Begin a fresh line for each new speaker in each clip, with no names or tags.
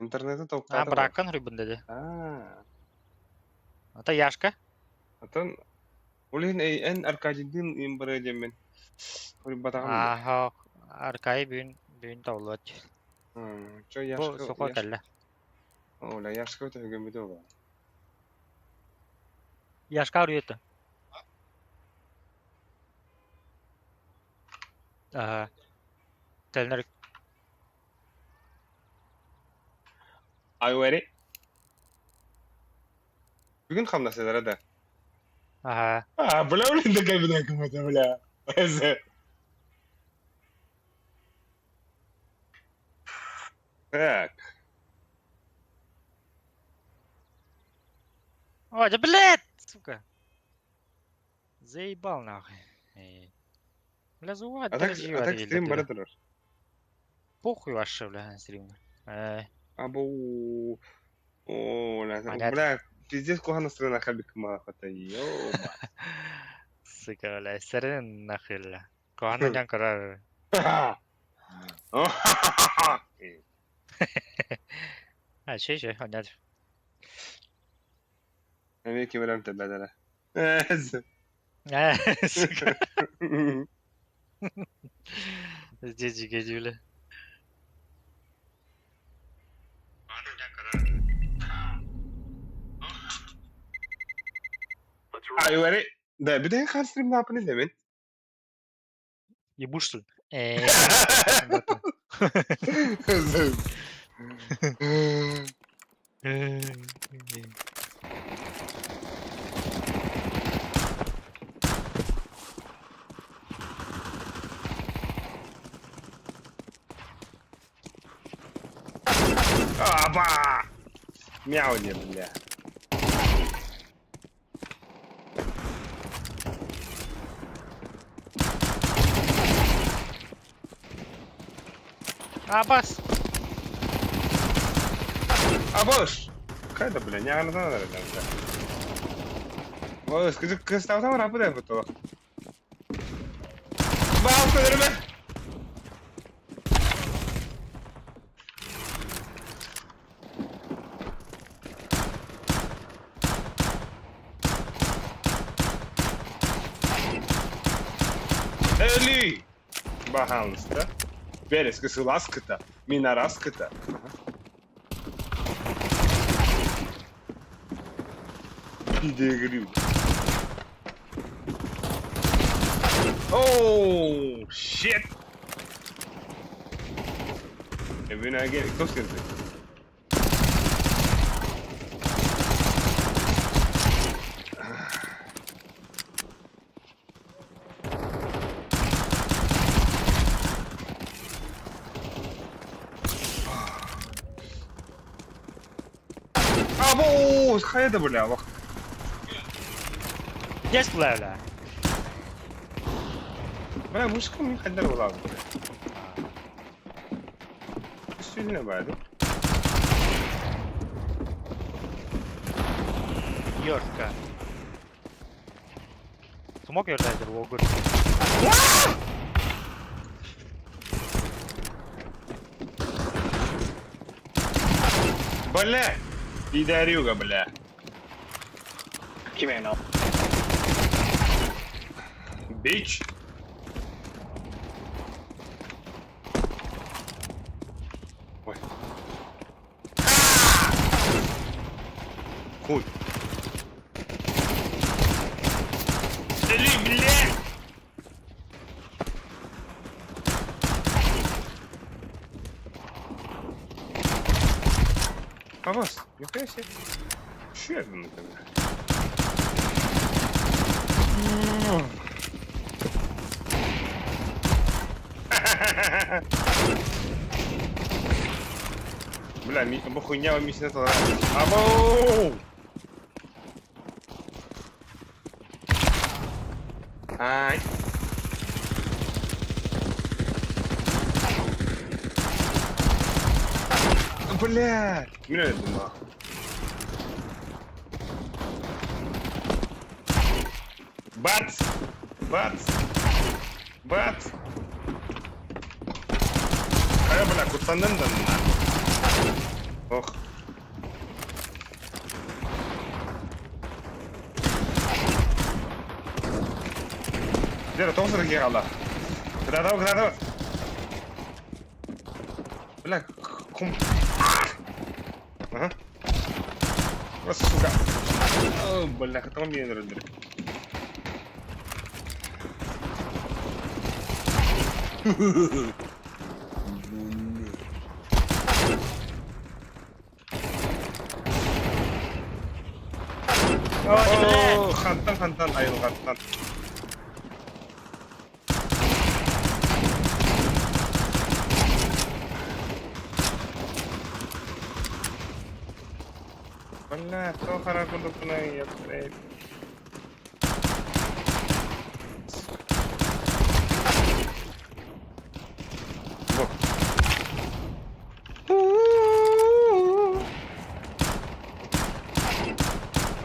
Интернети
А,
толкаата буо.
бырааккан суруйбун да дии.
Аа.
Ата Яшка?
Атын ол иһин эн Аркадийдыын им барыа диэммин суруйбатаҕым дии.
Ааһа, Аркадий бүгүн бүгүн табыллыбат.
Чо
Бу
Яшка
сухой
Яш
кэллэ.
Оля Яшка өтөһүгэммит буолуо.
Яшка уруйута. Ага. Тэлнэр
Are you ready? Бүгүн хамнасыдара да.
Ага.
А, бля, блин, такая беда какая-то, бля. Так.
Ой, да блядь, сука. Заебал нахуй. Эй. Бля, зуа,
А так, а так стрим бара турар.
Похуй вообще, бля, стрим. Э,
Абу. О, бля,
Понятно.
бля, пиздец куһаҕан настроена хабик махата, ё
Сука, бля, сэрин нахуй, бля. Куһаҕан дьон көрөр. А, че, че, понятно.
Эмиэ ким эрэ эмтэрбэтэрэ.
Э, сука. Здесь бля.
Are you ready? Да, бүтэһик хаан стримнааппын илэбин.
Ебу, что ли? Э,
Аба! Мяу не, бля.
Абас!
Абаш! Хайда, бля, не надо, бля. Ой, скажи, кыстаутам рапыда бутова. Бау, көдөрмө! Эли! Баһаалыста. Бэрэски сылааскыта, минараскыта. Пидегрю. Oh, shit! Every now and again, close to Або, хайа да бля, лох.
Есть, бля, бля.
Бля, мужика мне хайдар була. Сильно баду.
Ёрка. Смог ёрдайдер, огур.
Бля! Пидорюга, бля.
Кимeno.
Бич. Ой. Хуй. Эли, бля! Авас, нихуя себе. Че это на тебя? Бля, ми, бо хуйня місія Абоу! Ай. Бля! Меня это нахуй. Бац! Бац! Бац! Хайа, бля, куттанным да нахуй. Ох. Дера, тоҕус эрэ хаалла. Кытаатабыт, кытаатабыт. Бля, кум... Ага. Вот, сука. О, бля, кытаҕым биэн өрөллөр. Оо, хантан хантан айылҕаттан. Бля, тоҕо хара курдукпунай, ёптрей.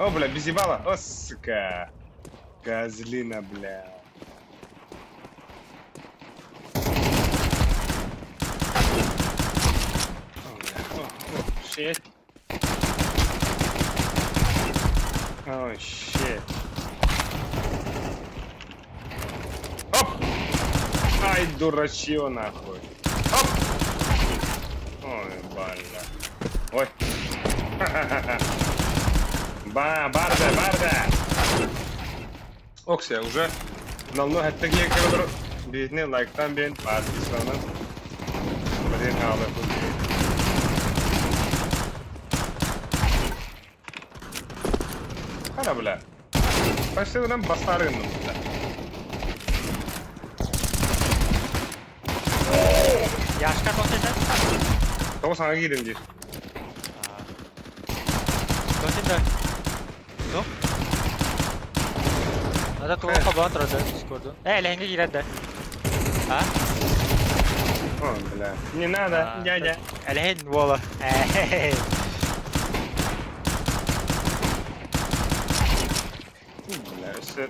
О, бля, без ебала. О, сука. Козлина, бля. О, бля. О, о, shit. Oh, shit. Оп! Ай, дурачье, нахуй. Оп! Ой, бля. Ой. Ба, барда, барда! Оксия, уже номнуо сэттэ киһи көрөр биһитини лайктаан биэрин, подпискаланан блин хаалыахпыт дии. Хара бля. Почти гынан бастаары гынным бля.
Яшка тоқ деді?
Тоҕо саҥа киирим диир.
Тоқ деді. Туох? Ата тугу хобоон турар Дискорду. Э, элэһиҥҥэ киирэр да. А?
О, бля. Не надо, дядя.
Элэһин уола.
Бля, өссө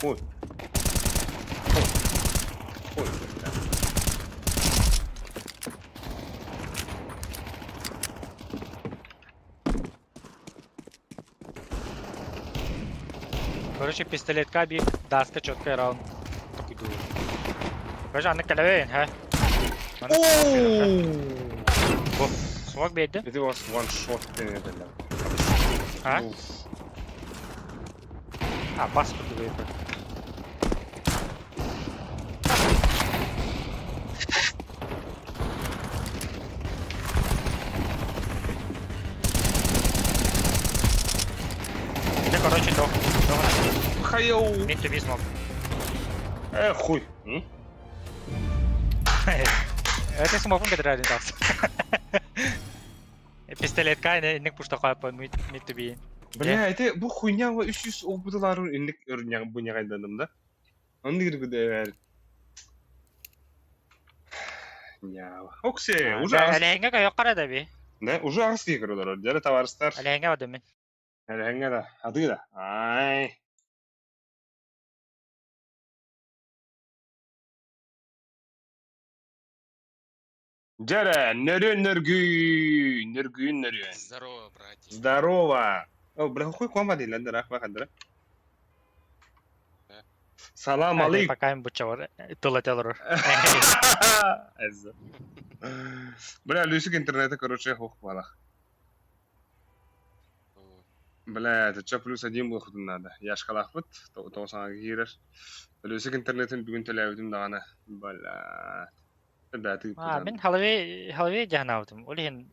Хуй. Хуй. Хуй, бля.
Короче, пистолетка биир даска четкий раунд. Токуйдуур. Короче, аны кэлэбин, ха? Бу, смог биэрдим.
It was one shot диэн этэллэр.
А? А, бас курдук ыйытар. Это, короче, дох. Дох.
Хайоу!
Мин төбе смог.
Э, хуй. М?
Это смогун кэдэрэрин тахса. Пистолетка инник пушта қойып мид төбе.
Бля, это бу хуйня 300 опытыларын инник өрняг бу нягайданым да. Онны гүдээр. Няу. Оксе, уже
Әләһиңге көйөк қара би.
Да, уже аҕыс киһи көрөлөр. Дьэ, товарыстар.
Әләһиңге бардым мин.
Әләһиңге да, атыы да. Ай. Дьэ, нөрүөн нөргүй, нөргүйүн нөрүөн.
Здорово, братья.
Здорово. О, бля, хуй куама дииллэр да, рахма
Да.
Салам алейкум.
Пока им бучча тыл этэ олорор.
Бля, Люсик интернета, короче, хух балах. Бля, это чё плюс один был худун надо. Я шкалахпыт, то саҥа киирэр. Люсик интернетин бүгүн төлөөбүтүм даҕаны. Бля. Бля, ты
А, мин халавей халавей дьаһанаабытым. Ол иһин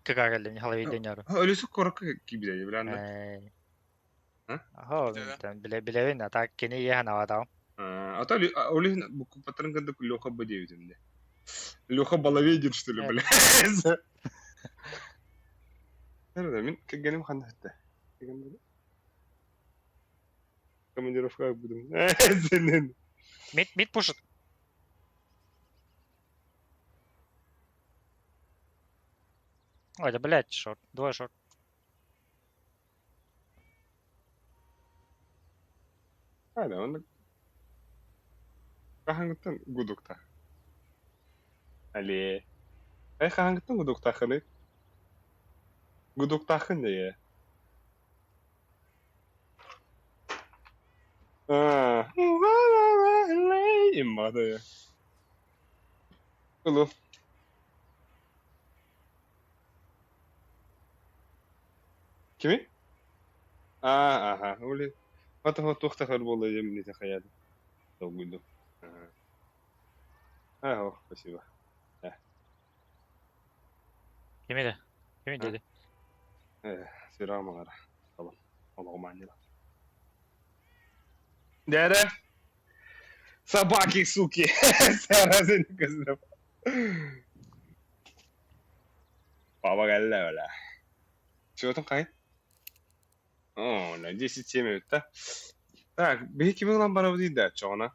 кыгаа кэллим халавей дэньору.
Өлүсүк корокко киирбитэ, бля.
Аһо, биле билебин, а так кини иэһанаабатаҕым.
А то ол иһин буккуппаттарын курдук Леха Б диэбитим дии. Леха Балаведин, что ли, бля. Мин кэргэним ханна сытта? Командировка будем.
Мид мид пушит. Ой, да блядь, шорт. Двое шорт.
Хайда, онно хаһааҥҥыттан гудуктаах? Алле. Эй, хаһааҥҥыттан гудуктааххыный? Гудуктааххын ээ. Аа. Иммата. Алло. Kimi? Аа, аха. Ол Ата туох тахар буолла диэн хайаады. Долгуйдум. Аа, о, спасибо.
Кими да? Кими деді?
Сүрэҕим аҥара. Олом. Олоҕум аанньала. Дядя! Собаки, суки! Саразын кызым. Папа кэллэ бля. Чего хай? О, на 10 минут, да? Так, биһи кими ылан барабыт да, чоҕуна?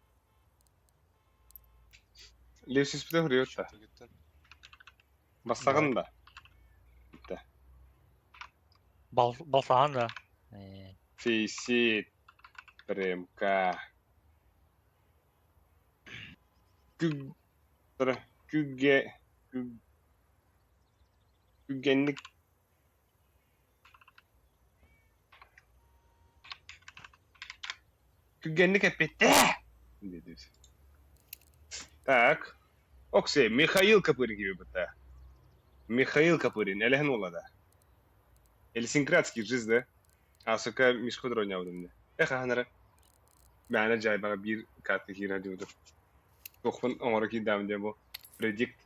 Левсиспите хурьют да. Бастағын да. Да.
Бал балсаан да.
Фейсит. РМК. Күг... Күгге... Күггенник... Күггенник эппиттэ! Так. Оксе, Михаил Копырин киби Михаил Копырин, элэһин уола Эльсинградский жиз да? Асыка Мишко дронябытым. Эх, ханара. Мээнэ дьайбаҕа биир карта киирэр диэбитим. Туохпун оҥоро киирдэм диэн бу. Предикт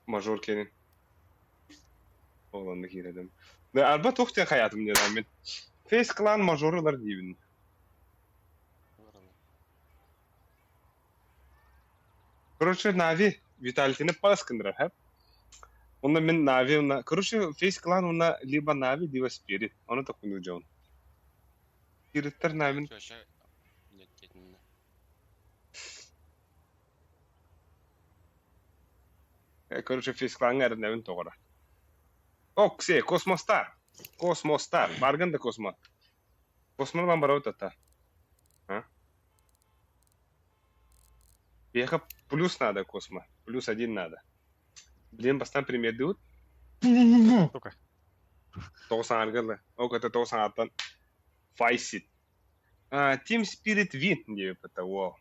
мажор кенин. Ол онно киирэрим. Да, арба туох диэн хайаатым диэн мин. FaZe Clan мажору ылар диибин. Короче, Нави Виталитини пас гыннарар, хэп. Онно мин Нави, уна, короче, FaZe Clan уна либо Нави, либо Spirit. Ону такую дьон. Спириттер Навин.
Нет, нет, нет.
Короче, FaZe Clan эрнэбин тоҕора. Оксе, Космостар. Космостар. Барган да Космо. Космолан барабыт ата. А? Ехать плюс надо, Космо. Плюс один надо. Блин, бастан пример дают.
Сука.
Тоғыз аргылы. Ок, это тоғыз аттан. Файсит. Team Spirit Win диэбит это, вау.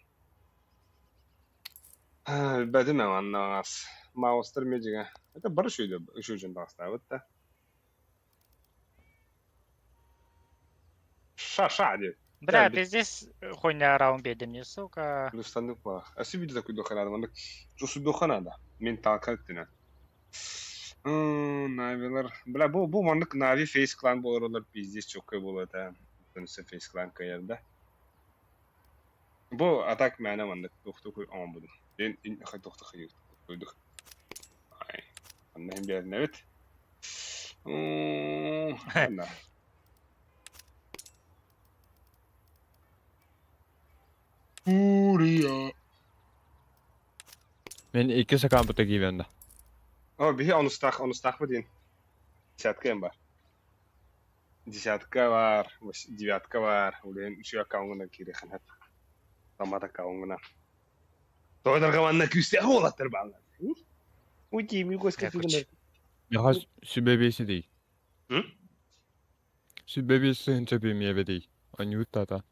Бәдім аннаас. Маустер медига. Это бар шүйді, үші тағыстабыт да. Ша-ша деп.
Бля, пиздец, хуйня раунд беди мне, сука.
Плюстаннык ба. Аси видео такой дохана, мандык. Жосу дохана да. Мен талка өттүнө. Навилар. Бля, бу мандык Нави FaZe Clan болор олар пиздец чоккой болот а. Төнсө FaZe Clan кайыр да. Бу атак мәне мандык тохту кой ан буду. Мен хай тохту хай койдук. Ай. Анда хем берин evet. Анда. Фурия.
Мен икки сакан бута киибэнда.
О, биһи онустаах, онустаах бу диэн. Десятка эм бар. Десятка бар, девятка бар. Улен үчү аккаунтuna киириэххин Тамат аккаунтuna. Тойдарга манна күүстээх уолаттар бааллар. Уйди, ми коска
Якуч.
Яха сүбэбиэси дей.
М?
Сүбэбиэси хынча миэбэ дей. Анюттата.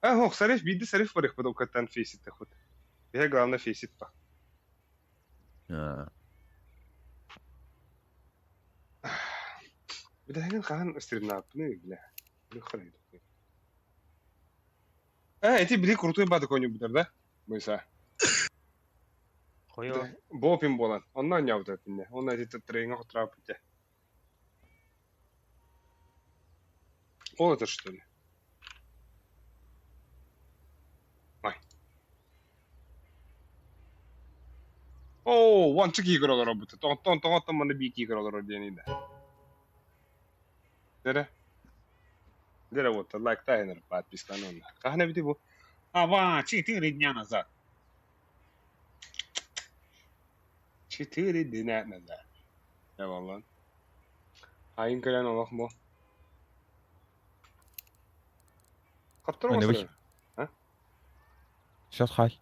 А, хох, сариф, биди сариф бар их каттан фейсит тахут. Биһи главное фейсит па.
Аа.
Билэһин хаһан стримнааппыны бля. Билэ А, эти били крутой бады коню бутар, да? Мыса.
Хуё.
Бопин болан. Онна нявда тинне. Онна эти тренинг хотрап бите. Ол это что ли? Ай. О, уонча киигэр олоробут. Тоҕоттон тоҕоттон манна бии киигэр олорор диэн иде. Дere. Дere вот, лайк тайнер, подписка онна. Кахна бити бу? Ава, 4 дня назад. 4 дня назад. Eyvallah. Хайын кэлэн олох бу. Хотторо
Ойнобуй.
А?
Сейчас хай.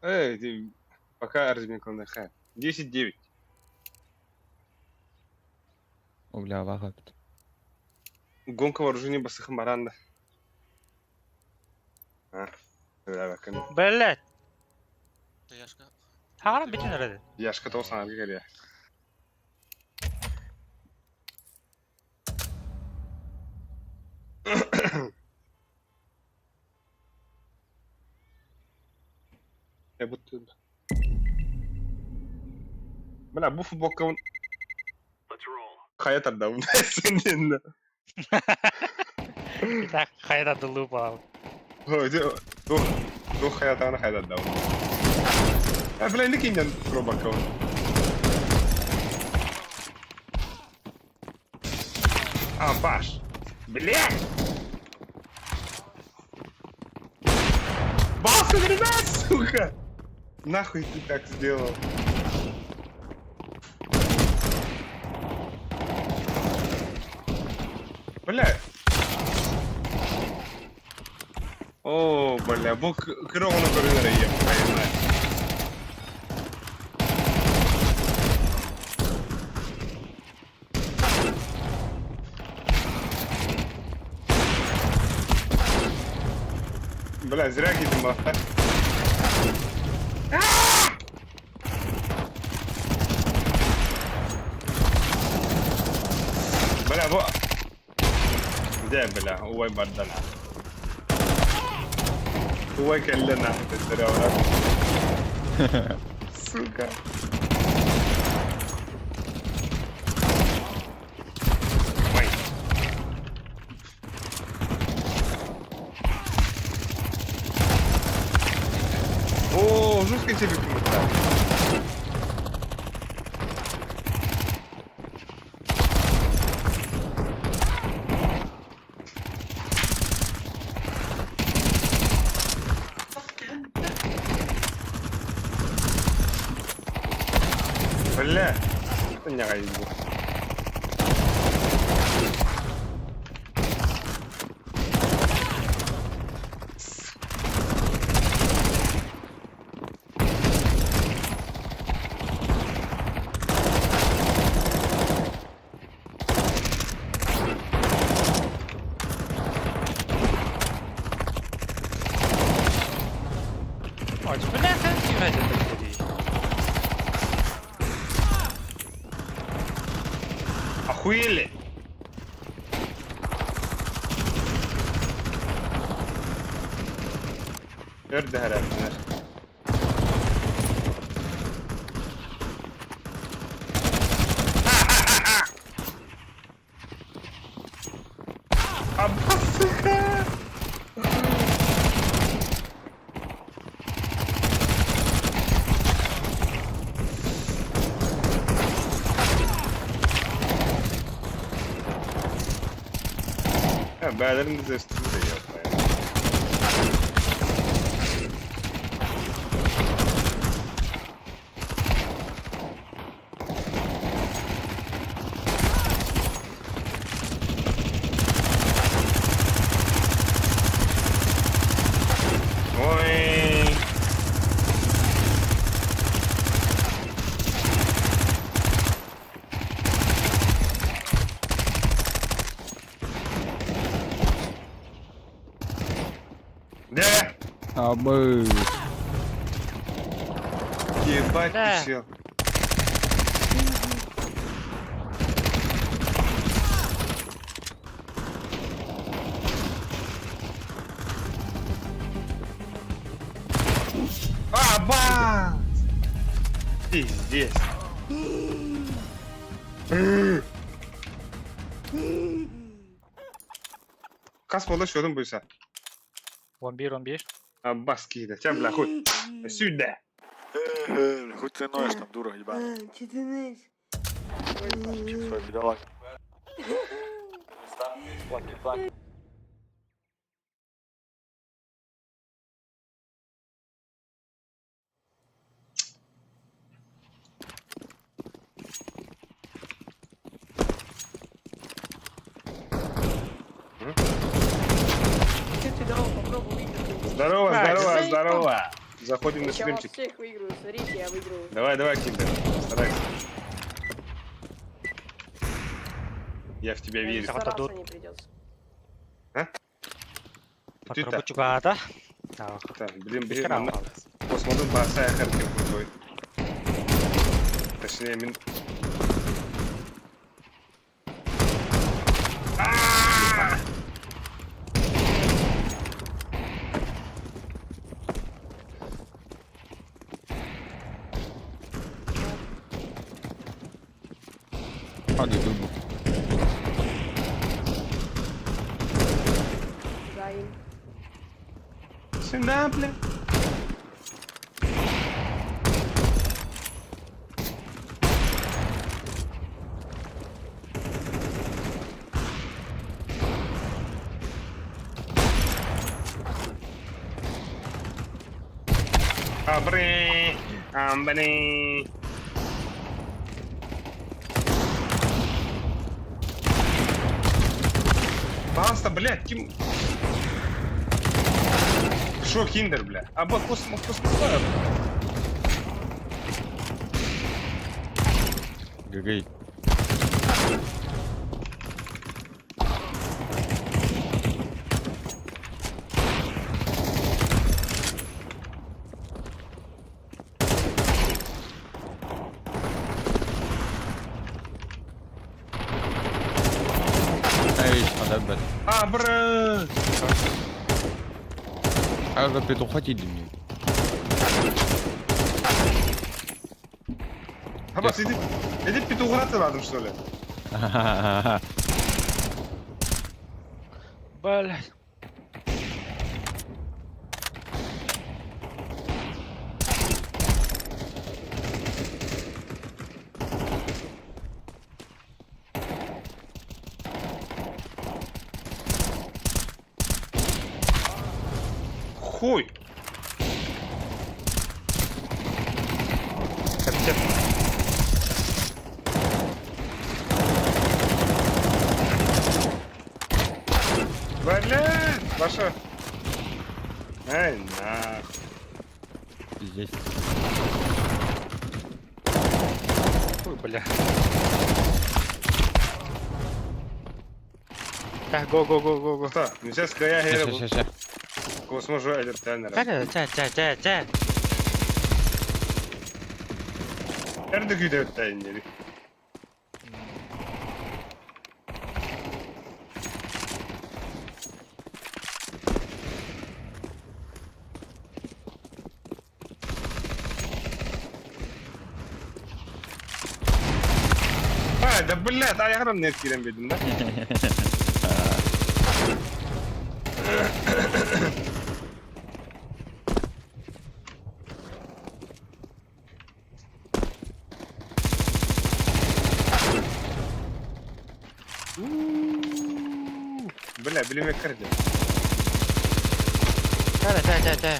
Эй, ты пока разминка хай. 10-9.
О, бля, вахат.
Гонка вооружений басыхым баранда. А, бля, бакын.
Блять!
Да Яшка.
Хаҕаран бүтүн эрэ.
Яшка того саҥарга кэлиэ. Я будто... Бля, бу футболкабын хайа тардабын сеннен.
Итак, хайда дылыы баал.
Тух, тух хайа тагына хайа тардабын. А, бля, не кинен пробакабын. А, баш. Блядь! Баста, ребят, сука! Нахуй ты так сделал? Бля. О, бля, бу кыра оҕону көрөн эрэ ийэм хайына. Бля, зря кийтим баҕа. Бля, бу... Дьэ, бля, убай бардана. Убай кэллэ нахуй төттөрү Сука. Ой. О, жестко тебе кому-то. Бля, это не был.
Ой, бля, киирэ дии.
Охуели? Өр дэһэрээттилэр. Абасыха! Ha, бээлэрин да өстүбүт Ой. Да!
Абы.
Ебать
Да.
ты чел. А, ба! Пиздец. Хас буолла счетун буйса.
11 11.
Аббас киһитэ. Чэ, бля, хуй. Сюда.
Хоть ты ноешь там, дура, ебаная.
Че ты ноешь?
Свой бедолаг.
Здорово, попробуй выиграть.
Здорово,
А,
здорово,
заебал.
здорово. Заходим
Я
на
ща вас
стримчик.
всех выиграю, смотрите, я выиграю.
Давай, давай, Киндер, старайся. Я в тебя
Даже
верю.
Так, вот
стараться
тут.
не придется.
Ты так.
Чугата. Так.
Так, блин, блин,
Хера
на- посмотрим, баса харкер крутой. Точнее, мин... А!
Hadi dur.
Займ.
Сюда, бля. Абре, амбре. Пожалуйста, блядь, Тим... Шо, киндер, бля? Аба космо, космо,
GG. Эй, адам бет.
Абра!
Арда петуха тиди мне.
Абас, иди, иди петуха рядом, что ли?
Блядь.
Хуй!
Капец.
Бля, ваша. Ай, нахуй.
Здесь.
Ой, бля. Так, го, го, го, го, го.
Кто? Ну сейчас я
Ща,
геру.
ща, ща.
Косможу электронера.
Ча, ча, ча, ча, ча.
Эрдэ күйдэ нери. А, да блядь, а я храм нет кирем бедим, да? Бля, билеме кырды.
Ча, ча, ча, ча.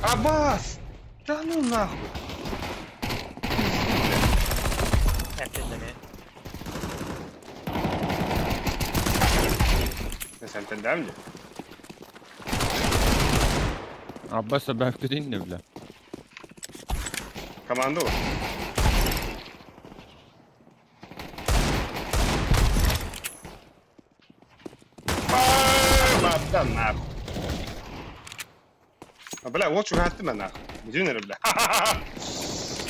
Абас! Да ну нахуй!
Опять
Sen tendem mi?
Abbas ben ne bile.
Команду. А, Да нахуй. А, бля, вот что ты нахуй. Где бля?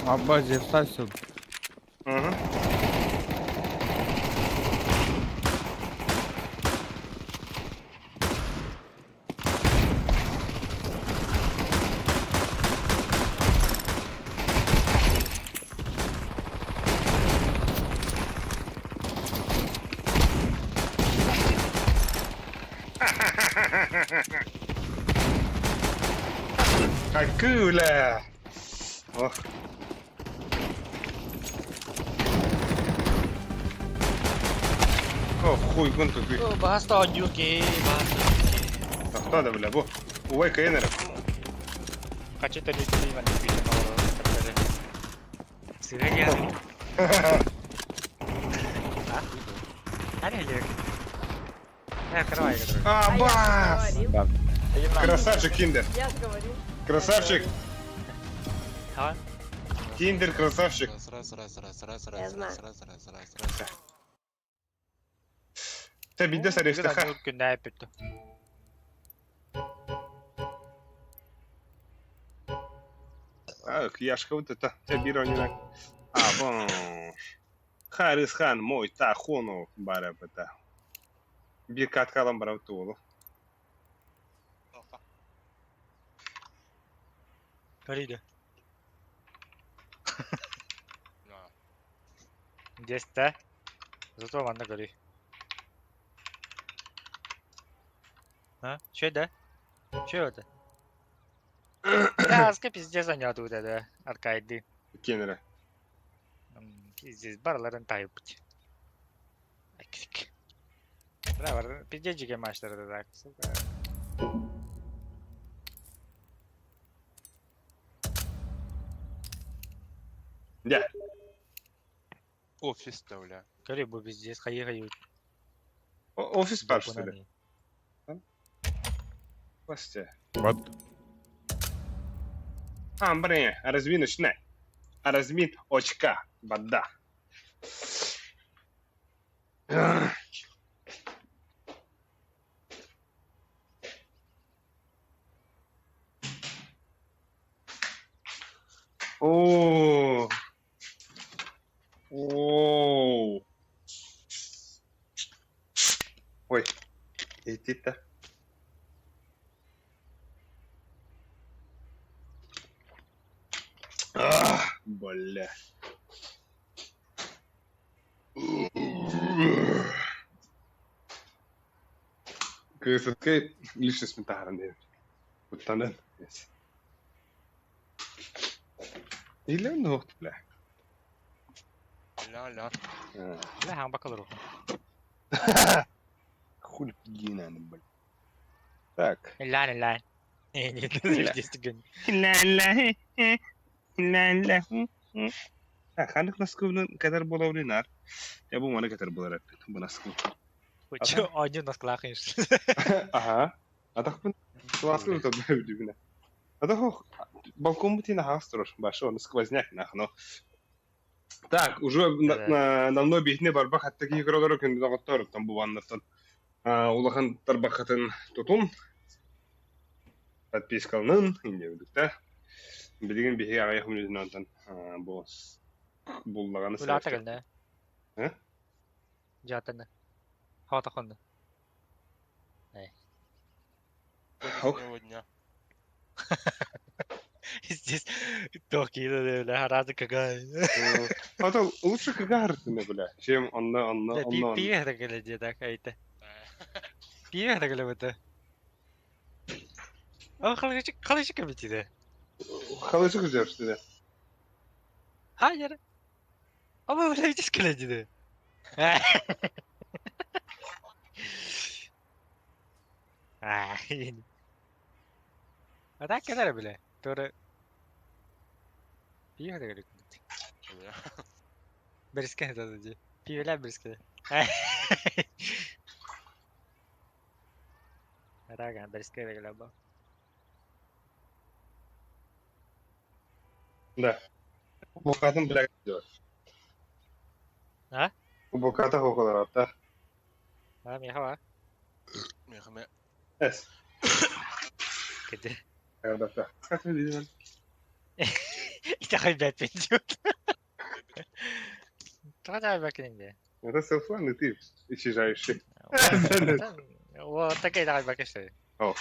Abbas efsane.
Угу. Акула! Ох. О, хуй, вон тут.
Баһаста оонньуур киһи, баһаста киһи.
Тохтоо да, бля, бу. Убай кыайан эрэ.
Хачы төлүүтүлүү маннык күүтэн олорор. Сыра киһи. А? Аня или? Открывай, открывай.
А я
Абас!
же говорил.
Красавчик, Киндер.
Я же говорил.
Красавчик.
А?
Киндер, красавчик.
Раз, раз, раз, раз, раз,
Я
раз,
знаю.
раз, раз, раз, раз, раз.
Тэ бидде сарестаха.
Күннää pytty.
Так, Яшка вот это. Тэ биронина. А, вон. Харис хан мой та хону бара бата. Бир каткалан бара туолу.
Көрүйді.
На.
Десте. Зато манна көрүй. А? Че да? Че это? Да, аска пиздец аняту да, аркайды.
Кенера.
Пиздец, барларын тайып. Акик. Бра, пиздец жеге маштарды так, сука.
Да.
Офис-то, бля.
Көрүй бу пиздец, хайы хайы.
Офис бар, что ли? Костя.
Вот.
А, блин, разминочная. Размин очка. Вода. О. О. Ой. Иди-то. Ах, бля. Кыргызскай личность таһаран диэбит. Куттанан. Или ну, бля.
Ля-ля.
Бля, хаң бакалар.
Хули пигина, бля. Так.
Лян, лян. Не, не,
Ля-ля. Ля-ля. Ханнык наскыбын катар болавлинар. Я бу маны катар болар эппит. Бу наскы.
Чё, они нас клахаешь.
Аха. Атахпын классы тут бля. Атах балкон бутина хастрош башо на сквозняк нахно. Так, уже на мной бихне барбах хатта ки көрөлөр күн доктор там бу ваннаттан. Улахан тарбахатын тутун. Подпискалнын инде бүдүктә. Билген бихи агай хүнүнөн бу буллаганы
Улаата кэлнэ.
Э?
Жаатаны. Хавата хонна.
Сегодняшнего дня.
Здесь токи, бля, разы какая.
А то лучше кагартыны, бля, чем онна, онна, онна.
Пиво так или так, айта. Пиво так или это. А халычык, халычык битиде.
Халычык ждешь, да.
А, яра. А вы бля видишь кэлэдиде. А, а так кэлэр бля. Тора Пиво так или
Бля.
Берске это ди. Пиво ля берске. Рага, берске регла
Да. Букатын, бля, делать.
А?
Буката хоколар, да.
А, михава.
Мехме.
Эс.
Кеде.
Да, да. Как ты видишь?
Итэҕэйбэппин идиот. Тоҕо итэҕэйбэккин дии?
Это селфлан, и ты исчезающий.
Вот такая итэҕэйбэккин что ли?
О.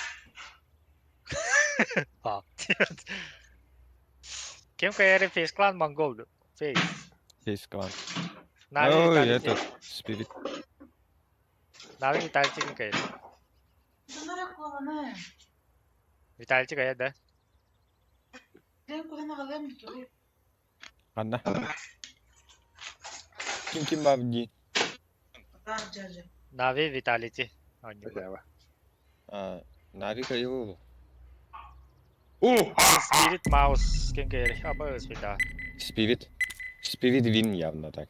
А. Ким кайары Фейс Клан Монгол. Фейс.
Есть клан.
Нави
Ой,
Виталий.
этот, спирит.
Нави Виталий кайары. Виталий кайары, да?
Анна. Ким ким бар ди?
Нави Vitality оонньуулар.
Хотя
Нави кайылы.
О!
Spirit Mouse ким кэлэр? Абы да.
Spirit. Spirit win явно так.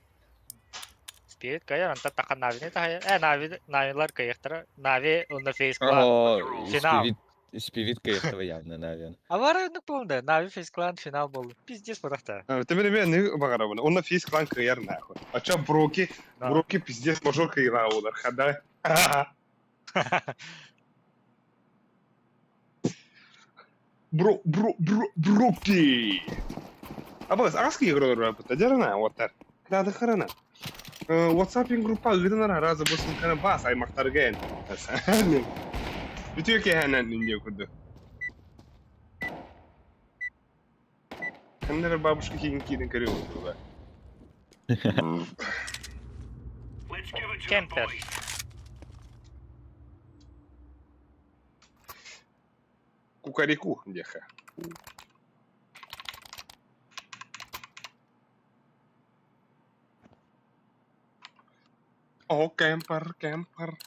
Spirit кайар онтон тахан Навини таһайар. Э Нави Навилар кыйыктара. Нави уонна Face Clan.
О,
Финал.
Spirit Spirit кайыктара явно Нави.
Авара оннук буолла. Нави Face Clan финал буолла. Пиздец бырахта.
Ты меня не багарабына. Он на фейс клан кайар нахуй. А чё броки? Броки пиздец мажор кайра олар. Хада. Бро, бро, бро, броки. Абас, аски игру работа. Дерна, вот так. Да, да харана. WhatsApp группа ыдынар разы болсын кана бас аймақтарга эн. Бүтүө кэһэнэн инде курду. Ханнара бабушка киин киирин көрү болду.
Кемпер.
Кукареку диэхэ. О, кемпер, кемпер.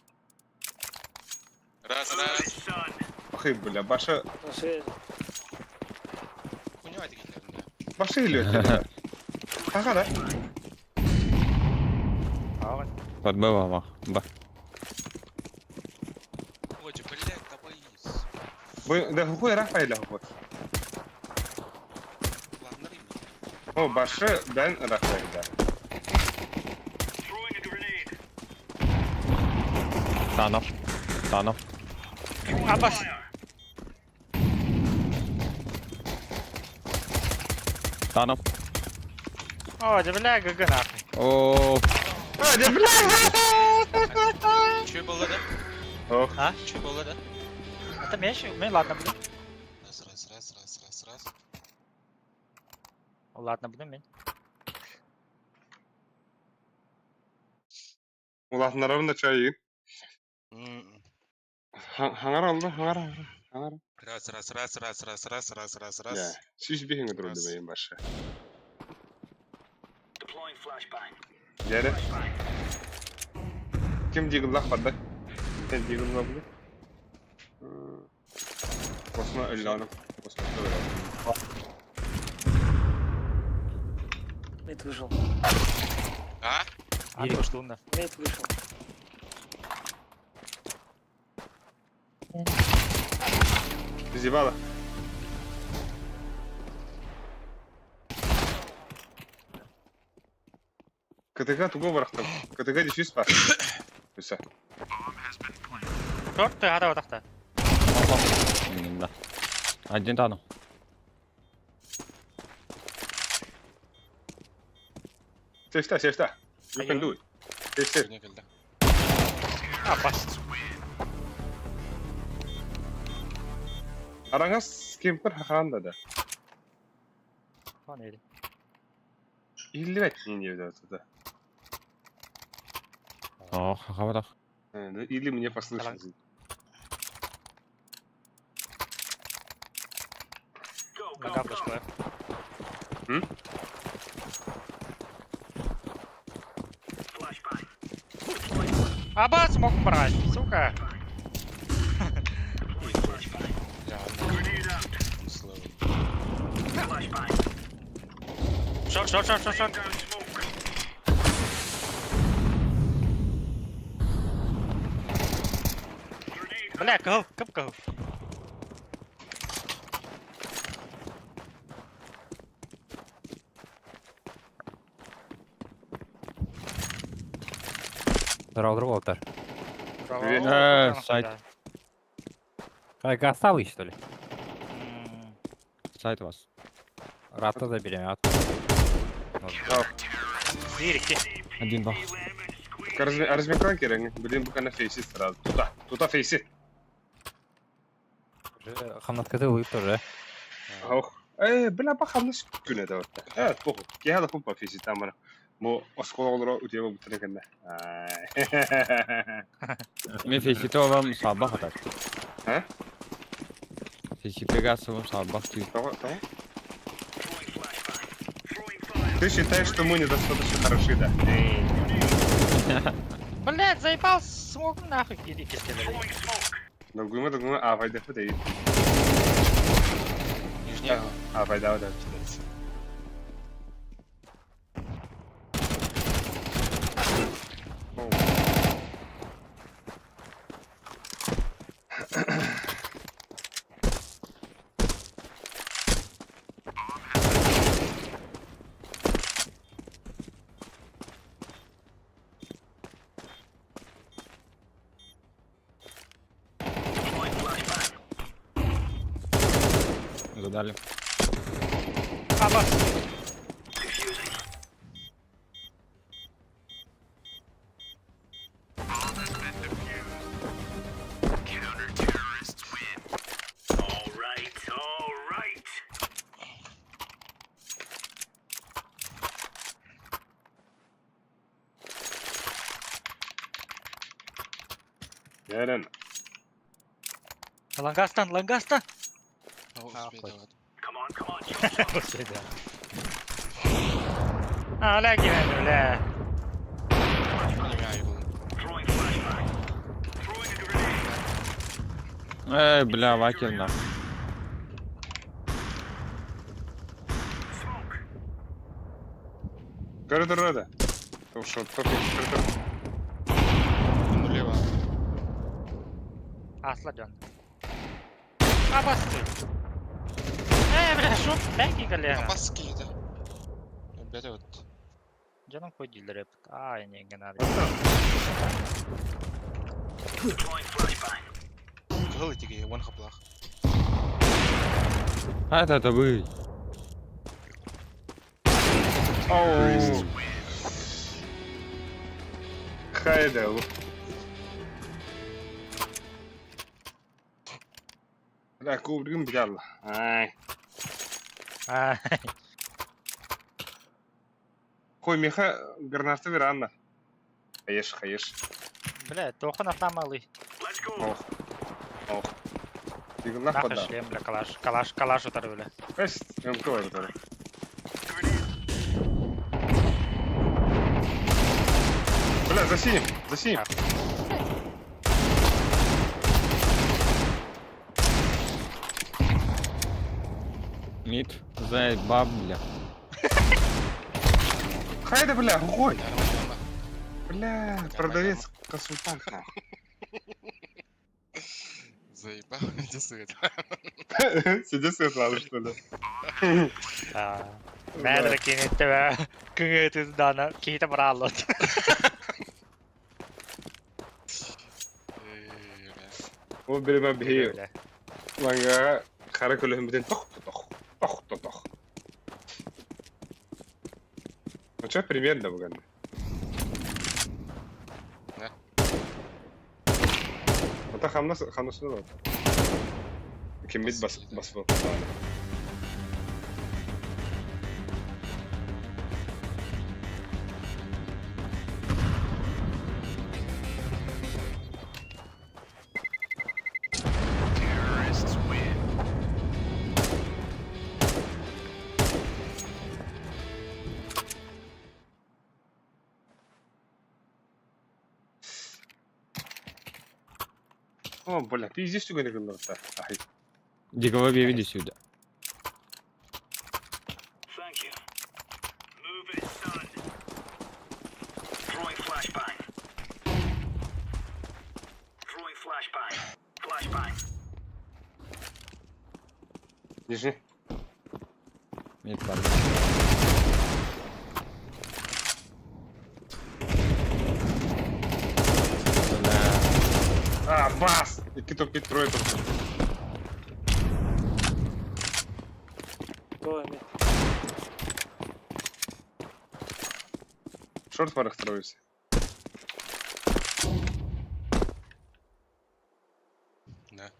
Раз, раз.
Ах, бля, баша,
На связи.
Хуйня таких, бля.
баша илиөттер. Ага, да.
Подбывала. Ба.
Ой, блядь, да боись.
Бу, да хуй Рафаэля хуй.
Ладно, рыми.
О, башы бен Рафаэля.
Тано. Тано.
Абас.
Тано.
О, да бля, ГГ нахуй.
О,
А, да бля!
Че было, да?
Ох,
А?
Че было, да?
Это меньше, мен ладно буду.
Раз, раз, раз, раз, раз, раз.
Ладно буду мен.
улахнарым да чайы.
М-м.
Хаңар алды, хаңар, хаңар.
Раз, раз, раз, раз, раз, раз, раз, раз,
Я,
раз.
Сүз бихин өтөр
Раз.
демейин башы. Дәрі. Ким дигіллах барды? Сен дигіллах барды? Осма өлләніп, осма өлләніп.
Мид вышел.
А?
А то что да.
Мид вышел.
Зевала. КТГ туго барахтым. КТГ дефьюз бар. Все.
Шорт ты хара отақта.
да. Один Тано.
Сейфта, сейфта. You can do it. Сейф, сейф.
Хуйня келді.
Абас.
Араңас кемпір хаханда да.
Хон ели.
Иллибет не да.
О, хабарах.
Или мне послышалось.
Нога пошла.
М?
Абас мог брать, сука.
Бля, он слава.
Шорт, шорт, шорт, шорт, шорт. Бля, кыл, кып кыл.
Здорово, здорово, Алтар.
Привет.
Сайт.
Как отсталый, что ли?
Сайт вас.
Рата заберем, а?
Дирики.
Один, два.
Размекан керен. Блин, пока на фейси сразу. Туда, туда фейси.
Хамнаткаты вып тоже.
Ох. Э, бля, бахамны күнә да вот. Э, похуй. Киһә да пупа фейси там ана. Бу оскололоро утеба бутырын кенде.
Мен фейсите вам сабах атак.
А?
Фейсите гасовым сабах ти.
Того, того. Ты считаешь, что мы недостаточно хороши, да?
Бля! Блядь, заебал смог нахуй кири кистелери.
Долгуйма, долгуйма, а, вайда фута.
Нижний.
А, вайда, да, пиздец. Оу.
Задали.
Абас.
Нерен.
Лангастан, лангастан.
А, успей давать.
А, ля кимен, бля.
Не был.
Эй, бля, вакер нахуй.
Коридор рада. Ушел, только коридор.
Нулево.
Асла дьон. Абас ты. Э, бля, шоп, бәки галера.
Абаски, да. Берет.
Дьоном кой дилер эпит. А, не генар.
Кыл итиге, вон хаплах.
А это вы.
Оу. Хайда. Бля, кубригым бляла. Ай.
А,
Хой, меха гранаты веранна. Хаеш, хаеш.
бля, тохон атамалы.
Ох. Ох. Дигнах
Нахуй
пода.
шлем, бля, калаш, калаш, калаш утар, бля.
Эс, МК это. Бля, за синим, за синим.
Мид. Заебал, бля.
Хайда, бля, уходь.
Нормально.
Бля, продавец, консультант. нахуй.
Заебал, иди свет.
Сиди, Светлана, что ли?
Мәдір кенетті бә. Күңі дана кейті бір алды.
Ол береме бейі. Ланға қара көлемден тоқ тоқ тоқ тоқ. Ну что, примерно бүгін.
Да.
Ата хамнас хамнасына бар. Кембет бас бас бол. О, бля, пиздец түгені күнді. Ай.
Дикого иди сюда.
Нижний.
Мид бар. Бля.
А, бас! Екі топ бит трое топ.
Кто мид?
Шорт барах троюсь.
Да.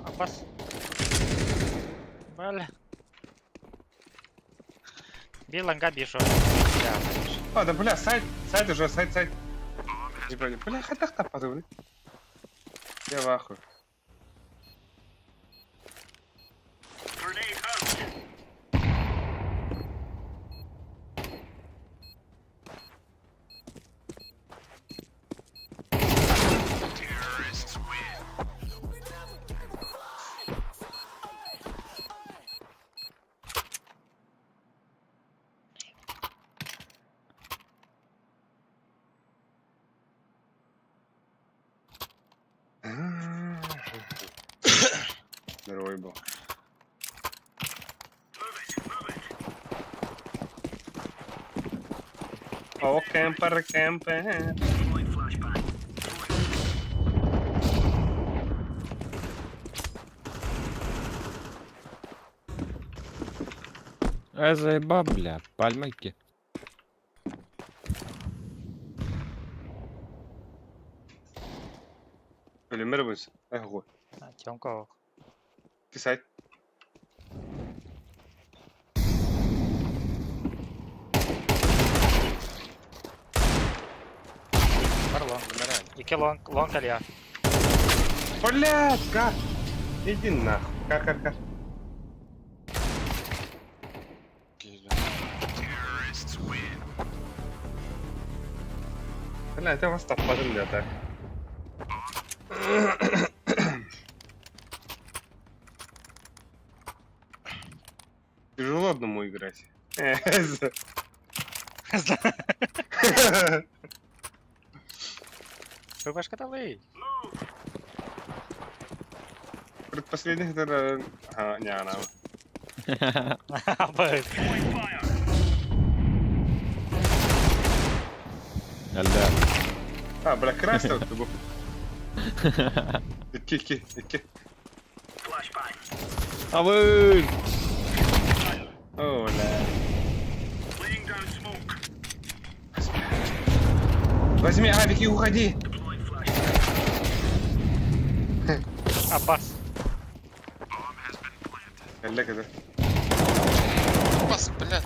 Абас. Бля. Би ланга бишо. Бля, конечно.
А, да бля, сайт, сайт уже, сайт, сайт. Не понял. Бля, хатах там подумали. Я в ахуе. Здоровый был. О, кемпер, кемпер.
Э, заеба, бля, пальмаки.
Өлүмэр бус. Эх,
Тёмка
Писать.
Бар лонг. Икки лонг, лонг алия.
Блядь, как? Иди нахуй. Как, как, как? Бля, это вас таппадым для так. Тяжело одному играть.
Выбашка талый.
Предпоследних это... Ага, не, она.
Әлдә.
А, бля, красный вот был. Икки, икки, икки.
Абы!
О, бля. Возьми авик и уходи.
Аббас.
Олег, это...
Пас, блядь.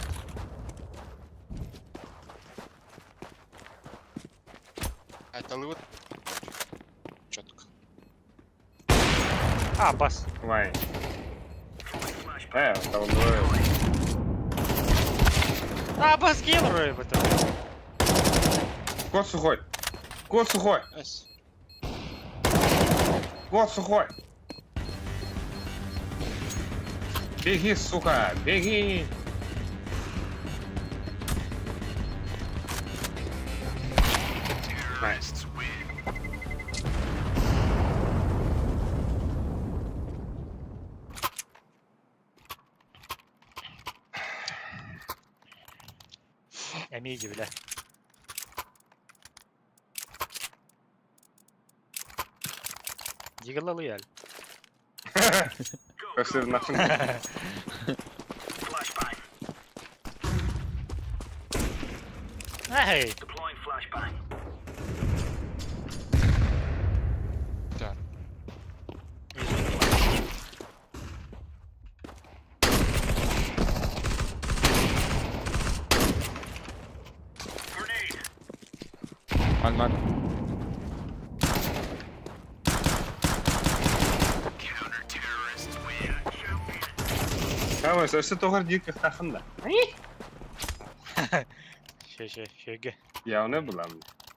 А это вот. Четко.
Аббас.
Вай. Там двое.
Аббас килл это.
Кот сухой. Кот сухой.
Эс.
Кот сухой. Беги, сука, беги. Nice.
Эмиди, бля. Дигала лояль.
Пошли нахуй.
Эй!
Да.
Пальмак.
Tamam, өссө тоҕор диир кыахтааххын да.
Шө, шө, шөге.
Я оны булам.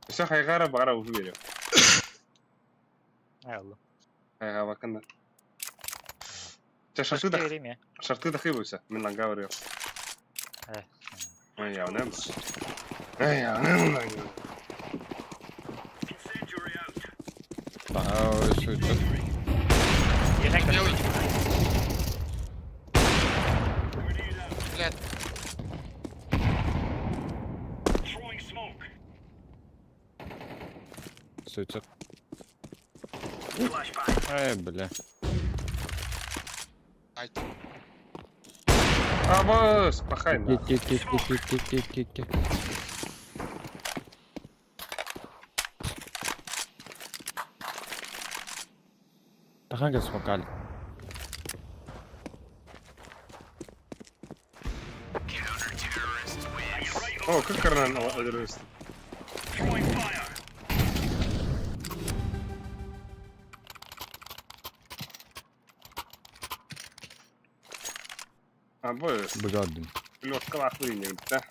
Өссө хайҕаара баҕара уһу биэриэм.
Ай, Алла.
Хайҕаабаккын да. Чэ, шарты да
Время.
шарты да хыбыся. Мин ланга барыам.
Э.
Ой, я оны Эй, я оны
Ой, что это?
Белый.
Блядь.
Суицид. Эй, бля.
Ай,
Абыс, пахай на.
Ки-ки-ки-ки-ки-ки-ки. Таханга смокали.
О, как карнан өлөрөс. Абыс,
Бгадым.
лёгкого охуения, да?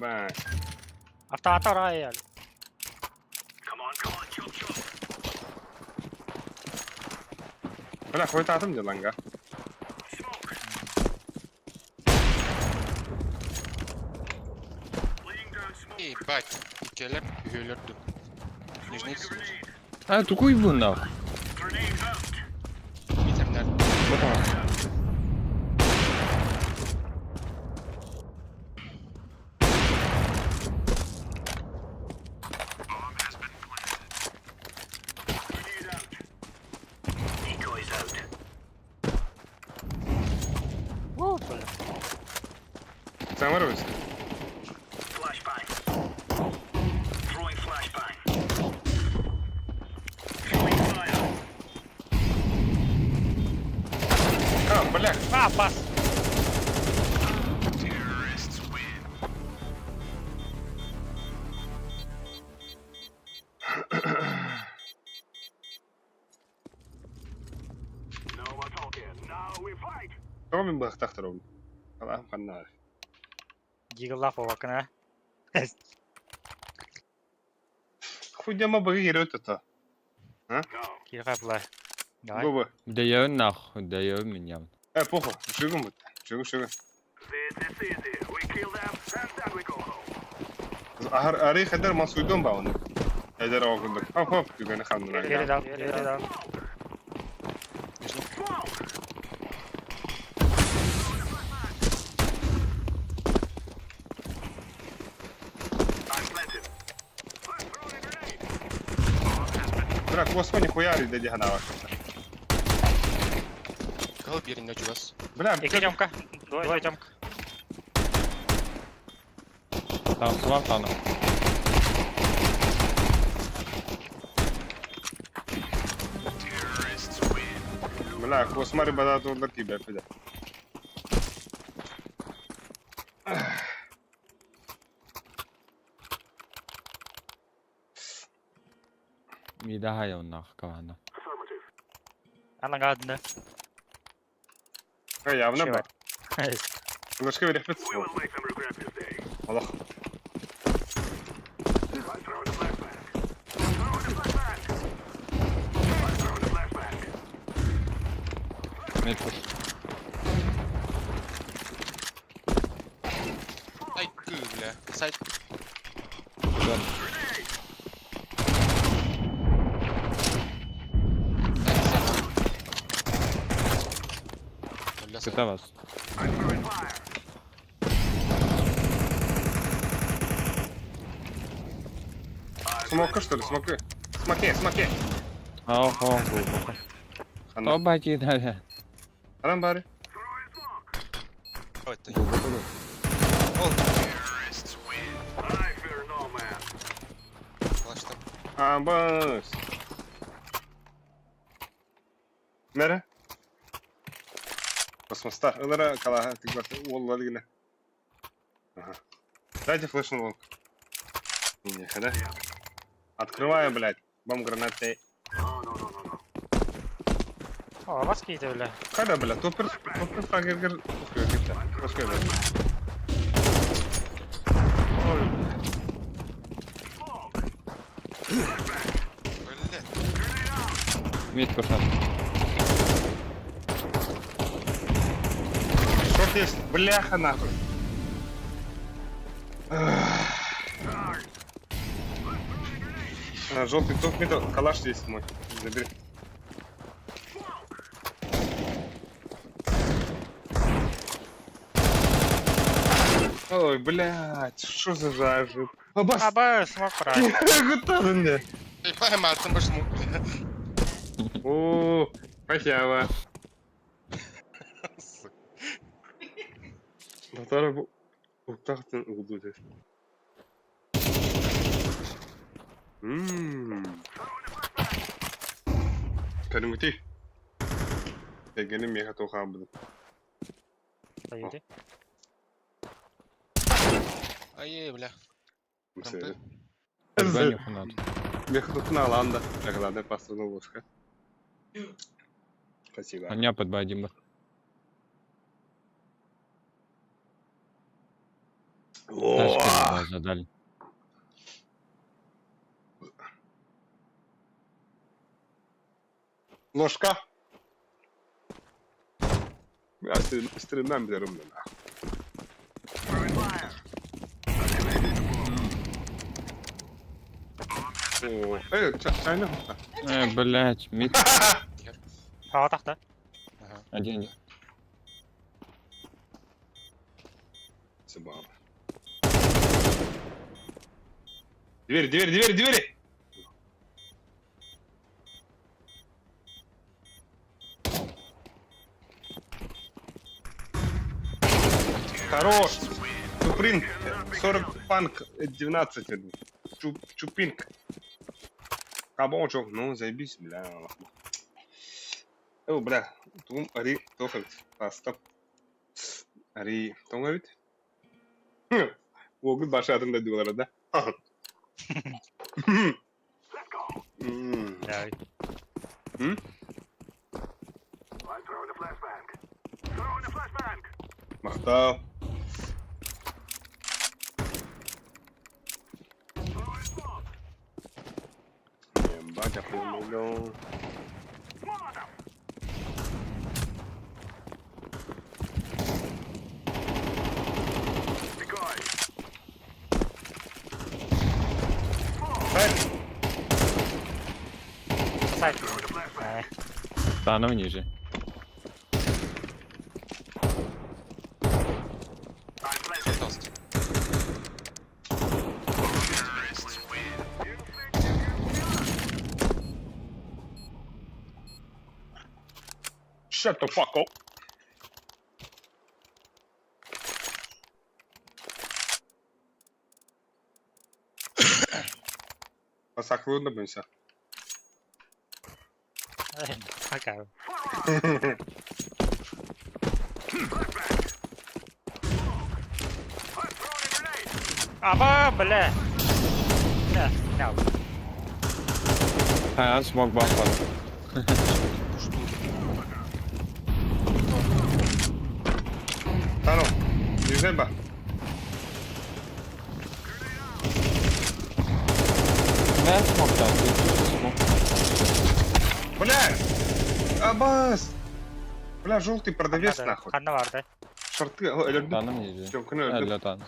Ба.
Автомат рояль.
Бля, хойт атым деланга.
Ебать. Иккелер, үһүөлэр Нижний
А, тукуй бу нахуй.
Мид.
О, бля.
Самаровец. А, бля.
А, пас.
Тоҕо мин быһахтаах тураммын? Алаһым ханна баарый?
Дигаллаах буолбаккын, а?
Хуйдама быгы киирэ тута.
Киирхэ була. Давай.
Бу бу.
Даём нахуй, даём меня.
Э, похуй. Шыгын бут. Шыгын, шыгын. Ахар арый хадar масуйдон ба оны. Эдер оҕундук. Хоп хоп түгэни ханнына.
Передал, передал.
Бра, космо нихуя риде ханава.
Кыл биэрин чугас.
Бля,
Икки Тёмка. Двое Тёмка.
Там свап там.
Бля, космари бада турдар кибер пиде.
Мида нахуй кавана.
Ана гадны.
Явно ба.
Чего?
Лышка верехпет. Аллах.
Мид пуш.
Ай, кы, бля. Сайт. Сайт, сайт.
Куда вас?
Смока что ли? Смоки. Смоки, смоки.
Ого, глубоко.
Хана.
Тоба да.
Ханан бары.
Ой, ты.
Глубоко. да.
Флаш там.
Абас. Nere? Космостар. Ылара калаха тыгбат уоллар гына. Ага. Дайте флеш на лонг. Не, да? Открываю, блядь. Бам гранаты.
О, вас какие-то, бля.
Когда, блядь, топер, топер фрагер, Пускай, блядь.
Бля.
Мид пушат.
Шорт есть. Бляха, нахуй. Желтый топ мидл. Калаш есть мой. Забери. Ой, блядь, что за жажа? Абас!
Аба, смог брать.
Куда мне?
Эй, поймал, там больше смог, бля.
О, спасибо.
Сука.
Татара бу уктахтын угду дес. Ммм. Кәдімгідей. Дегені меха тоқаған бұды.
Поедет.
Ай, бля.
Мысалы.
Надо.
Меха тоқын алан да. Жағлады пастырны ложка. Спасибо.
Меня подводим.
О,
задали.
Ложка. Я стремнем берем на. О, эй, чайна.
Э, блять, мид.
Hava taktı.
Ага.
Один, один.
Забава. Двери, двери, двери, двери! Хорош! Чуприн, 40 панк, 19. Чуп, чупинг. Кабончик, ну заебись, бля. О, бля, тум ари тохат. А, стоп. Ари, тоҥ эбит? Уогут башатын да дуулара да.
Бля,
Махтал. Ебать, охуенно.
Сайт. Э,
Да, она ниже.
Тост.
Shut the fuck up. Басақлыында бұнса.
Пока. Аба, бля. Бля, снял.
Хайан смог бафар.
Таро, Юзеба.
Не смог там, смог.
Бля! Абас! Бля, желтый продавец нахуй.
Ханна барды.
Шорты, о, өлөрдүм.
Таным ниже.
Чөмкүнү өлөрдүм.
Әллә тан.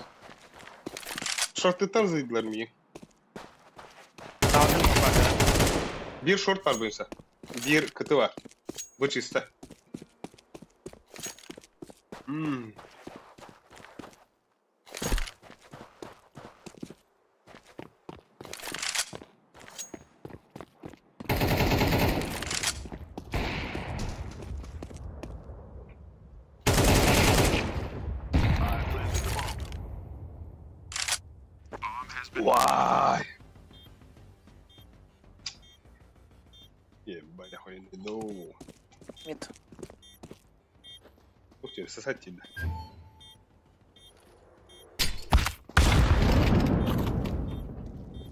Шорты зайдылар миигин.
Саудын барды.
Биир шорт бар буйса. Биир кыты бар. Бу чисто. Ммм. Вай! Ебать, охуенный дом.
Мид.
Ух ты, сосать тебя.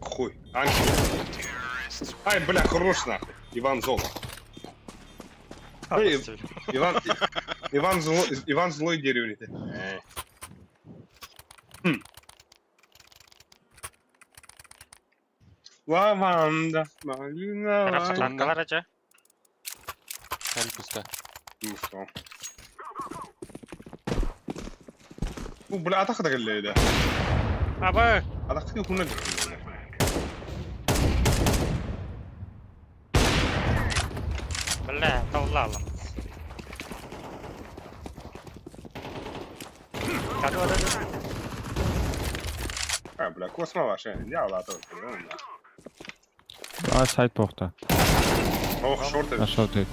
Хуй. Анки. Ай, бля, хорош нахуй. Иван Зол. Эй, Иван, Иван, зло, Иван злой деревни. Э. Хм. Лаванда, малина, лаванда.
Танкалар ача.
Хәл пусто.
Ну что? Ну, бля, атака да.
Аба.
Атака хуна.
Бля, тавлалым. Каду аду.
А, бля, космо ваше. Я лато.
А, сайт похта.
Ох, шорты.
А шо ты?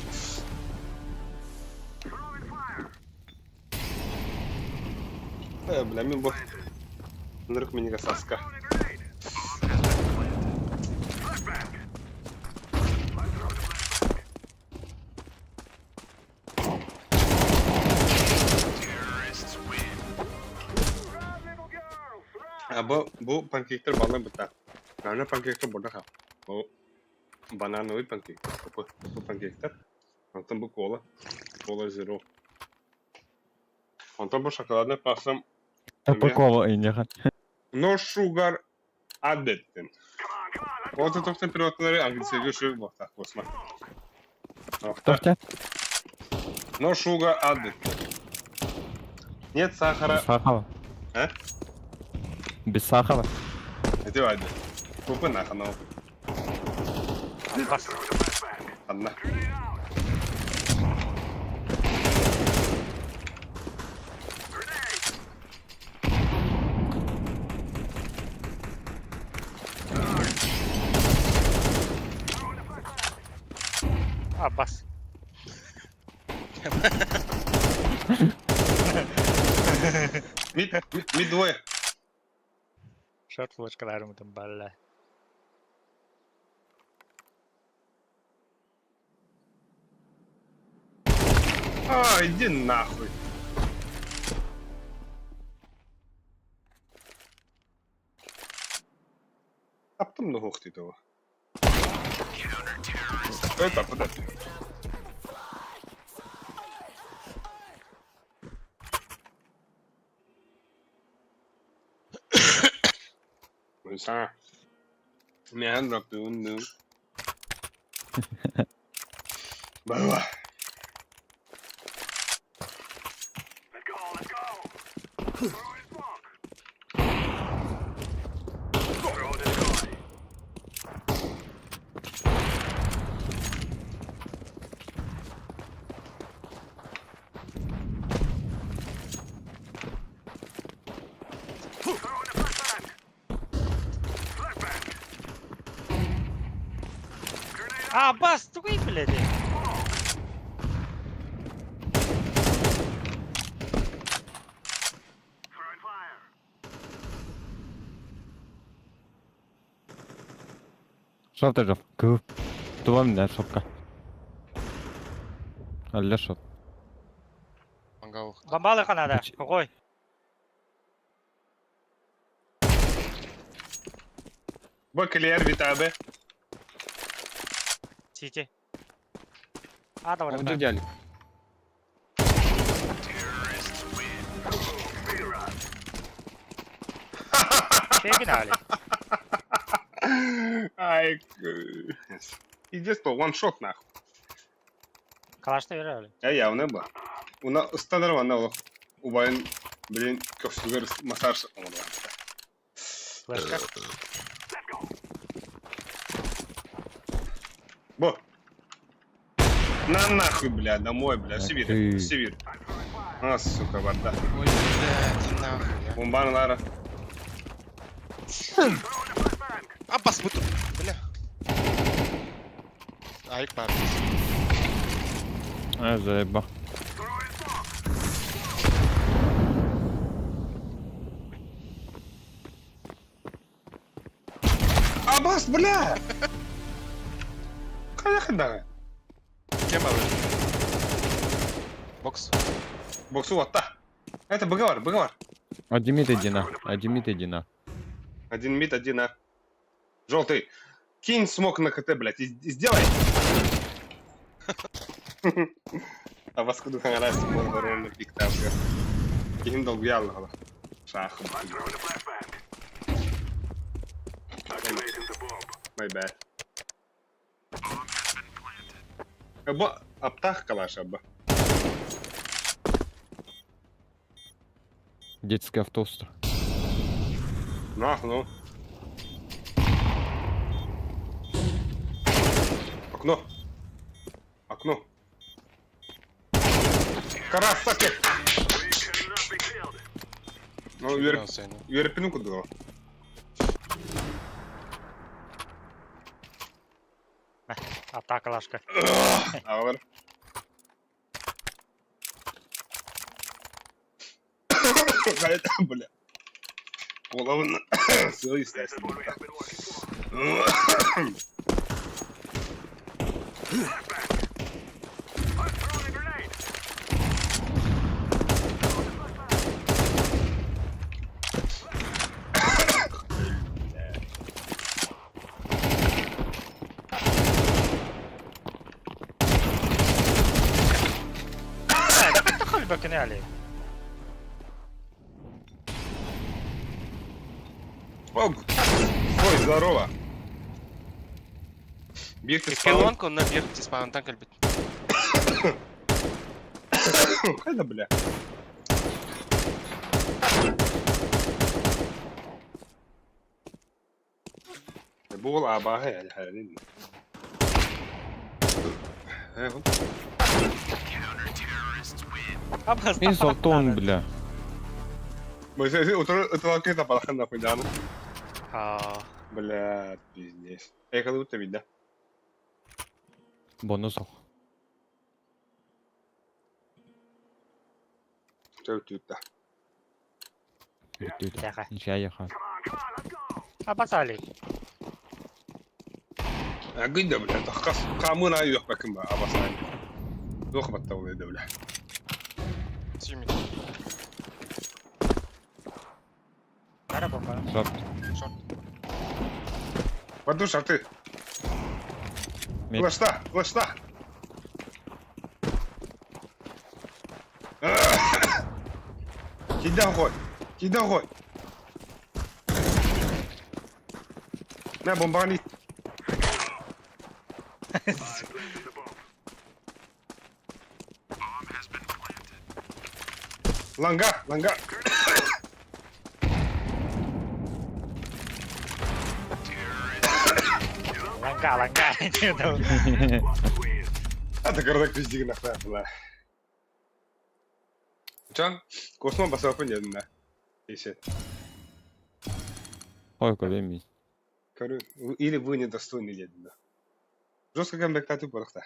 Э, бля, мин бу. Нырык минига саска. А бу бу панкейктер баллы быта. Главное панкейктер бордаха. Бу банановый панкейк. Бу бу панкейктер. Онтон бу кола. Кола зеро. Онтон бу шоколадный пастам.
Упаковал и не
No sugar added. Вот это в переводтары английский şu бохта косма.
Тохта?
No sugar added. Нет сахара.
Сахара.
А?
Без сахара.
Это added. Купы нахано.
Бас.
Анна. Мид, мид, мид двое.
Шорт флешкаларым там балла.
А, иди нахуй. Таптым да хух дейді ол. Это, подожди. Мыса. Мен раптым. Бала.
А, бас, тугай, блядь.
Шорт жок. Көп. Туа менә шопка. Әллә шоп.
Мангал.
Бомбалы надо.
Поч-
Какой?
Бакалер витабе.
Сити. А, давай.
Он идеален.
Фигнали.
Ай, иди сто, one shot нахуй.
Калашны верали.
Я явно ба. Уна устанар вана убайын, блин, көксүгөр массаж оңдо.
Флешка.
Бо. На нахуй, бля, домой, бля,
Ах
Сибирь,
ты.
Сибирь. А, сука, вода.
Ой, блядь, иди нахуй. а.
Бомбан Лара.
Аббас, буту. Бля. Айк бар.
А, заеба.
Абас, бля! Каяхында?
Кем алыр? Бокс.
Боксу атта. Это БГ бар, БГ бар.
Один мид, один А. Один мид, один А.
Один мид, один А. Желтый. Кинь смок на КТ, блядь, и сделай. А вас куду хангарас был пик там. Кихин долгуял на Шах. My bad. Аба, аптах калаш, аба.
Детский автобус.
Нах, ну. Окно. Окно. Красавчик! Ну,
Верно, Сеня.
Юрпину куда?
Атака лашка.
Алар. Какая-то, бля. Голову Все, естественно.
Дохуй бакинали.
Ой, здорово. Бирти спаун.
Пилонку на бирти спаун танк альбит.
Хайда, бля. Бул абаһы әле хәлин.
Абас.
Мин солтон, бля.
Утро палахан нахуй да ну.
А,
Бля, пиздец. Эй, когда будто видно.
Бонус.
Чөй,
Бүттү.
Тяха.
Ничья яха.
Абасали.
Агыйда, бля, тахкас камын ай yok bakın ба, абасай. Yok батта ол еді, бля.
Симит.
Бара бомба.
Шорт.
Шорт.
Воду шарты.
Мид.
Флешта, флешта. Кида ғой, кида ғой. Мә, бомбаны. Ланга, ланга.
Ланга, ланга.
Это городок пиздиги нахуй, бля. Чан, космо басапын дедім да. Есе.
Ой, көреміз.
Көрі, или вы недостойны дедім да. Жестко камбэк тату барықта.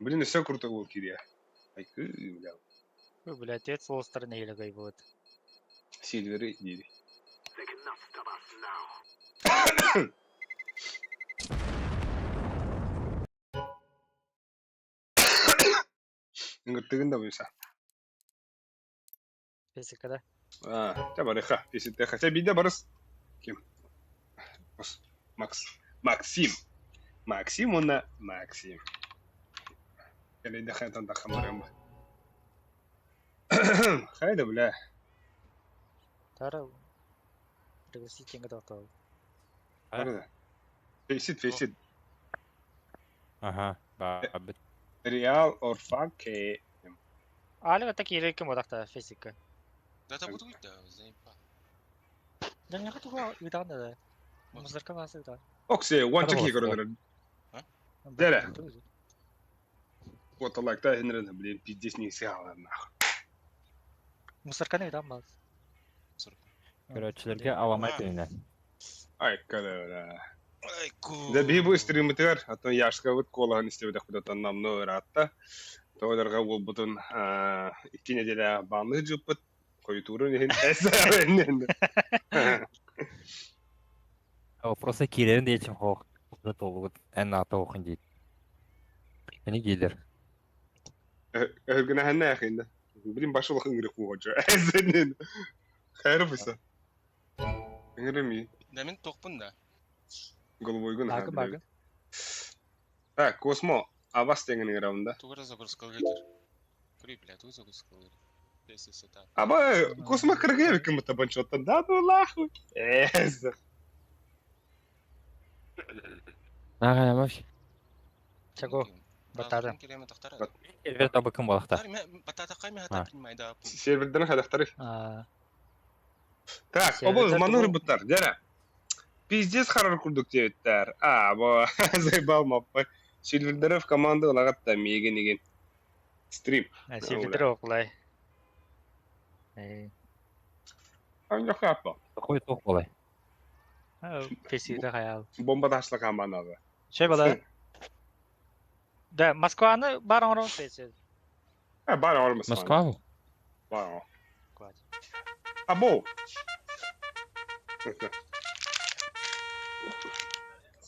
Блин, все круто был Кирия. Ай, бля.
Ой, бля, отец с стороны или гай будет.
Сильверы дири. Ыңгыртыгын да бұйса.
Физика, да?
А, та барыха, если хотя биде барыс. Ким? Макс. Максим. Максим онна Максим. Келейді хайтан да хамарым. Хайда, бля.
Тара. Пригласить деньги до
Барда. Фейсит, фейсит.
Ага. Ба, бит.
Реал or fuck.
Али такие рейки модахта физика.
Да это будет да, заебал.
Да не хочу видан да. Музырка нас да.
Оксе, one check
Хорошо.
көрінер. Дере. Вот лайк та хенрен, блин, пиздец не сяла нахуй.
Мусорка не видан мал.
Көрөчүлөргө аламай түйүнө.
Ай, када.
Ай, ку.
Да би бу стримитер, а то яшка вот колаган истебе куда-то нам ратта. Тоодорга ол бутун икки неделя банны жуппут. Койтурун ихин эсэреннен.
Просто кирерин дейчим хоох. Толугут эн ата охун дейт. Эни кейдер.
Өргүнэ хэннэ яхинда. Блин, башылых ыңгыры кугочу. Эсэреннен. Хайр буса. Ыңгыры
Да мен тоқпын да.
Головой гын.
Багы багы.
Так, Космо, абас деген ыңгыравында.
Тугара загрузка кетер. Кури, бля, тугу загрузка кетер.
Аба, Космо кыргыя ким табанчоттан. Да ну нахуй. Эс.
Ага, ямаш.
Чего? Батара.
Сервер табы кым балыкта.
Батата кайме хата майда.
Серверден хадахтары.
А,
Так, обоз
Сервердер
манур
бу-
буттар, дәрә. Пиздец харар курдук диэттэр. А, бо заебал маппа. Сильвердеров команда лагатта миген деген. Стрим.
Сервер оклай. Э,
Аңда хапа.
Такой тоқ болай.
физика хаял.
Бомба ташлы командасы.
Şey бала. Да, Москваны бар оңрон физика.
А, бар алмас.
Москва?
Бар. А бо.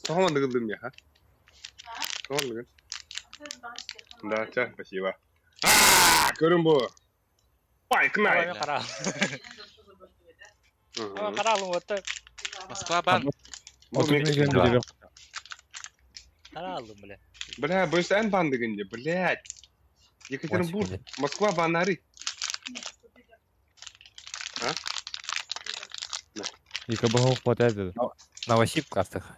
Тоғын дыгылдым я, ха? Тоғын дыгыл. Да, ча, спасибо. А, көрін бу. Пайк най.
Кара. Кара алым вот.
Москва бан.
Бу мен
Бу
Кара алым, бля.
Бля, бойся ән бан дегенде, блядь. Екатеринбург, Москва банары.
ЕКБ хватает.
Новосиб кастых.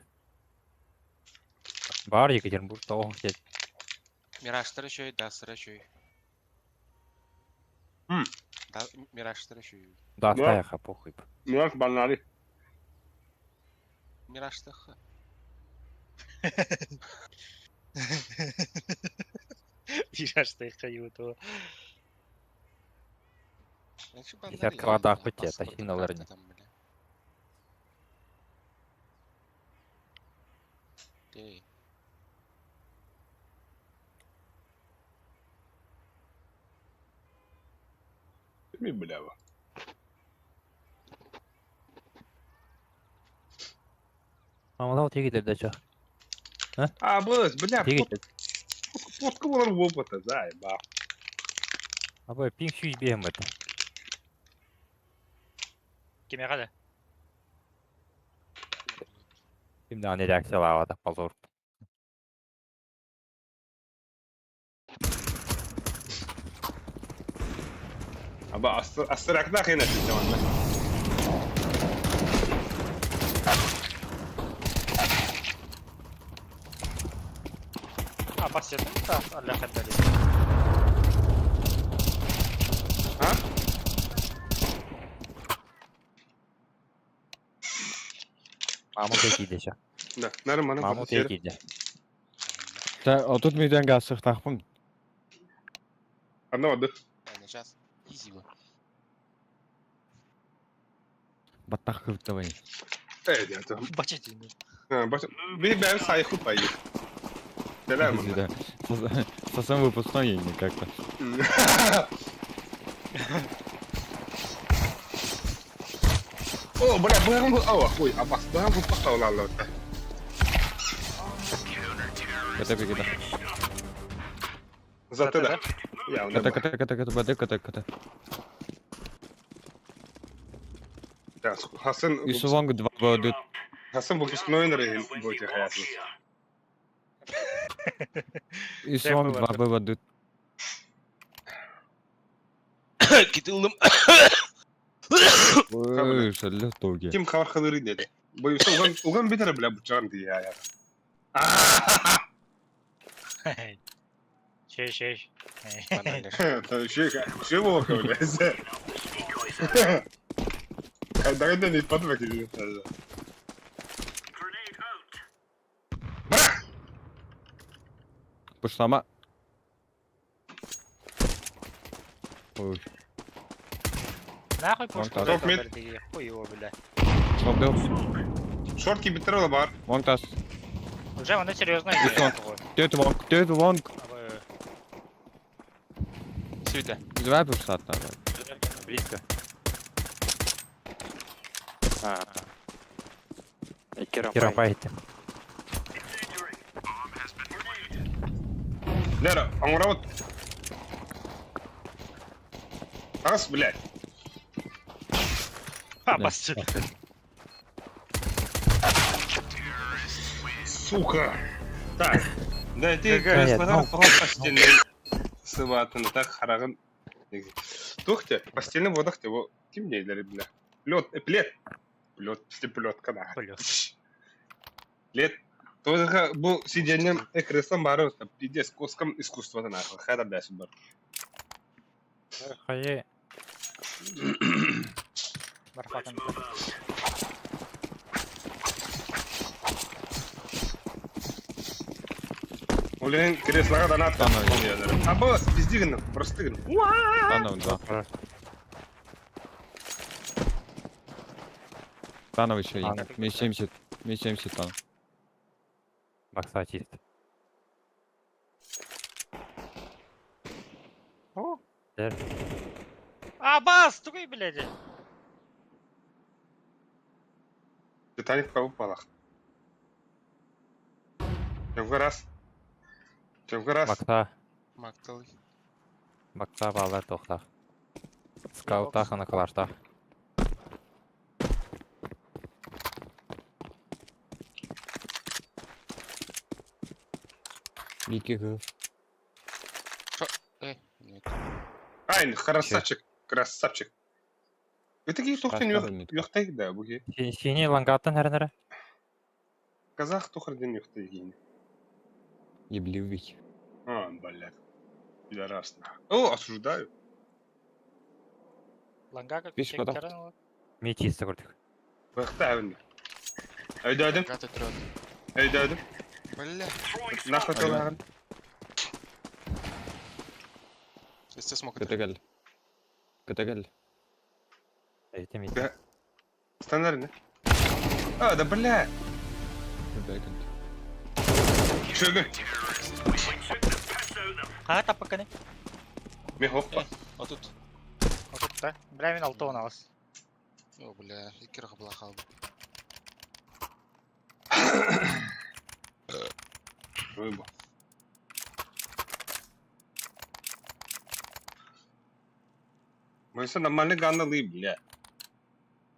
Бар Екатеринбург тоқ дед.
Мираштар еще, Дастар еще.
М.
Да, Мираштар еще.
Да,
Да.
таяха похуй.
Мираж банары.
Мираштах.
Пирашты хаю то.
Десятка вода хоть это, хиналар не.
Эй.
Кими блява?
Мамалау тегидер дача.
А, быс, бля,
Тегидер.
фотка буолар уопута, заеба.
Абы пинг сүүс биэм бата.
Кимиэхэ да?
Ким даҕаны реакциялаабата позор.
Аба астыракна хена манна.
А, бассетин да, алла хаддали.
А?
Мамут киирдэ чэ.
Да, нормально.
Мамут киирдэ.
30 мүнүүтэн гассыахтаахпын.
Анна бады.
Сейчас. Изи го.
Баттах кыбыттабай.
Э, это.
Бачатин.
Би бэм сайху пай. Сэлэм.
Сосом выпускной как-то.
О, бля, бэм, о, ой, абас, бэм пахтал
Ката ката.
Зато да. Я,
Ката ката ката ката бады ката ката.
Хасан.
Үс лонг 2 бады.
Хасан выпускной на будет хаятын.
Үс лонг 2 бады.
Китылым.
Ой, шаллах тоги.
Ким хабар хадыры деди. Боюсь, уган уган битер бля бучан ди я.
Шей, шей.
Шей, шей боло блядь. Когда не подвиг. Брах!
Пушлама. Ой.
Нахуй пушку
так.
Хуй его, бля.
Шорт
Шортки битерла бар.
Лонг тас.
Уже она серьезно.
Төт лонг, төт лонг.
Сюда.
Давай пуштат надо.
Близко.
А.
Кирампа иттим.
Лера, аңырабыт. Ас, блядь.
А, бас.
Сука. Так. Да, ты
Какая?
креслодан постельный сыватын, так харагын. Тухте, постельный водах его темнее, бля. Лед, плед. Плед, плетка, да. Плед. Тоже бу сиденьем креслом бары, пиздец, коском искусства нахуй. Хайда бля сюда.
Хайы.
Бархатан.
Блин, креслога донат. А босс, пиздигн, простыгн.
Танов два. Танов еще есть. Мне 70. Мне 70 танов.
Бакса чист.
А, бас, тугай, блядь.
Титаник по упалах. Раз. Раз.
Бакса.
Макталы.
Бакса балар тохтах. Скаутах, анакалаштах.
Вики гы.
Нет.
Ай, красавчик, красавчик. Вы такие тухтын юхтай, да, буги.
Синий лангаттан хәрнәрә.
Казах тухардин юхтай гин.
Ебливый.
А, блядь. Пидорас. О, осуждаю.
Ланга как
Биш потом.
Ми чисто көрдүк.
Бахтавын. Өйдөдүм,
Гата трет.
өйдөдүм.
Бля.
Нахуй толагын.
Если смог.
Ката кел. Ката кел.
Этим
Да. Стандартный. А, да бля. Шөгө.
Ха, тапаканы.
Мен хоппа.
А тут.
А тут. Да, бля, мин 6 18.
О, бля, икки рахабла хаалбыт.
Выбор. Мы все нормально ганналы, бля.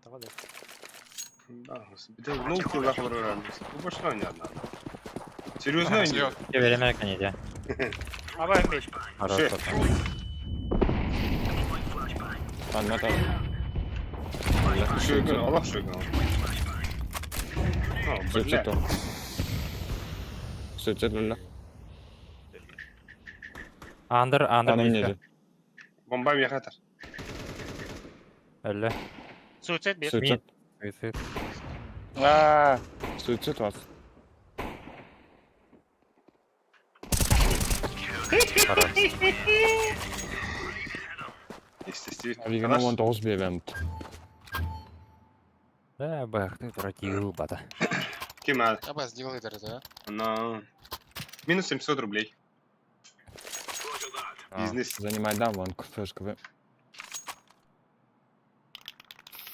Давай, да.
Да, господи, ну куда говорю, больше не одна. Серьезно, не?
Слева.
Береме конеде.
Аба, мид.
Хорошо.
Анна там.
Шуйгун, Аллах шуйгун. О, бля.
Суицид. Суицид лүллэ.
Андер, андер.
Ана
близко.
не
Бомба мехатор.
Өллө.
Суицид бир.
Суицид.
Суицид.
Аа,
Суицид вас.
Хорош.
Естественно.
Авигана 19 бебем.
Да, бахты против бата.
Кем надо?
Аба, сделай это, да?
На. Минус 700 рублей. Бизнес.
Занимай да, вон флешка.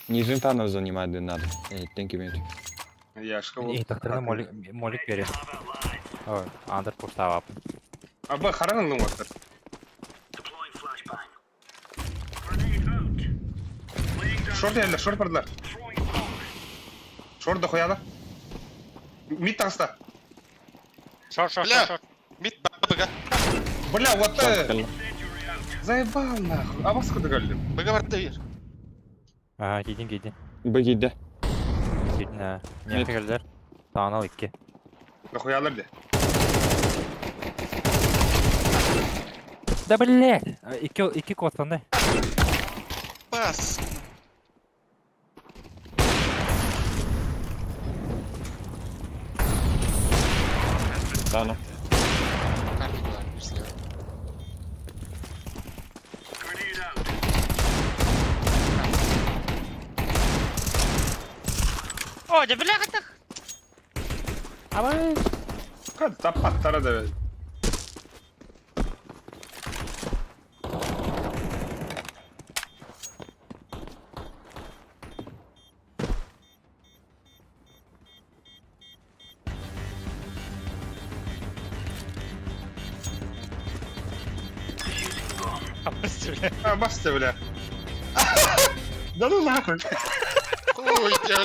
Нижний танов занимать не надо. Эй, thank you, mate.
Я школу.
И тохтарны молик молик берем. Ой, андер пуштава.
Аба, харан луматтар. Шорт еллер, шорт бардылар. Шорт дохуяла. Мид таста.
Шорт, шорт,
Бля.
шорт, шорт.
Мид, БГ.
Бля, вот
Шорт
это.
кэллэ.
Заебал нахуй. А вас куда галли?
БГ барда бир.
Ага, кидин, кидин.
Бэгиде.
Кидин, а. Не келдер. Таанал икки.
Дохуялар де.
Да блядь! Икки икки костанды.
Пас.
Тана.
Карты была, бир слева.
О, да бля, так.
Абай.
Как тапаттара да.
Бля.
А, баста, бля. Да ну нахуй.
Хуй, бля.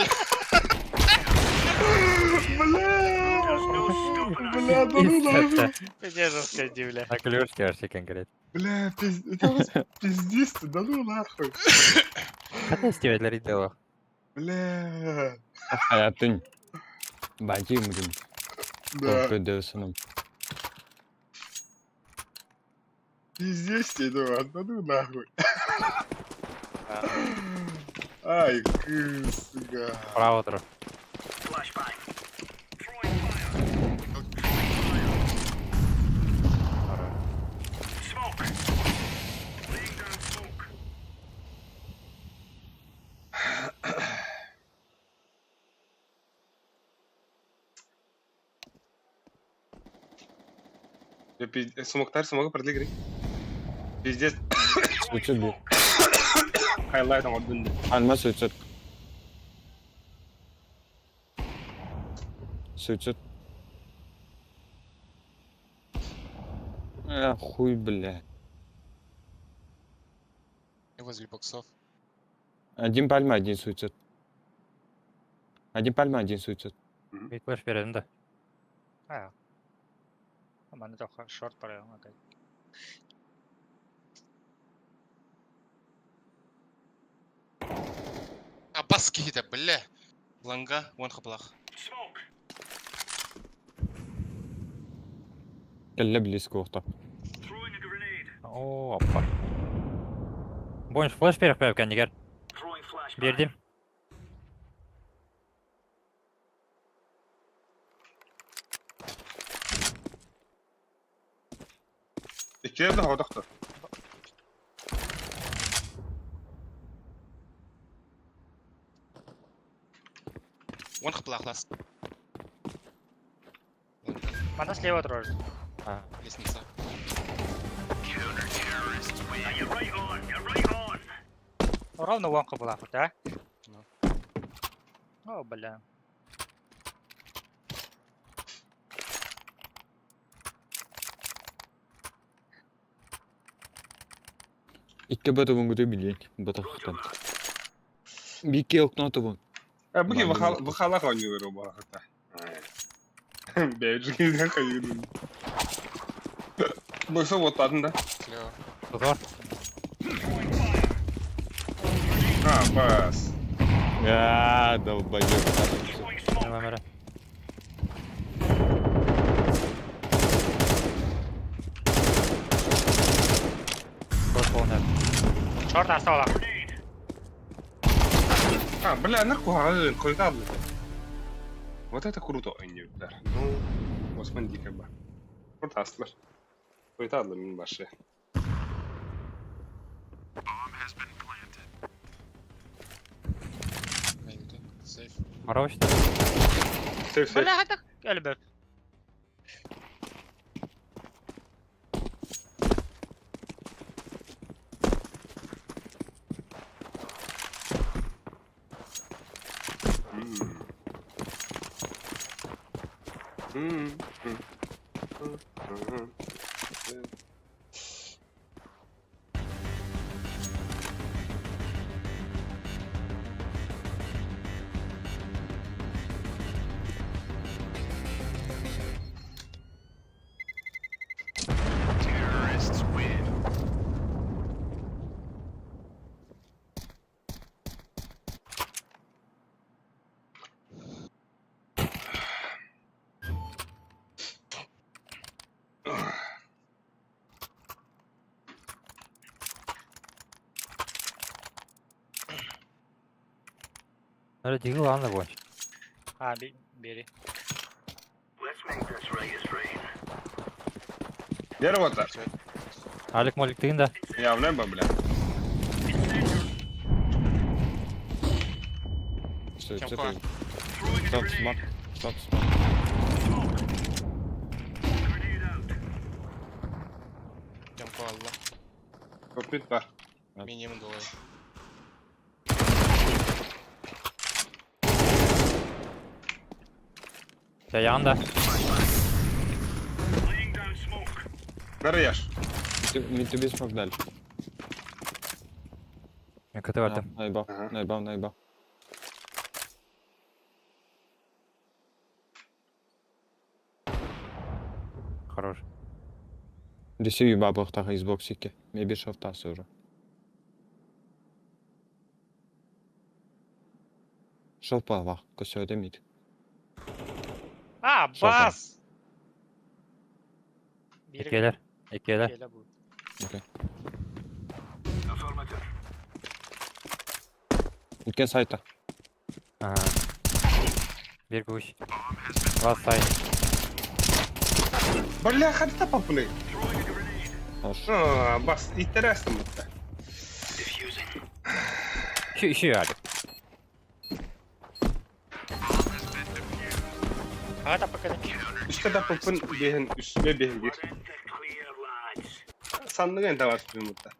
Бля. Бля, да ну нахуй.
Пиздец, сходи, бля.
На клюшке вообще конкретно.
Бля, это пиздец, да ну нахуй.
Хотя стиветлер дело.
Бля.
Хаятын. Бати мудим.
Да.
Көдөсүнүм.
Пиздец тебе, да ну нахуй. Ай, кысга.
Право тур.
Смоктар, смога продлигри. Пиздец.
Суицид бир.
Хайлайт оңордун.
Анма суицид. Суицид. А, хуй, бля.
Возле боксов.
Один пальма, один суицид. Один пальма, один суицид.
Бит флеш бердим да.
А. Маны тоха шорт барайым, окей.
Абас киһитэ, бля. Ланга, вон хаплах.
Кэллэ близко ухта.
О, опа. Бойынш флеш беріп қойып кәндігер. Бердим.
Иккилер да хотохтор.
Вон хаплах лас.
Мана слева турар.
Лестница.
Ровно уон кыбылаахпыт, а?
Ну.
О, бля.
Икки батыбын билин батахтан. Бикки окно табын.
А буки
Мандым
вахалах ойнуулар убаахата. Бэжигин хайын. Быса вот да.
Клево.
Тутар.
А, бас.
А, долбоёб.
Номера. Шорт полный.
Шорт астала.
А, бля, нахуй, койдаллы. Вот это круто ойнуулар. Ну, Осман дико ба. Круто астылар. Койдаллы мин башы.
Мейнде. Сейф.
Марович.
Сейф, сейф.
Бля, это элбеп.
М. М, м, м, м.
Нөрө дигил аны бойынша.
А, бери.
Дерево-то.
Алик молик тыгын да.
Явно ба, бля.
Что
Чем
это? Стоп, смак. Стоп, смак.
Темко алла.
Топ бар.
Минимум доллар.
Жаян да.
Нарыяш.
Мен тебе смак дали.
Мен КТ бардым.
Наебал,
Ага.
наебал, наебал.
Хорош.
Десеви бабах Xbox 2. Мен бир шафтасы уже. Шолпа вах, көсөдө мид.
А,
Шорт.
бас! Бери.
Экелер. Экелер.
Келе бу.
Окей. Үткен сайта.
Ага. Бир гуш. Вас сай.
Бля, хата попули.
Хорош.
А, бас, интересно будто.
Еще, еще Алик.
А это пока не.
Үстэ попун бehen, үстэ бehen бир. Санныган тавас будто.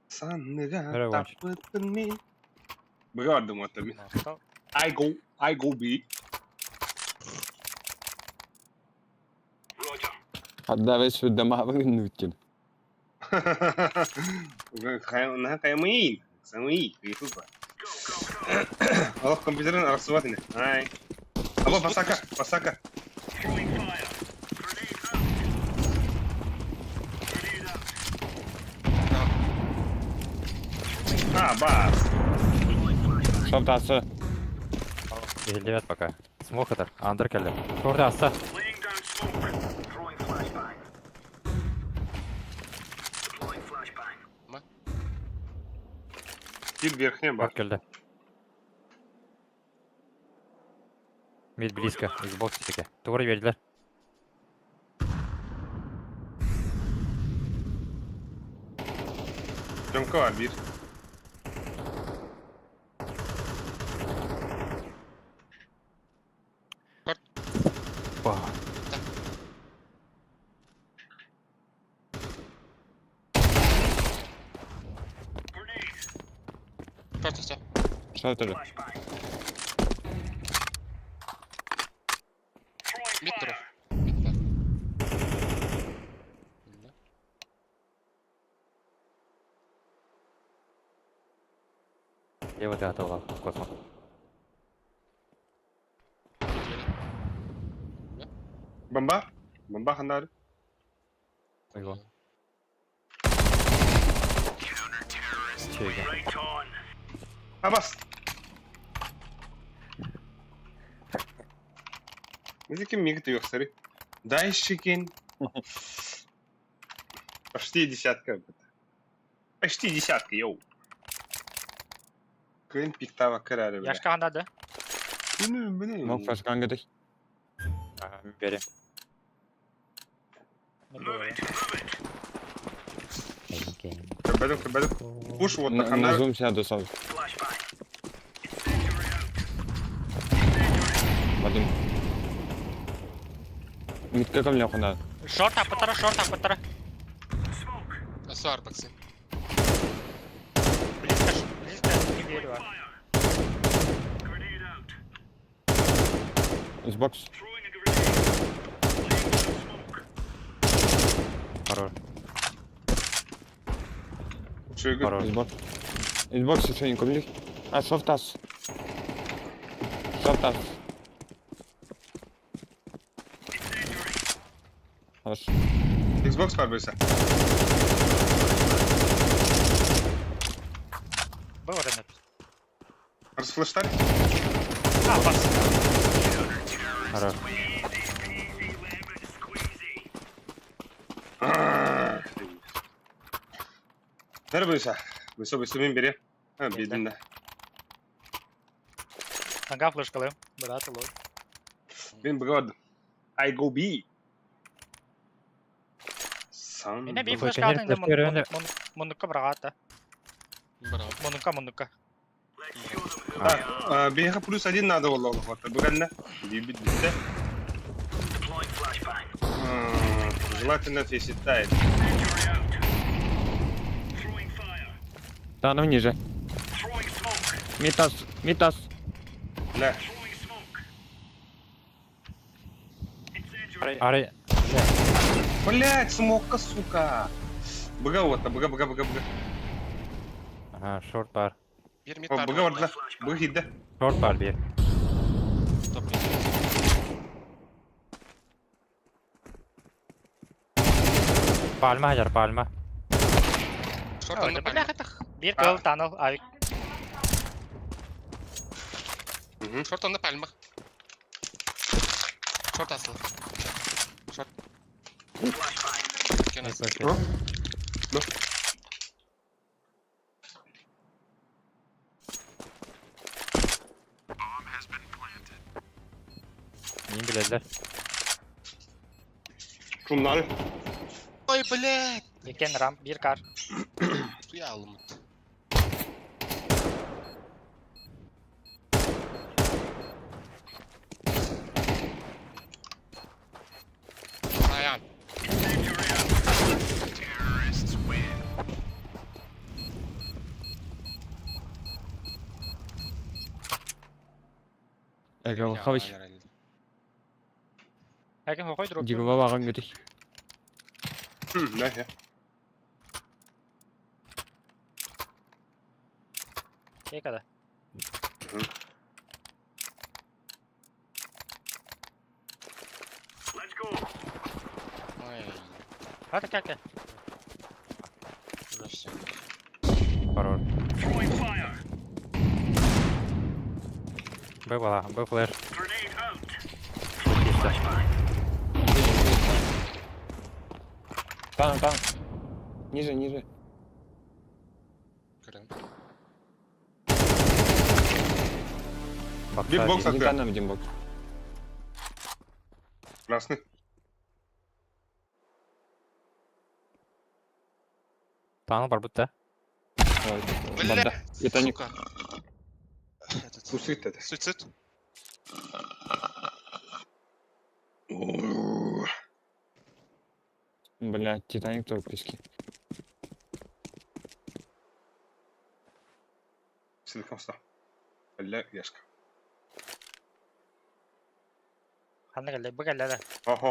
Санныган
Бері бойынша.
таппытын мен. Быга бардым отта мен. I go B.
Хадда вес дамавы нүткен.
На каймын. Самый, кайфуба. Аллах компьютерин арасыват Ай. Або басака, басака. А, бас.
Шафтасы.
Девять пока. Смок это. Андер келді. Шорты аста.
Кир верхне бар.
Бар келді. Мид близко. Xbox теке. Тугры бердилер.
Жомка бар бир.
Ба.
Шорт все.
Что это же?
Мид турар. Мид бар.
Лево ты готова, космо.
Бомба? Бомба хандар.
Его. Чего?
Абас. Мизики миг ты сори. Дай щекин. Почти десятка. Почти десятка, йоу. Кын пиктава карары, бля.
Яшка ханда да.
Ну, блин.
Мог флешкан говорить.
Ага, бери.
Кабаду, кабаду. Пуш вот на
На, на
хандар.
зум сяду сразу. Вадим. Митка ко мне хунда.
Шорт апатара, шорт апатара.
Асуар баксы.
Близко, близко, не верю.
Xbox.
Хорош.
Чё, я говорю?
Хорош.
Xbox. Xbox еще не купили. А, шофтас. Шофтас. Хорошо.
Xbox барбыса.
Был рынок.
Расфлештали?
А, бас.
Хорош.
Нервыся. Бысо, бысо, мен бере. А, беден да.
Ага, флешкалым. Брат, лол.
Мен бгод. I go B. Сан.
Меня би
Ой,
флешка
конечно, флешка
Мунука брата.
Браво.
Мунука, мунука.
Так, беха плюс один надо было вот. Бүгәнне. Бибит битте. Желательно феситайт.
Да, ну ниже. Митас, Митас.
Бля.
Ари.
Блять, смока, сука. Бга вот, бга, бга, бга, бга.
Ага, шорт бар.
Бир мид
О,
бар.
Бга бар, бга хидде.
Шорт бар бир.
Топ мид.
Пальма хажар, пальма.
Шорт онна пальма.
Бир кыл таныл, авик.
Шорт онна пальма. Шорт асыл. Шорт. Кенас.
Не билелер.
Шумнары.
Ой, блядь.
Екен рам, бир кар.
Суя алымыт. Аян.
Эгал хавыш.
Әкем хохой дроп.
Дигла ваган говорить.
Да, я.
Екада.
Ой,
Хата кәкә.
уже все.
Хорош. Б была, Б флеш. Чисто.
Там, там. Ниже, ниже.
Көрем.
Бакса
Битбокс
один.
Один
открыт.
там, один бокс.
Красный.
Таныл бар бутта.
Давай,
Бля,
Банда. Титаник.
сука. Этот.
Суицид это.
Суицид.
Бля, Титаник тоже пески.
Силикон ста. Эллэ яшка.
Ханна кэллэ? Бу кэллэ да.
Охо.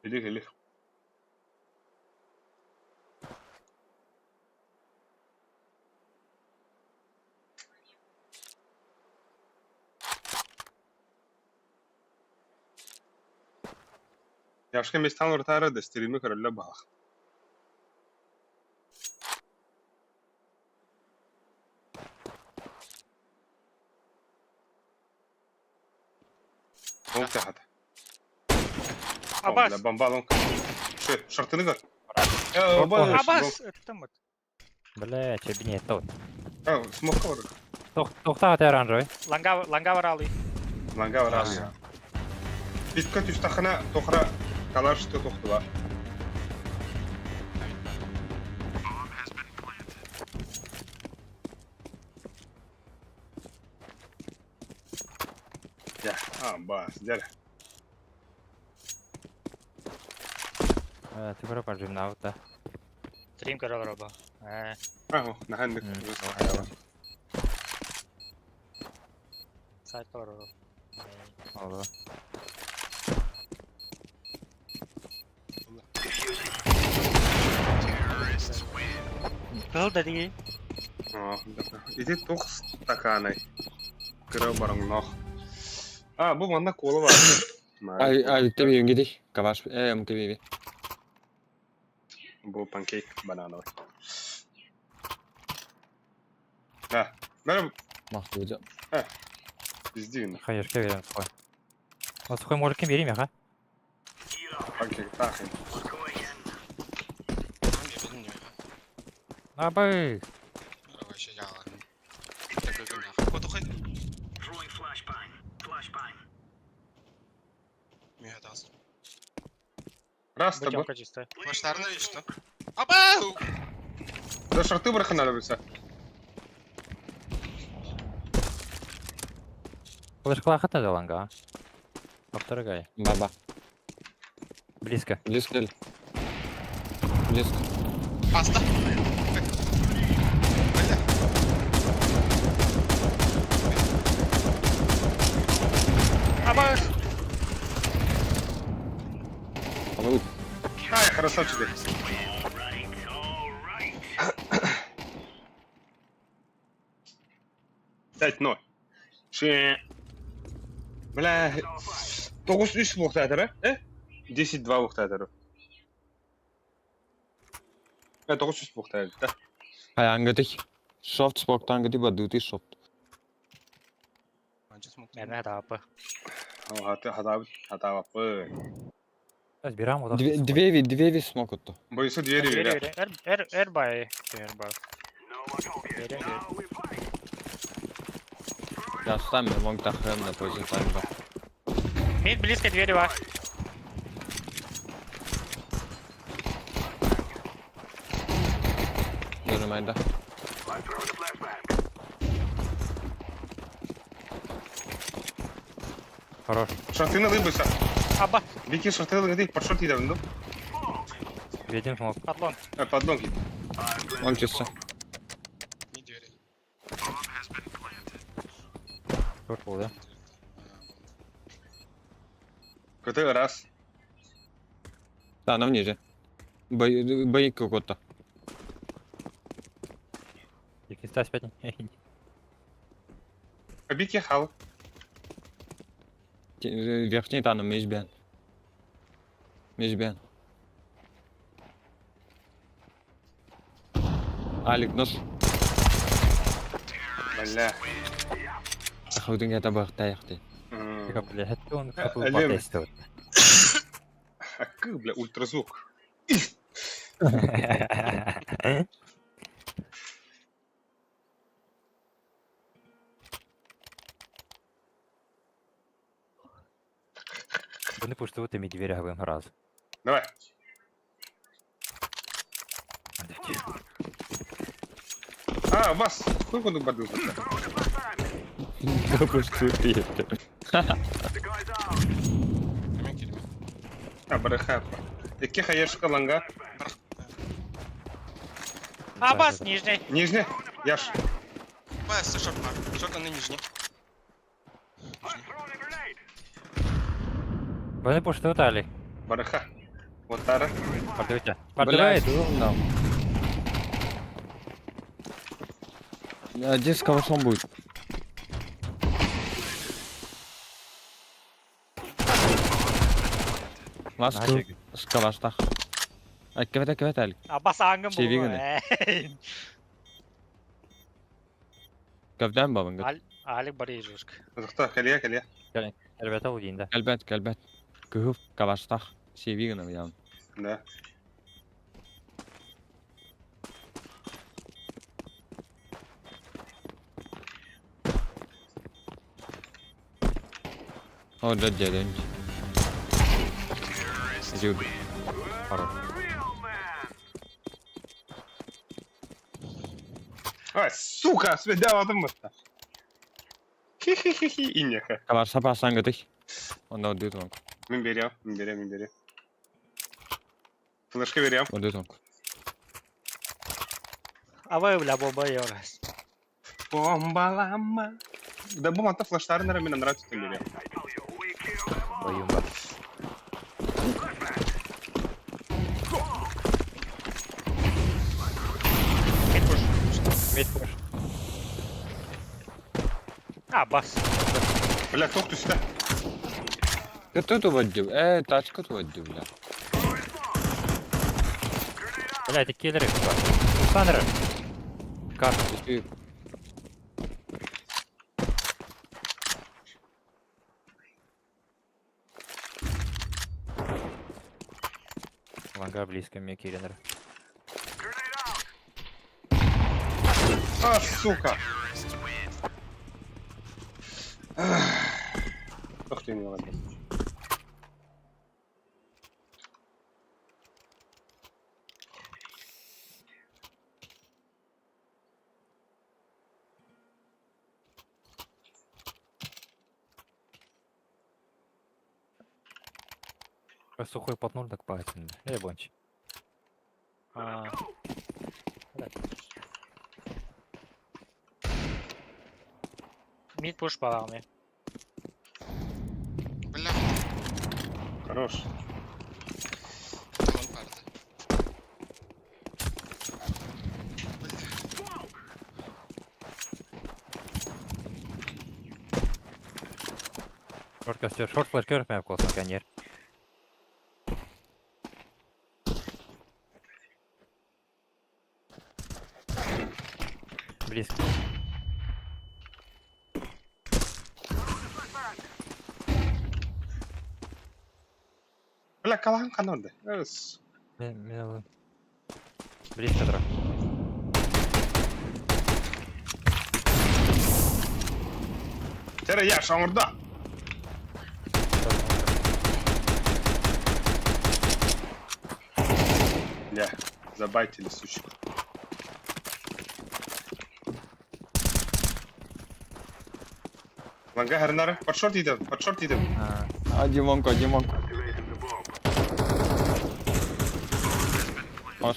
Илик илик. Яшка местан ортары да стерими королля бах. Ол тахата.
Абас!
Бомба Шортыны көр.
Абас! Ыттыммыт.
Бля, чебини это вот.
Смокка бар.
Тохта хата оранжевый.
Ланга, ланга баралы.
Ланга бар. Битка түстахына тохра калашты тохтула. Я, а, бас, дядя.
Ты пропажи на вот, да.
Стрим көрө олоробо. Э,
Аһо, нахан бик.
сайтка олоробо.
Алло.
Кыл да дии.
Ити тух стаканай. Кыра барыңнох. А, бу манна кола бар.
Ай, ай, тебе юнгиди. Каваш, э, мкб.
Бу панкейк банановый. Да. Бәрі
Махтуды.
біздейін.
Хаешка верен сухой. А сухой может кем берем, ха?
Панкейк тахын.
Абы.
Вообще ялан. Такой
Раз тобой.
Бутёмка чисто.
Флаштарны что? Аба!
Да шорты барханали все.
Флешкала хата да ланга. Повторгай.
Баба.
Близко.
Близко. Близко.
Паста! Бля.
Абас!
Алло.
Ай, красавчики. 5-0. Че... Бля... 9-3 буохтаатара, э? 10-2 буохтаатара. Э, 9-3 буохтаатара.
Ай, ангадых. Шофт спокт ангады бадути шофт.
Мэрнэ таапы.
Хатаабыт, хатаабаппы.
Бирам вот.
Две две смокотто.
Бойсы двери
Эр, эр, эр, эр бай. Эр бай. Эр,
Я сам лонг тахрем на позицию тайм
Мид близко двери ва.
Нажимай, да.
Хорош.
Шортыны лыбыса.
Аба,
Бики шорты лыгды, под шорт идем, ну.
Ведем смог.
подлон.
Э, подлон кит.
Он чисто.
Не двери.
Шорт был, да?
КТ раз.
Да, она ниже. Бой, бой какой-то.
И Стас опять не.
А бики хал.
Верхний там, межбен. Межбен. Алик, нос.
Бля.
Ахудың это бахтаяхты.
Бля, это он
Э,
какой
Лен.
потестил.
А как, бля, ультразвук.
Вони пуштувати мій двері гавим раз.
Давай. А, вас. Хуй куду баду.
Что ты?
Кемен келме.
А, бараха. Икки хаешка ланга.
Абас нижний.
Нижний. Яш.
Пас, шорт бар. Шорт на нижний.
Баны пушты утали.
Бараха. Вот тара.
Пардуйте.
Блядь,
Пардуй.
дурно. Один с калашом будет. Лас с калаштах. Кевет, кевет, Алик.
Абас аңгын
Чевиганы.
бұл.
Кевден бабын.
Алик бар жестко.
Зухта, калия, калия.
Ребята, удин, да.
Кэлбэт, кэлбэт. Кыһыл калаштах. Севигана явно.
Да.
О, да, дядя. Иди убей.
Хорош.
А, сука, свидал атым бытта. Хи-хи-хи-хи, инеха.
Калашта пасангытых. Онда одует онку.
Мен берем, мен берем, мен берем. Флешка берем.
Одует онку.
Абай бля бомба yorас.
Бомбалама. Да бу манта флештары нара мен нравится тем берем.
Твою мать.
Мид пуш.
Мид пуш.
Абас.
Бля, тох сюда.
Кто тут водил? Тачка тут водил, бля.
Бля, это киллеры. Александр. Карта.
Ты
Ланга близко мне киллер.
А, сука. Ох ты, не ладно.
Сухой потнул так пальцем. Эй, бонч.
А. Мид пуш балами.
Бля,
Хорош.
вон парта. Бля.
Шорт костер. Шорт флеш көр мен колсын каньер. Близко.
Бля, калан канонды. Эс.
Мен Близко дра.
Тере яш, аңырда. Бля, забайтили, сучку. Ланга харнара, под шорт идем, под шорт идем.
Один вонку, один вонку.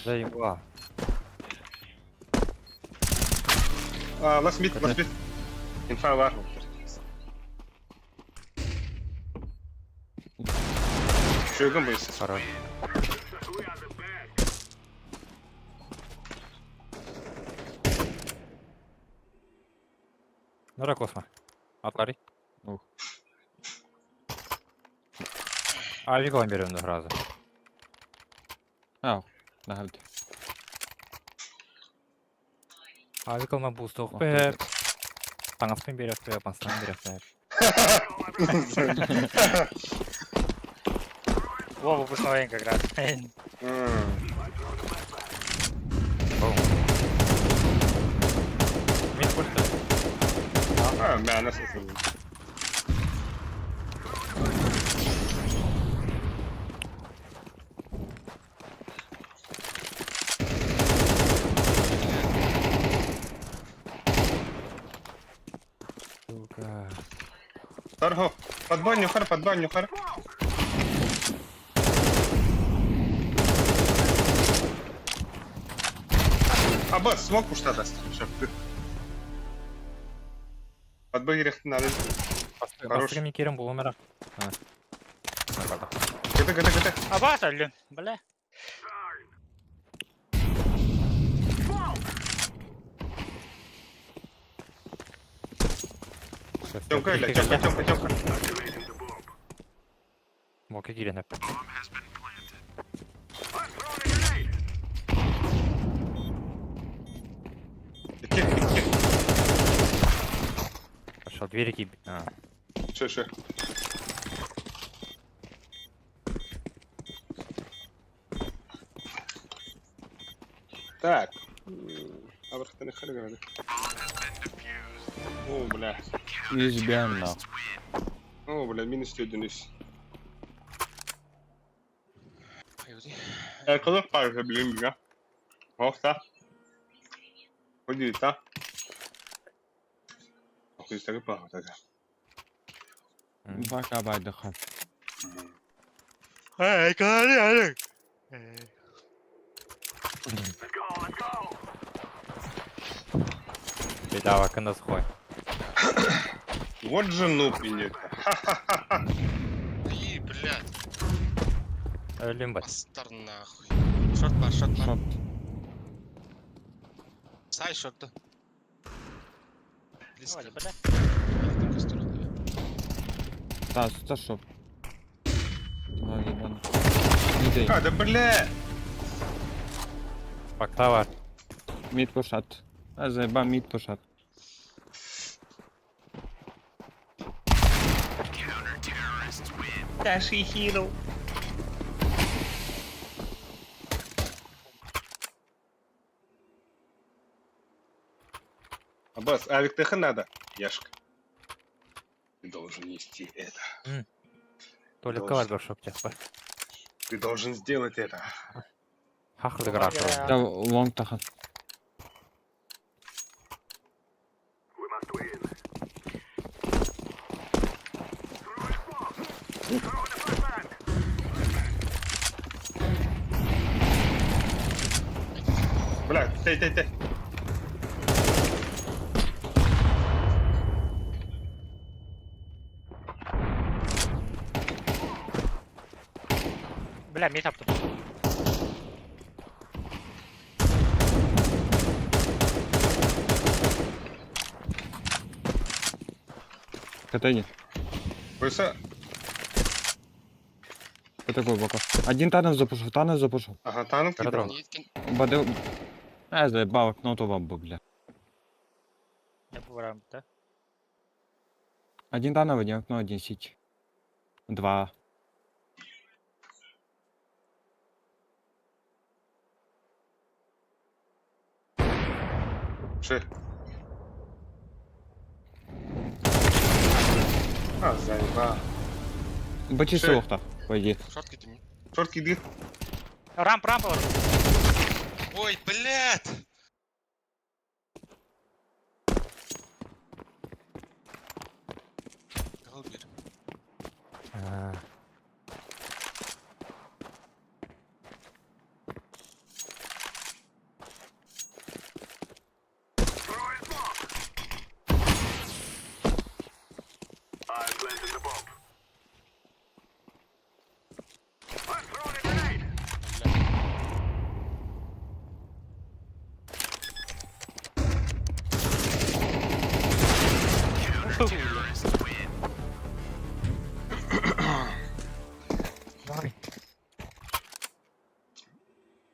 Заебал.
А, лast mid, last mid. Инфа бар. Шөгін бойсыз.
Хорош. Нора космо. Атлари.
Ух.
А вікон берем до разу.
Ау, нахабды.
А вікон на буст
Ох,
охпе. Таңаспен берет, панстан берет.
Вова пушновен как раз.
М.
Мид пушта.
А, мә, nasıl
Сука.
Тархо, подбань юхар, подбань юхар. Аба, смог уштата. Шапты. Подбой керехтин надо. Хорош.
Бастыгы мен керем болу мера.
Кыты, кыты, кыты.
Аба өллүм. Бля.
Тёмка, бля, Тёмка, Тёмка, Тёмка.
Мока киирен эп.
Икки, икки.
Пошел двери кип. А.
Шо, шо. Так. Абрахтаны харгады. О, бля.
Избян нахуй.
О, бля, минус 103.
Хайуди.
Эколог паржа, блин, бля. Охта. Ходи, та. Охта, так, так.
Бака байдыха.
Эй, кали, али.
Беда, кында схой.
Вот же нуб меня.
И, блядь,
Өлүм бат.
бастар нахуй. Шорт бар, шорт бар.
Шорт.
Сай шорты. Близко.
Оля, бля.
Алтын көстөрөдү.
Да, сюда шорт. А, ебаный. Мид
А, да бля!
Бакта бар.
Мид пушат. А, заеба, мид пушат.
Аббас, авик ТХ надо, Яшка. Ты должен нести это.
Туалетка бар бер шоп бар.
Ты должен сделать это.
Хахлы граф.
Да, лонг тахан.
Бля, тей, тей, тей.
Бля, мид аптым.
КТ нет.
Бойся.
КТ глубоко. Один танов запушил, танов запушил.
Ага, танк.
Кадрон.
Бады... А, заебал, окно то вам, бля.
Я бурам, да?
Один танов, один окно, один сить. Два.
Ши. А, заеба.
Бачи
Ши.
охта, пойди.
Шорт кидим.
Шорт киди.
Рамп, рамп. бар.
Ой, блядь! Голубир.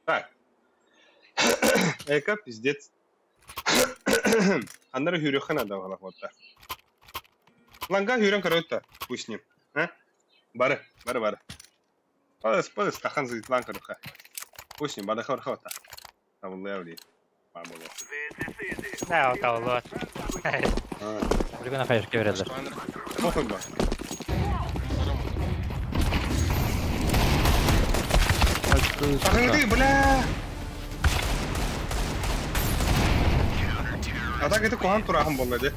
Так. Эка, пиздец. Аннары хүрүөххэ надо вот Ланга хүрэн көрөттө, пусть с ним. А? Бары, бары, бары. Падас, падас, тахан зытлан көрөххэ. Пусть с ним, бары хор хота. Табыллы әвли. Бабылы.
Да, вот вот.
Билген хайышка берелер.
Похуй ба. Тахан ты, бля! А так это кухан турахан болла де.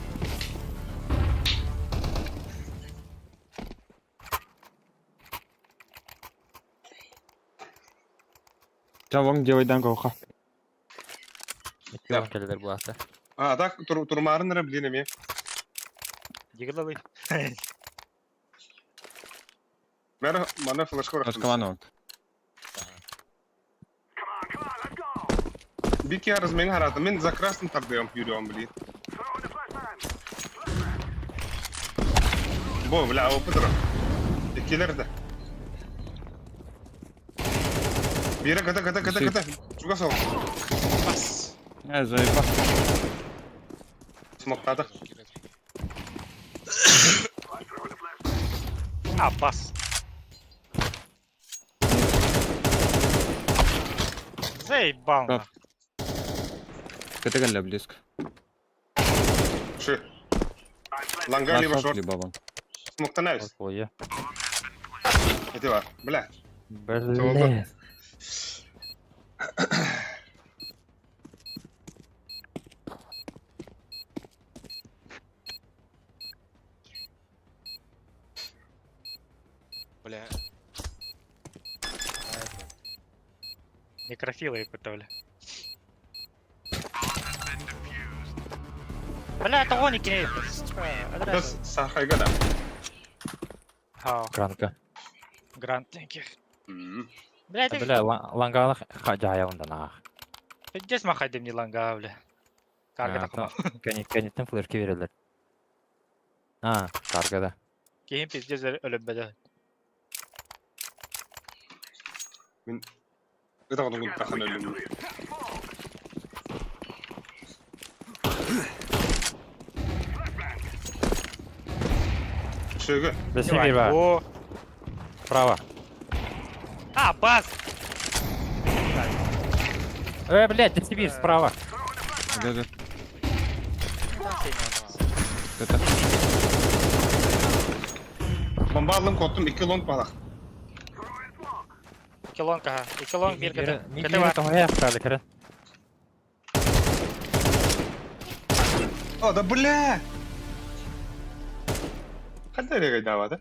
Да, лонг делай дан гоха.
Икки уон кэллэр буолаата.
А, так турмаарын эрэ блин эмиэ.
Дигилалый.
Мэр мана флешка урахтым.
Москва
Бики размен харата. Мен за красным тардыам юрём, блин. Бо, бля, опытра. Иккилер да. Бире ката ката ката ката. Чуга сол.
Бас.
Э, заебал.
Смоктадық.
А, бас. Заебал.
Прав. КТ близко.
Ши. Ланга либо шорт.
Либо вон.
Смоктанайс.
Ой.
Это бар. Бля.
Блин.
Бля.
Некрофилы пытали. Бля, это он и
Сейчас сахайга да.
Гранка.
Грант, Бля, это...
Бля, лангалах жайылында нах.
Пиздец махайдым не ланга, бля. Карга таком.
Кенеттен флешки берелер. А, каргада.
Кейин пиздец өлөм беде.
Мен это гана тахан өлүм. Шөгі.
Бесеме бар. Право.
А, бас!
Блядь, да Сибирь справа.
Да, да. Это.
Бомба алдым, коттум, 2 лонг балақ.
2 лонг, ага. 2 лонг, бир КТ.
КТ бар.
О, да бля! Қандай регайдава, да?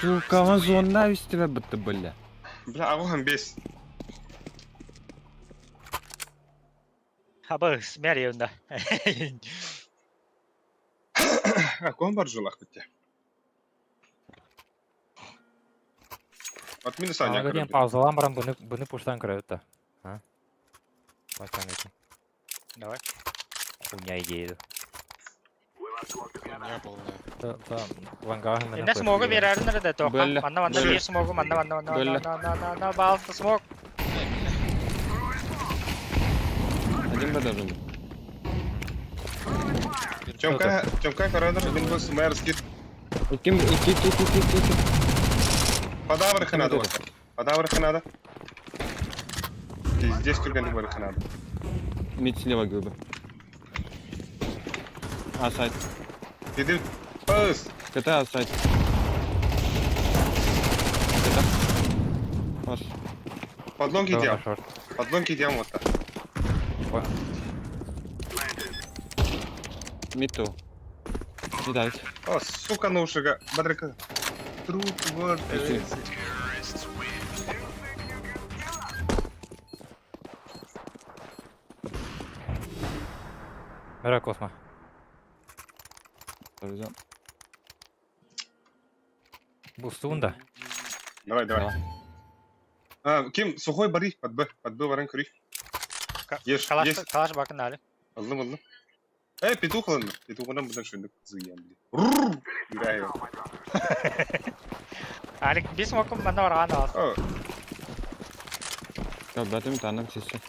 Сука, Амазон навис тебя будто бля.
Бля, ағухан бес.
Абы, смәр
Кон бар жолақ бітті. От минус аня.
Ага, паузалан барам, бұны пуштан көрөбүт да.
Давай.
Хуйня идея.
Хуйня полная.
Инде смогу берәрин да тоqa. Манна манна бир смогу, манна манна манна манна манна манна балты смог.
Один Б должен быть.
Тёмка, Тёмка Карадер, один был мэрский.
Ким, ики, ики, ики, ики.
Подаврыха надо. Подаврыха надо. Пиздец, только не надо.
Мид слева губа. А, сайт.
Иди, пас.
КТ, а, сайт. КТ. Пас.
Подлонки идем. Подлонки идем вот так.
Мид ту. Не дайте.
О, сука, ну ушига. Бадрика. Труп, вот.
Бера космо. Бустун да.
Давай, давай. А, ким, сухой бары, под Б, варен кури.
Ешь, калаш, есть. Калаш бакын али.
Аллым, аллым. Э, петух алын. Петухынан бұдан шөндік зыян, блин. Юрай.
Алик, бис мокум манна барган ал.
Калбатым танам сесі.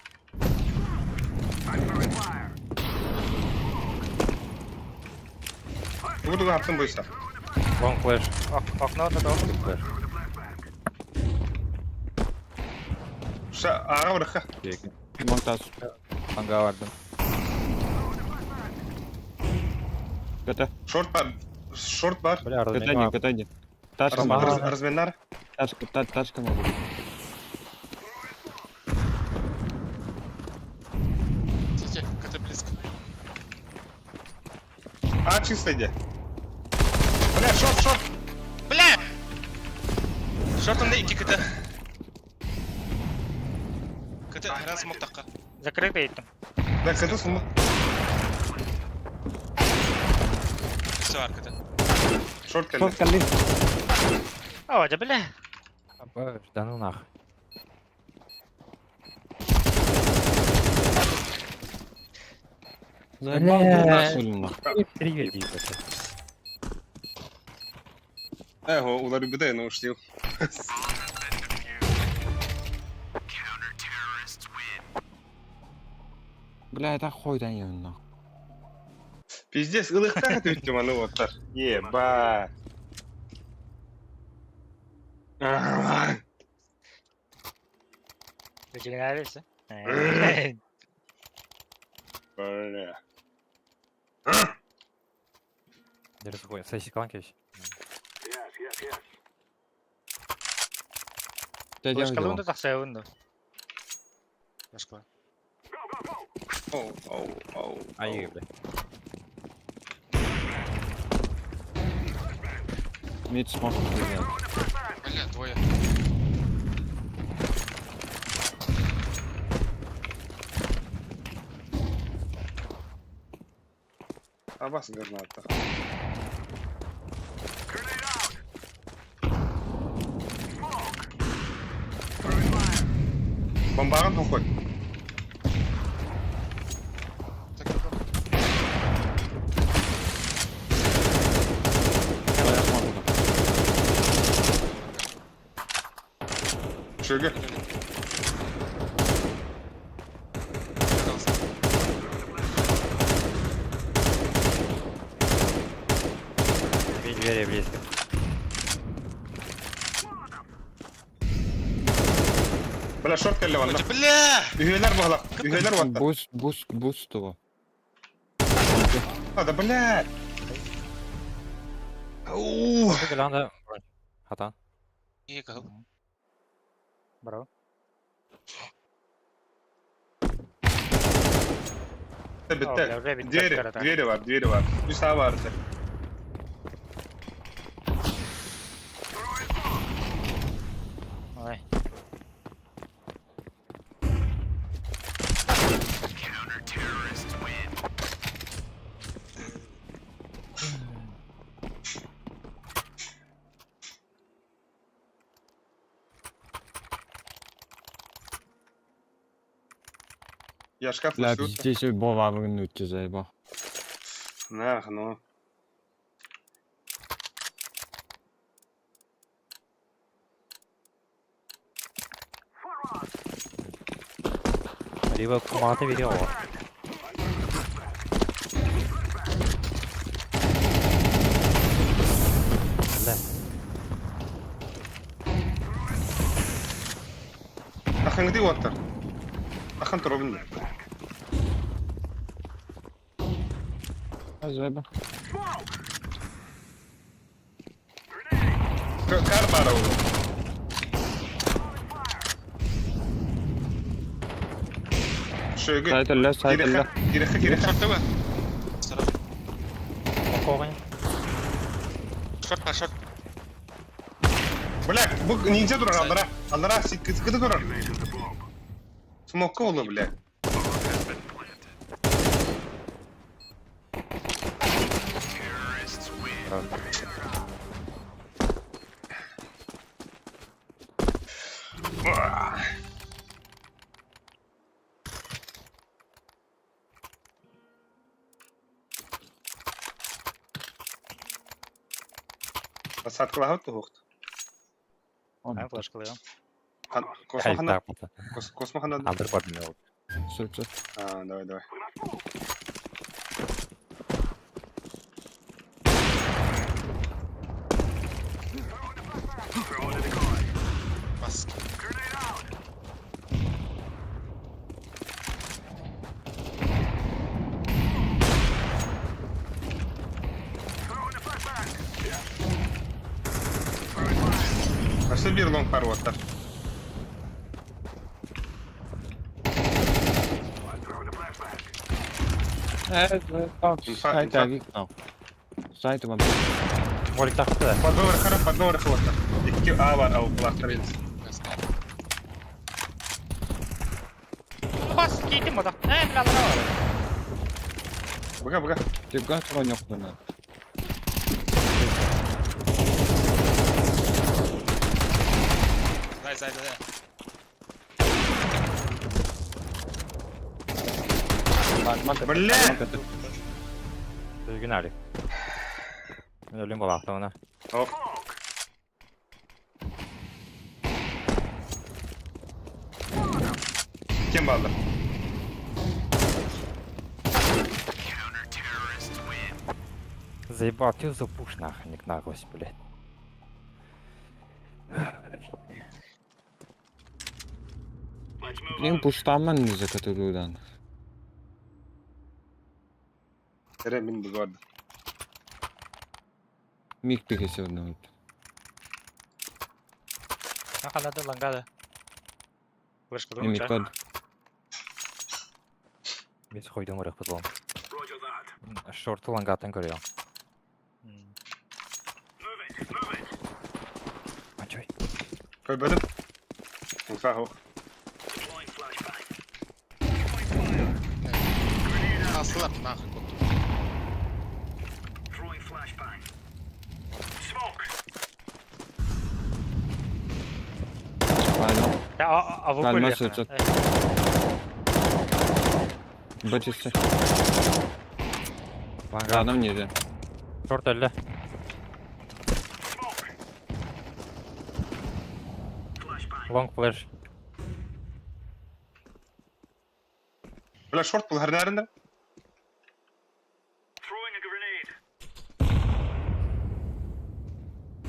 Буду аптым бойса.
Long flash.
Окно на дом.
Flash.
Ша, аға бұрыққа.
Монтаж.
Anga vardım.
КТ.
Шорт бар. Шорт бар.
Бля,
КТ один, КТ один. Тачка
Роман.
может быть.
Разменнар.
Тачка, тачка может быть.
Тихо, КТ близко.
А, чисто иди. Бля, шорт, шорт.
Бля! Шорт он 2 КТ. КТ, раз смог такка.
Закрытый там.
Да, КТ сумма.
Все, ар КТ.
Шорт кәлі.
Шорт калли.
О, да бля.
Да ну нах.
Заебал
Бля.
ты нахуй, нахуй.
Привет,
Эго, улар беде, но ушли.
Бля, это хуй да не нахуй.
Пиздец, ылықтағы өттім аны оттар. Еба.
Выделялись.
Бля.
Держи хуй. Сосиска кланки.
Ты
Флешка
делал?
лунда тахса лунда.
Москва.
Оу, оу, оу.
Ай, бля.
Мид смог.
Бля, двое.
Абас граната. Бомбаған тоқой.
Так, так, так.
Шөге.
Пожалуйста.
Две двери близко.
Бля, шорт кәлі ванна.
Бля!
Үйелер бағлақ. Үйелер ватта.
Буст, буст, буст его.
А, да бля. Ау.
Глянда. Хата.
Ехал.
Браво.
Бітті.
Уже бітті.
Двери, двери бар, двери бар. Үш тағы бар.
Ой.
Я шкаф
Бля,
флешута.
пиздец, бова вынуть заебал.
Нах, ну.
Либо кумата видео. Бля.
Ахаңды оттар. Ахан тұр
Заебал.
Кар бар ол. Шөге.
Сайт ілі, сайт ілі.
Кирехе, кирехе.
Шорт ТВ. Осторожно.
Упакованный.
Шорт по шорт.
Бля, бұл ниндзя тұрар, алдыра. Алдыра, кіті тұрар. Смокка олы, бля. Посадкалаһыт туһуохт.
Ай, флешка лыгам.
Космохана, космохана.
Андер подмел.
Суицид.
А, давай, давай. Өссө биир лонг пар уоттар.
Сайт авик Сайт вам.
Молик тахты.
Подговор хара, подговор хвоста. Икки А бар, ау, кулактар елс.
Бас кийтим ода. Э, бля, бар.
Быга, быга.
Типка тронёк на.
Зай, зай, зай.
Бля!
Düzgün Alik. Мен өлüm балақты оны.
Ох. Кем балды?
Заебал, ты запуш нахуй, не наглость, блядь.
Блин, пуштаман не закатылудан.
Эре мин быга
Миг пихесе одну.
Халады лангады. Вышка
Миг под.
Бес қойдың керек бұзылым. Шорты лангатын көрем. Ачой.
Көйбөдүм. Инфа хох.
Асылар нахуй кот.
Пальма.
А вы
Пальма
были?
суицид. Бачишься.
Ланга.
Ладно, ниже.
Шорт әлі. Лонг флеш.
Бля, шорт был харнарында.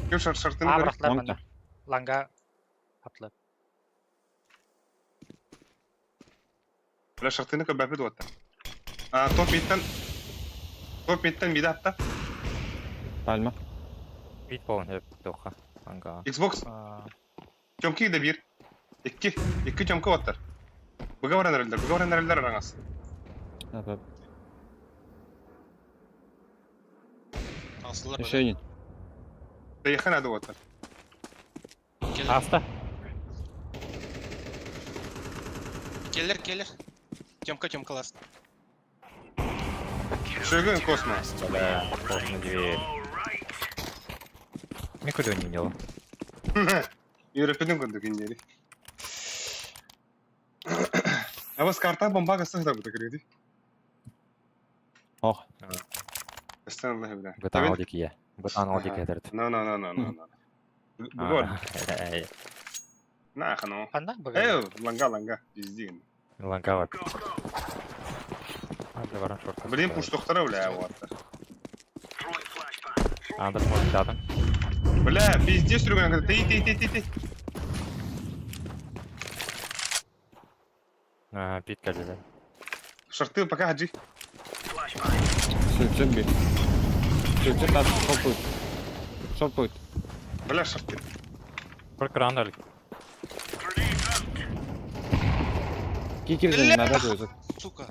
Кем шорт шортын
А,
көрөр?
бырахтылар
Лонгта.
манна. Ланга атлы.
Бля, шортыны көбәпет уатта. А, топ мидтен. Топ мидтен миде атта.
Пальма.
Бит болын хеп тоқа. Ланга.
Xbox. Тёмки да бир. Икки. Икки тёмки уаттар. Быга баран эрелдер, быга баран эрелдер араңас.
Ап,
Асылар.
Еще один.
Тайхан ады уаттар.
Аста.
Келер, келер. Тёмка, Тёмка ласт.
Шөгөн космо.
Бля, на дверь. Никуда не делал.
Европеден көндө киндери. Абас карта бомбага сыгда бу кирди.
Ох.
Астан бля.
Бытан алдик ия. Бытан алдик эдерт.
No, no, no, no, no, no. Бугор. На, хано.
Ханна быга.
Эй, ланга, ланга, пиздин.
Ланга бар. Бля, баран шорт.
Блин, пуш тохтара, бля, вот.
Андер может дадың.
Бля, пиздец, ребята, ты, ты, ты, ты, ты.
Пит кәлелі.
Шорты пока хаджи.
Суицид би. Суицид ат, шорт будет. Шорт будет.
Бля, шорты.
Бір кран әлі.
Кикер
Бля!
надо суицид.
Сука.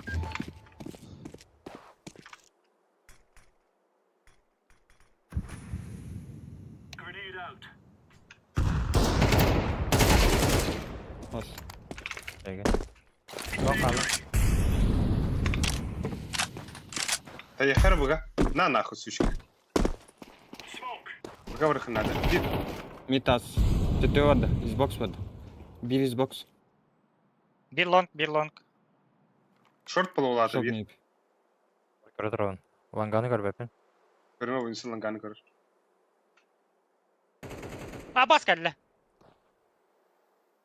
Ас.
Эге.
Таяхар буга. На нахуй, сучка. Буга врых надо.
Митас. ТТ вода. Xbox вода. Бир Xbox.
Бир лонг, бир лонг.
Шорт полуулаты
Шорт
бир.
мип.
Көрі тұрғын. Ланганы көрбеппін.
Көрмө буюнса ланганы көрөр.
А, бас кәлле.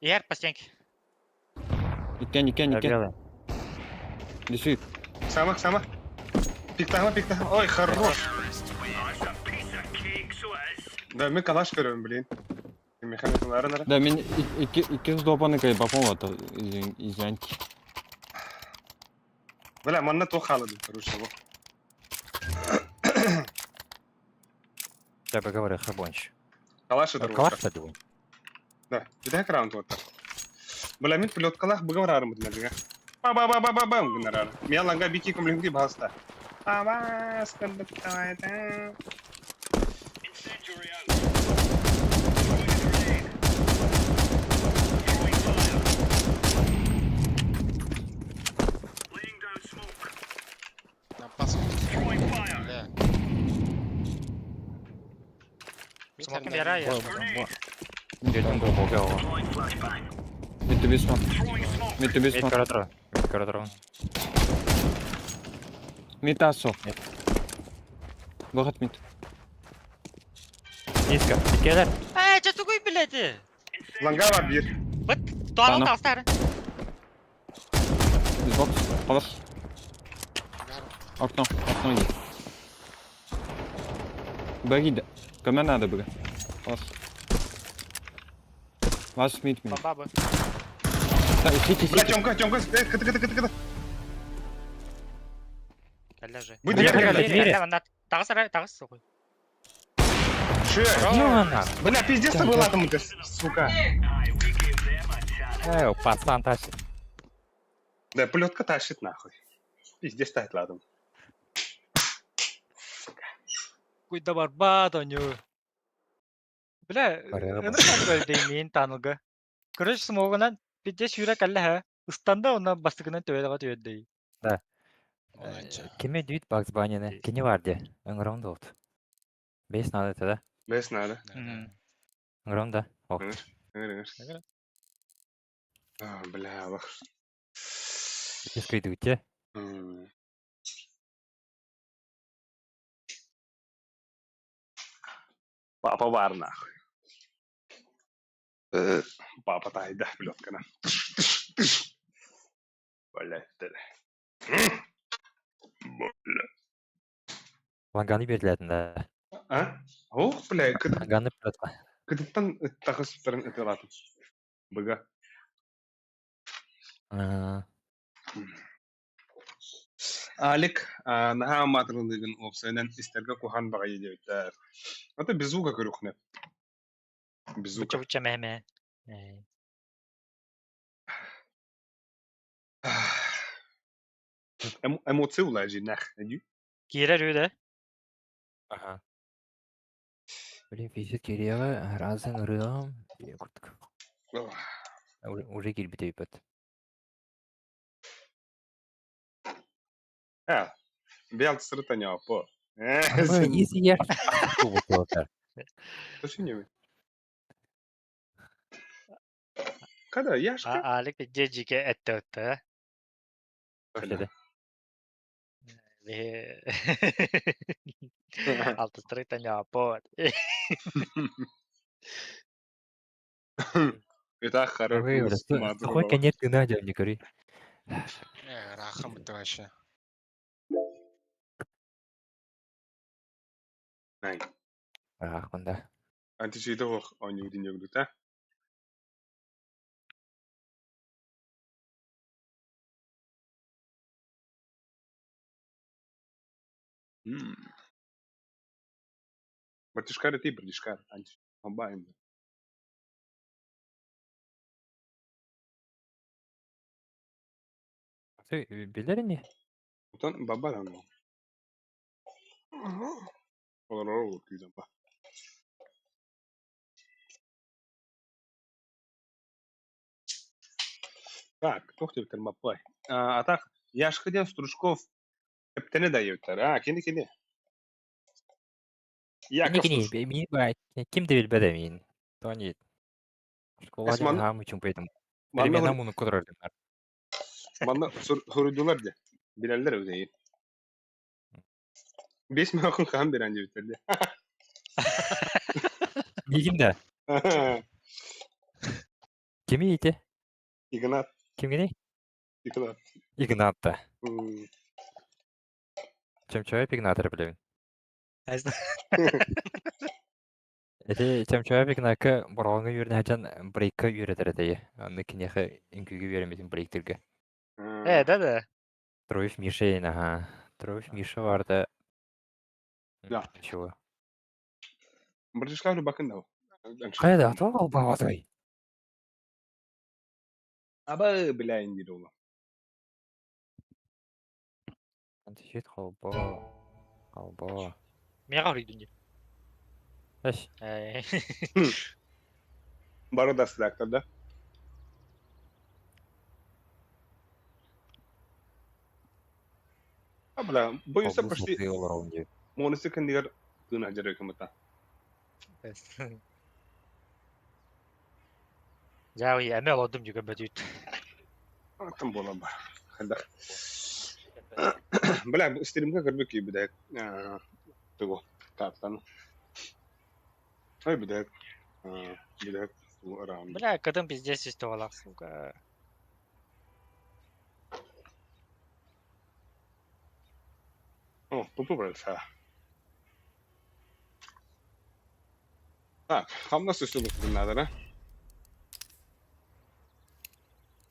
Ер, по стенке.
Икен, икен, икен. Лисуй.
Сама, сама. Пиктама, пиктама. Ой, хорош. Да, мен калаш көрөм, блин. Механикалары нара.
Да, мен икки икки сдопаны кай бапом вот извините.
Бля, манна то халады, короче, во.
Я бы говорил, хабонч.
Калаш это
Калаш та думаю.
Да, бүтэһик раунд уоттар. Бля, мин плеткалаах быга бараарым бытынарга. Ба-ба-ба-ба-ба-бам гынарар. Мен ланга бики көмлүгү баһаста. Абас кырдыктаайта.
На пас. Бля.
Смокин верая.
Дедин был богал.
Mid to be smoke. Mid to be
Мид
smoke.
каратра. Мид каратра.
Mid асо. Выход mid.
Низко. Келер.
Э, че тугуй, блядь?
Ланга бар бир.
Быт, туалет
Ана.
тастар.
Из бокс. Хорош. Окно. Окно есть. Бери, да. Кому надо было? Хорош. Вас мид мид.
Баба.
Так, Сити,
Бля,
сити.
Тёмка, Тёмка, э, кыты, кыты, кыты, кыты.
Кэллэ же.
Бу
Бля,
дверь,
бля,
бля.
двери.
Тагыс, тагыс, сука.
Че?
Ёна.
Бля, пиздец ты была там, ты, сука.
Эй, пацан тащит.
Да, плетка тащит нахуй. Пиздец тает ладом.
Куйда барбат оню. Бля,
Барыга
ынырсан таныга. Короче, смогунан пиздец юра калла ха. Ыстанда онна бастыгынан төбелега төбөддөй.
Кеме дүйт Багс Баннины? Кини бар де. Ыңырым да oldu. Бес надо это, да?
Бес надо.
Ыңырым да. Ок.
Ыңыр, ыңыр. А, бля, лох.
Кескөйді өте.
М. Папа бар нахуй. Папа тайда, плеткана. Блядь, Бля.
Ланганы берілетін да.
А? Ох, бля,
Ланганы плетка.
кытыттан тахыстарын ытылатын. Быга. Алик, наһаа маатырылыгын опсайынан истерге кухан баҕайы диэбиттэр. Ата безуга көрүхнэ. Безуга.
Буча буча меме.
Эмоция улажи нах. Әдүү?
Кирер үдэ.
Ага. Блин, физик кереға разын ырыам. Куртк. Уже кирбите бит.
А, бел сырыта по.
Если я...
Точно Когда Яшка?
Алик дежике этте. Алтыстырыта няпо.
Это хорошо.
Сухой конец ты найдем, не кори.
Рахам это вообще.
Рахман, да.
Античиде ох, они удин да? Братишкар ты, братишкар, анти. Комбайн.
Ты билер не?
Утан бабаран. Олар күйден ба. Так, туох диэбиттэр Маппай. А так, Яшка диэн Стручков эптене да диэбиттэр. А, кини кини. Яков
Кини мин бай. Ким де билбеде мин. Тони. Школа
Эс ман-
хамы чумпетим.
Манна
Перемена муну кудрардым.
манна суруйдулар де. Билэллэр эбит Бес мөкүн хаан берэн диэбиттэр де.
Ким да? Кими ите?
Игнат,
Ким гини?
Игнат.
Игнат да.
М.
Чемчоеп Игнатор билебин. Эти Чемчоеп Игнака боролга үйрен хачан брейкка үйрөтөр этеyi. Аны кинехе үңкүгө үйрөнбөтүн брейктерге.
Э, да да.
Троев Миша ага. Троев Миша барды.
Да.
Чего?
Братишкар бакын да.
Кайда? Тоол бабатай.
Аба, бля, диир уолу.
Антищит холбо. Холбо.
Миэхэ хоруйдун дии.
Эш.
Э,
Бары да редактор, да? А, бля, боюсь
Холбуу
почти
сатыы олоробун дии.
монысы кэннигэр тыына дьарык мыта.
Дьэ, эмэ олордум дьүгэн бөтүүт.
Там буолан бар. Хайдах. Бля, бу стримка көрбүт киирбит тугу картаны. Ой, бүтэһик. Бүтэһик раунд.
Бля, кытым пиздец истуолах, сука.
О, попробуй. Так, хамнас үстүн надо, да?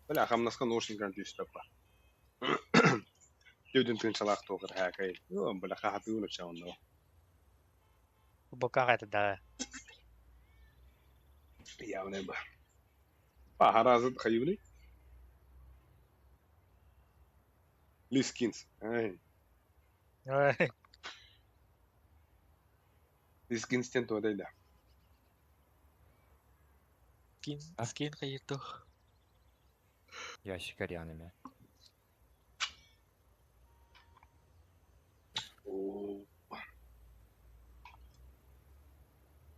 Бля, хамнаска наушник түстөппа. Дүдүн тыынчалаах туохыр хаакай. О, бля, хахатыын учаунно.
Бока қайта да.
Явно ба. А, харазы хайюни? Лискинс. Ай, Лискинстен туодайда.
Скин, скин қайырты.
Ящик Арианы
О.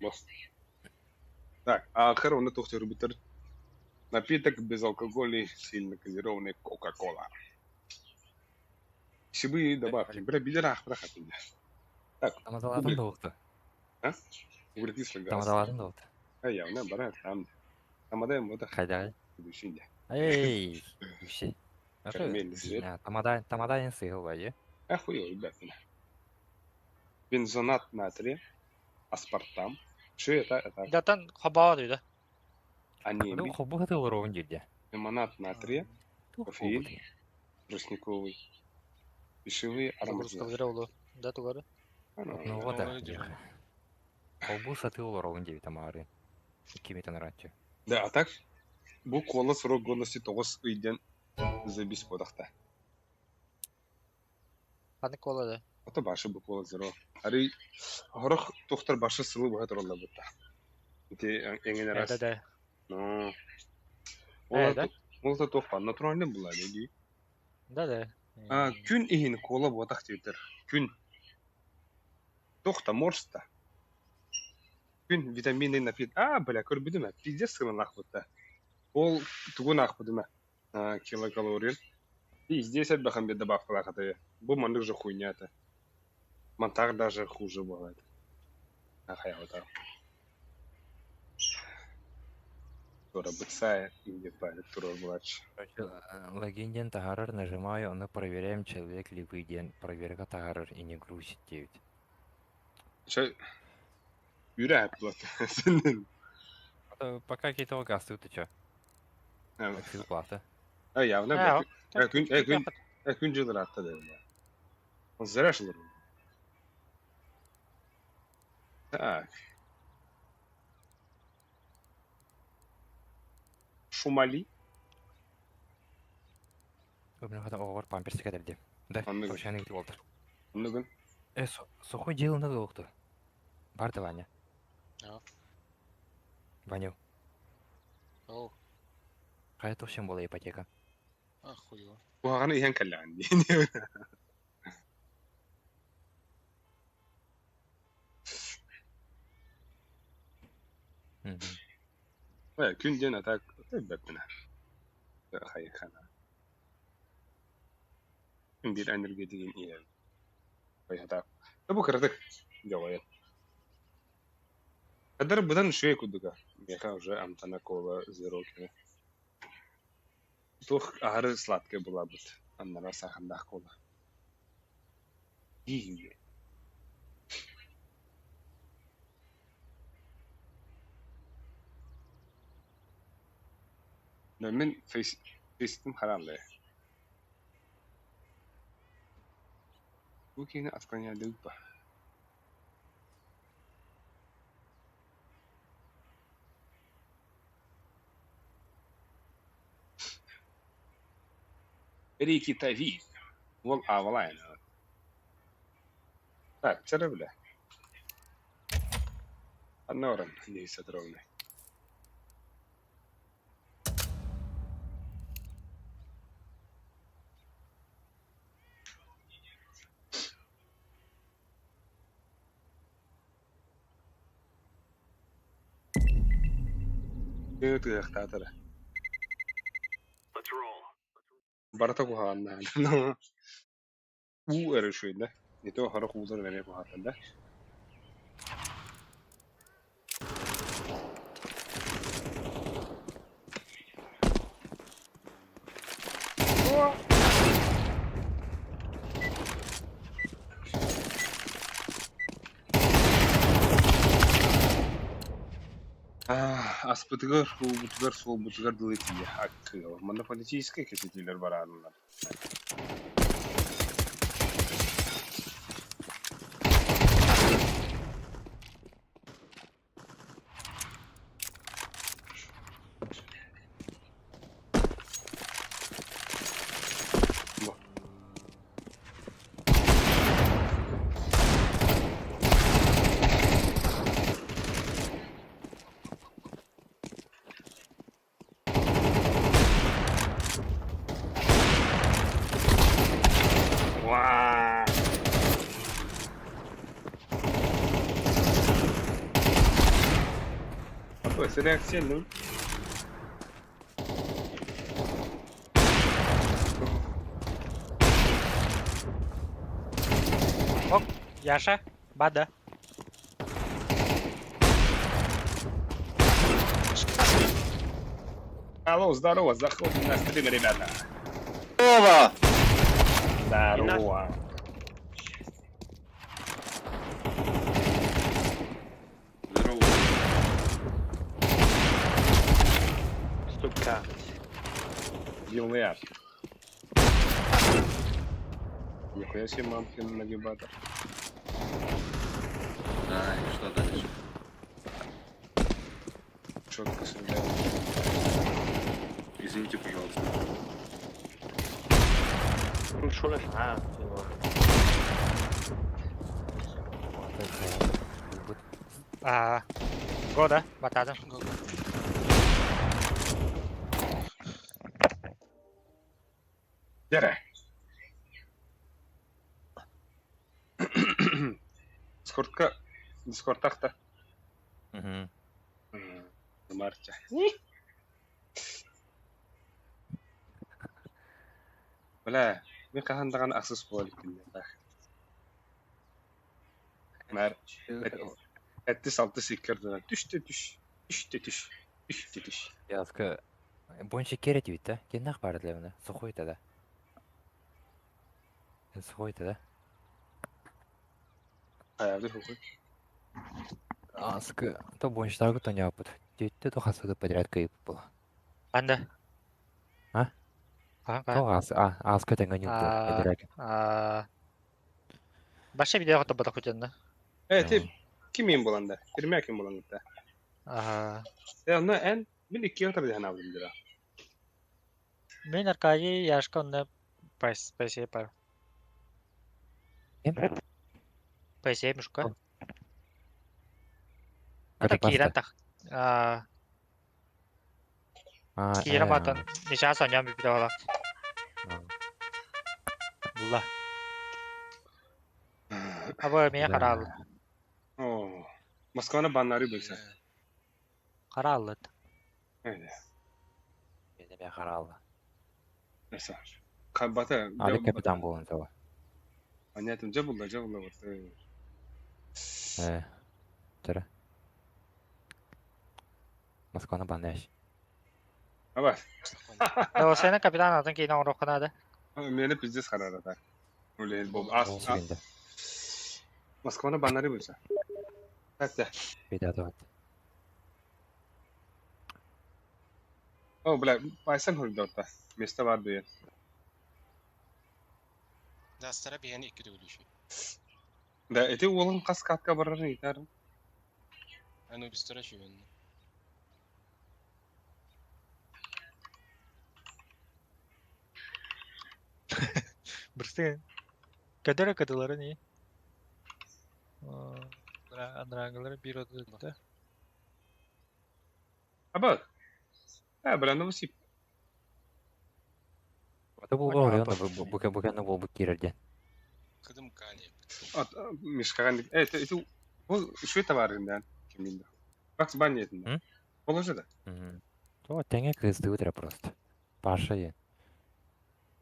Бос. Так, а оны тохтер битер. Напиток безалкогольный, сильно газированный Кока-Кола. Сибы добавки. Бля, билер ах, бля, Так,
Тамадалатын да уқты.
А? Углекислый газ.
Тамадалатын да уқты.
А явно, бара, там. Тамада вот
Хайда.
Будущий.
Эй, вообще.
Карамельный цвет.
Тамада, тамада не сыгал, ба,
Охуел, ребята. Бензонат натрия, аспартам. Что это? Это
Датан хабаа дейді.
анемия.
Ну, хобу хотел ровно дерде.
Лимонад натрия, кофеин, тростниковый, пищевые ароматизаторы.
Да, тугары.
Ну вот да. Хобу сатыл ровно девять тамары. Кими наратчы.
Да, а так, бу кола срок годности 9 ыйден забис бодахта.
Қаны кола да.
Ата башы бу кола зеро. Ари хорох тохтар башы сылы буха туралла бутта. Ити эңен
Да,
раз.
да.
Ну.
Да.
Ол та тохпа натуральный була деди.
Да, да.
А күн ихин кола ботах тетер. Күн. Тохта морста. Күн витаминный напит. А, бля, көрбүдүм, пиздец сылын ахбытта. Ол тугун ахбыдыма. Килокалорий. И здесь отбахам бе добавка лахаты. Бу мандык же хуйня-то. Монтар даже хуже бывает. Ах, я вот так. Тура быцая и не тура младше.
Логин тагарар нажимаю, но проверяем, человек ли вы ден. Проверка тагарар и не грузит 9.
Че? Юря плат.
Пока какие-то гасты, ты чё? Плата.
А явно. Күн күн күн жылыр атта дедим. Зря Так. Шумали.
Өмір хата оғыр памперс кәдірде. Да, тавшаны күтіп олдыр.
Анныгын.
Э, сухой дело надо оқты. Бар да, Ваня. Ваня.
Оу.
Қая тавшан бола ипотека?
Охуево.
Куһаҕаны иһэн кэллэҕин дии. Күн диэн атак бэппинэ. Хайхана. Күн биир энергетигин иһэр. Хайхата. Бу кыратык дьоҕойон. Кадар быдан үчүгэй курдуга. Миэхэ уже амтана кола зеро кэлэ. Туох аһары сладкай булабыт. Аннара саахандаах кола. Иии. Мин фейстим харамлы. Бу киһини отклоняды ба. Рики Тави. Уол аавалаайын. Так, чара бля. Анна орон, Денис Петровна. Тыахтаатара. Барыта куһаҕаннаан. Уу эрэ үчүгэй да. Не то харах уулар эмиэ куһаҕан да. Аспытыгар, уубутугар, суолбутугар дылы тиийэ аккыал. Манна политическай кэпсэтиилэр барааннар. Бу. Уаа! А то, реакция, ну.
Ок, Яша, бада.
Алло, здорово, заходим на стрим, ребята.
Здорово!
Здорово.
Здорово.
Сука. Дилер. Нихуя себе мамкин нагибатор.
Да, и что дальше?
Четко стреляет.
Извините, пожалуйста.
А, года, батадым.
Го-го.
Дere. Дискордка... Дискордтахта.
Мгм.
Марча. Бля, мен хаһан даҕаны ахсыс буола иликпин Мэр, эттис алтыс иккерденен түш те түш, түш те түш, түш те түш.
Яска больше керет ведь, да? Кеннах бар для меня. Сухой тогда. Сухой тогда.
Хайабды хуй.
Аска, то больше так то не опыт. Ты то хасады подряд кайып было.
Анда.
А?
А,
То ас, а, аска тенга не
А.
подряд.
А. Баша видео готов буду хоть
Э, ти кимин буланда? Кирмә ким буланда?
Ага.
Э, онно эн мин икки отыр диһен алдым дира.
Мен Аркадий Яшка онна пас пасе пар.
Кем?
Пасе мушка.
О.
Ата
Копипаста.
киран тах. А,
А,
киран батан. Нича соням би видео
а.
Була. Аба мен
Да.
карал.
О, Москваны баннары билсә.
Караллыт.
Әйдә.
Мен харалла.
Нәрсә? Кабата.
Али капитан болын сава.
Понятно, жа булды, жа булды вот.
Э. Тара. Москваны банляш.
Аба,
Да, сен капитан атын кейин оңроханады.
мени пиздец харара так. Үле, боб ас.
Сүгенде.
Москваны баннары билсә. Так, да.
Беда
О, бля, пайсан хурдорта. Место бар дуя.
Да, стара бияни икки төгүлүшү.
Да, эти уолун кас катка барарын итар.
Анубис тора шүгөн.
Бырсты. Көдөрө кытылары не? Андрангылары бир отузда.
Аба. А, бля, ну сип.
Это был
Понятно.
бу бу бу кэннэ буолбут киирэр диэн.
Кыдым кали.
От, Мишкаган. Это, это, ол үшө товарында. Киминде. Бакс баня этинде.
М?
Положи да.
То тэҥэ кыыстыбыт эрэ просто. Паша диэн.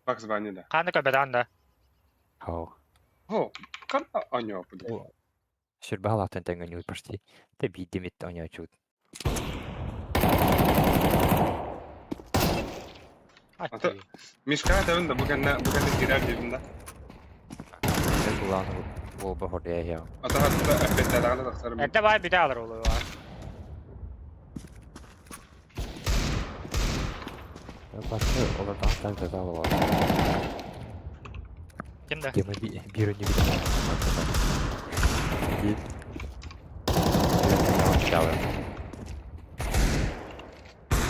Бакс баня да.
Қаны көбедан да.
Хау.
О, кан анё бля.
Сүрбэ халааттан тэҥэ ньуут почти. Тэ биирдимит оонньооччубут.
Ата- Мишкага табын да бу кэннэ бу кэннэ кирэр дедим да.
Эн булаан буолба хордуйа иһиэҕим.
Ата хатта эппеттээтэҕинэ тахсарым.
Эдде бай бите алар олу бар.
Башы олордоох так да буолар.
Ким да?
Тема биир өнү бит.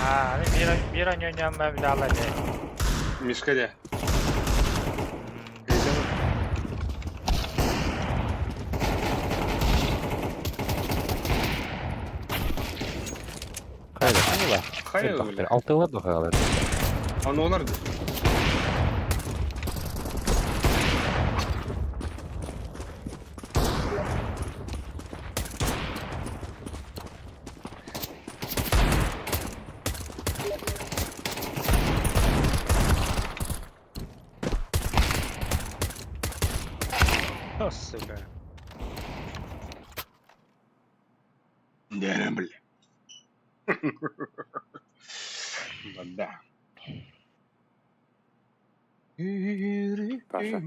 А, бир бир өнү мен бите алар де.
Мишка де.
Хайда, хайда.
Хайа бля.
Алтылар да хайалар.
Аны олар ди.
О, сука.
Да, бля. Да.
Паша.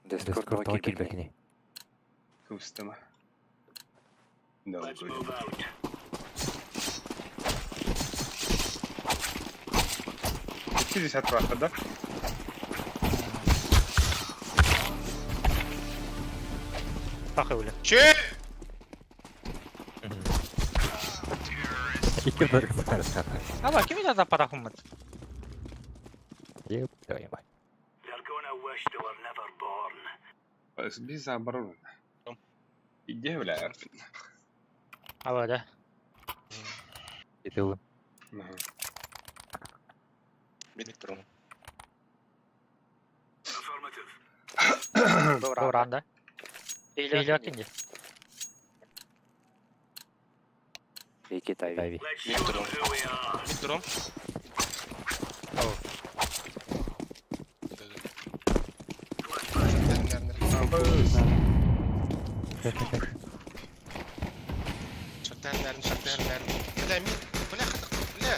Дискорд тоҕо киирбэккиний?
Кустама. Да, good. Пятьдесят ватт, да?
Пахы өлі.
Че?
Икки бір кыздар.
Аба, ким это патахуммат?
Еп, твою мать.
Без обороны. Иди, бля.
Аба, да.
Итылым.
Ага.
Метром.
Добранда. Или кинди.
Айви.
Метром. Метром.
Ау.
Шаттарнарын, шаттарнарын. Бля, ми, бля, хата, бля.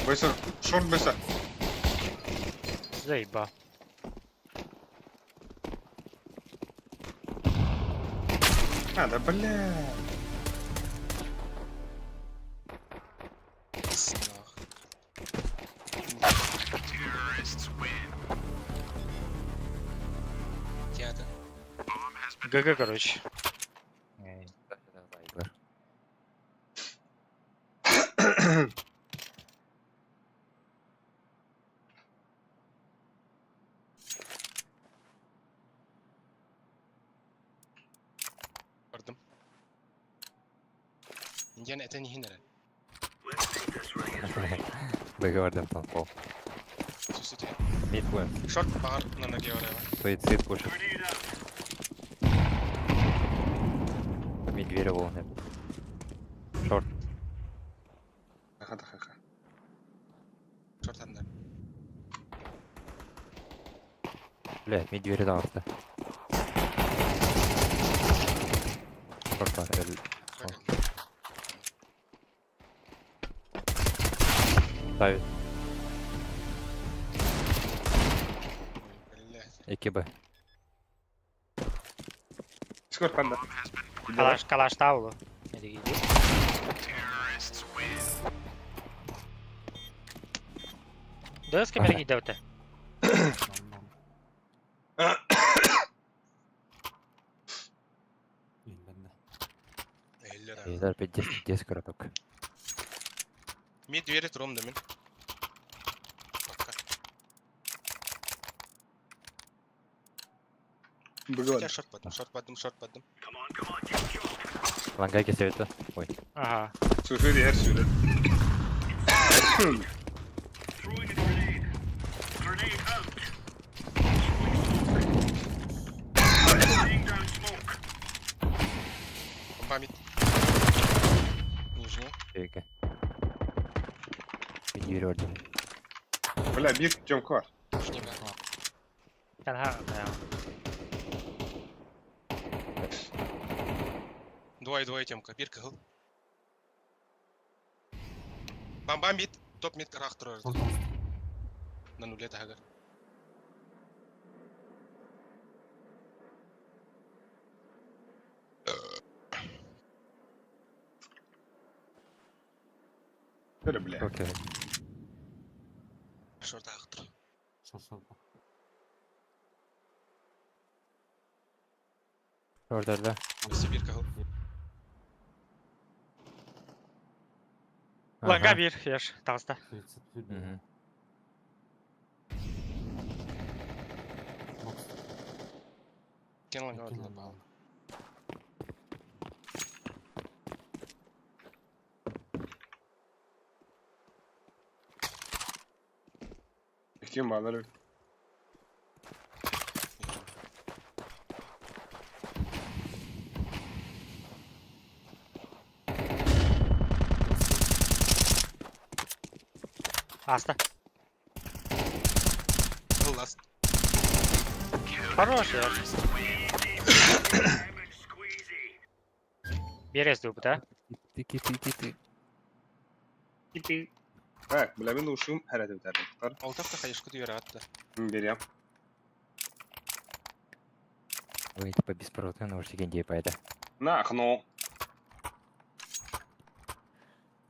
Быстро, шорт быстро.
Заеба.
А, да, бля.
Нах. Театр.
ГГ, короче.
Бардым. Индиан этени хинерен.
Бэгэ там пол.
Сүсүтэ.
Мид буем.
Шорт багар на ноге орела.
Суицид пушит. Мид двери волны. Шорт.
Ха, ха, ха.
Шорт анда.
Бля, мид двери дағысты. Шорт бар. Эл. Ставит.
Ой, блядь.
2Б.
Скоро панда.
Калаш, калаш таулу. Не иди. Дос камера гидеуте.
Эллера.
Эдэр пиздец кыроток.
Ми двери тром да мин. Пока.
Быгылады.
Хотя шорт бардым, шорт бардым, шорт бардым.
Лангай кесебит Ой.
Ага.
Суицид иһэр сүүрэр.
Бомба мид. Нижний.
Өйгө. Видео орден.
Бля, биир Тёмка бар.
Нижний бля.
Канха.
Двое, двое темка. Бир кыһыл. Бомба мид. Топ мид рах турар. На нуле тагар.
Бля, бля.
Окей.
Шорт ах тур.
Ордерда.
Өссө бир кыһыл.
Ланга бир, еш, таҕыста.
Мгм.
Кен ланга бардылар баал.
Ким баалар эбит.
Ааста.
Кыһыл ласт.
Хорош, еш. Берез дуу да?
Тики тики ти.
Так, бля, мин ушум хәрәтеп тәрбит.
Алтакта хаешка дүйәрә атты.
Берем.
Ой, типа беспроводный наушники не пайда.
На, окно.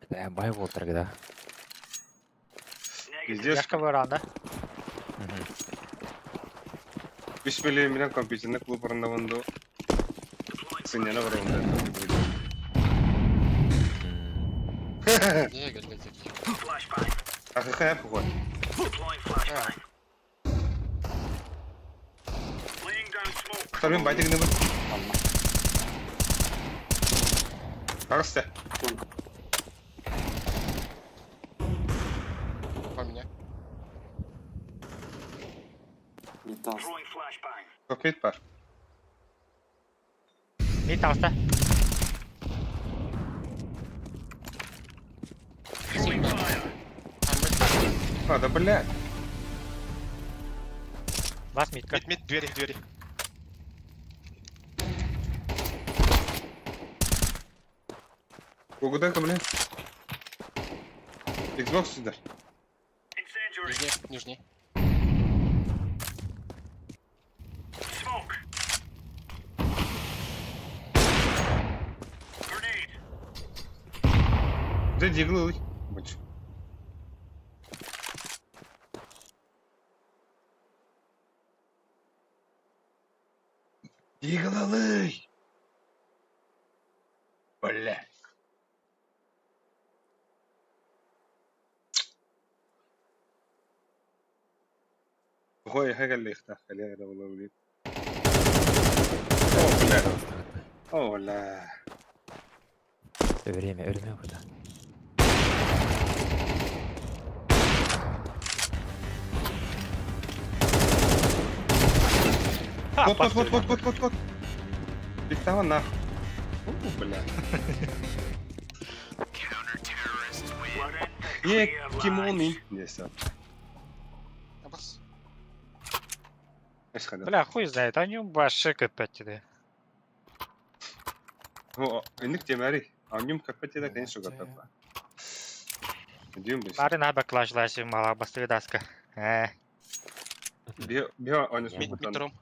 Да, бай болтар да.
Пиздец.
Яшка баранда.
Үс миллион компьютерный клуб арындавынды. Сыняна барында.
Не, гел гел гел.
Ахыха яп қой. Вторым байтик не был. Арысты.
По меня.
Копит бар.
Мид таҕыста.
А, да блядь.
Бас мидка.
Мид, мид, двери, двери.
Угадайка, блядь. Xbox сюда.
Нижний, нижний.
Да диглы. Больше. Диглы. Бля. Ой, حاجة اللي يختار خليها ده والله وليد. أوه لا أوه لا
Время, время куда.
Вот, вот, вот, вот, вот, вот, вот. Пиктава нахуй. О, бля. Е, кимоны. Здесь,
Абас.
Бля, хуй знает, они башек опять да.
О, инник темари. А нюм капете да, конечно, готов. Дюм бис.
Нары на баклаж мала бастыры даска. Э,
Био, био, он
Мид, мид, тром.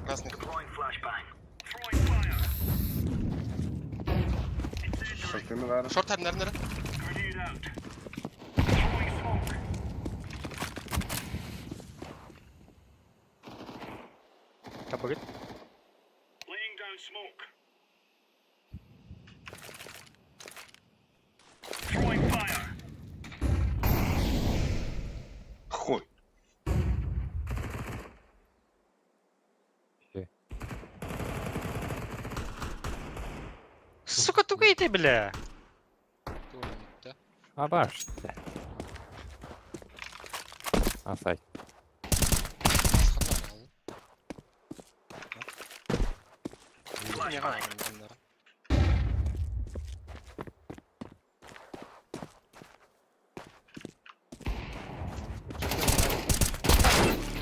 Красный.
Шортыны бар.
Шорт әрін, әрін, әрін.
Капырин.
Хуй.
Сука, тугай ты, бля!
Тугу
Абаш. Асай.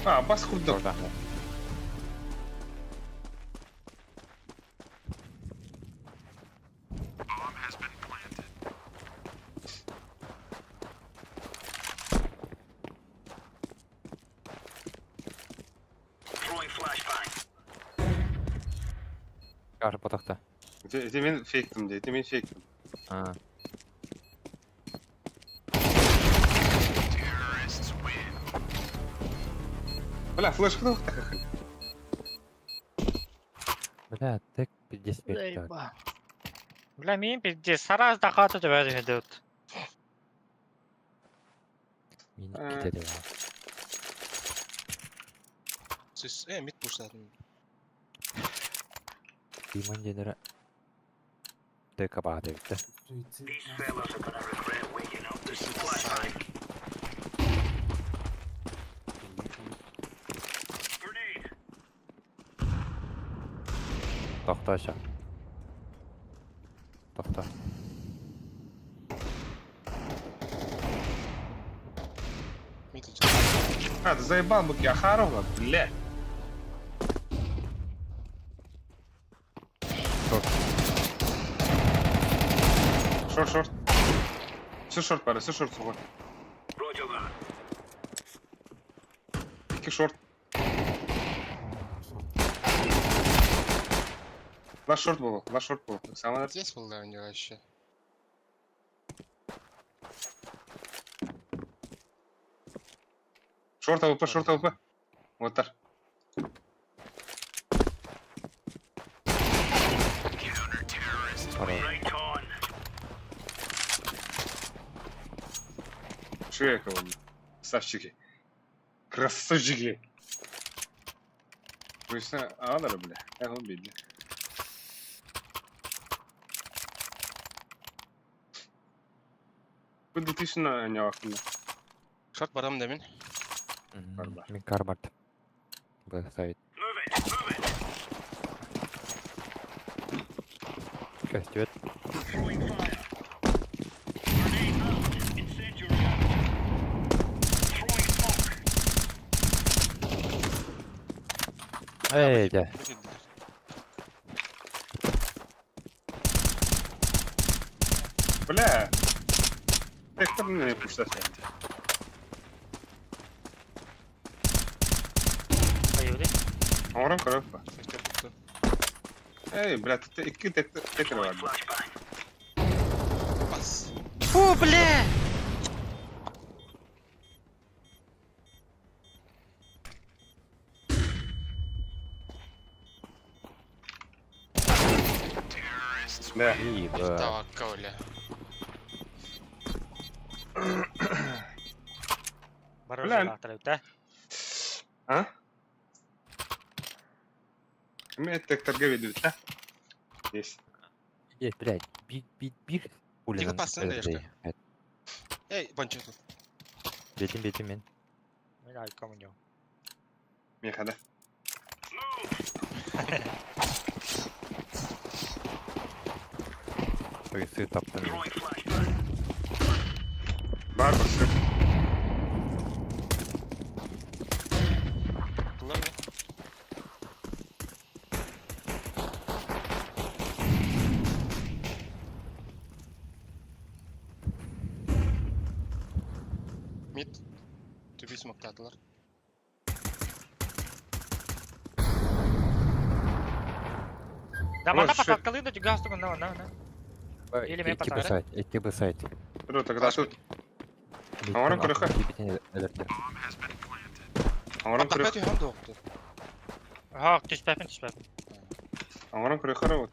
А, бас курдук.
Orada. Кар потохта.
Ити мен фейктим де, ити мен фейктим.
А.
Бля, флешка так.
Бля, так 55 так.
Бля, мин пиздец, сараз да хата тебя ведут.
Мин
А.
китеде.
Сіз, э, мид пуштадым.
Димон денере. ДК баҕа эбит да. Тохтоо ша. Тохтоо.
Мид
А, ты заебал бы Ахарова, бля.
Шорт.
Шорт, шорт. Все шорт, пара, все шорт, сухой. Икки шорт. Лаш шорт был, лаш шорт был. Самое
Здесь был, да, у него вообще.
Шорт АВП, шорт АВП. Вот так.
Пора.
Швейка вон. Красавчики. Красавчики. Пусть алар, бля. Я убили. Bu dikişin ne vaktinde?
Шорт барам да мин.
Барба.
Мин кар бард. Б сайт. Костюет. Эй, да.
Бля. Tekrar ne yapmışlar?
Ayıbı.
Oran karapa. Ey, бля, тут iki tek tekrar vardı.
Бас.
Фу, бля!
Да.
Ибо.
Тавакка, бля.
Бля.
Да?
А? Мен tekrar ведут, да? Есть.
Есть, блядь, биг, биг, биг.
Тихо, пацаны, даешь-ка. Эй, банчик тут.
Бетим, бетим, мен.
Мен айком у него.
Меха, да?
Сы таптым.
Бар, бар, все.
Тулар не? Мид. Түбі смоктадылар.
Да,
Может,
мана
шо-
посадкалы да газ на, на, на. Или мен
Икки
пацаны.
Б сайт, икки Б сайт.
Ну, тогда тут. Оран көрөхө. Оран
Атақпай
көрөх.
түйген доқты.
Ха, түспэппин, түспэппин.
Оҥорон көрүөххэ эрэ вот.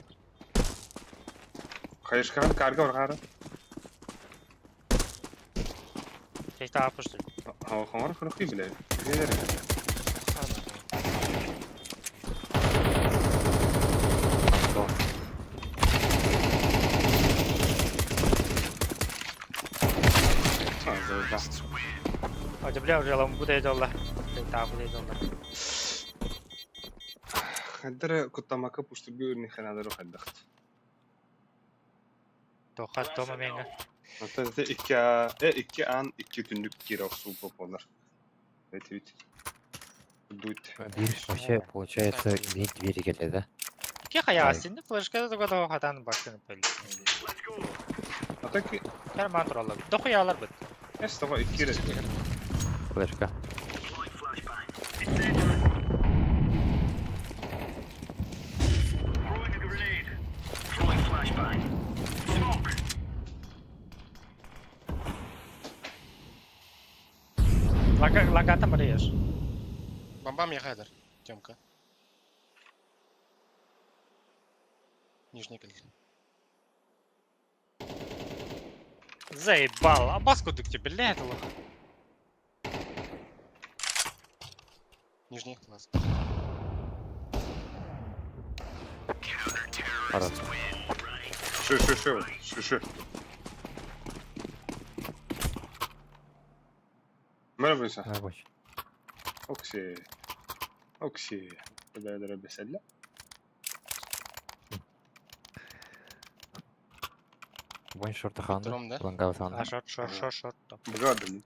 Хайышкаҕын каарга барҕаара.
Сейфте апышты.
Оҥорон көрүөххүй билэ. Билэр.
А, бля, уже лам буде долла. Та буде долла.
Хайдара куттамака пуштурга үрнихэнадары хайдахт.
Тоха тома менга.
Оттон ити икки а э икки аан икки түннүк киирэ охсуу буолар. Это ведь дуть.
Биир вообще, получается, биир двери кэллэ да?
Ки хаясинди флешка да того хатан башын пөл.
А так
Карман тураллар. Дохуялар бит.
эс того икки эрэ.
Флешка.
Лага лагата барыш.
Бомбам я хайдер. Тёмка. Нижний кэлл.
Заебал. А баску дыкте, блядь, лох.
Нижний класс.
Хорошо.
Шы шы шы шы шы. Merhaba.
Рабочий.
Окси. Окси. Бәләре бәсәллә.
Бон шорты ханды.
Дром, да?
Лангау санды.
А шорт, шорт, шорт, шорт.
Бгадым.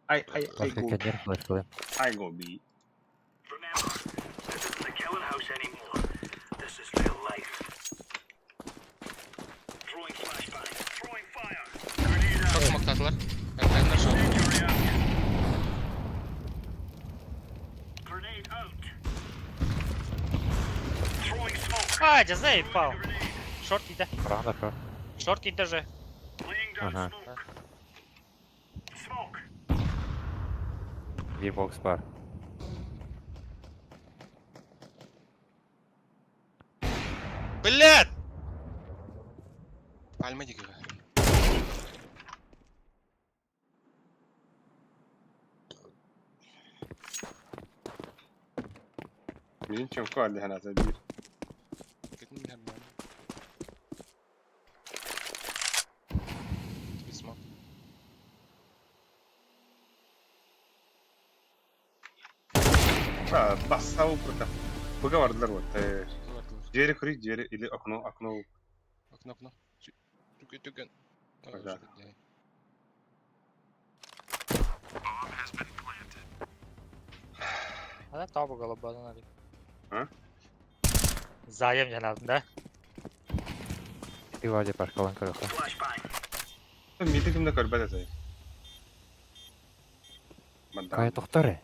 Ай ай ай
Флешка
go.
кәдер, флешка.
I go B.
Шок смоктатылар. Хайдер шок.
А, заебал. Шорт иде.
Правда, шорт.
Шорт иде же.
Ага. Биир бокс бар.
Блядь! Пальма дигән.
Мин чемко алды ханаса бир.
Смок.
А, бассау против. Быга бардылар вот. Двери курить, двери или окно, окно.
Окно, окно. Түген, түген.
Ага.
А табы голубадан али.
А?
Заем жанадын да.
Ты ваде пашкалан көрөккө.
Мити кимде көрбөт этэй.
Кай тохтар.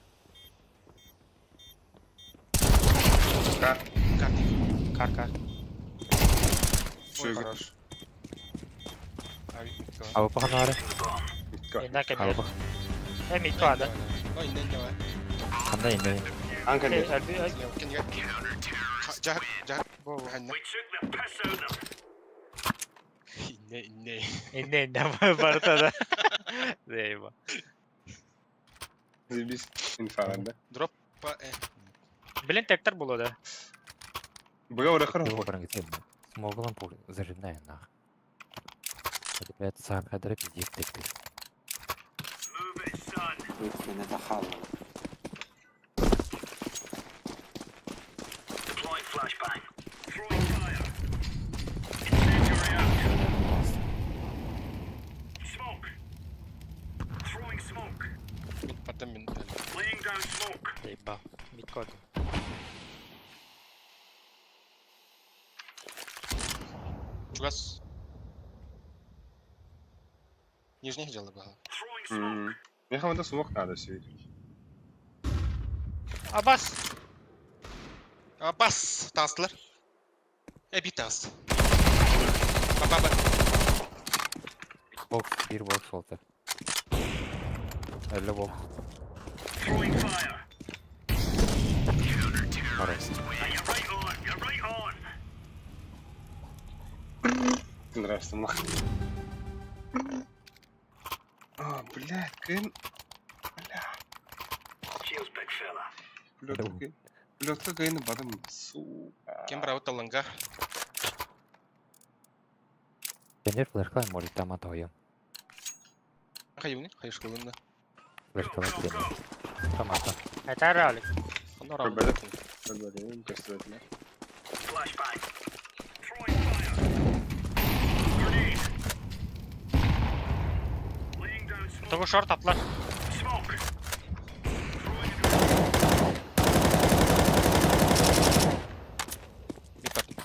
Кар.
Кар.
Кар кар.
Ой, хорош.
Аба паханары.
Инна кеме.
Аба.
Э митко ада.
Ой, инде инде.
Кандай инде?
Анка
Э, әлби
Кенге. Жар, жар.
бу.
Ханна. Инде, инде.
Инне инне барта да. Заеба.
Заебись инфа да.
Дроп па э.
Блин, тектор было да.
Быга урахар.
Его барангы Смоглан пур зажимная нах. Это блядь сам хадра пиздец тектор.
Мин потом мин.
Заеба. Митко.
Чугас. Нижний дело было.
Мне хамада смог надо все.
Абас.
А бас тастылар. Э бит тас. Ба ба ба.
Бокс, бир бокс болду. Эле бокс. Бары.
Нравится мах. А, блядь, кын. Бля. Плетка. Плетка кын бадым, сука.
Кем брал таланга?
Кенер флешка может там атойым.
Хайуни, хайшкалында.
Флешка кенер. Тамата.
Это ралик.
Онно раунд.
Победа. Көстүбэтилэр.
Того шорт атлар.
Bir pardon.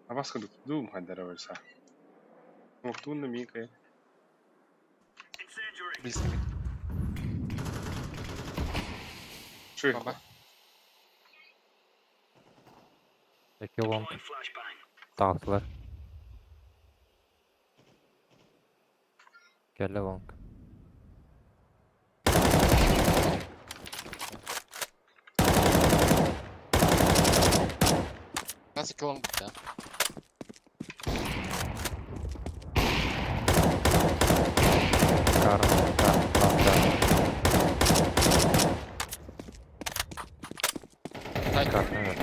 Абас курдук дуум хайдара барса. Октуунна миикэ.
Близко.
Шуй.
Баба.
Эки лонг. Тағылар. Кэллэ лонг.
Нас килон да.
Кар, кар, кар,
Тай.
кар, кар.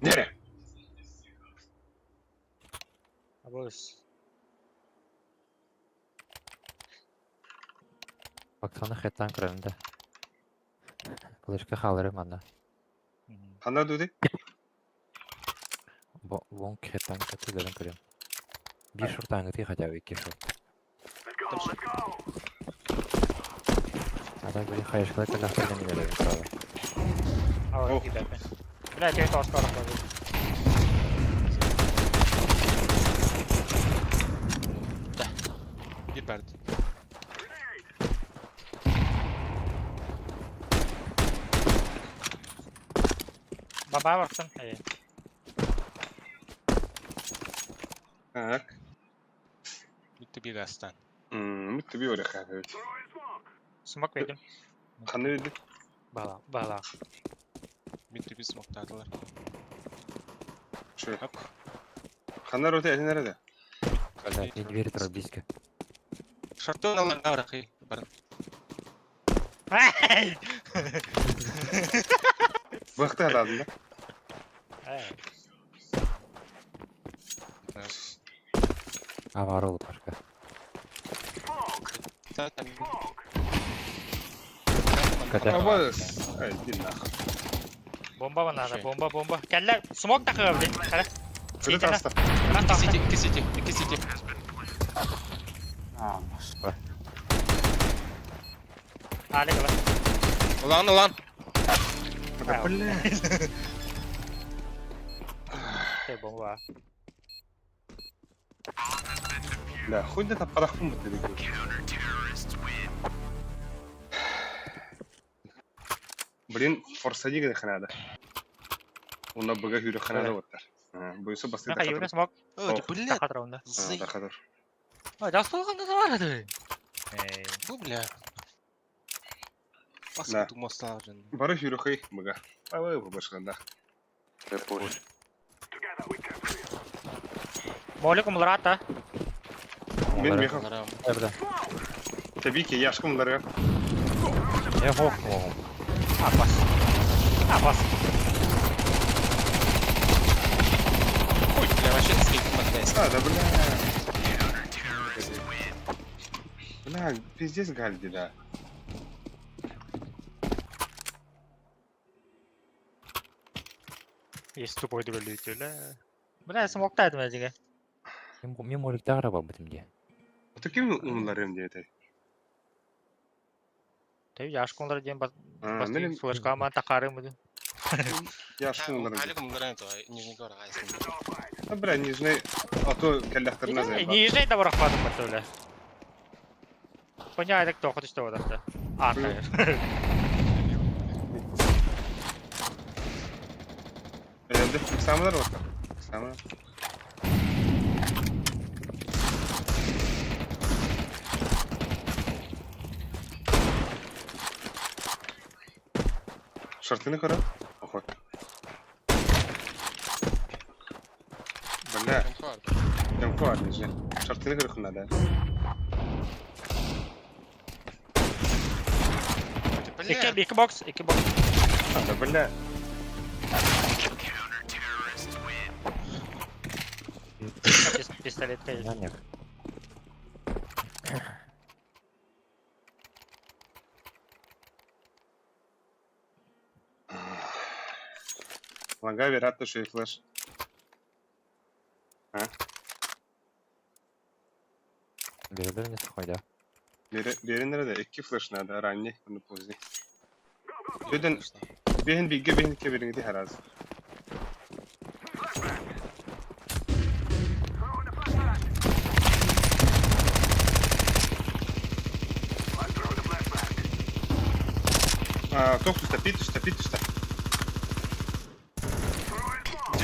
Нере.
Абыз.
Baksana хеттан көрөмдө. Флешка халыры мана.
Ханна дуди?
Лонг хеттан көтүлөрүн көрөм. Бир шорт аңыты хотя бы эки шорт. А так били хаешкалар калахтарга немелер право.
Ой,
Ох.
кидапе. Бля, тебе тоже скоро будет.
Bir pardon.
Баба барсын. Эй.
Так.
Bitti bir gazdan.
Мүттү би өрө хаа.
Смок видим.
Ханна биди?
Бала, бала.
Bitti bir smokladılar.
Шуй.
Hop.
Ханна роте этинере да.
Бля, не двери турар близко.
Шартын аланга баракый. Бар.
Эй!
Бакта ададын да.
Эй.
А бар ол башка.
Zaten.
Катя.
Абас. Ай, иди нахуй.
Бомба надо, бомба, бомба. Кэллэ, смок такы, блин. Кара.
Кыры таста.
İki city, iki city, iki city.
Али кала.
Ulan ulan.
Да, бля.
Ты бомба.
Да, хуй да таппарахпын бу деди. Блин, форсади гыны ханада. Онна быга хүрө ханада оттар. Буйсу басты
Мен кайы смок.
О, бля.
Тахатыр онда.
Зый.
Тахатыр.
Ой, дастолганда да бар edi. Эй.
Бу бля.
Да.
Басып тумасла жын.
Бары хүрө хый быга. Ай, бу башканда.
Репош.
Молик умларата.
Мен меха.
Эрде.
Табики яшкым ларга.
Я хох могу.
Апас. Апас.
Ой, бля, вообще скейт смотрясь.
А, да бля. Бля, пиздец гальди, да.
Есть тупой дүрелүтү, бля. Бля, смок та этмә диге.
Мен молик тагыра бар битимге.
Таким умларым диэтэй.
Тэ яшконлар ден бас
А, мен
флешка ма тахары мыды.
Яшкын олорон.
Алигым гранат Нижний город айсын.
А, бля, Нижний, а то кэллэхтэринэ заебал.
Нижний да барахпадым бата бля. Коня айдак тоқы түсті одақты. Ата.
Элді, самылар вот. Самылар. Шортыны көрө. Охой. Бля, Демко бар Нижний. Шортыны көрө надо.
Екі, екі бокс, екі бокс.
Надо, бля.
Пистолет.
Нет.
Ланга вероятно, что и флеш. А?
Бердер не сухой, да?
Бери nerede? İki flash nerede? Ранний, bunu поздний. Беден, бехин бигге, бехин кеберин ди хараз. А, тох туста, пит туста, пит туста.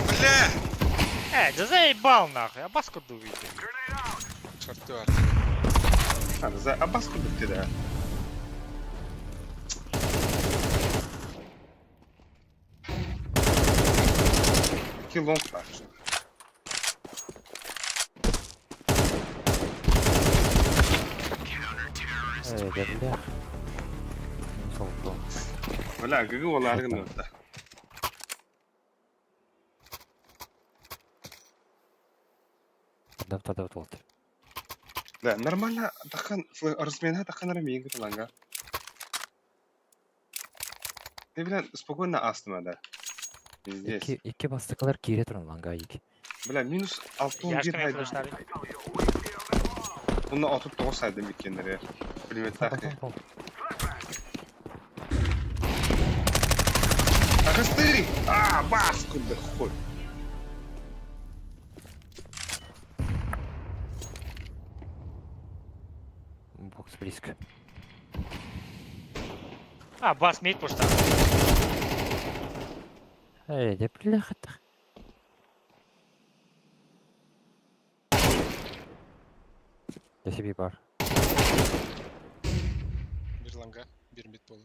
Бля!
Э, да заебал нахуй, а баску увидел.
Шорты бар.
А, за абаску бітті да. Ки лонг бар.
Эй, да бля. Солто.
Бля, гыгы оларгын өтті.
Дап та дап толтыр.
Да, нормально, тахан, размена тахан раминг ланга. Ты, бля, спокойно астма, да. Пиздец.
Екі, екі бастықалар кире тұрын ланга екі.
Бля, минус 6 11
Яшками
хайдым.
флештары.
Оны 69 сайдым биккенлери. Билмет тахи. Агастыри! А, баску, да хуй.
Бокс близко.
А, бас мид пушта.
Эй, да бляха тах. Да себе бар.
Бир ланга, бир мид болу.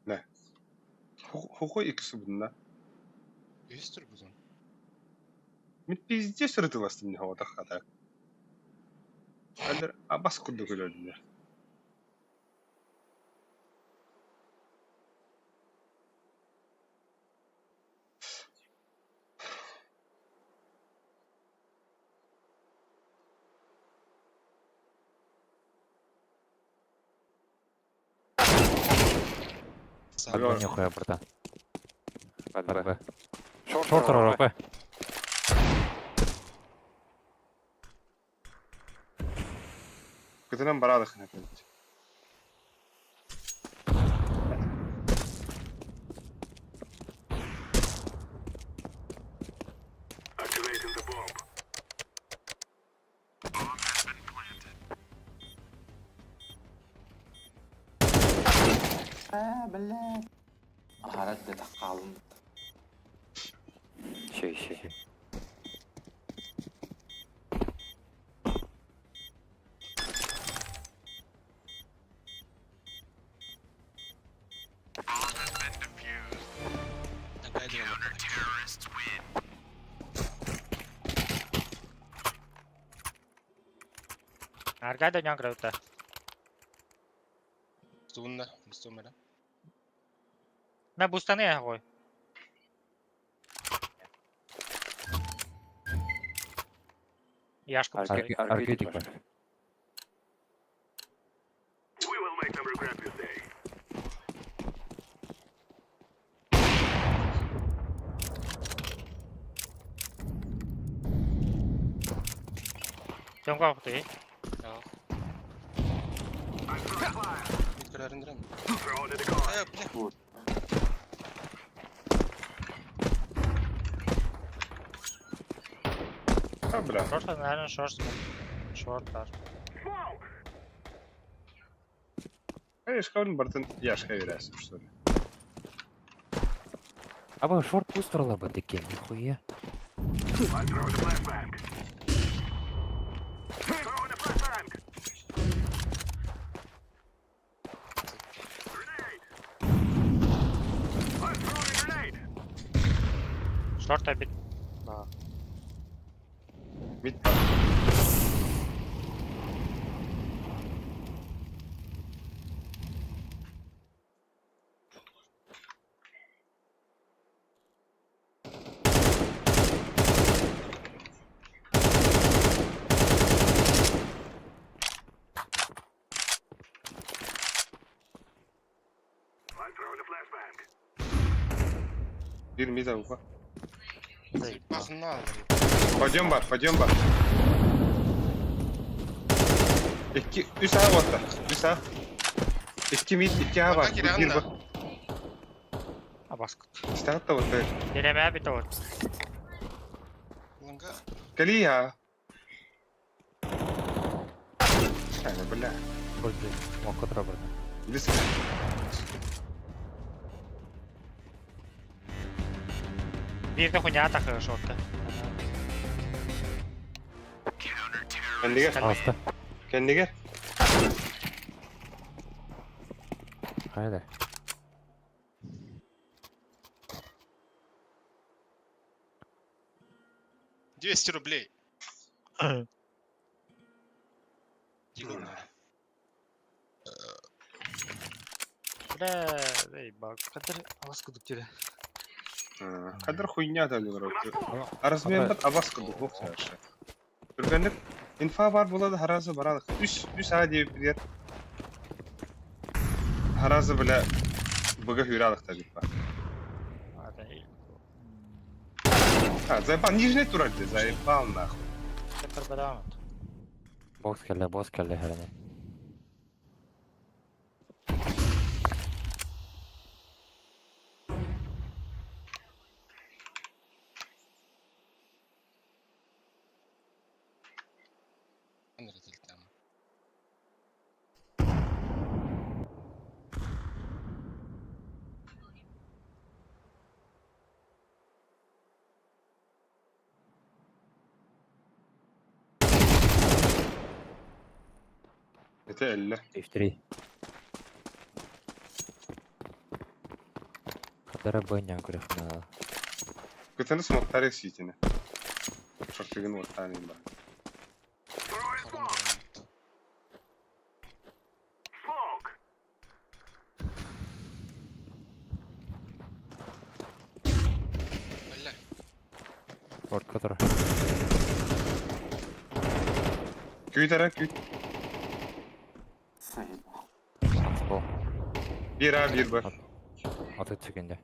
Да. Хухой икси бунда.
Үстүр бузун.
Мен пиздец ырытыластым не хавата хата. Әлдер абас курду көлөдүлөр.
Алло. Нихуя, братан.
Под
Под
Б.
Б. Шорт РП.
Кытынан барадых опять.
А, блядь. Ага, это қалын.
Ще, ще.
Аргада нян граута.
Стунна, стумера.
Мә бустаны я ғой. Яшка бустаны.
Аркадик бар.
Тёмка ты.
Мид көрөрүн Э, бля.
А, бля.
Шорт, наверное, шорт. Шорт бар.
Конечно, бартын яшка верясың, что ли.
Аба шорт пусть турала бы такие, нихуя.
Шорт обид. Да.
Мид бар. Бир мид ауға.
Погнал.
Пойдем бар, пойдем бар. Икки, үс А отта. Үс А. Икки мид, икки А бар.
Бака кирен
Бир
да.
бар.
А баскыт.
Старт отта.
Береме бит вот.
Ланга.
Кали я. Ай, бля.
Вроде мог отработать.
Близко.
Бирде хуйня тахы шортка.
Кендигер,
Аста.
кендигер.
Хайда.
Двести рублей. Дигл надо.
Бля, эй, баг. Кадр алас кудук тире.
Кадр хуйня да короче. Аразмен бат абас кудук бок сашы. Түргәнлек инфа бар болады харазы барадык. Үс, үс А деп билер. Харазы бля быга хүйрадык та деп бар. А, заебал, нижний тураль заебал нахуй.
Тепер бадамат.
Бокс келе, бокс келе хәрәне.
Андрей, там.
Это элле.
F3. Кадара бэня грехна.
Көтені смоктарек ситіне. Шортыгын оттанын ба.
Бля.
Шорт который.
Күй тара, күй.
Бол.
Bir A, bir B.
Аты түгенде.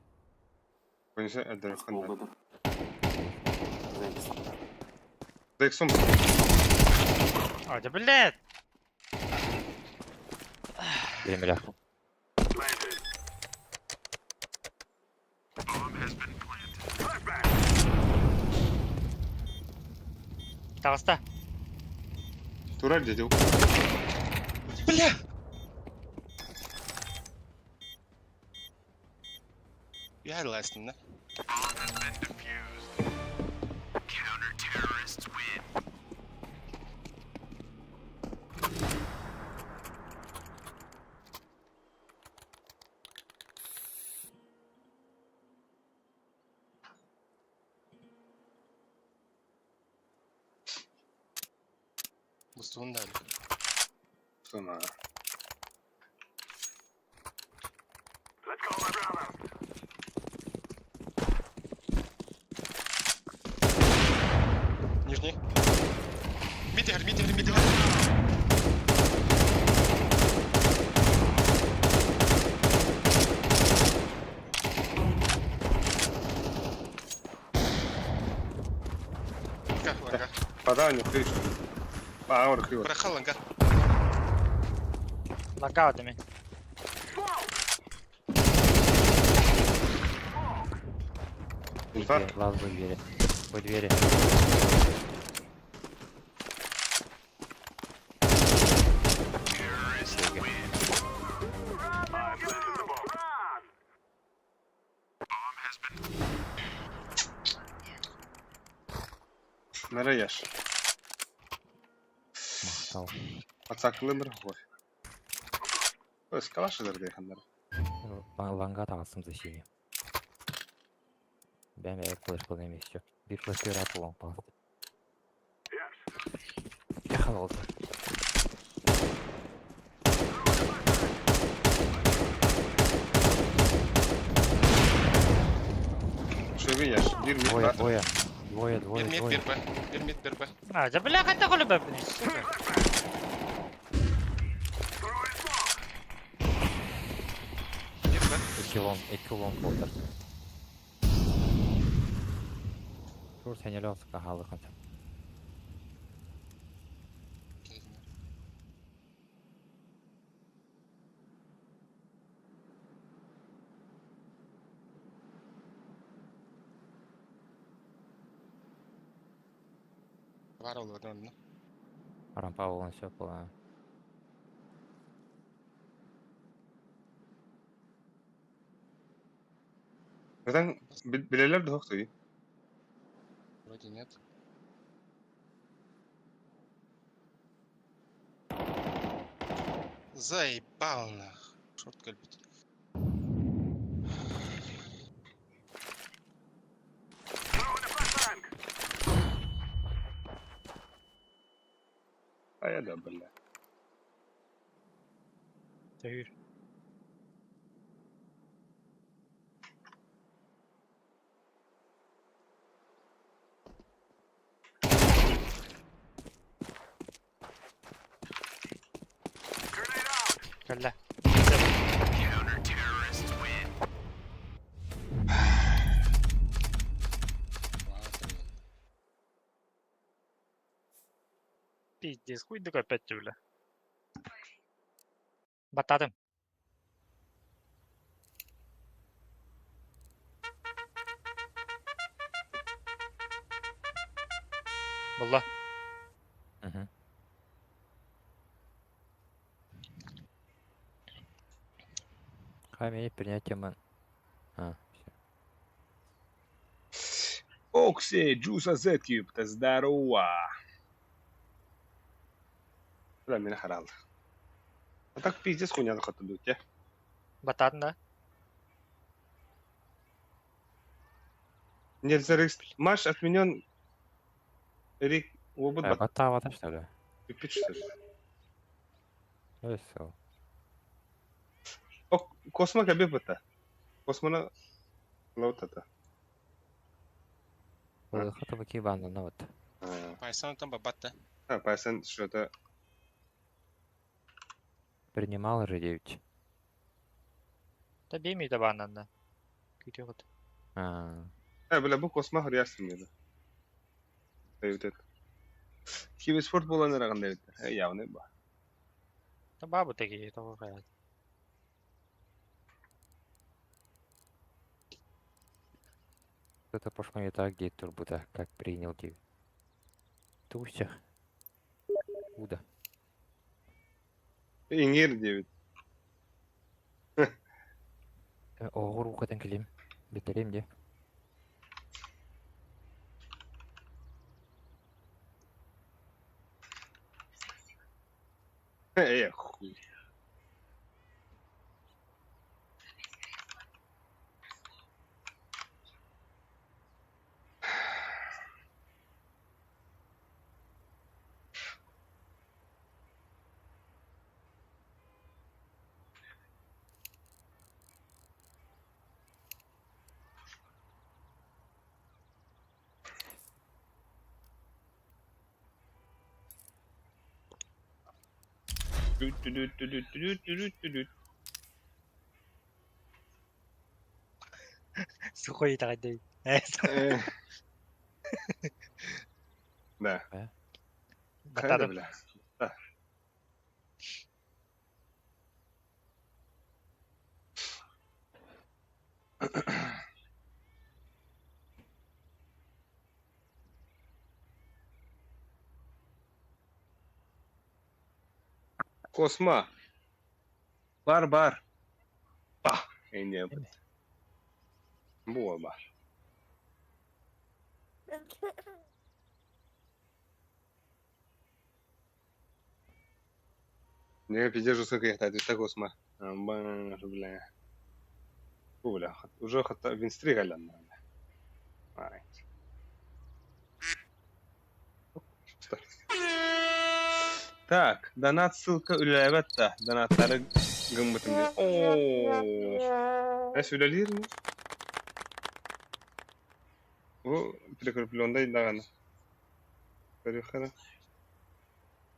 Бойынша әдір қандай. Зексум.
А, да блядь.
Беремеле.
Тагаста.
Тураль деді.
Бля! Я ластин, да? Бустун дали.
Сына.
Нижний. Мидер, мидер, мидер. Ланга, ланга.
Вода не крыша. А, он крыша.
Брахал ланга.
Локаут эми.
Инфа.
Лаз бу двери. Бу двери.
Нараешь.
Махтал.
Пацаклымыр хой. Өс калашыдыр дейхандар.
Ланга тағасым защине. Бәм бәйіп флеш қылын емес все. Bir флеш рат болған палды. Ехал oldu.
Шөбе яш. Бир мид
Двое,
бар.
двое. Двое, двое,
Бир мид,
двое.
бир Б. Бир мид, бир Б.
А, да бля, қайта қолы бәпін, сука.
Бир Б.
Екі лонг, екі лонг болдыр. Тур сенелі olsun halı kanka.
Бар ол онно.
Рампа болған все была.
Zaten bilirler de hoktu.
Вроде нет. Заебал нах. Шорт кэлбит.
А я да, бля.
Түйір. Кәлі. Пиздец, хуй такой опять бля. Батадым. Булла.
Мгм. Хамей принятие ман. А, все.
Оксе, Джуса Зеткюб, здорово. Бля, меня харал. А так пиздец хуйня на дуть, я.
Батадым да.
Нельзя Маш отменен. Рик, обыт
Э,
бат.
Батава, что ли?
Пипит, что ли?
Все.
О, Космо кабе бата. Космона лаутата.
Хата баки банда, ну вот.
Пайсан там бабатта.
А, пайсан что-то.
Принимал же 9.
Да беймей да банан да. Күте қыт.
А,
А, бля, бу космо хурясым еді. Дәйбіт ет. Киберспорт болан араған дәйбіт. Э, явный ба.
Да бабу такие, того қая.
Что-то пошло не так, где турбута, как принял 9. Тусях. Уда.
Ингер дәйбіт.
Оғыр оқыдан келем. Бетерем де.
Э, хуй. Дүт-дүт-дүт-дүт-дүт-дүт-дүт.
Сухой тағай.
Э. Да. Хайда,
Батадым.
бля. Да. Косма. Бар бар. Bah. Эйне Бу бар. Не пиздец жестко это Косма. Бля. Бу бля. Уже хата винстриг алянна. Так, донат ссылка үлэлээбэт да, донаттары гыммытым диэн. Оо, эс үлэлиир ме? Бу прикрепленный даҕаны. Көрүөххэ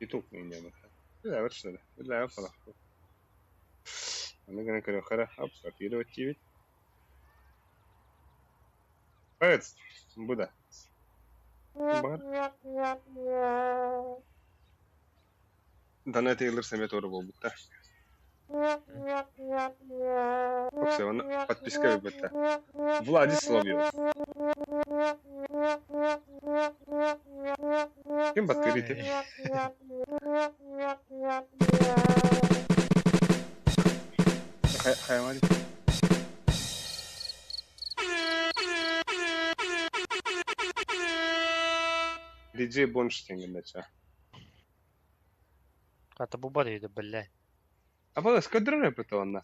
Ютуб инньэ Үлэлээбэт что ли? Үлэлээбэт харахпыт. Аны гынан көрүөххэ эрэ. Оп, копировать диибит. Пец, бу да. Бар. Дана Тейлор сэмэ туора буолбуттар. Оксана подписка ылбыта. Владис Соловьев. Ким баттыыр ити? Хайамари. DJ Бонш тэҥҥэ
Хата бу бар edi биллэ.
А бұл эскадрон это онна.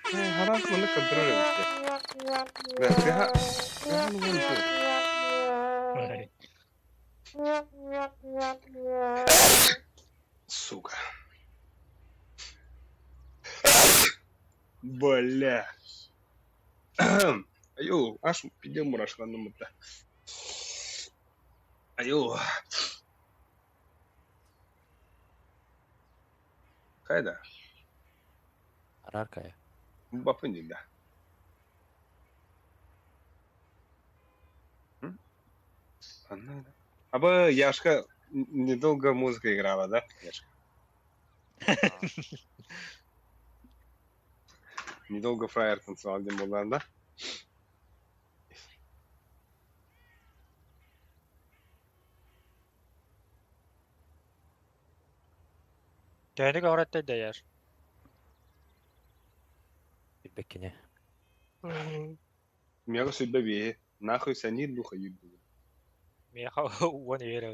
Харах маны контроль эбитте. Бля, Сука. Бля. Айо, аж пиде мурашканным это. Айо. Хайда.
Араркая.
Бапын да. Аба Яшка недолго музыка играла, да? Яшка? Недолго фраер танцевал, где был, да?
Төһөнү көҕүрэттэ дэйэр.
Билбэккине.
Миэхэ сүрбэ биэһи, нахуй сэниир дуу хайыыр дуу
Миэхэ уон үөрэ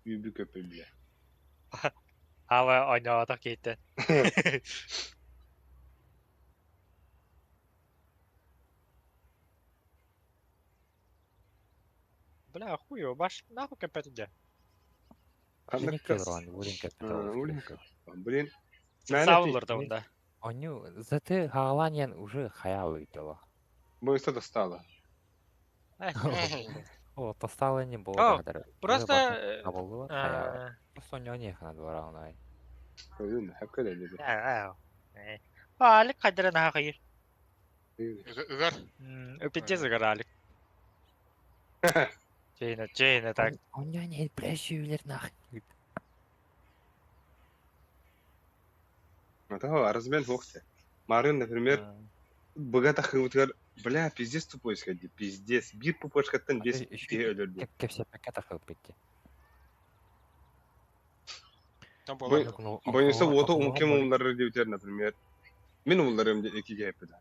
Үбү көппө бile.
Ава ойноотох киһиттэн. Бля, хуй баш нахуй кэппэтин дьэ.
Кини кылрон, урин кэппэтэ.
Урин Блин.
Саулар да онда.
Оню, заты хааланьян уже хаялы дела.
Быстро достало.
О, достало не было.
Просто...
Просто у него не надо было
Алик хайдара наха хайыр.
Ыгар.
Пиздец ыгар Алик. Чейна, чейна так.
У него не бля, нахуй.
Это размен вовсе. Марын, например, богато хывытгар, бля, пиздец тупой сходи, пиздец. Бир пупошкаттан без өлөрдү.
Кепсепекке тахылып
Там было.
Боюнса ото кем умлары диутер, например. Мен умларым эки кепеда.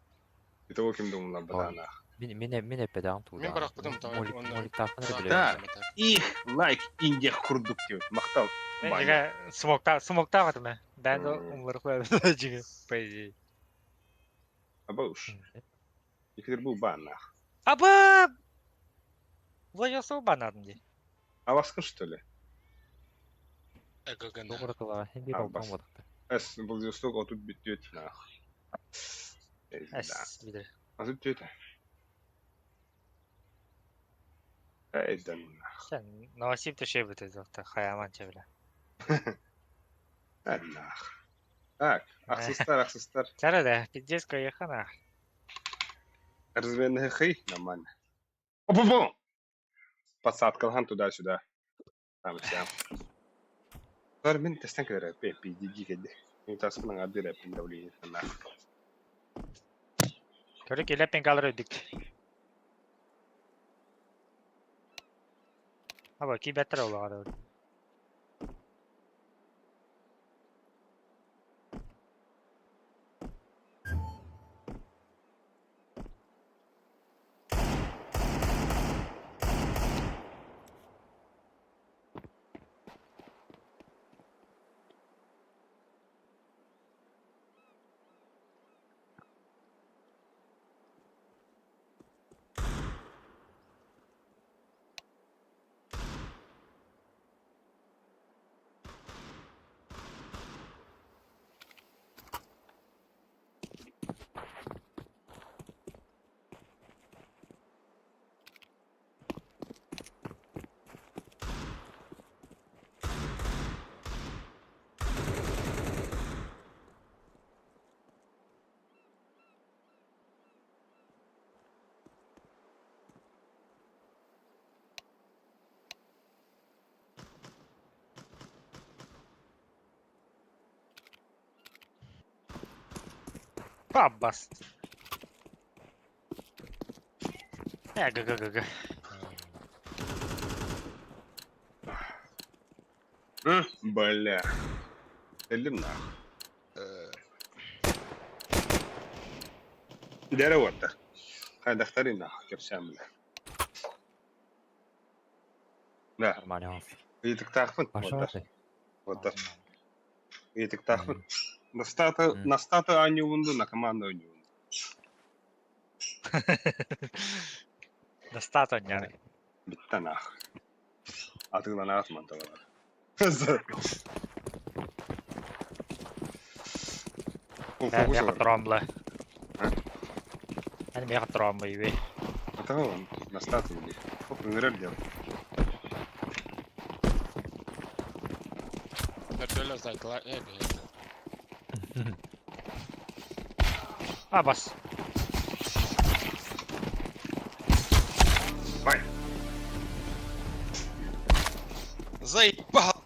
Это кем умлар бадана.
Мен мен мен эпедам туда.
Мен барак там.
Молик тахын
Да. Их лайк индия курдук деп. Мактал.
Мен жига смокта смокта батым. Бен умлар куя жига. По идее.
Аба уж. Икидер бу банах.
Аба! Владислав банадым ди.
А вас что ли? Эс Владивосток отут бүттүөт нах.
Эс бидер.
Азып түөт. Эйден.
Сен Новосиб төшө бит завтра хаяман чебиле.
Нах. Так, ахсыстар, ахсыстар.
Чара да, пиздец кайхана.
Разменный хей, нормально. Опа-пом! Посадка туда-сюда. Там вся. Тар мин тэстэн кэлэр PDG кэлди. Мин таспын аҥаардыыр эппин давление наах.
Көрүк илэ пингалар өйдүк. Аба кибеттер олоҕар. Бабас. Г.
Бля. Эллим нах. Дәрі отты. Қайдақтары нах, кепсәм бля. Да,
Нормально.
ыйытыктаахпын.
Пошел ты.
Вот так. Ыйытыктаахпын. Настата, настата анюунду, на команду анюунду.
Настата няр.
Битта нах. Атыыланаат манталар.
Меха тромбла. Эн меха тромбла иби.
Атыгы настата или. Хоп, ыҥырар дел.
Нөрдөлөр зайкалар э бе.
Абас.
Бай.
Заебал!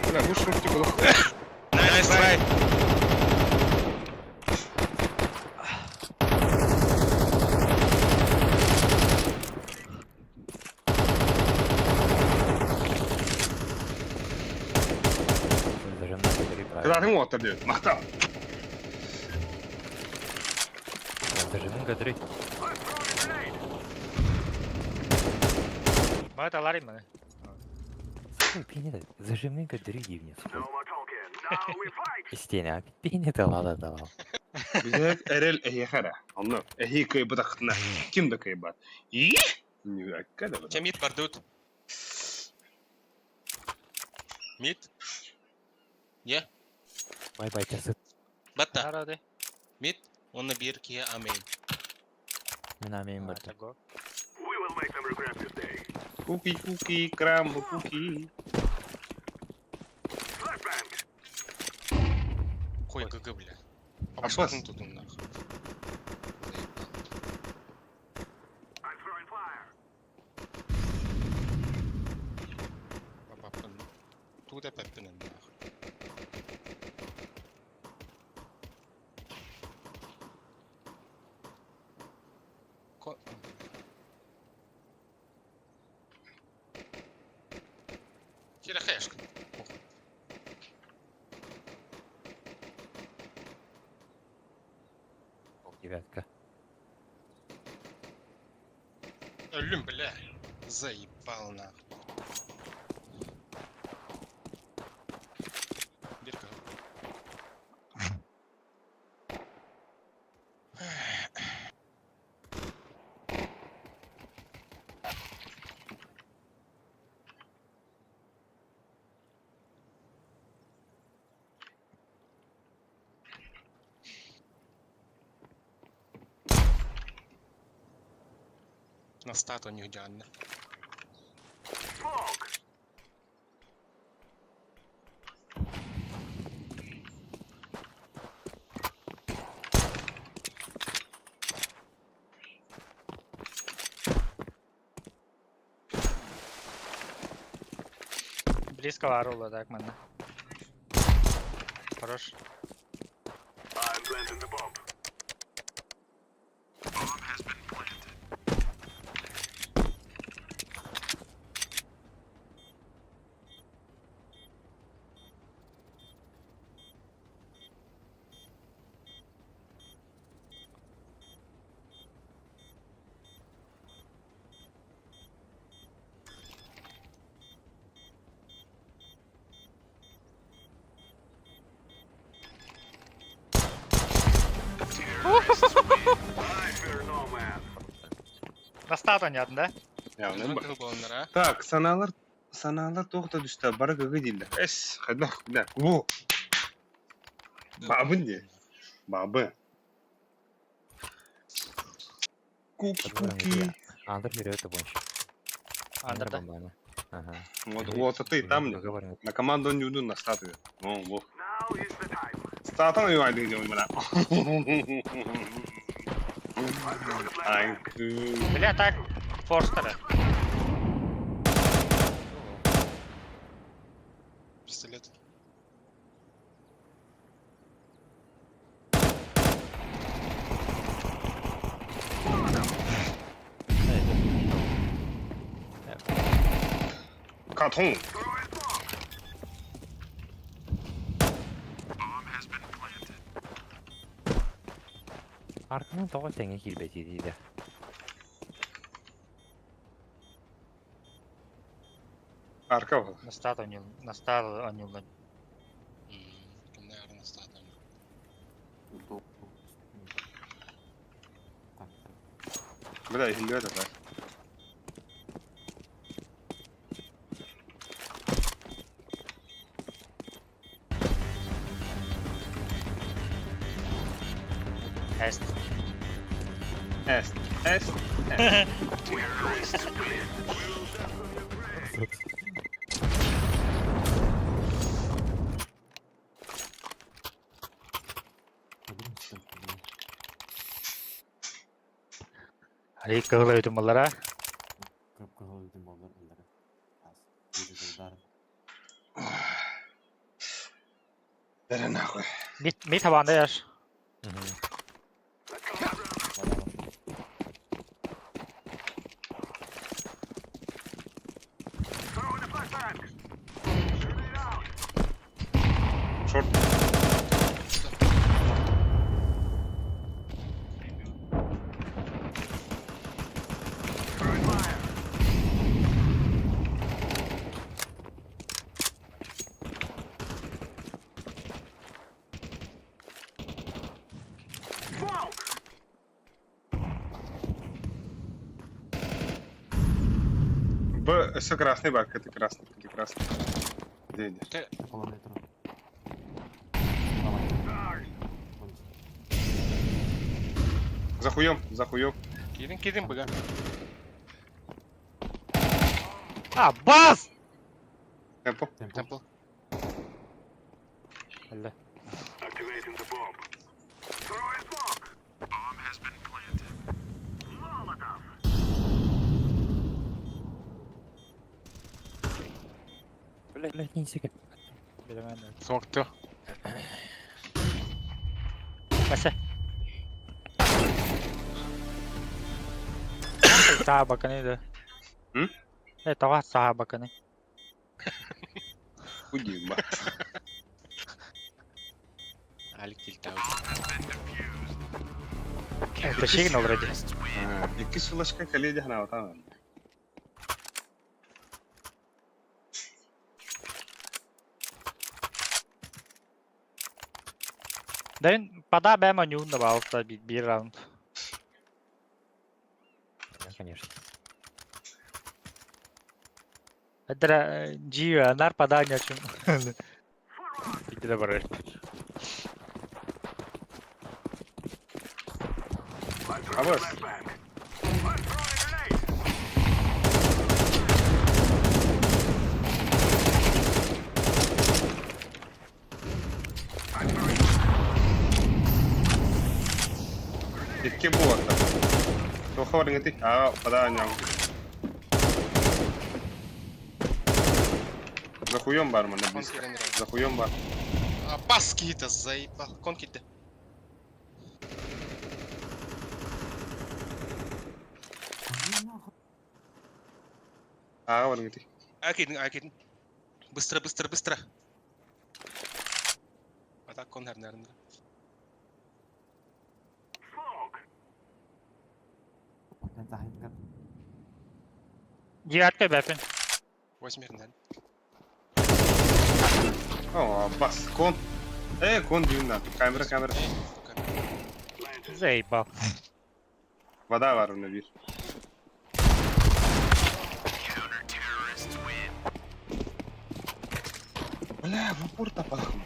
Бля, ну что типа
Nice try!
Даже на три правильно.
Кыдатын уоттар диyor. Махта.
Даже на три.
Мата ларим.
Пенеда, зажимны кадри гивнец. Истина, пенеда лада давал.
Бизе эрел эхихара. Онно эхи кыйбатахтына. Ким да кыйбат. И? Не аккада.
Че мид бардут? Мид? Не?
Бай бай часы.
Батта.
Харады.
Мид? Онна бир кие амейн.
Мен амейн барды.
Го.
Куки куки крамбо куки.
Кой ГГ, бля.
А
Пошел
что?
тут он нахуй. Заебал. Туда пеппинен нахуй. Ко... Кира хэшка. Похуй.
Девятка.
Өлүм, бля. Заебал нахуй. Бирка. На стату не идеально.
Близко варула, так, манна. Хорош. Настаат оонньоотун да?
Явно Так, санаалар санаалар туох да түстэ, бары гыгы дииллэр. Эс, хайдах, бля, во. Бабын дии. Бабы. Куки, куки.
Андр берет больше.
Андр, да?
Ага.
Вот, вот, а ты там на команду не уйду на статую. Ну, вот. Статан юайды делаем, бля. Ай,
Бля, так, Форстера.
Пистолет.
Катон.
Арканан тоҕо тэҥҥэ киирбэтий дииллэр.
Арка был.
Настаат оонньуул, настаат оонньууллар.
Кимнээҕэр настаат оонньуур.
Бля, иһиллибэт этэ.
Эст.
Эст, эст, эст.
Али кыһыл өйтүм баллара.
Бәрі нахуй.
Мит мит хабанда яш.
Шорт. Б, все красный бак, это красный, это красный. Где, где? За хуем, за хуем.
Киирин киирин быга.
А, бас!
Темпо.
Темпл.
Алла.
Блять, не секрет.
Смокту.
Баса. Саа баканы да.
М?
Э, тоҕо саа баканы.
Худи, ба.
Алик тилтау.
Тащигин вроде.
Икки сулашка коллеги хана там.
Да пода бэма не унавался бир раунд.
Конечно.
Это джи нар пода не чем. Иди добрый.
Абас. Икки буолла. Туохха барыҥҥытый? Аа, бадаа ньоҥ. За хуем бар манна
Кон
близко.
киирэн эрэр.
За хуем бар.
А, бас киһитэ заебал. Кон киирдэ.
Ааҕа барыҥ ити.
А киирдин, а киирдин. Быстро, быстро, быстро. А так кон хэрнэрин.
Девятка бэпин.
Восьмернэн.
О, бас, кон. Э, кон дивна. Камера, камера.
Заебал.
Вода бар онно биир. Бля, в упор тапахым.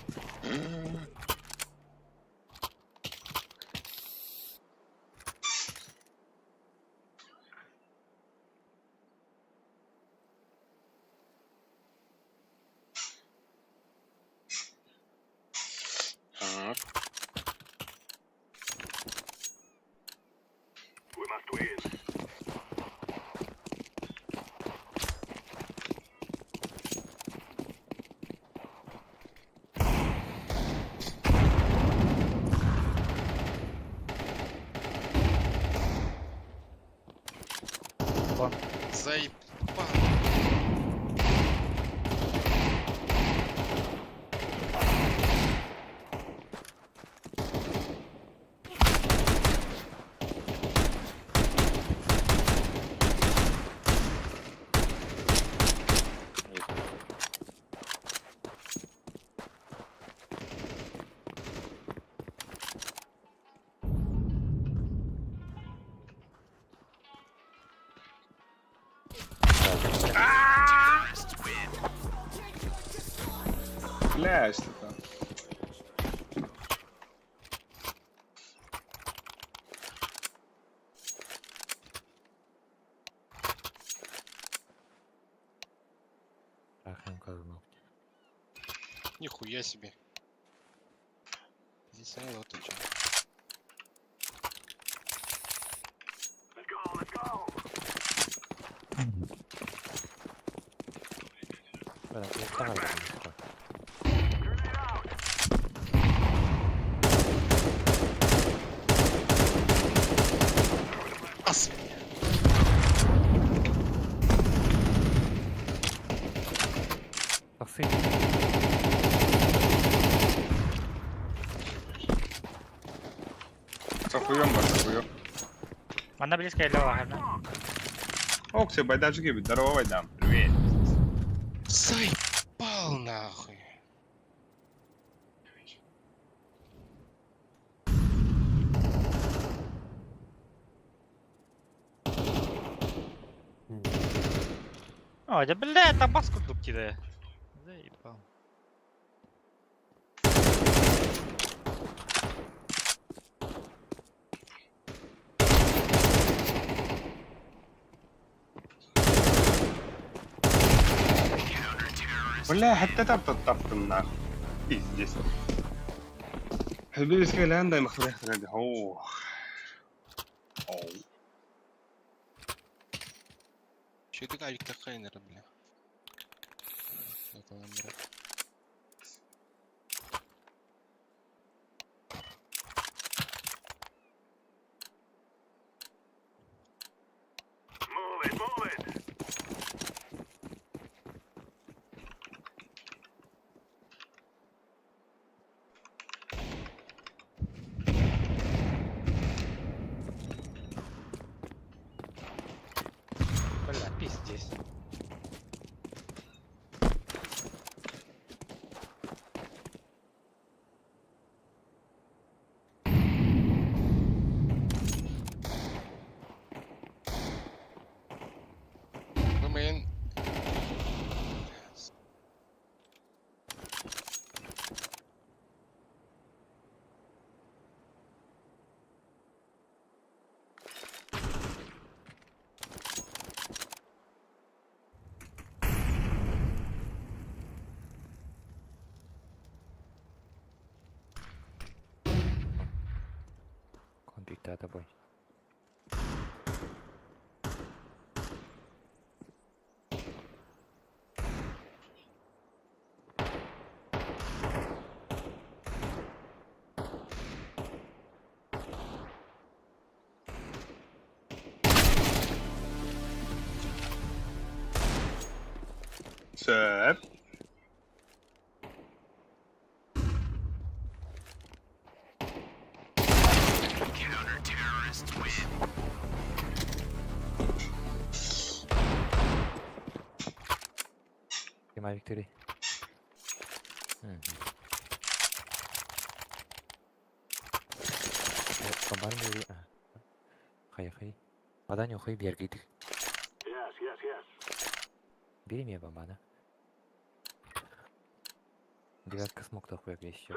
Так.
Заебал.
Бля, что там?
Нихуя себе. Здесь вот ты чё. Ас!
Тахсы.
За хуем бар, за хуем.
Манна близко или лаһана.
Ок, все, байдачки, здорово, байдам. Привет.
Заебал нахуй.
О, да бля, там бас курдук киде. Заебал.
Бля, хатта тап таптым нахуй. Пиздец. Близко лянда махрехтер. О. О.
Че ты авик такая, бля? Это нам, бля.
Бля, пиздец.
Ну, мэн.
Конфликта бой.
Сөп.
Ким Викторий? Бомбар бери. Хай-хай. Бадан юхай бергидик. Бери мне бомбана. Девятка смог такой вещь.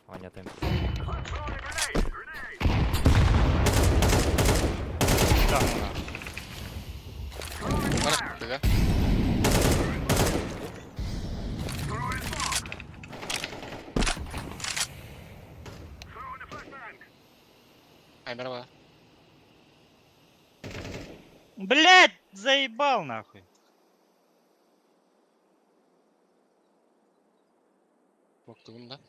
Ваня там.
Да, ну на.
Бара да? Ай, merhaba.
Блять, заебал нахуй.
Baktım da.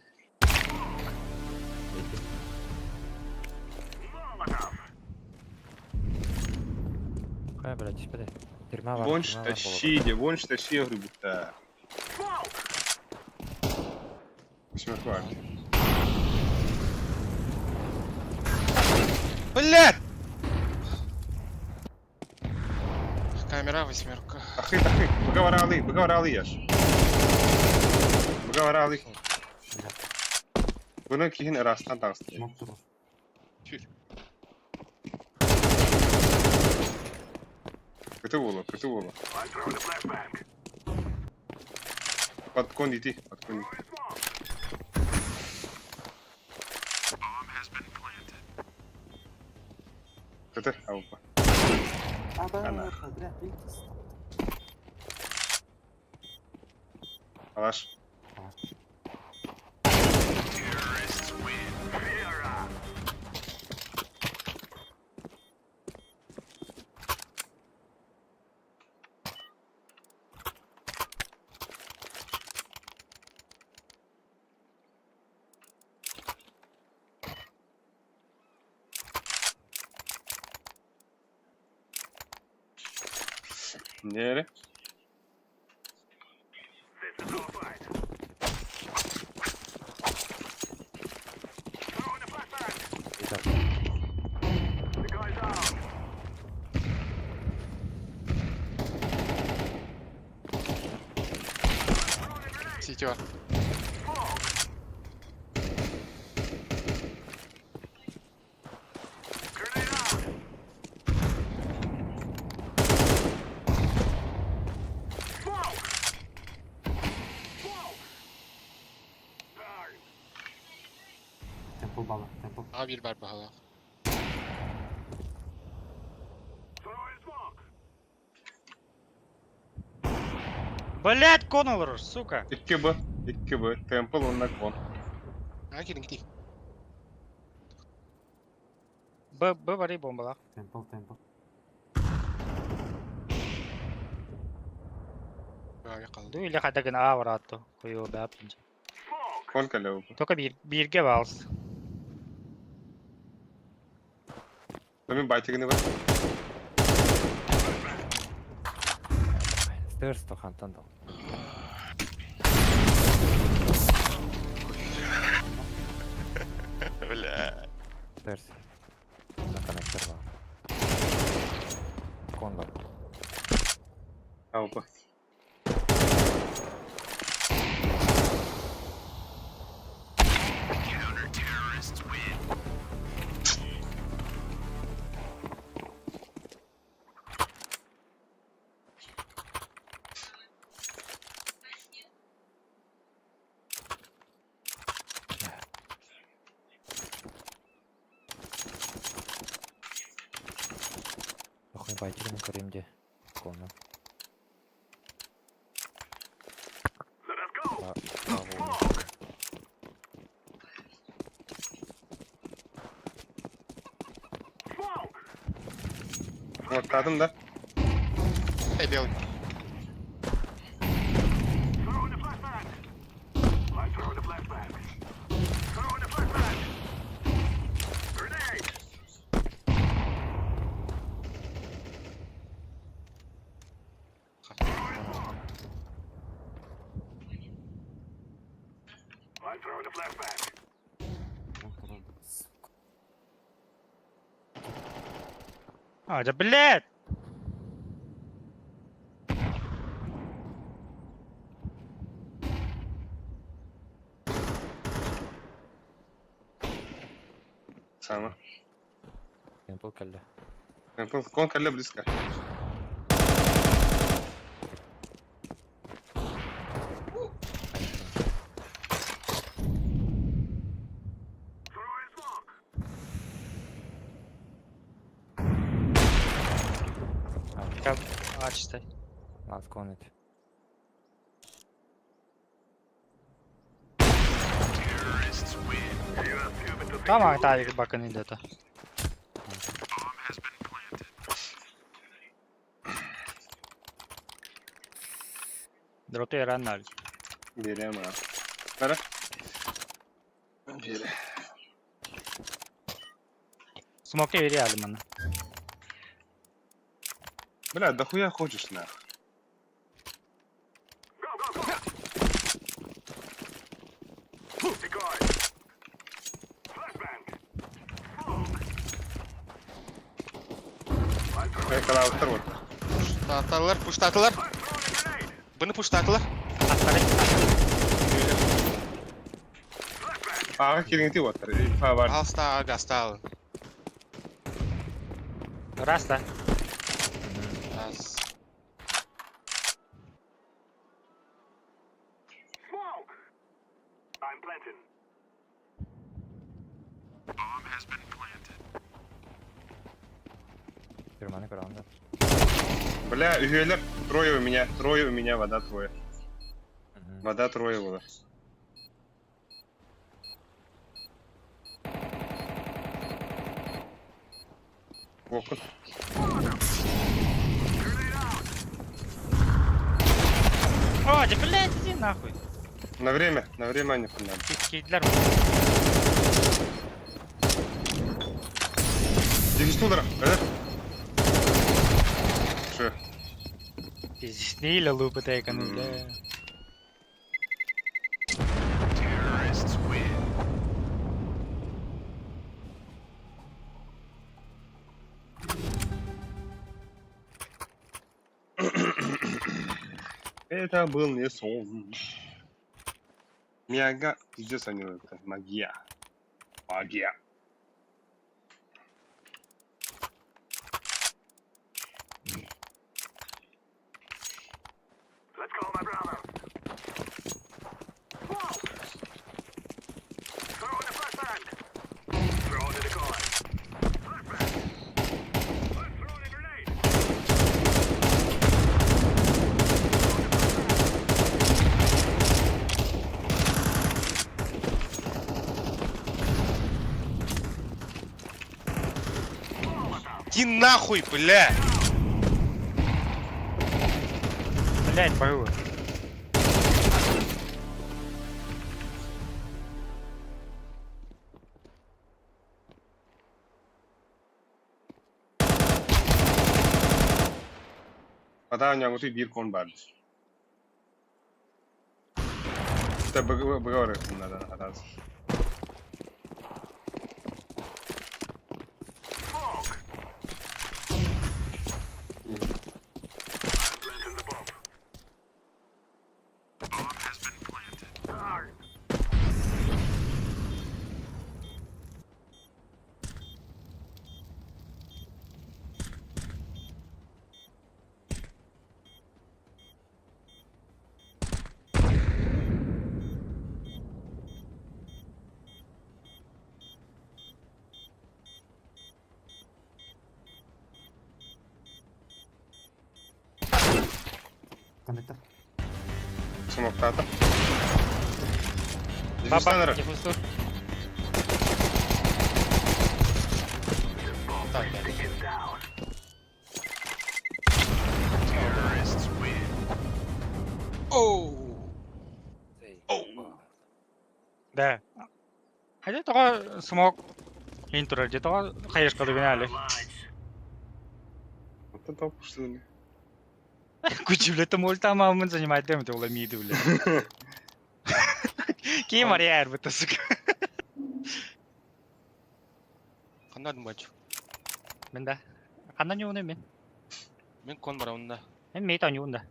Хай, блядь, испеде. Тюрьма бар,
Вонш
тюрьма бар
тащи, де вонш тащи, я говорю, будто. Восьмерка.
Блядь! Камера восьмерка.
Ахы, ахы, быга быга яш. Быга Bunu kihin arasından tağıstı.
Tül.
Kötü bolu, kötü bolu. Подкон иди, подкон иди. Kötü, avba. Ana. Алаш. Nere?
Сити var. Abi bir bar bahala.
Блять, Коннор, сука.
2Б, 2Б, Темпл, он наклон.
Ha girin gideyim.
Б, Б вари бомбала.
Böyle kaldı.
Ду или хотя бы на А врату. Хуё, да, пинче.
Кон калеу.
Только бир, бирге балс.
Мен байтигini var.
Стерс то хантан дал.
Бля.
Стерс. На коннектор бар. Кон бар.
Авба.
Охуй байтигин көрем де. Кону.
Оттадым да.
Ey белый.
А, да блядь!
Сама.
Темпл кэллэ.
Кон кэллэ близко.
А, читай.
Last con it.
Там Тавик бакан идет. Дропе рано.
Биэриэм аа. Бара. Биэрэ.
Смоки реально мана.
Бля, дохуя хочешь нах. Калаутар вот.
Пуштаталар, пуштаталар. Бұны пуштаталар.
Аға келіңте отыр. Инфа бар.
Алста, гаста.
Раз, да.
Раз.
Германы көрөҕүн да.
Бля, үһүөлэр трое у меня, трое у меня, вода трое. Вода трое было. Окон.
О, да блядь, иди нахуй.
На время они надо.
Кидлер.
Дегистудер, э? Че?
Пиздец, не или лупы тейканы, бля.
Это был не сон. Миага, пиздец они это, магия. Магия.
Иди нахуй, бля!
Блядь, бою.
Вода у него бир кон бар. Это б***г надо надо. Смоктата.
Баба,
Дефюзтанер.
дефюзтур.
Так, Оу!
Да. Хотя того смог интро, где того хаешка догоняли.
Вот это опустили.
Кучу, бля, там ульта мамын занимает, дэм, это уламиды, бля. Ким арыйар быта сука.
Ханна бач.
Мен да. Ханна ньууну мен.
Мен кон барамында.
Мен мейт аньуун да.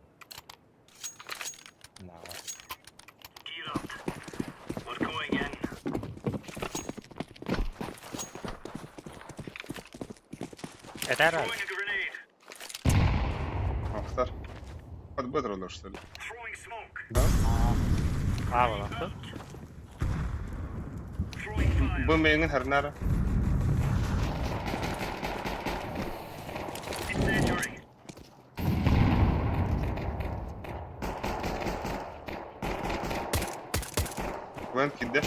Этэр.
Автор. Под Бэтроллер, что ли?
Аа болоқты.
Бу мейнгин харнара. Вен кидде.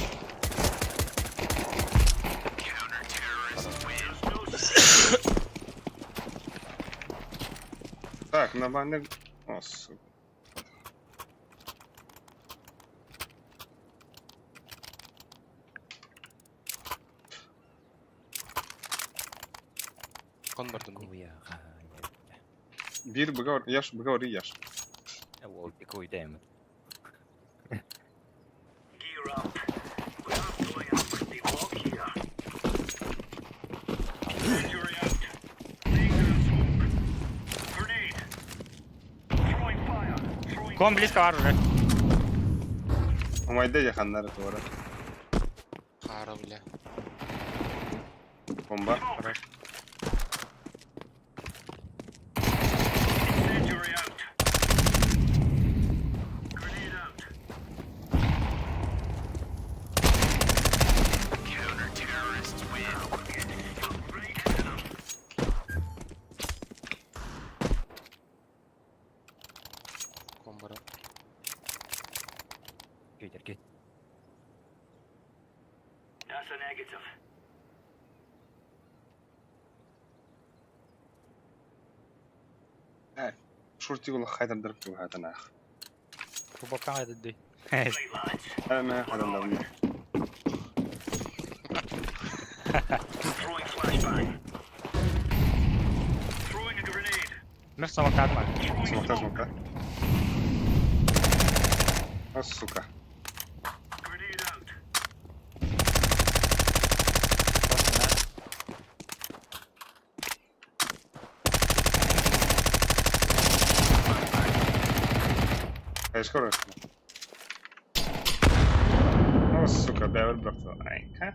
Так, нормально. О, сука.
Кон бардым.
Бир быгар, яш, быгар яш.
Ол куйдайм.
Кон близко бар уже.
Умайда жаханнары туара.
Хара, бля.
Бомба.
Хорош.
Кон барам.
Күйдер кет.
Шортик ол хайдардырып тугатан ах.
Кубокка айдыды.
Әмә хайдардырып.
Мир самокат ма.
Смокта, смокта. А, сука. Эй, скоро. О, сука, бәбір брақты. Айка.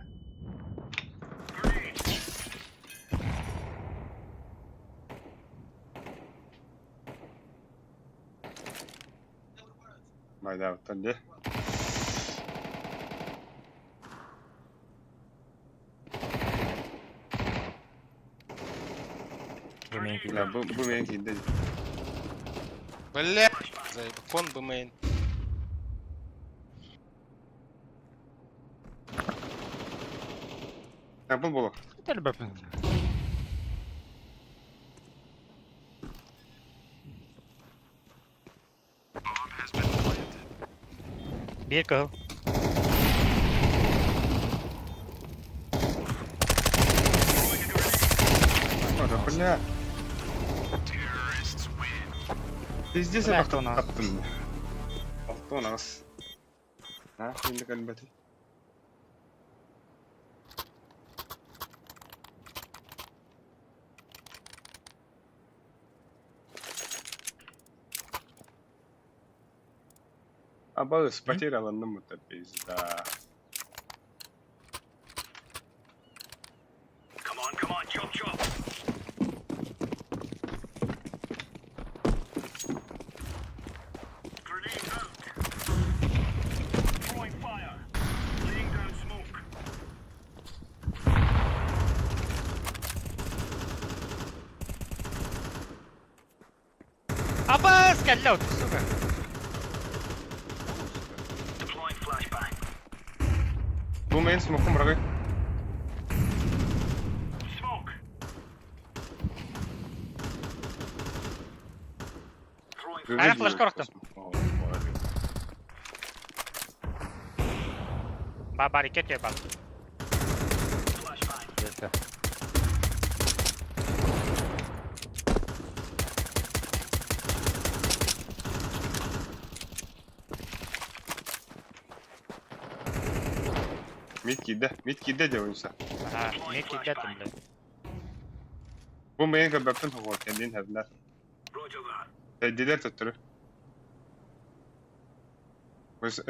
Майда, де.
Бу
Бля, бу, бу меники де.
Бля. Заеб. Кон бы мейн.
А, бұл болу.
Бир кыл.
О, да бля. Пиздец,
Бля,
я
кто у нас?
таптым. Алты у нас. Нахуй не кальбати. А балыс потеряла нам это пизда.
Абас, каллау, сука.
Бу мен смокум рагай.
Ана флешка орохтум. Ба барикет ебал.
Флешка.
Мид киирдэ, мид киирдэ дьэ уйса.
Аха, мид киирдэ этим, блядь.
Бу миигин көрбөппүн хоһуо, кэннин хабынар. Тэйдилэр төттөрү.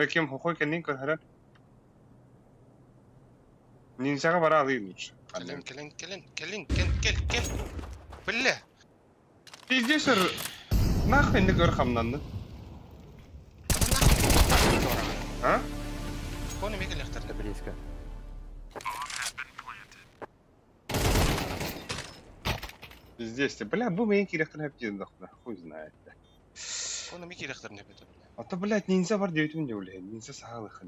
Ким хохой кэннин көрһөрөр. Ниндзяга бара алыын лучше.
Кэлин, кэлин, кэлин, кэлин, кэл, кэл, кэл. Биллэ.
Пиздец өр... Нахуй инник өр хамнанны. А?
Коны мега лехтер.
Это близко.
Пиздец, ты, бля, бу мейн кирэхтэн хэп дохна, хуй знает.
Коны мега лехтер не бит, бля.
А то, блядь, ниндзя бар девять мне, блядь, ниндзя сахалых.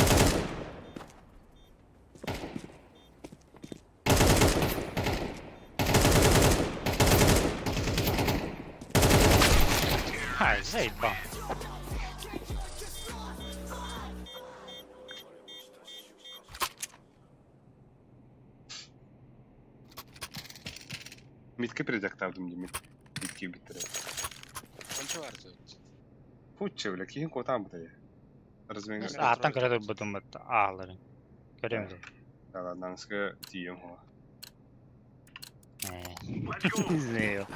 Ай, заебал.
Митке передяктавдым димит. Митке биттер.
Конча бар тут.
Путче, бля, кихин котан бутая. Разменга.
Ааттан көрө турбутум ааларын. Көрөм дии.
Да, ладно, анска тием хо.
Не знаю.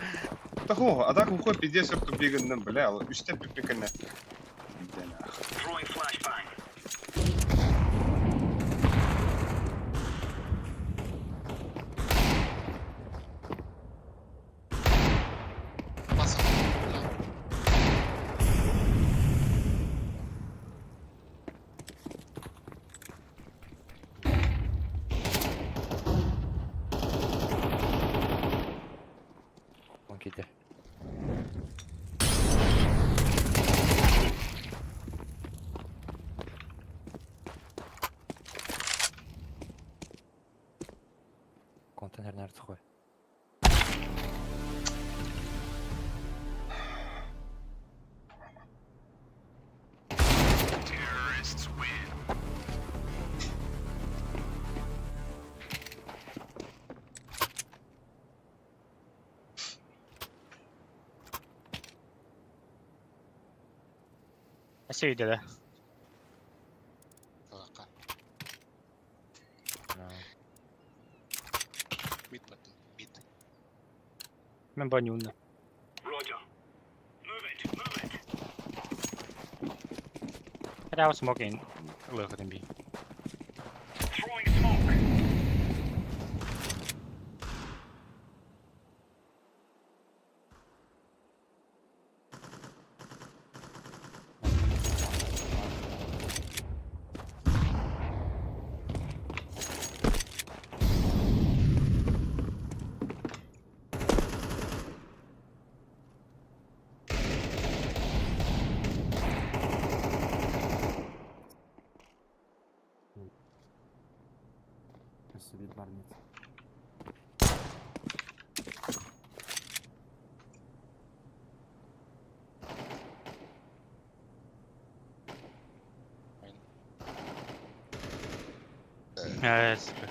Тахо, а так ухой пиздец өр тупигынным, бля, үстеп пипикенне.
Баса.
Он киирдэ. Контейнер сухой.
Өссө үйдэ да.
Алака. Мид баттым. Мид.
Мен банюнна. Хотя вот смог лыхатын би. Сука.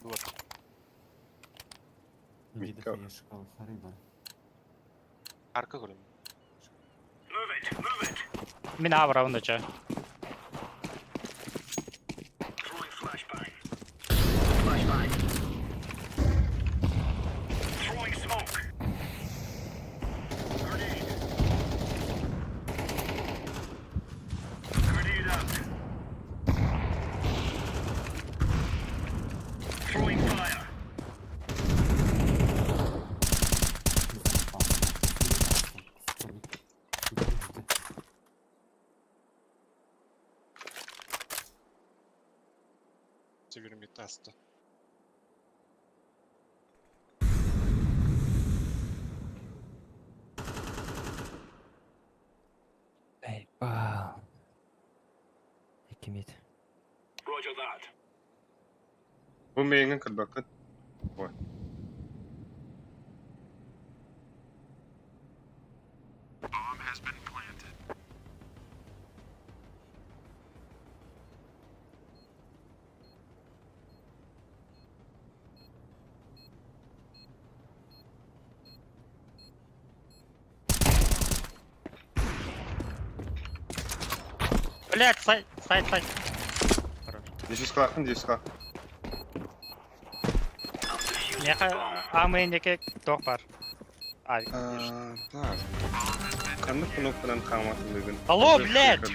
Вот.
Митка.
Арка көрөм.
Мин абыравын да ча.
Север мид аста.
Эй, бал. Икки мид.
Бу миигин көрбөккүн. Ой.
Блять, сайт, сайт, сайт.
Десискалаахпын, десискалаах.
Миэхэ аамыйын диэки туох баар. Ай,
А, так. Ханнык кнопканан хааматылыгын.
Алло, блядь!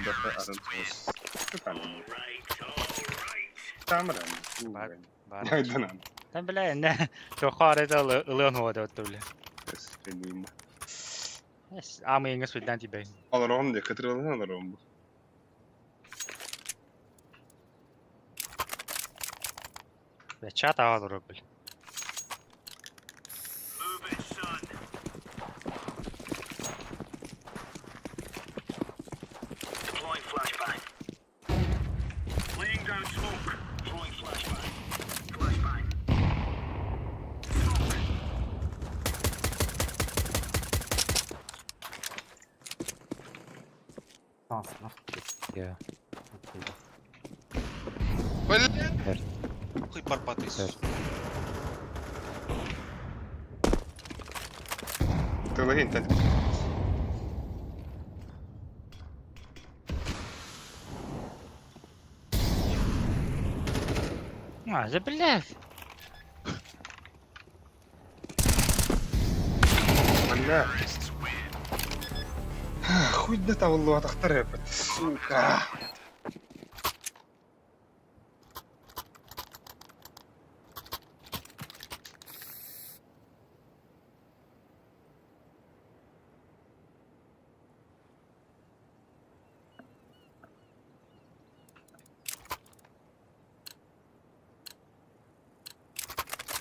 Тамара.
Бар. Бар.
Айданан.
Там, бля, не, туохха арайда ылыан хуа деп бля. Аамыйыҥҥа суйдаан тиийбэйин.
Олорон де кытырылын олорон бу.
Бля, чат аҕа олорор, бля.
Я.
Бля!
Бэр.
Хуй барбатый.
Бэр.
Тылыгын тен.
А, за блядь.
Бля. Хуй да табыллыа тахтар эпит. Сука.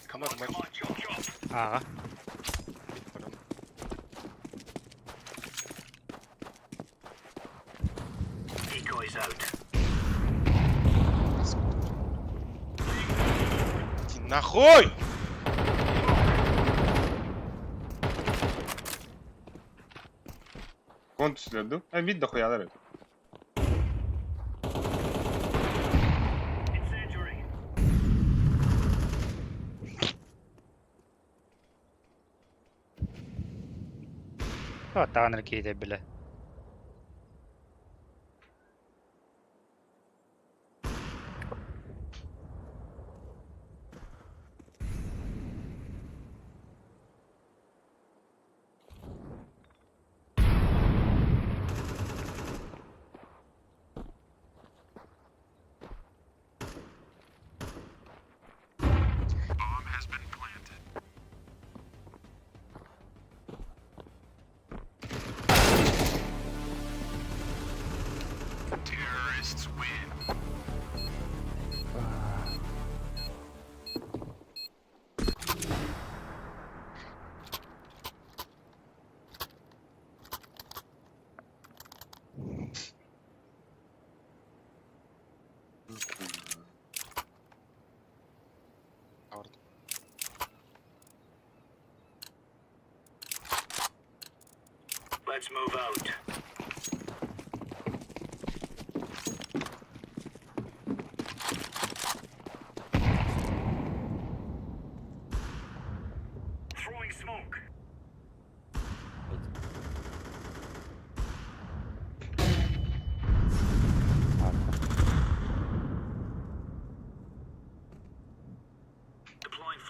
Камар мэр.
Ага.
Бит баран. Иди нахуй!
Кон түслөрдү. А вид да хуялар эт.
Таҕан киһитэ бля.
Ауырды.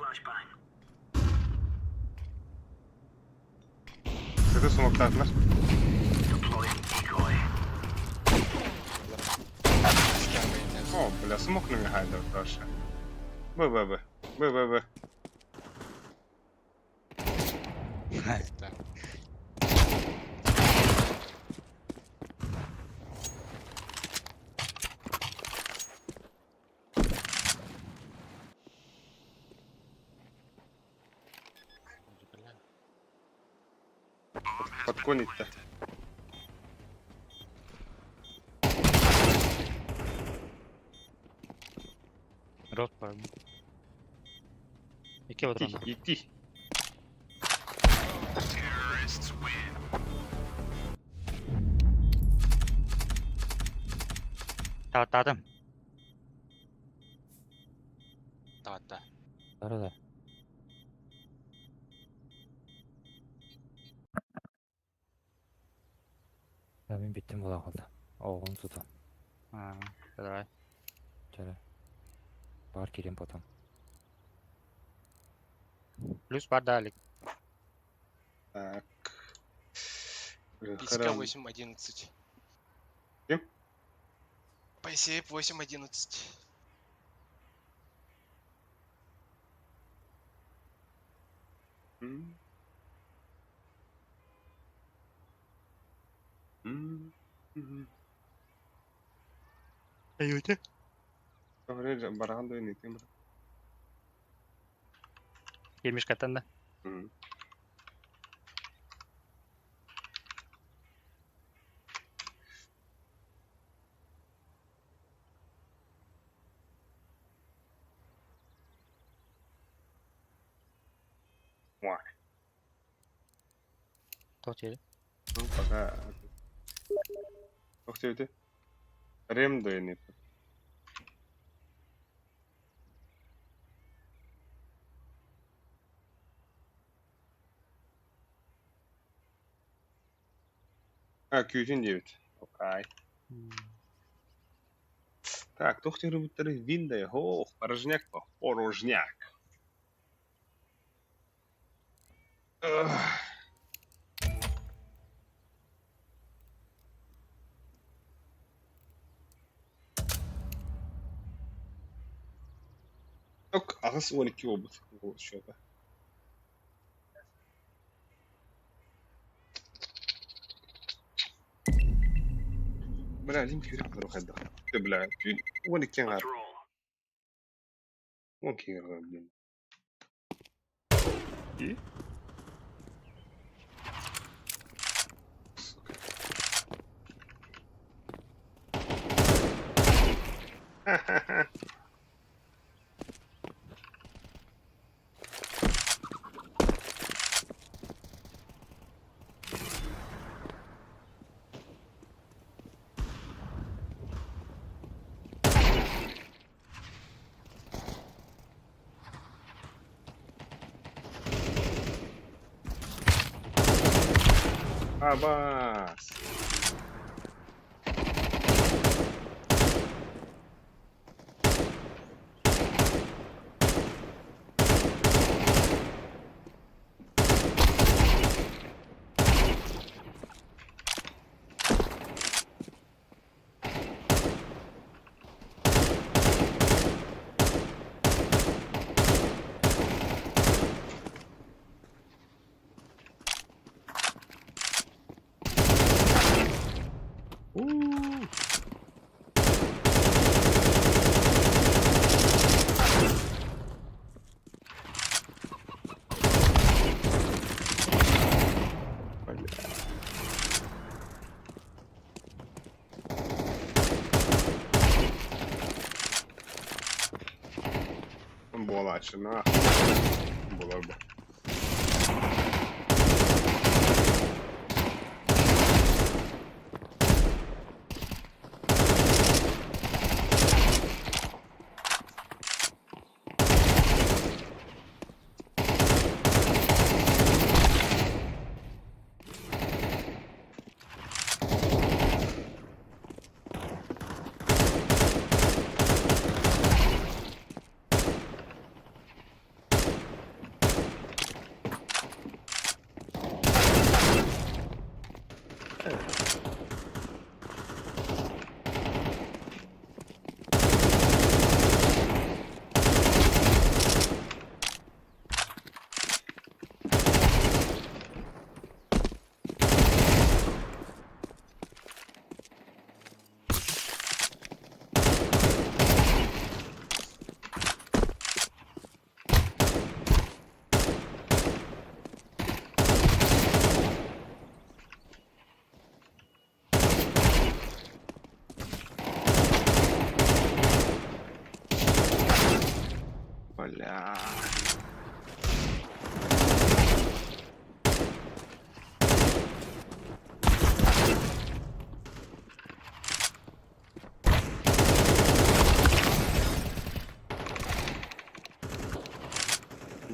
Арка.
Сыты смоктаатылар. О, бля, смок намигайда проще. Б, Б, Б. Б, Б, Б.
Так. Бля.
Подконить-то.
Рот бар. Икки патрон.
Идти.
Тааттаатым.
Таатта.
Да да. Я мин бүттүм була қалды. Оғын сутан.
А, давай.
Чара. Бар келем потом.
Плюс бар далик.
Так.
Писька
Храм.
8-11.
Кем?
Пайсеев 8-11.
М. М. М.
Аюте.
Барахан да не тем.
Емишкаттан да.
М.
Тоқ жері.
Ну, пока. Ох, ты Рем да не. А, Q9. Окей. Так, туох тербүттэр виндай, ох, порожняк по, порожняк. Ах. Ок, аҕыс уон икки буолбут счета. Бля, Лим күүрэх бару хайдах. Бля, түүн уон икки аҥаар. Уон икки аҥаар, блин. И? Сука. Абас. У. Бля. Буолааччы, на. Буолар бу. Бля.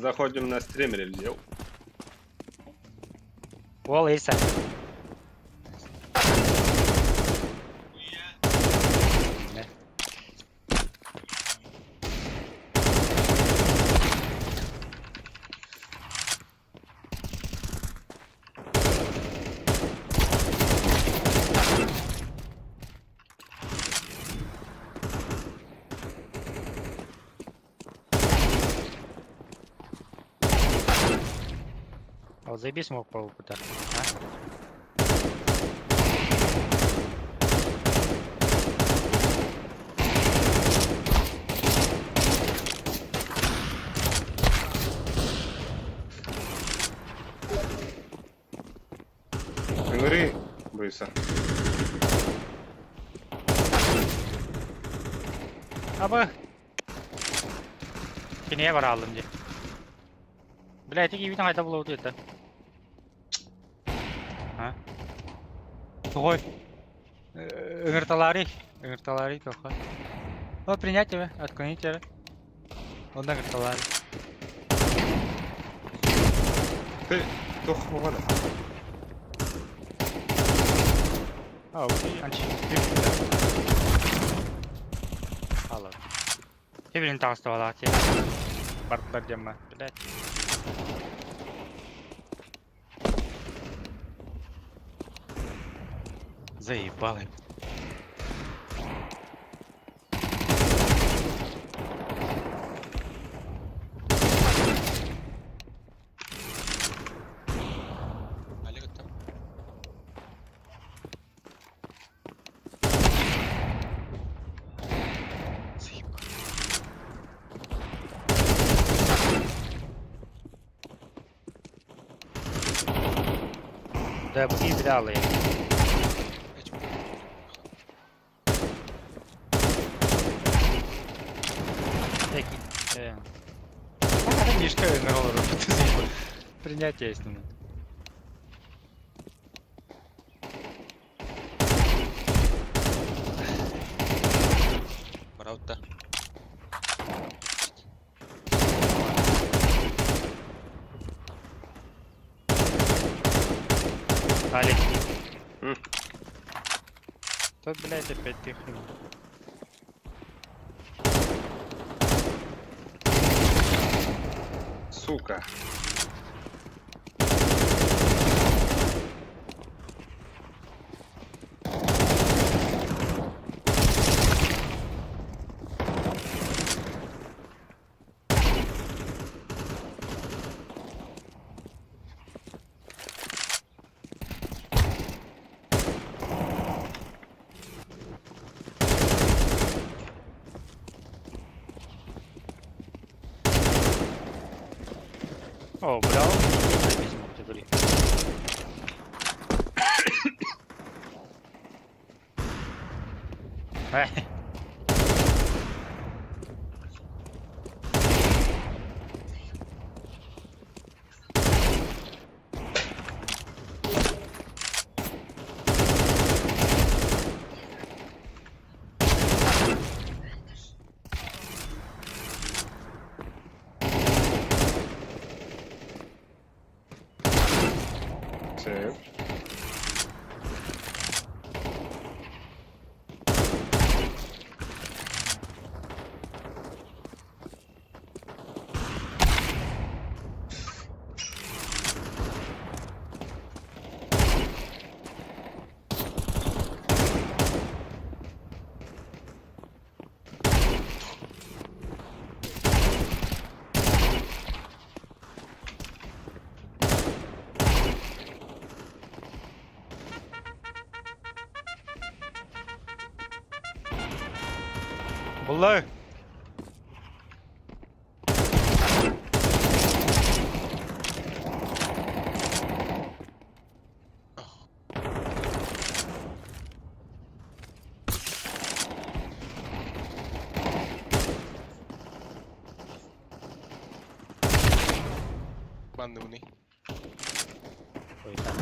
Заходим на стрим, ревзел.
Уол эйса. А вот заебись мог по опыту. А?
Ыҥырыы быыса.
Аба. Кинигэ барааллым дии. Бля, ити киһибитин хайда булабыт это? А? Тоҕой? Ыҥырталаарый. Ыҥырталаарый тоха. О, принять тебя, отклонить тебя. Онно ыҥырталаарый.
Ты туох буолла?
А, окей, анчи. Алла. Тебилин таҕыстыбалаах ти. Бардылар диэммэ. Блядь. Заебалы.
Олег там. Заебал.
Да, бу киһи билэ аллайа.
Эти пули.
Э. Мишка ыҥыралар Принятие есть.
Бараутта.
Алик.
М.
Тут, блядь, опять ты хуй.
Сука.
О, бля, заебись мог ты говори. Э.
Сөп.
Булла.
Банный.
Ой, там.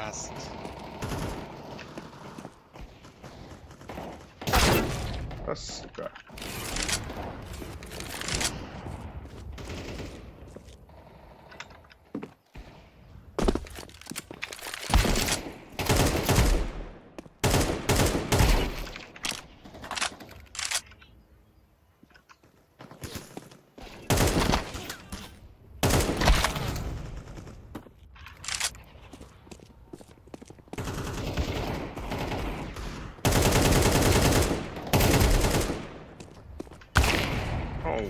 Раст.
А, сука. Оу.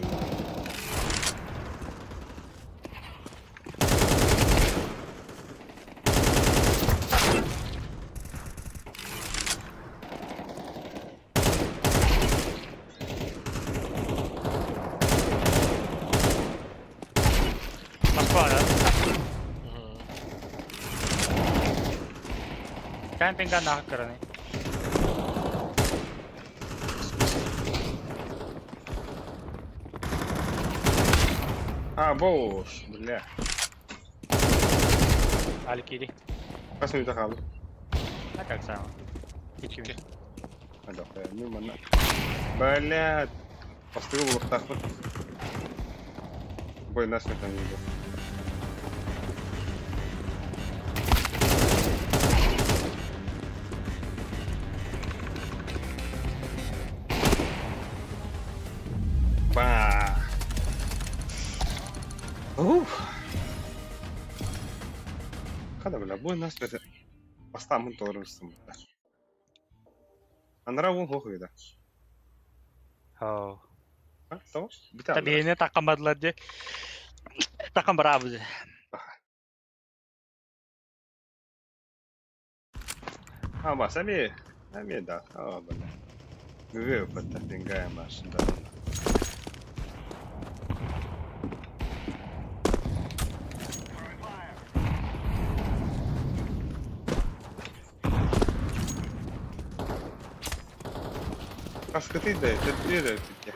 Москва, да? Кемпинга нахуй кыраны.
А, бош, бля.
Алькири.
Хас минута хаалла?
А как сам? Икки.
Алло, ну манна. Бля. Бастыгы булуктаахпын. Бой насмерть не был. Ба. Уф. Хада, бля, бой насмерть. Бастамын толорустум. Анара вон хох вида.
Оу.
А, того? Битэ
Табиини такамадылар дии. Такам барабы.
А, бас, ами, ами, да. А, бля. Бүбү батта пингая маш, да. Каскаты да, это две да, таки.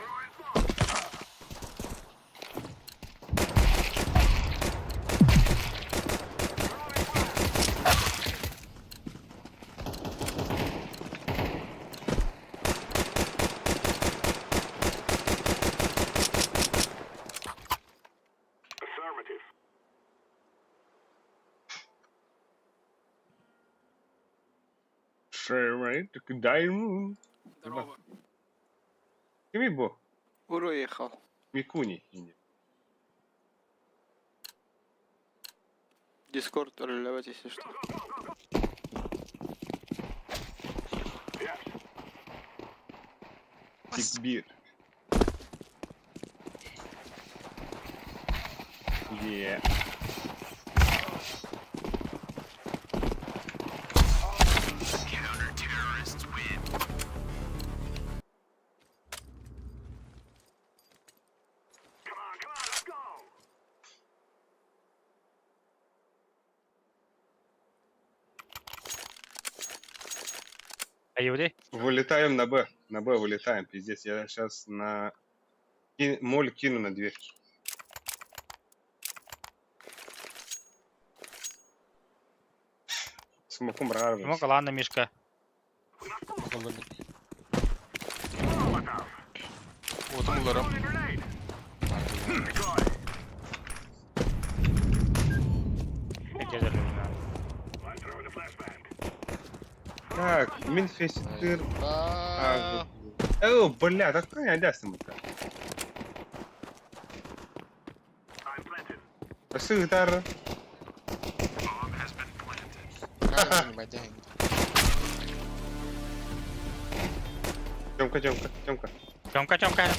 Шерай, так дай ему.
Здорово.
Кими бо?
Уехал.
Микуни.
Дискорд ролевать, если что.
Тикбир. Е.
Аюри.
Вылетаем на Б. На Б вылетаем, пиздец. Я сейчас на... Моль кину на дверь. Смоком
Мог ладно, Мишка.
Отум буларым.
Так, Минфестир.
А,
О, бля, такая ясно. Сыгдар. Тёмка, Тёмка, Тёмка.
Тёмка, Тёмка.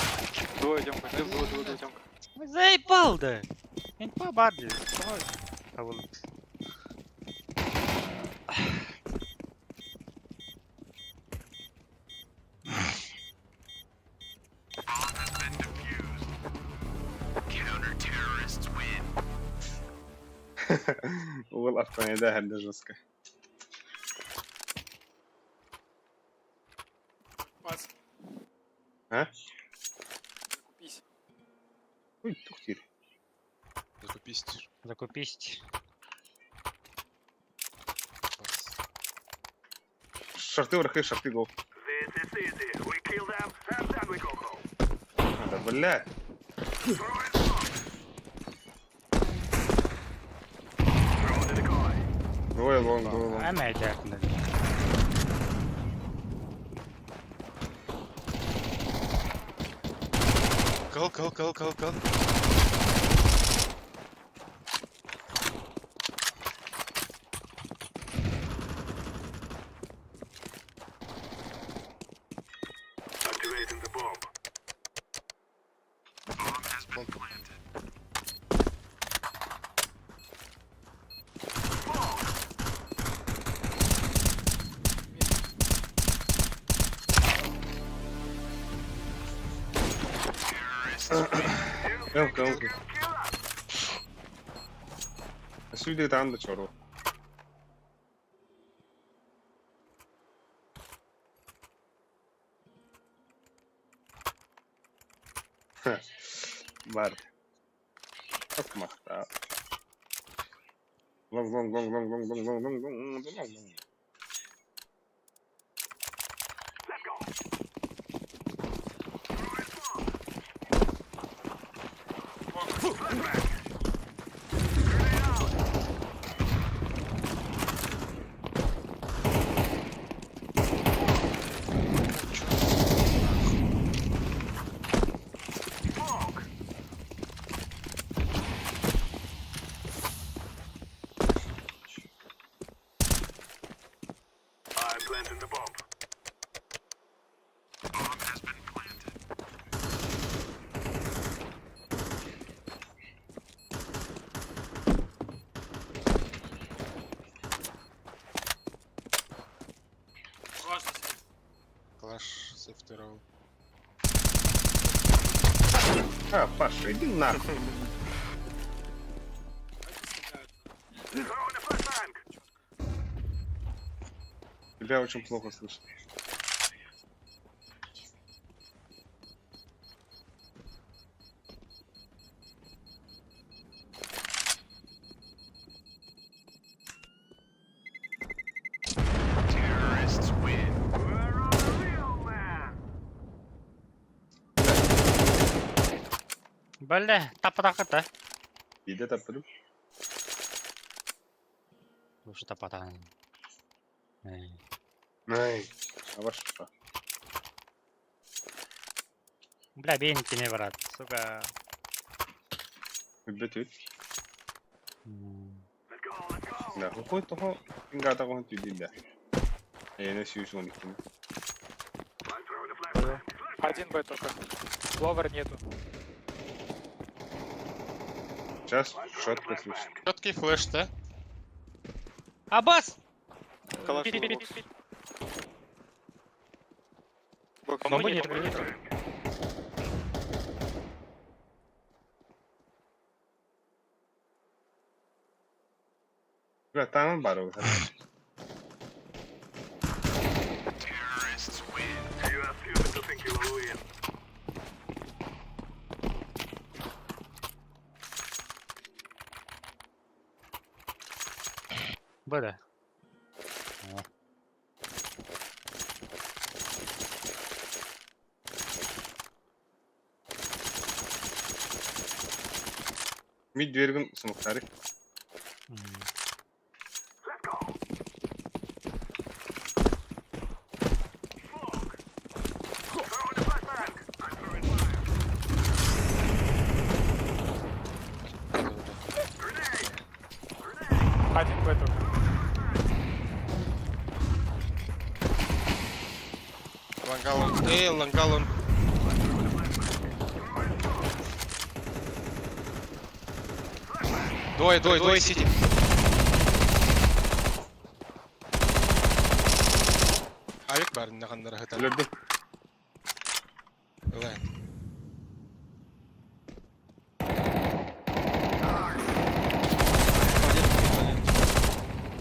Двое, Тёмка. Двое, двое, двое, Тёмка.
Заебал, да. Инфа барди.
Угол автомобиля, да, жестко.
Пас.
А?
Закупись.
Ой, тухтир.
Закупись.
Закупись.
Шорты врахи, шорты гол. Да, блядь. Двое long, двое long.
Ама эдэр.
Кыл, кыл, кыл, кыл, кыл.
Эмка, эмка. Сүйді таанды чору. Бар. Акмахта. Long, long, long, long, long, long, long, long, long, long, long.
Калаш сейфтеровал.
А, Паша, иди нахуй. Тебя очень плохо слышно.
Бля, тапатаката.
Иди тапырым.
Лучше тапатан.
Ай, а ваш что?
Бля, бейники не брат, сука.
Бөтүт. Да, какой того ингата кон түдүндө. Эне сүйсүн икини.
Один Б только. Ловер нету.
Сейчас четко слышно.
Четкий флеш, да?
Абас!
Калаш
Пи- пи- пи-
бокс.
пи-
Бокс.
Бомбы нет, бомбы нет.
Бля, там бар.
Бля.
Мид дверген смоктары.
Один Б только.
Лангалон. Эй, лангалон. Двое, двое, двое сити. Авик бар, наханнара хытар.
Өлөрдүм.
Ылай.
Один, один.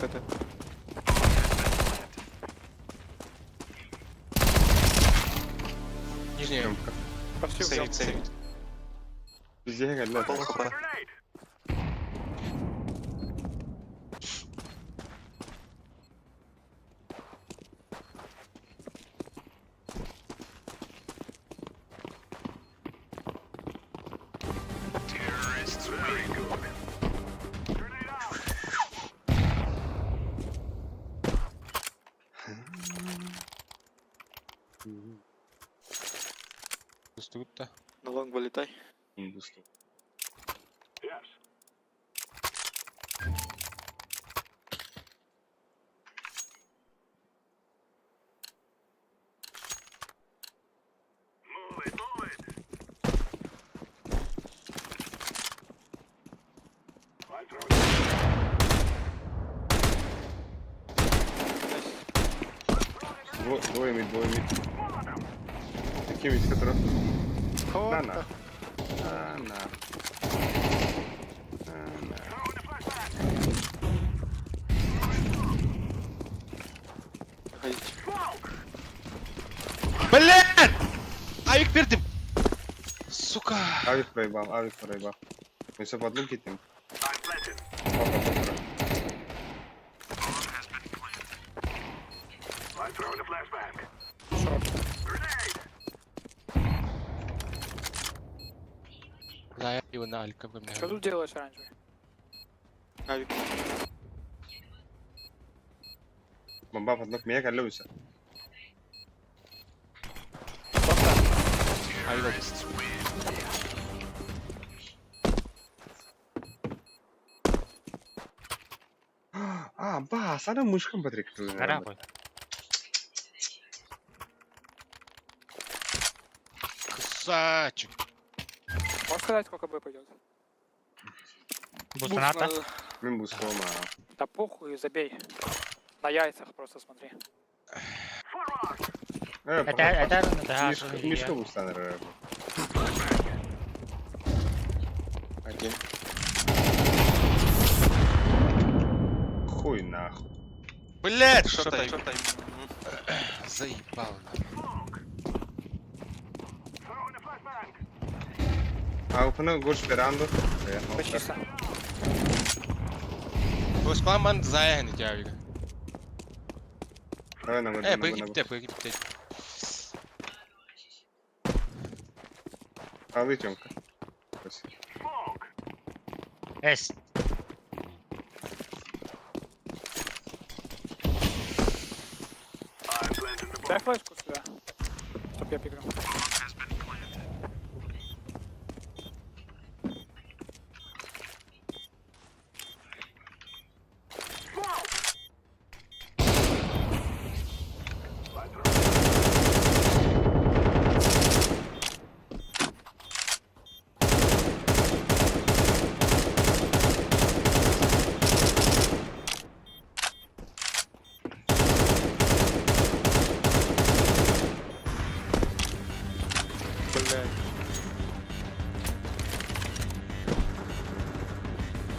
ТТ.
Нижняя.
Эмка.
Почти взял.
Сейвит, сейвит.
Бизге келди.
Пол хп.
Тустугут да.
На лонг вылетай.
Индустрия. Двое мид, двое мид. Такие мид, которые... На, на. На, на. На, на.
Заходите.
Блядь! Авик пердим! Сука!
Авик проебал, авик проебал. Мы все под луки тем. Опа, опа.
Шорт.
Да, его на Алька
Что тут делаешь оранжевый? Авик.
Бомба под лук, меня колёся.
Авик.
А, бас, ана мышкам Патрик.
Карабы.
Красавчик.
Можешь сказать, сколько Б пойдет?
Бусаната.
Мен бускома.
Да похуй, забей. На яйцах просто смотри.
Это да.
Мишка бустанер.
Один.
Хуй нахуй.
Блядь, шортай. Заебал. нахуй.
А упана гор сперандо.
Чисто.
Бускламан заехали тебя, Авика.
Давай на
Э, быки быки бите.
Алы Тёмка. Спасибо.
Эс.
Дай флешку сюда. Чтоб я пикнул.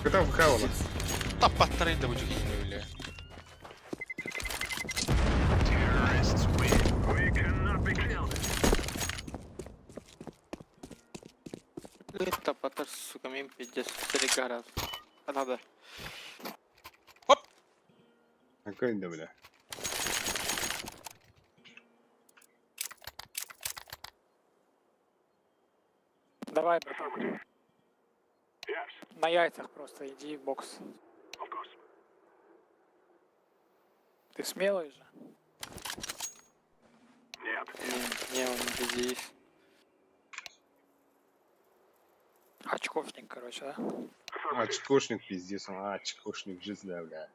Когда в у нас?
Тапаттары да будет бля.
Это потар, сука, мим пиздец, три гора. Надо.
Какой да, бля.
Давай, братан. На яйцах просто иди в бокс. Ты смелый же?
Не, он здесь.
Очковник, короче, да?
Очкошник, пиздец, он очкошник, жизнь, да, бля.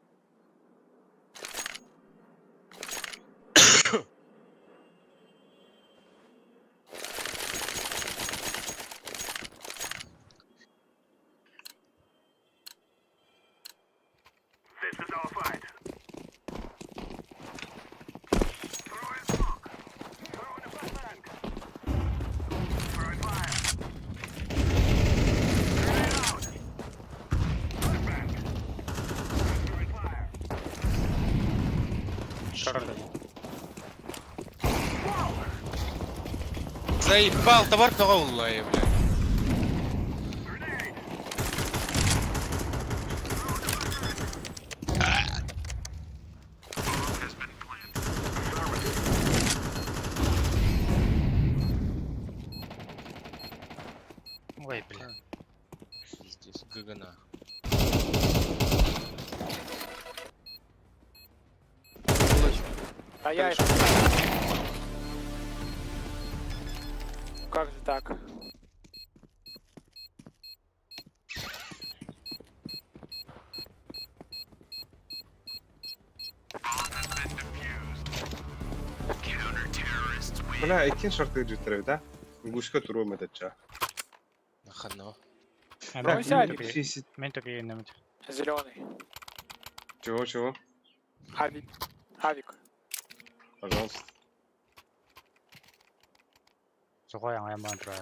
Заебал, товар бля.
Ой, бля.
Пиздец, ГГ нахуй.
На яйцах.
Так.
Бля, иккин шорты життер да? Гуська туру метача.
Нахано.
Ну, сядь.
Мен тупее намет.
Зеленый.
Чего, чего?
Авик. Авик.
Пожалуйста.
Сухой аңай мантра.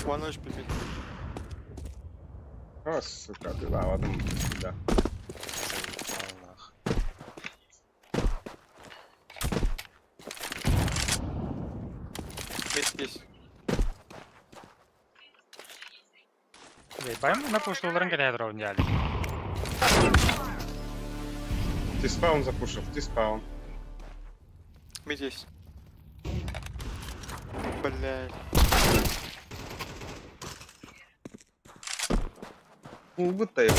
One HP mid.
О, сука, ты да, ладно, да.
Заебал нах.
Mid есть.
Байм на пуштуларын кете дроун дяли.
Ты спаун запушил, ты спаун.
Мид есть. Блядь.
Ну, будто я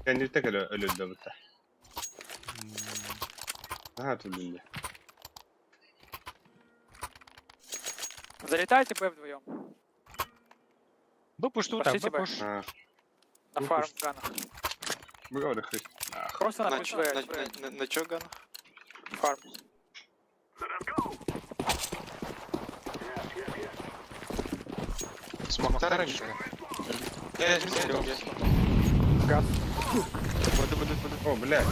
Кэнниртэ кэлэ өлөдө быта. Наһаа түлүннэ.
Залетайте Б вдвоем.
Бу пушту так,
Пошлите
бу
Б.
пуш.
А,
На
Ну,
фарм
пусть.
ганах.
Быга хый.
Просто на
На,
пуш
чё-
Б.
на,
Б.
на чё ганах?
Фарм.
Смоктар раньше? Я не
Газ.
Буду, буду, буду.
О, блядь.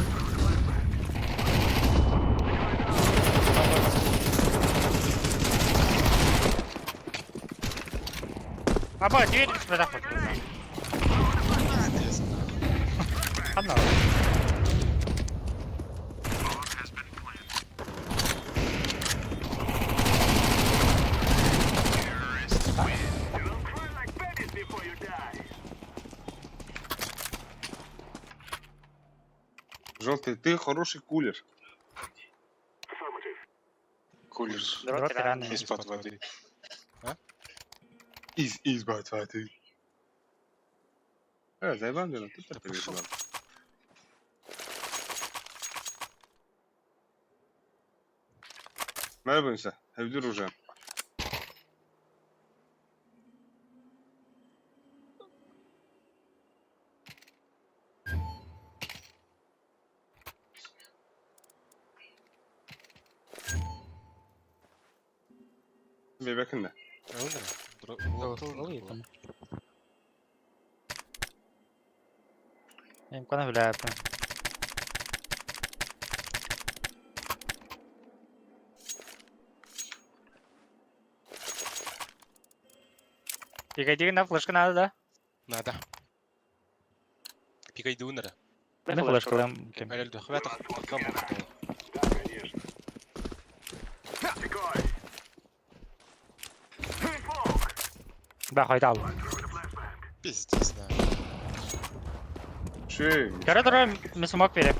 Аба, дверь сюда хоть. Анна.
Желтый, ты хороший кулер.
Кулер.
Дрот рано.
Из-под воды.
Из из-под воды. Э, заебал меня, ты
Да пошел.
так Мэрбинся, эвдюр уже. Бебекинде.
Эм кана билээппин. Пигайдиги на флешка надо, да?
Надо. Пикай дунера.
На флешка лэм.
Аль хвата кам.
Да, хайтал.
Пиздец, на.
Ши.
Кара ми смок пере.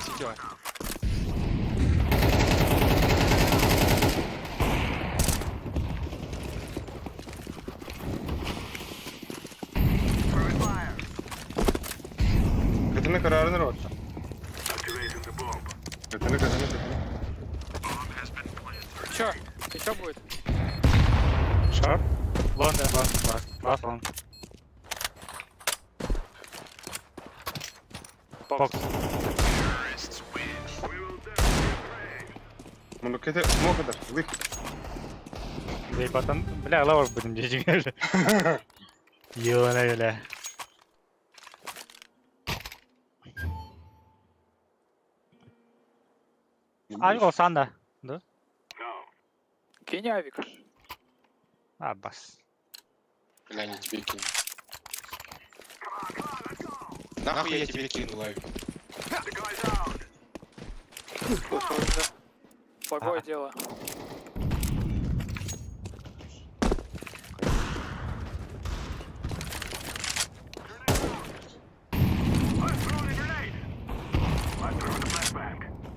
Сидела.
Кытыны карарыныр отта. Кытыны, кытыны, кытыны.
Чё? Еще будет?
Шар. Лондон, лондон, лондон, лондон. Бокс.
Мунукете смокадар. Лых.
Да и потом, бля, лавр будем здесь играть. Ёна, бля. Авик Санда. Да?
Кинь авик.
А, бас.
Бля, не тебе кину. Нахуй я тебе кинул, Авик.
Плохое, да.
Благое дело.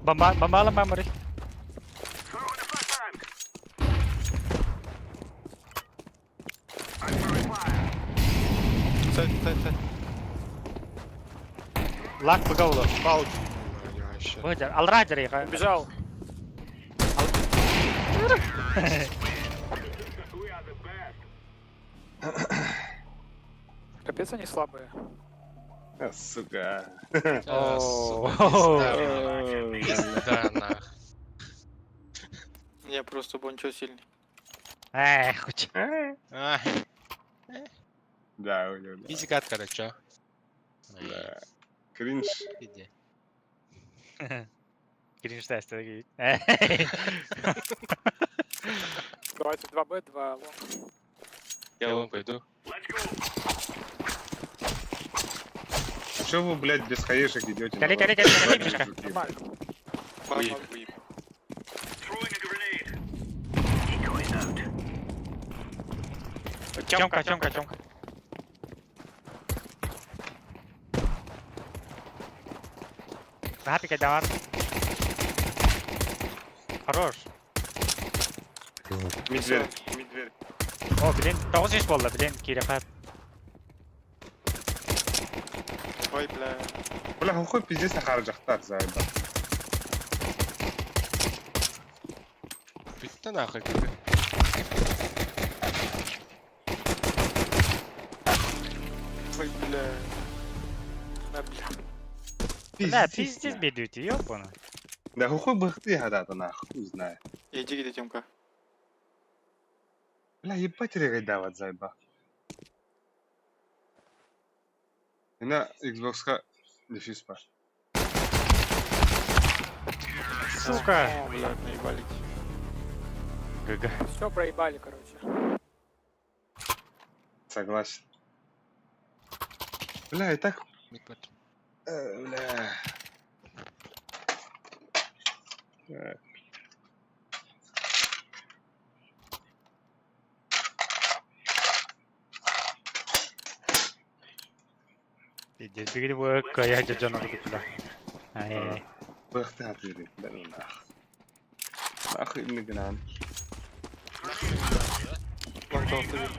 Бомба, бомба мемори.
Сайт, сайт, сайт.
Лак быга улар.
Пал. Я вообще.
Быдьар, алра дьарыйга.
Убежал. Капец они слабые.
А, сука.
А,
О.
сука, пизда, пизда, нах.
Я просто бончо сильный.
Эх, хоть.
А,
Да, у него, да.
Изи катка, да чё?
Да. Кринж.
Иди.
Кринж тест.
Давайте 2Б, 2 long.
Я вон пойду.
А чё вы, блядь, без хаешек идете?
Кали, кали, кали, кали, Мишка.
Нормально.
Уеб.
Уеб.
Тёмка, Тёмка, Тёмка. Хапика давар. Хорош.
Мидверь, мидверь.
О, блин, тоғыз еш болды, блин, кире қап.
Ой, бля.
Бля, какой пиздец на харджахтар, заебал.
Бүттэ нахуй киби.
Ой, бля. На, бля.
Бля, пиздец бедуйте, ёбана.
Да какой бы ты когда-то нахуй, хуй знает.
Иди, где Тёмка.
Бля, ебать регайдавать, заеба. И на Xbox дефьюз пар.
Сука.
О, бля, наебали.
ГГ.
Все проебали, короче.
Согласен. Бля, и так...
Мид бар.
Бля. Так.
Пиздец, бігді бұл кая жажан орды бля. Ай,
Быхты атыры, да ну нах. Нахуй не гнан.
Long толстый вид.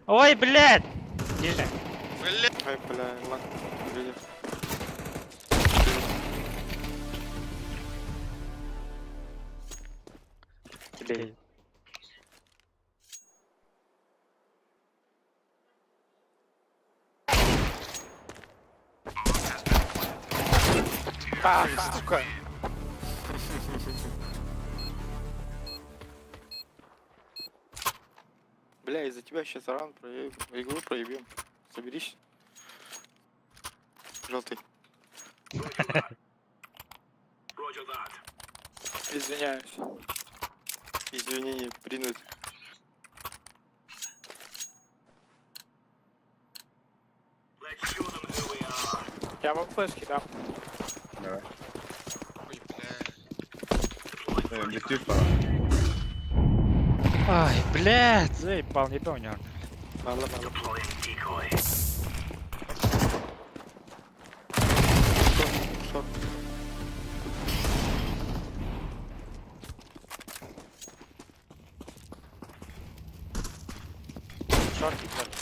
Ой, блядь! Тише.
Бля.
Ой, бля, long. Видел.
Блядь.
А, сука.
Бля, из-за тебя сейчас раунд проеб... игру проебем. Соберись. Желтый.
Извиняюсь.
Извинения принят.
Я вам флешки дам.
Давай.
Ой, бля.
Дефьюз пар.
Ай, блядь, заебал, не понял.
Мало, мало. Short, short.
Шорти, блядь.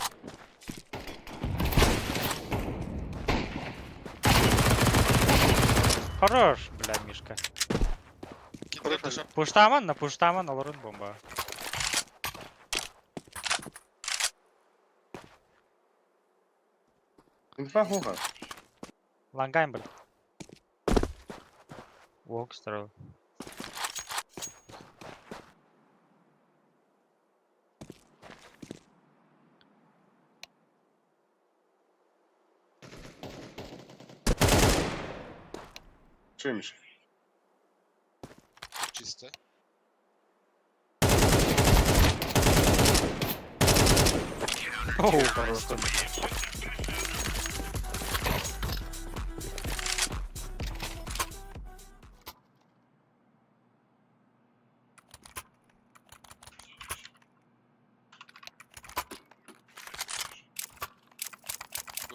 Хорош, бля, Мишка.
Кидай тоже.
Пуштаман, на пуштаман, алырын бомба.
Инфа хуха.
Лангайм, блядь. Walk through.
Че, Миша?
Чисто.
Оу, хорошо.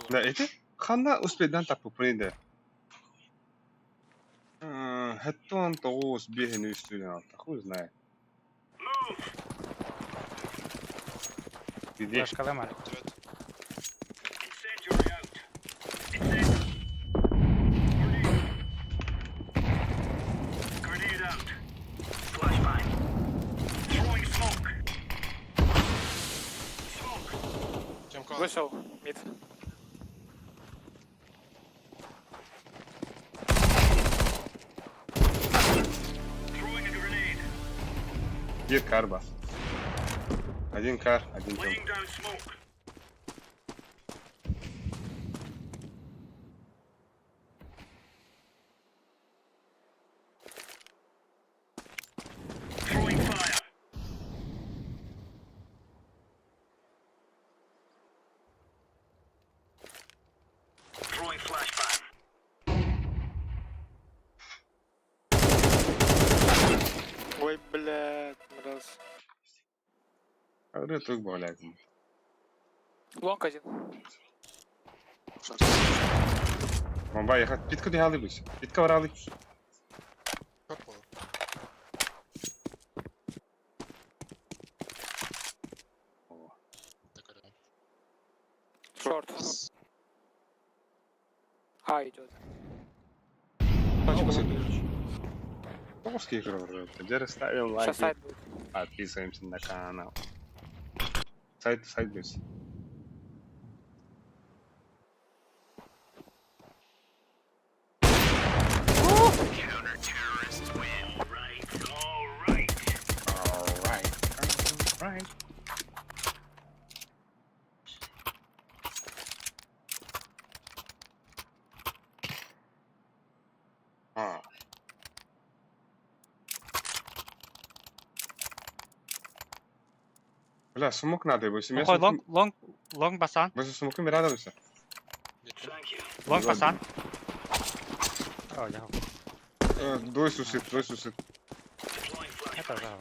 Да, эти ханна успедан таппыппын да. Хэттон тоҕус биэһин үс сүүнэн алта, хуй знает. Иди.
Флешкалама.
Тёмка,
Вышел. Мид.
Биир кар бар. Один кар, один тем.
Ой, блядь, мразь.
Арыы тук боҕолоокум.
Лонг один.
шорт.
Бомба ехать. Питка дихалы бус. Питка баралы.
Шорт был. Так, да.
Шорт. А идет.
Тоҕус киһи көрөр. Дьэ, ставим
Сейчас
лайки,
сайт будет.
подписываемся на канал. Сайт, сайт бус. Alright, alright. А. Бля, сумок надо, бо если
Охой, лонг, лонг, лонг басан.
Бо сумокум радуйся.
Лонг басан. О, я.
Двое сусид, двое сусид.
Это да.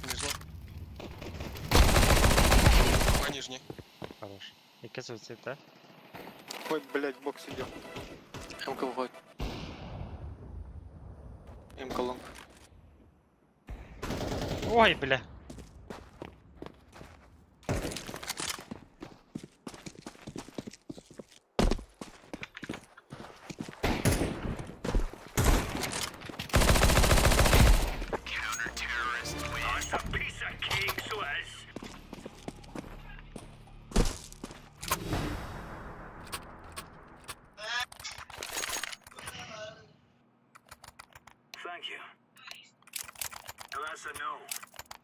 Внизу. Два нижний.
Хорош. Икки суицид, да?
Ой, блядь, в бокс идем. МК выходит. МК лонг.
Ой, бля.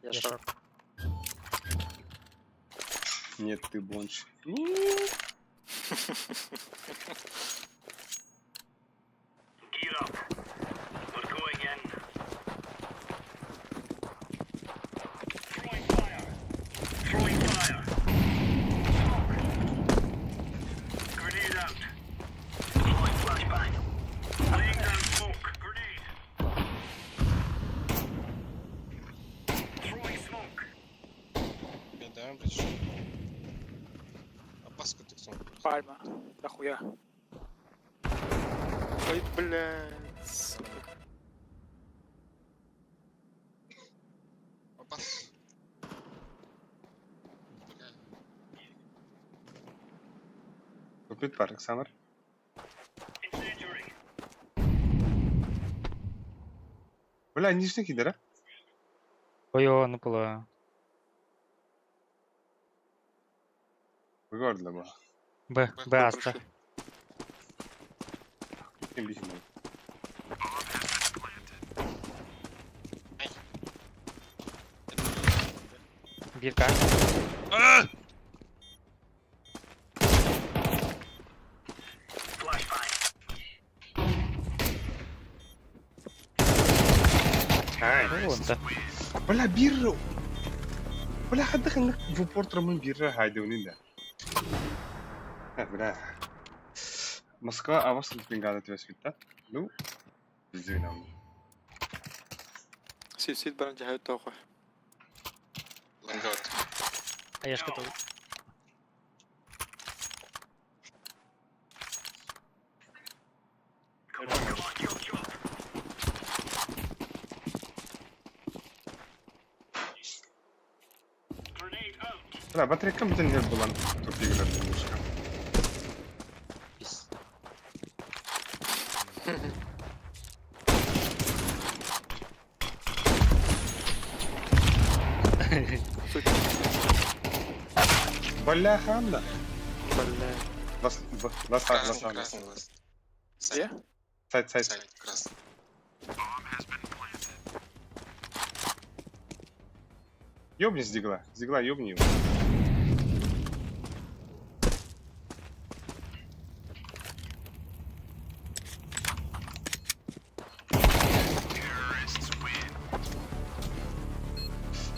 Я
Я
шорт.
шорт.
Нет, ты бонч.
Беда, блядь, что? Опаска ты сам.
Пальма. Нахуя.
Ой, блядь, сука.
Опас. Бля.
Купит пар, Александр. Бля, нижний кидер, а?
Ой, о, ну было.
Выгордла была.
Б,
Б,
Б, аста.
Прошли.
Ким бихим.
Бирка. Онта.
Бля, биир... Бля, хайдах инник в упор тураммын биирре хаайдыбыный да. Э, бля. Москва авас бригада түбэспит да? Ну, биздигин
Суицид баран дьаһайы тоҕо.
Лангот.
Аяшка тыл.
Бля, батарейкам бүтэн иһэр булан тупигынан немножко.
Пис.
Бля, ханда.
Бля.
Лас, в, лас, лас,
Красный,
лас.
красный глаз.
Где?
Сайт, сайт.
Сайт, красный.
Ёбни с дигла. С дигла ёбни его.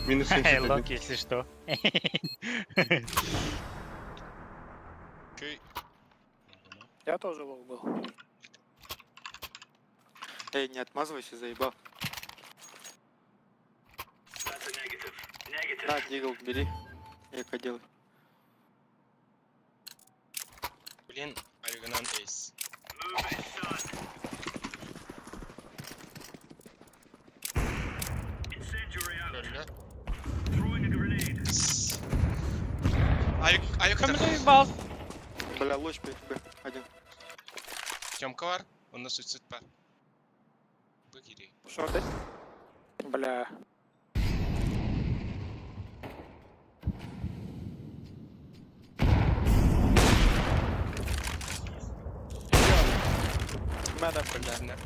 Минус 71.
Лок, если что.
Окей.
Я тоже лол был.
Эй, не отмазывайся, заебал. На, дигл, бери. Эко делай.
Блин, Авиганан Эйс. Көрдө. Авик, авик
Бал.
Бля, луч при тебе. Один.
Тёмка бар, онно суицид бар. Бу кири.
Шорт. Бля.
Мене, бля.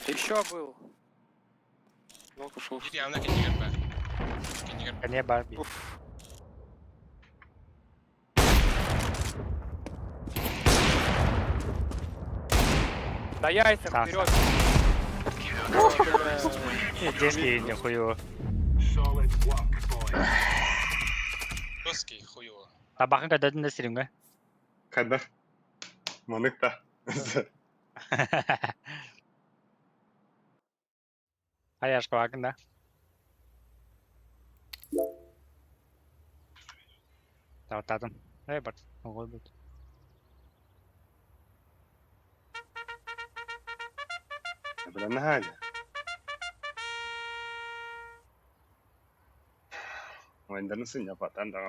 Еще был.
Ну, ушел.
Биир явно кэннигэр бар. Кэннигэр
Не Барби.
Уф.
На яйцах
Так.
вперед.
Здесь не хуево.
Доски хуево.
Табахын кадатын да сиримге.
Когда? Маныкта.
Аяшка бакын да. Таутадым. Эй, бат. Оғой бут.
Бля, нахаля. Вайндерны сыня патан да.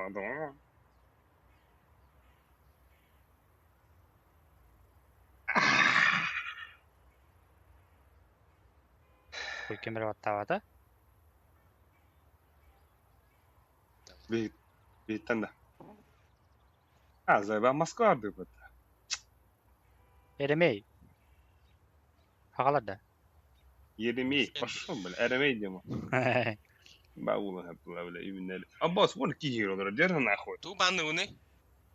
Хуй кемер баттабата.
Бит, биттен да. А, заеба Москва бит.
Еремей. Хагалар да.
Еремей, пошел, бля, Еремей демо. Баула, бля, бля, именно. Аббас, вон кихи олар, держи нахуй.
Ту банны уны.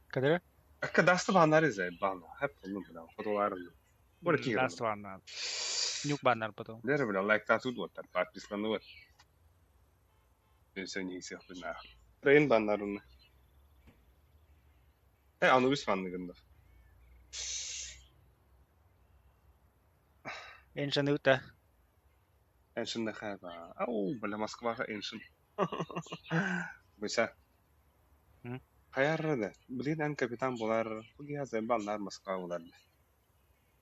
Кадыр?
Кадасты баннары заебана. Хеп, ну, бля, фотолары. Вон кихи.
Дастванна. Нюк баннар потом.
Держи, бля, лайк тату вот, подписаны вот. Все не всех нахуй. Трейн баннарын. Э, Анубис банныгында.
Эншен ута.
Эншин хаба. Ау, бля, Москваға эншин. Буйса.
М?
Хаярры Блин, эн капитан болар. Хуги заебаннар Москва болар.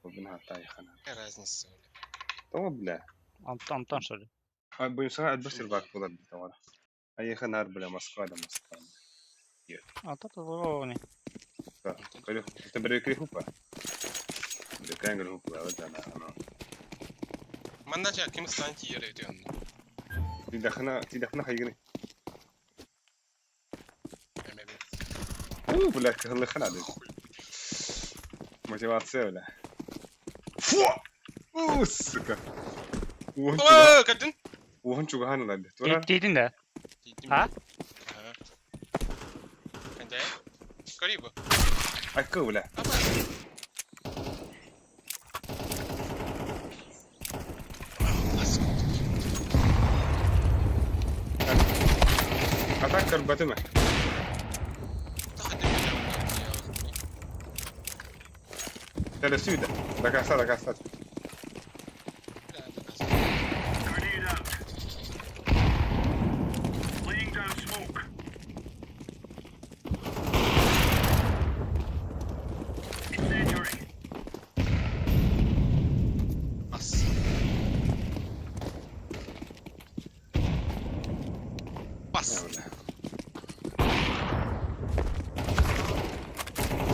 Бубин хата яхана.
Какая разница, бля.
Того, бля.
Антон, Антон, что ли?
А, буйса адбасир бак болар бит А яханар, бля, Москва да Москва.
Антон, то не.
Да. Ты бери крихупа. Бля, кэнгер хупа, вот она, она.
Манна жа ким станти ере өтөн.
Тидахна, тидахна хайгыны.
Эме
У, бля, кахлыхана. Мотивация, бля. Фу! У, сука. Уон чуга.
О, кадын.
Уон чугахан лады. Тура.
Дейдин да. А?
Кандай? Карибо.
Айкы, бля.
Апа.
так көрбөтүм ээ. Телесүйдэ. Дакаста, дакаста.
Бас. Бас.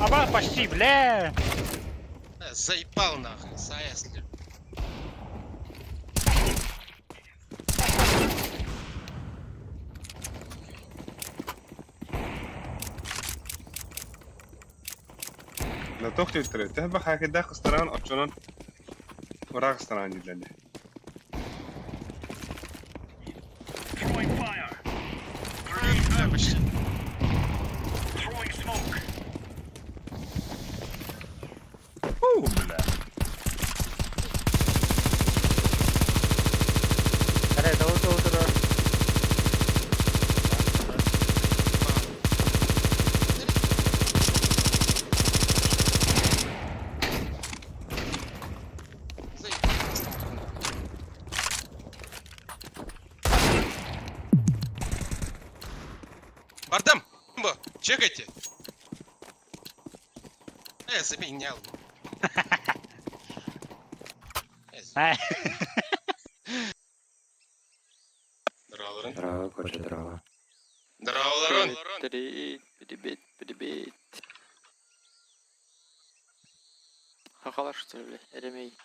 Аба, почти, бля!
Заебал нахуй, саясли.
На туох диэбиттэрэй, төһө бахаакыйдаах ыстараан оччонон ыраах ыстараан дииллэр дии.
Бля, почти.
Фу, бля.
Эрэ, тоҕу турар.
Заебал, нахуй. Бардам! Бо, чекайте! Заменял.
Э,
Здорово,
Здорово, Коджа, здорово.
Здорово, Ларон.
Три, перебить, перебить. Хахала, что ли, бля? Ремей.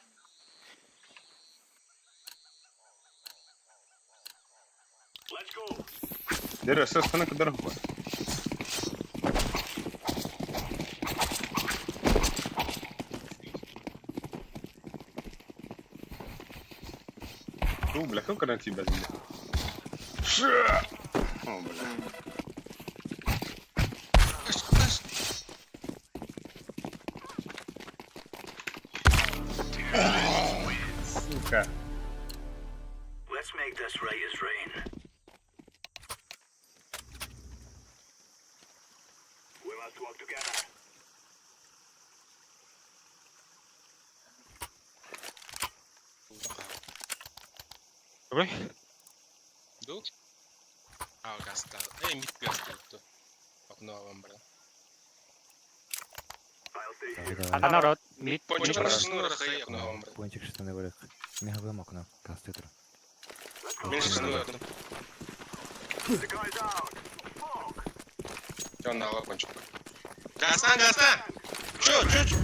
Дere өссө ыстана көрдөрөн буолар. Фу, бля, как она тебя, бля? О, бля. Сука.
Ой.
Ду? А, гастал. Эй, мид гастал. Окно вам, брат.
Давай, давай.
А народ, мид,
Пончик
мид.
шнура хай окно вам, брат.
Пончик штаны вырых. Мега окно. Касты тур.
Меньше шнура. Чё на пончик? Гастан, Гастан! Чё, чё, чё?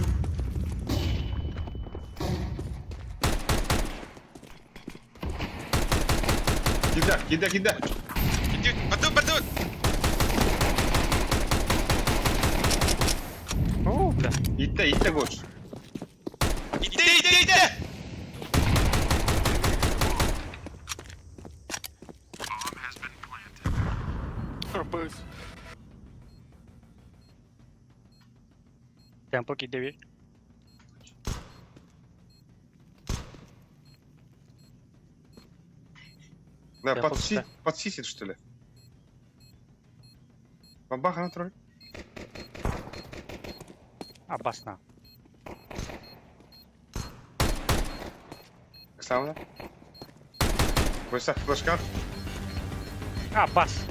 Кида, кида, кида.
Иди, потом, потом!
О, бля.
Итте, итте гоч.
Иди, иди, иди!
Быс.
Темпо кидеви.
Да,
Я
подси,
просто-
подсисит, что ли? Бабаха на тролль.
Опасно.
Сауна. Войса флешка.
А, бас.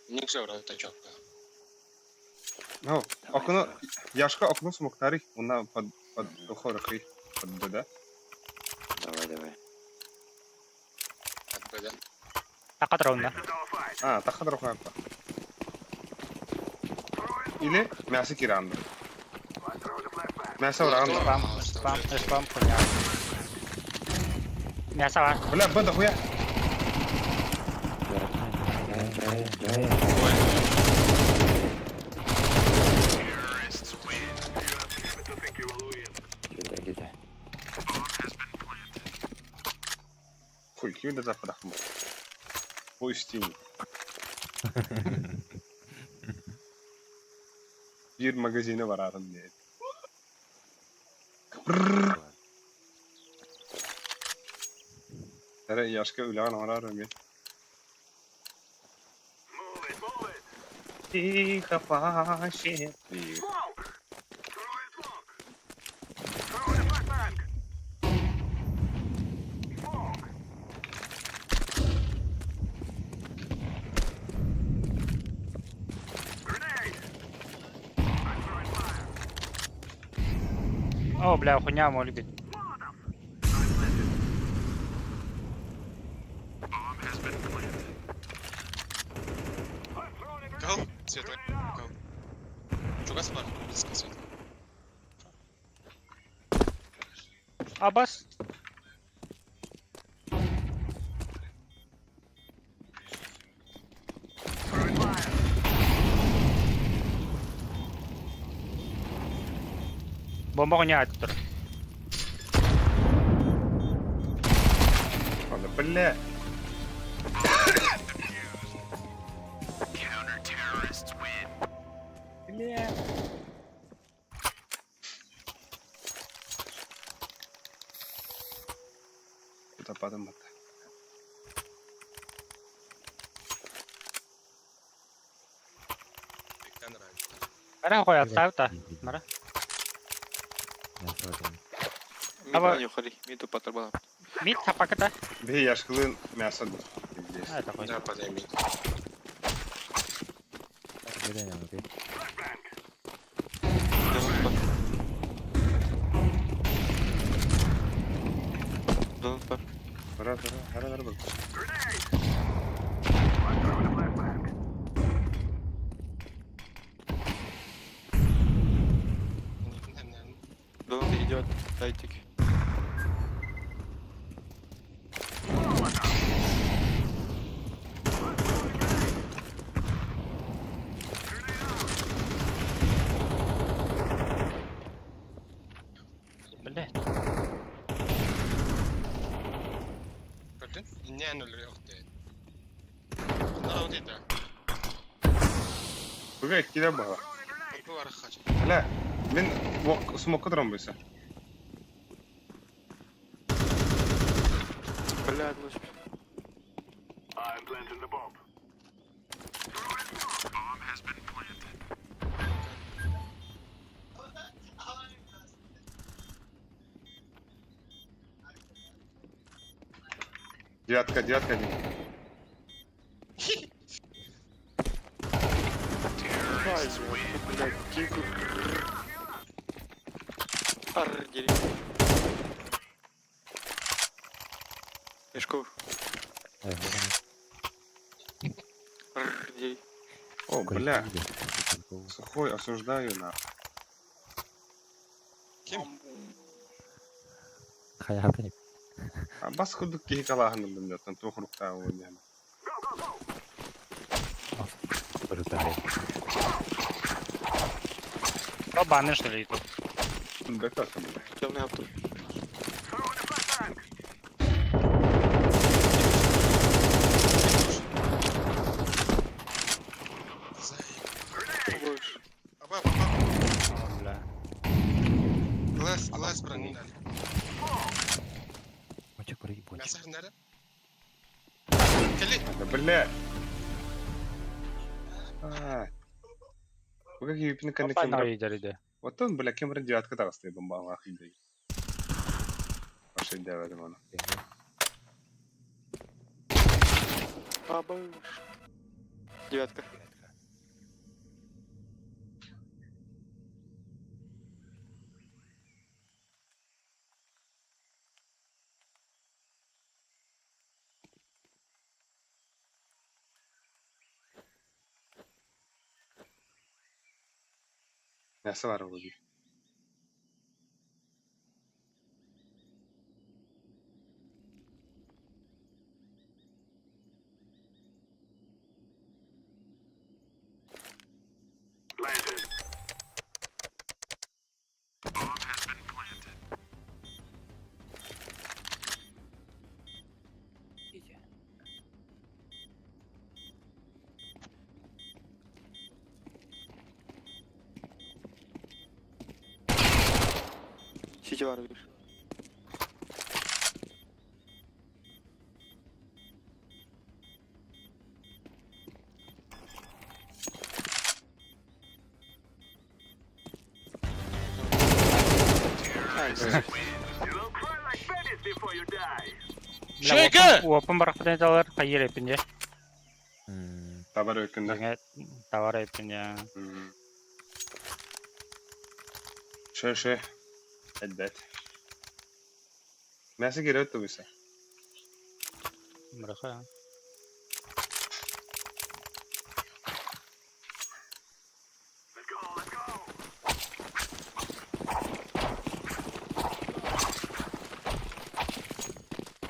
Ник же вроде четко.
Ну, окно, Яшка окно смоктари, она под ухорохи, под БД.
Давай, давай.
От БД.
Такатровна.
А, тахад рохапа. Или мясо киранда. Мясо ураган.
Спам, спам, спам, хуйня. Мясо, а?
Бля, БД хуя.
Давай, давай, давай. Кидай, кидай.
Хуй, ким да западах Хуй стим. Биир магазина барарын диэн. Эрэ Яшка үлэҕин оҥороор эмиэ. Тихо пащи.
О, бля, хуйня молит.
Кал, светлый. Кал. Чугас бар, близко светлый.
Абас. Бомба хуйня тут.
Ладно, бля. Бля. Куда падам это?
Бектен нравится.
Мара хуй отставь та. Мара.
Мид
Аба-
нюхали, миду патр
Мид хапаката.
Бей, Яшкалын мясо. Здесь.
А, это хуй.
Да, подай мид.
Донат бар.
Бара, бара, бара, бара, бара.
Донат идет, дайтик.
Бля.
Gördün? İnleyen ölür yok diye. Bunlar o değil de.
Буга кире бала.
Bu var kaç.
Бля, мен смок кыдырам бойса.
Бля, лучше.
Девятка, девятка один.
Блядь, тихо. Ар, дери. Мешков. Ар, дери.
О, бля. Сухой, осуждаю на.
Kim?
Хайатын.
Бас курдук киһи калааһын ыллым дьоттон туох уруктааҕы уонньаан.
Что баны что ли тут?
Бэкэ бля.
Темный авто.
Zayıf.
Больше.
Aba aba.
О, бля.
Glass, glass buranın nerede?
Мочек барый бончик.
Mesaj nerede? Kelly.
Да бля. А. Буга киһи кэннэ
Опа,
кемра.
на иди.
Оттон бля кемра девятка таҕысты бомбаҕа хилдей. Башы деведим аны.
Аба. Девятка.
Мясо бар ол.
Сити var bir. Nice.
Шейка!
Уопун барахпытын эталар, хайыр эпин же.
Табар өкүндө.
Деңе товар эпин я.
Шö шö. Элбет. Мясо кирет тугуса.
Браха.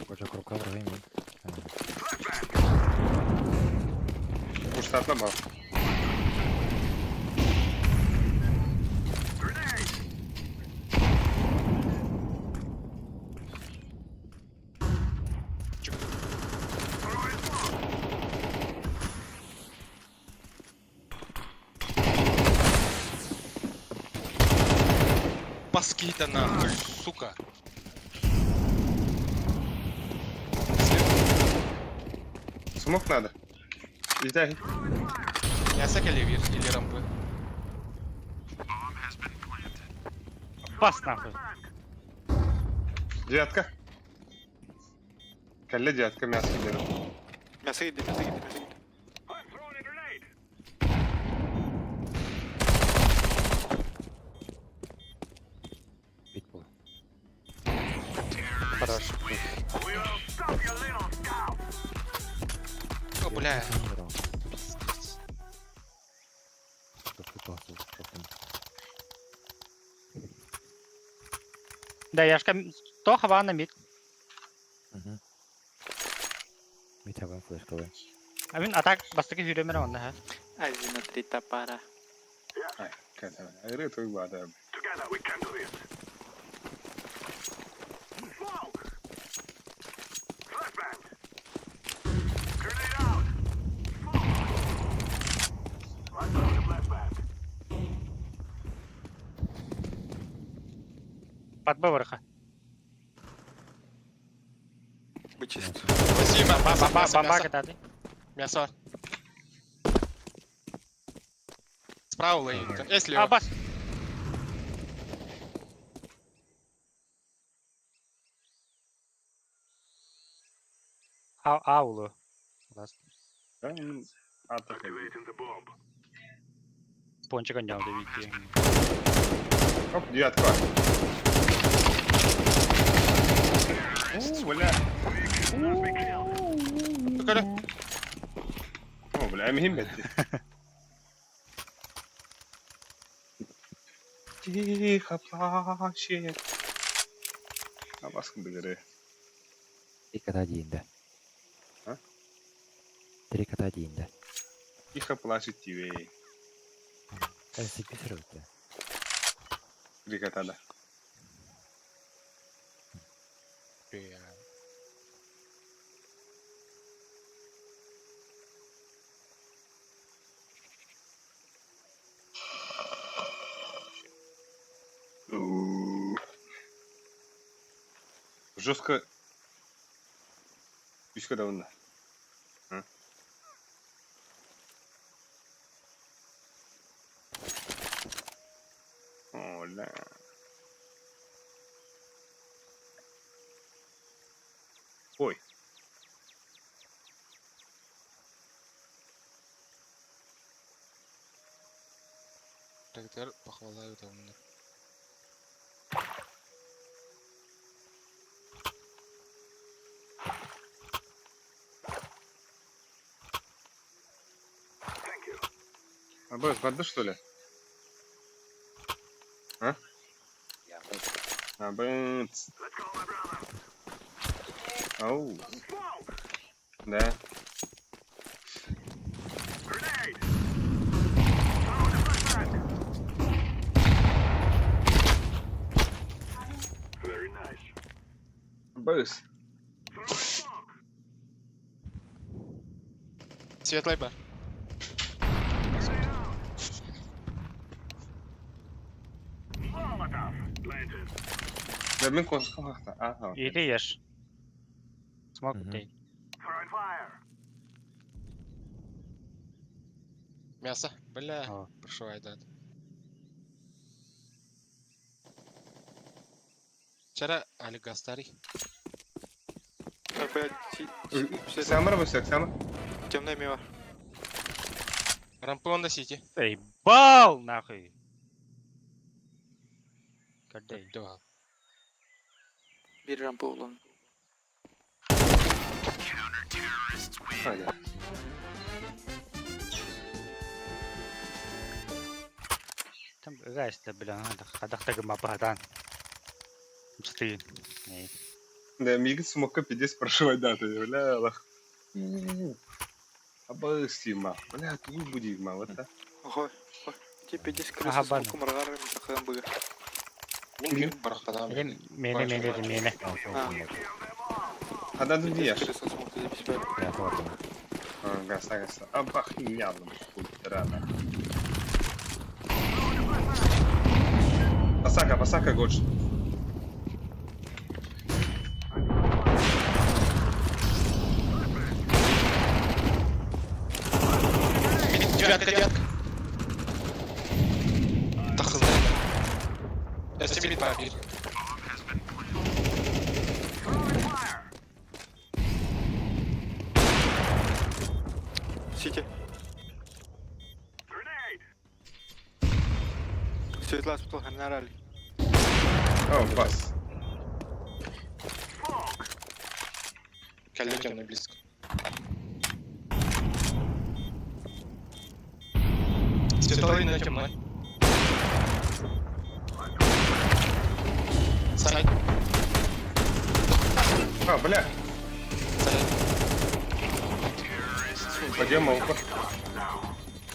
Кожа крука врагами.
Курсатла бал.
Паски-то нахуй, сука.
Смок надо. Итай.
Мясо или или рампы?
Бас нахуй.
Девятка. Калле девятка мясо кирет.
Мясо gitti, мясо gitti, мясо gitti.
Питбул.
Хорош.
О, бля. Пиздец.
Да, яшка, то хавана мид.
Митабан флешковый.
А мин атак бастыки хүрөмөр онда ха.
Один на три топора.
Ай, ката. Айры той бада.
Патба барха.
Вычист.
Спасибо, мясо,
Бомба,
мясо,
бомба
мясо.
кататы.
Мясо. Справа лейн. Э, слева.
А, бас. А, аулу. Бас.
Атака.
Пончик оннял да вики.
Оп, девятка. О, бля.
Только
О, бля, михим бетти. Тихо плачет. А баскын билери.
Три кота дейінде.
А?
Три кота дейінде.
Тихо плачет тебе.
Секпесер өтті.
Три кота, да.
Бля.
Жестко. Үскө давно. Оля. Ой.
Трактор похвалаю там.
А бэс, барды что ли? А? А бэц. Ау. Да. Бэс.
Светлый бар.
Да мин косхам хахта. Ага.
Иди ешь. Смог
Мгм.
ты.
Мясо. Бля,
О.
прошивай дат. Вчера Олег Гастарий.
Так, блядь, все
Самара высок, Сама.
темная мимо.
Рампы он на сити.
Эй, бал нахуй. Кадей.
Да.
Bir rampa olan.
А,
Там гайста, бля, хадахтага мападан. Мсты.
Да, мигит смока пиздец прошивай дату, бля, Аллах. Абысима. Бля, тут будима, вот так.
Ого, ого. Тебе здесь
Ага,
крыса с
бан.
муком ргарами тахам быга.
Мин ким барахтанам.
Мене, мене, мене.
А.
А да, тут
Здесь
ешь.
крыса с муком здесь бля.
Я тоже.
Гаса, гаса. Абахнялым хутрана. Пасака, пасака, Гош.
Девятка, девятка. Тахылдай. Эссе мид бар бир.
Сити. Светла спутал на
О, бас.
Кэлле темный близко. Светлый на темной. Сайт,
А, бля.
сайт.
Пойдем, алфа.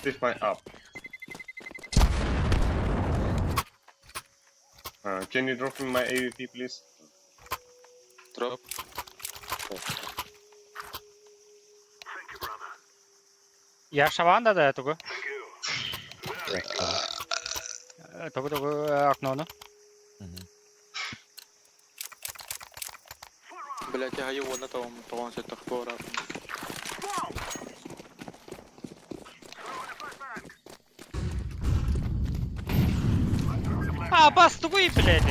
Take my up. Can you drop me my AVP, please?
Дроп.
Я шаванда да тугу. Тугу тугу окно.
Мгм.
Блять, я его на том, то он все тахбора.
А, бас тугуй, блядь.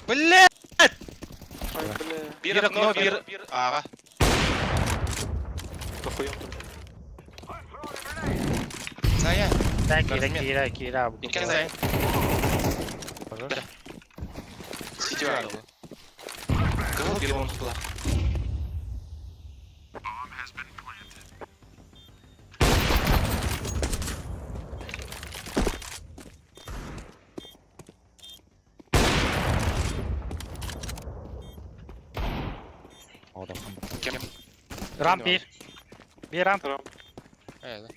Бля!
Ай, бля,
Бир окно, бир... Ага.
похуем тут.
Зая.
Да, кира, кира, кира.
Иккен зая. Сити бар. Кызыл бир он тутула.
О, да.
Кем?
Рамп bir. Bir ramp.
Рамп.
Э, да.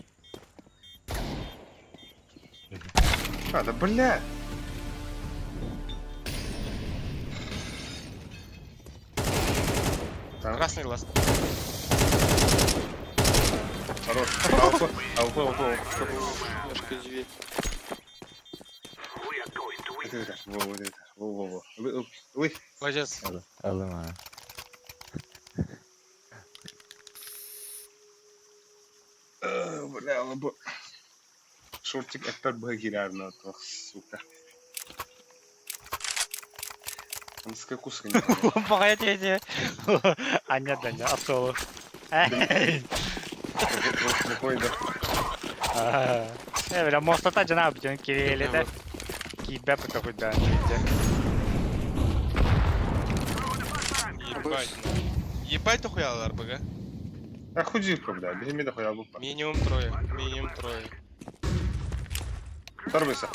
А, да бля! Там,
Красный глаз.
хорош. Алфа, алфа, алфа, алфа.
Немножко дверь.
Вот это, во, вот это, во, во, во. Вы, вы,
Молодец.
Алым, а.
Бля, лабо. Шортик это багирярно, то, сука. Он с кукуской.
Погодите. А нет, да нет, особо.
Выходит, да.
Э, бля, мост ата жана бүтүн кирели да. Кийбе какой-то.
Ебать. Ебать дохуялар БГ.
А худилка, бля, бери меня дохуя лупа.
Минимум трое. Минимум трое.
Торбиса.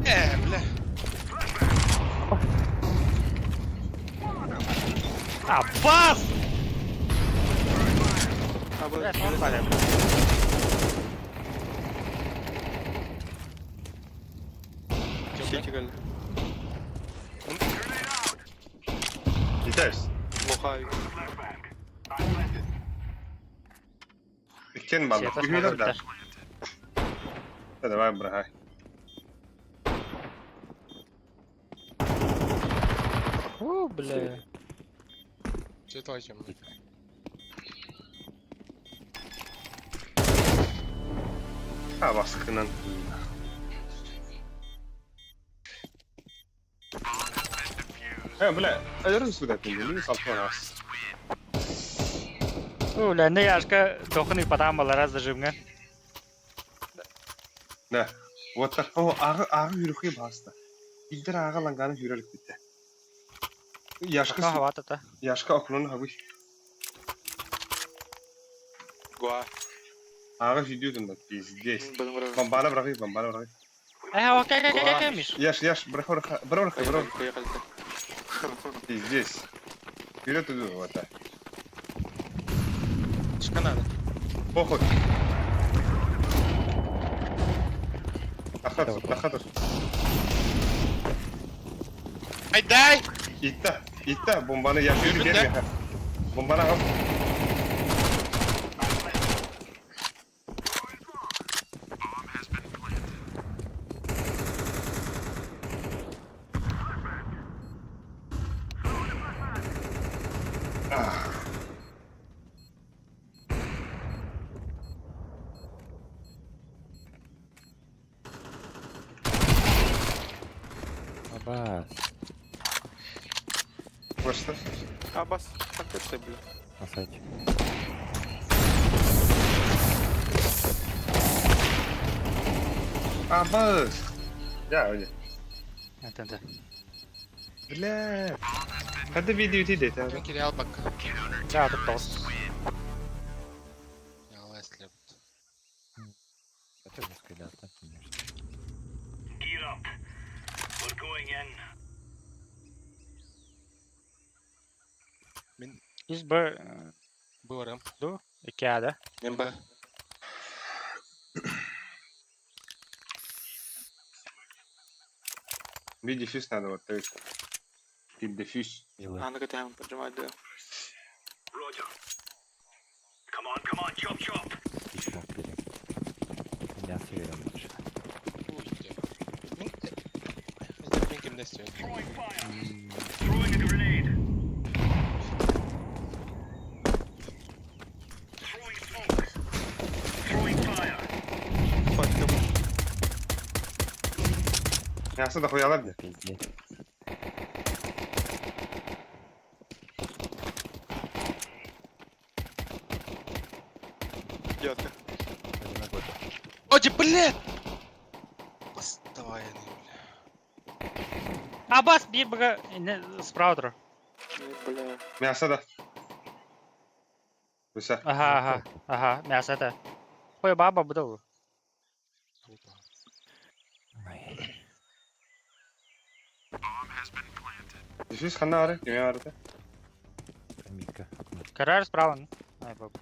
Бля.
А, бас!
А,
Бля,
блядь,
смог парень.
Сити, галя.
Летаешь.
Лухай.
Иккен баллар.
Света
Үһүөлэр да.
смотрит.
Да, давай, брахай.
О, бля.
Че это вообще?
А, баскынан. Э, бля, өлөрүн сюда пиндели, салфон ас.
О, бля, не яшка дохны потам балара зажимга.
Да. Вот так. О, ағы, ағы хүрүхи басты. Илдер ағы ланганы хүрелік бітті. Яшка,
Пока хватит.
яшка окнон хагуй.
Гуа.
Ағы жүрдү да, пиздец.
Блин, враг.
Бомбаны брахи, бомбаны брахи.
Э, окей, окей, окей, окей, Миш.
Яш, яш, брахи, брахи, брахи, брахи.
Поехали.
Пиздец. Вперед иду, вот так.
Чика надо.
Похуй. Тахату, тахату.
Ай, дай!
İtti, itti. Bombanı yaşıyor
Yürü
gel ya. Bombanı al.
Абас.
Başla.
Абас, как ты, бля?
На сайте.
Абас. Ya öyle.
Это, это.
Бля. Hadi video değil de.
Мен кире албак.
Да, тут толст.
Я ласлеп.
Это жестко, да, да, конечно.
Из Б,
Бұрым.
ду, икеа, да?
Мен Б.
Bir difüz надо вот так. Bir difüz.
Милый.
А, ну КТМ поджимать, да.
Письмо бери. Я севером лучше.
Мен... Мен кімді істеуді?
Фотка.
Яsı da koyalım da.
Пиздец.
Идиотка.
Оди, блядь! Поставай, бля.
Абас, бир бага, справа тұр.
Бля.
Мясо да. Буса.
Ага, ага, ага, мясо это. Ой, баба буду.
Опа.
Ай.
Difüz kanı var. Kime vardı?
Митка.
Карар справа. ну. Ай, баба.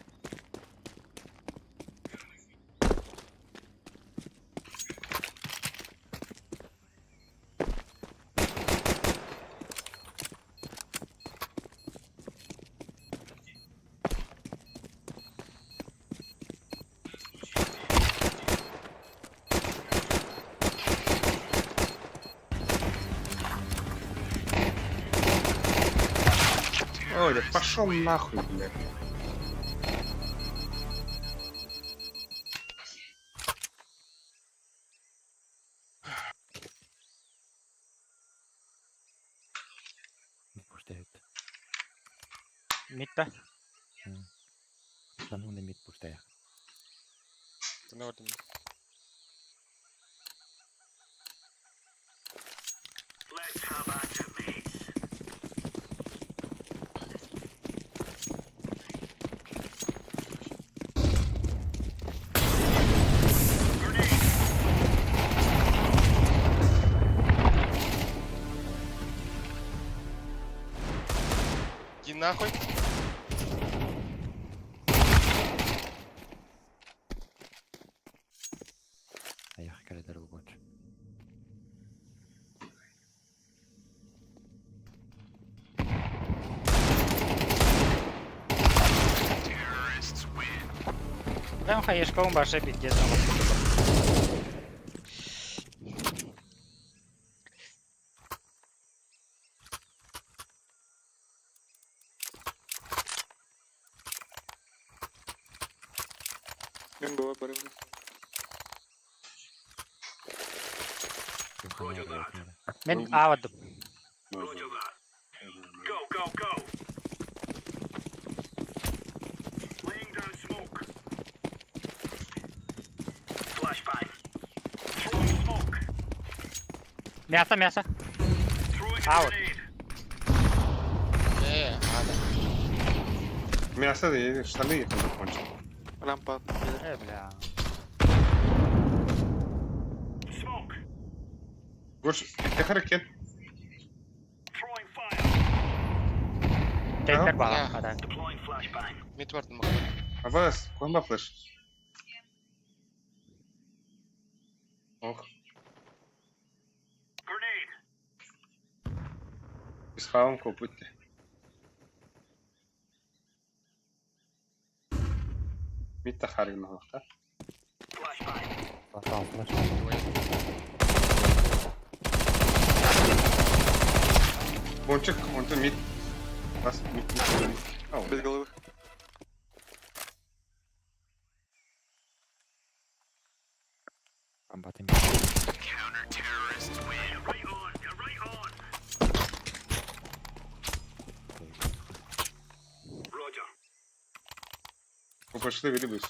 Ой, да пошел нахуй, блядь.
Пуштает.
Митта.
Да ну на мид пуштая.
Тына ордым. Иди нахуй.
Аяқ коридор лучше.
Прям хаешкаҕын барша пиздец.
Мин была барыбын.
Мен аавадым. Мясо, мясо. Аут.
Э, ада.
Мясо, да, штаны их закончил.
Рампа.
Э, бля.
Гош, ты харакет.
Тентер баҕа хата.
Мид бардым бак.
Абас, куһаҕан флеш. Ох. Исхавам копытте. Митта харгын алахта.
Флеш.
Пончик, онтон мид. Бас, мид, мид, мид. Ау,
Без головы.
Амбатын.
Пошли вилибус.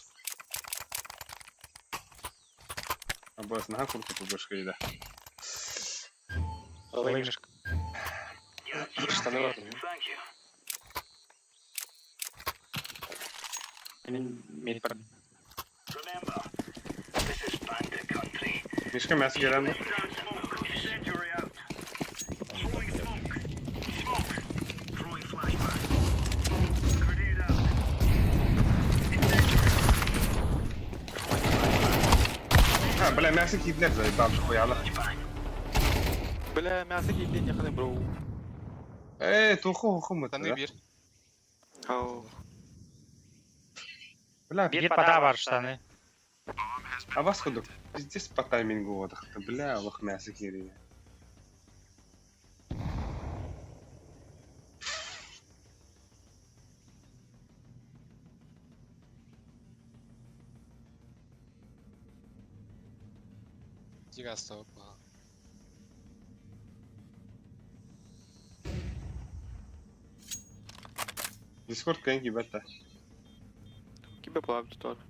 Абас, наһаа курдук побашка ида.
Лыжка.
Штаны бардым.
Мин мид бардым.
Мишка мясо келен. А, бля, мясо кидлер заебал, хуяла.
Бля, мясо киди не ханы бро.
Э, туху ху мы.
Штаны бир.
Ау.
Бля,
Бир пода бар штаны.
а вас ходок. Пиздец по таймингу вот. Бля, лох мясо кири.
Тигас ба.
Дискорд кэнки бета.
Кибе плавит тоже.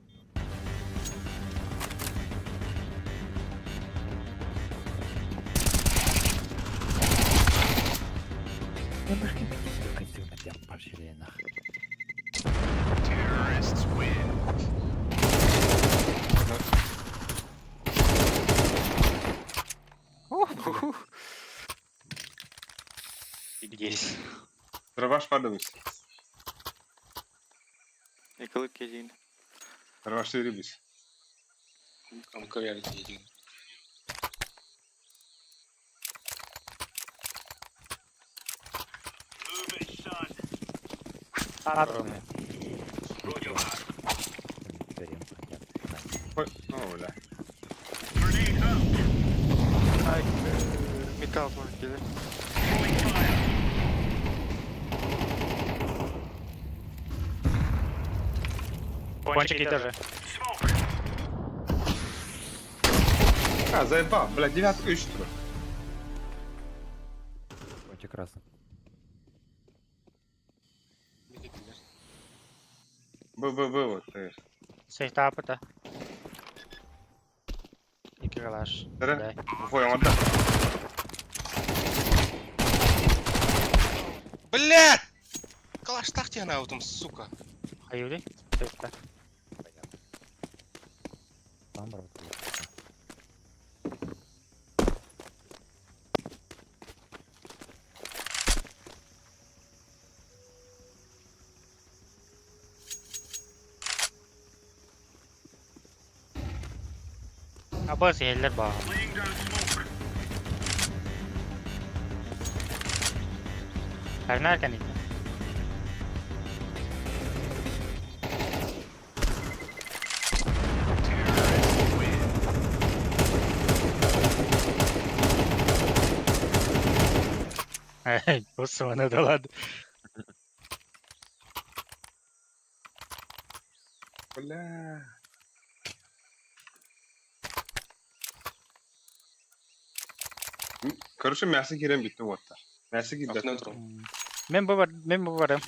Здесь.
Дроваш падабыс.
Николы кедин.
Дроваш рибис.
Амка верить
Атомный.
Ой, о, бля.
Ай, металл тоже киди.
Пончики тоже.
А, заебал, бля, девятка еще что
Пончик красный.
Б, Б, Б, вот.
Сехтапыта. Ики калаш.
Да? Выходим, отдай.
Блядь! Калаш тахти на аутом, сука.
Хаюли. Сехта.
Там работает.
Абас еллер ба. Харнар канит. Господи, да ладно.
Бля. Короче, мясо кирен битти уоттар. Мясо киирбэт.
Окно дрон.
Мен бу бар, мен бу барым.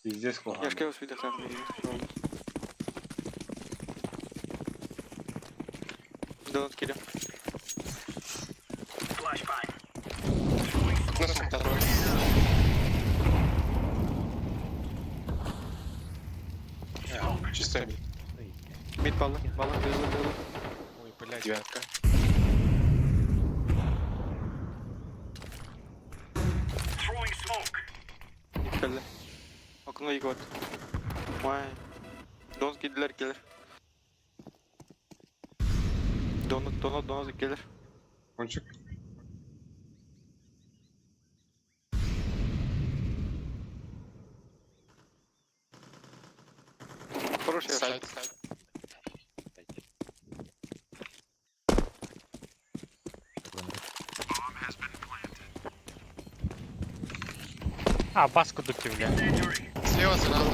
Пиздец
Я
куһаҕан.
ж кем спидах там. Донат киля.
Окно второй. Чисто мид.
Мид палла, палла, белый, белый.
Ой, блядь, девятка.
Мид кэллэ. Окно и год. Ой. Донат кидлер келер. Донат, донат, донат келер.
Кончик.
Хороший
Сайт, сайт.
А, баску дукти, бля.
Слева сразу.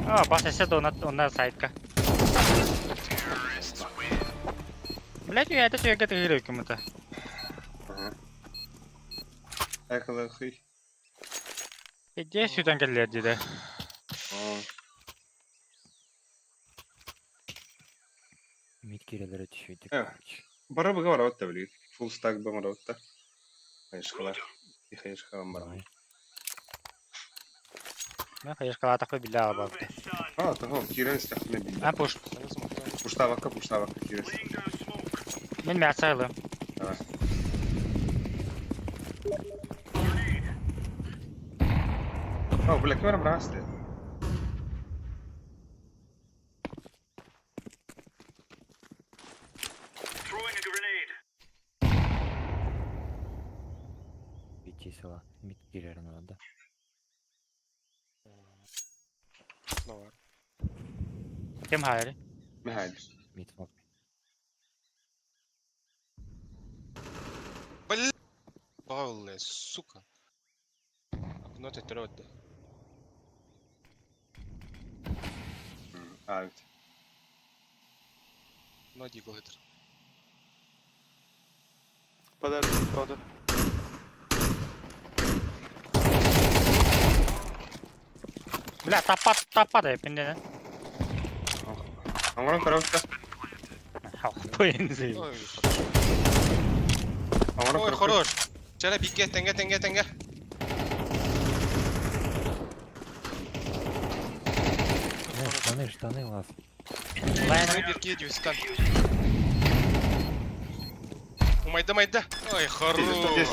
А, бас эсе донат, онна сайтка. Блять, я это тебе это кому-то.
Ага. Эколохи.
Иди сюда, келлер, да.
Мид кирелere түшүйдік.
Э. Бара быга барабат да билигит. Full stack барабат да. Хайышкалар. И хайышкалар барабат.
Мен хаешкала такой биле албабы.
А, того, кирен стахне билди.
А, пуш.
Пуштавакка, пуштавакка кирен.
Мен мясо ылым.
Давай. О, бля, кем брасли?
Бити села. Мид кирелерин алады.
Окно.
Кем хайры?
Михаил.
Мид фак.
Бля, Павле, сука. Окно ты трёт, да.
А, ведь.
Ноги голытр.
Подарок, правда.
Бля, тапа, тапа да, пинден.
Аңыран карабат да.
Хуйнзи.
Ой, хорош.
Аңыран
Ой, хорош. Вчера пике, тенге, тенге, тенге.
Не, штаны, штаны лаз.
Снайперки дюстан. Умайда, майда. Ой, хорош.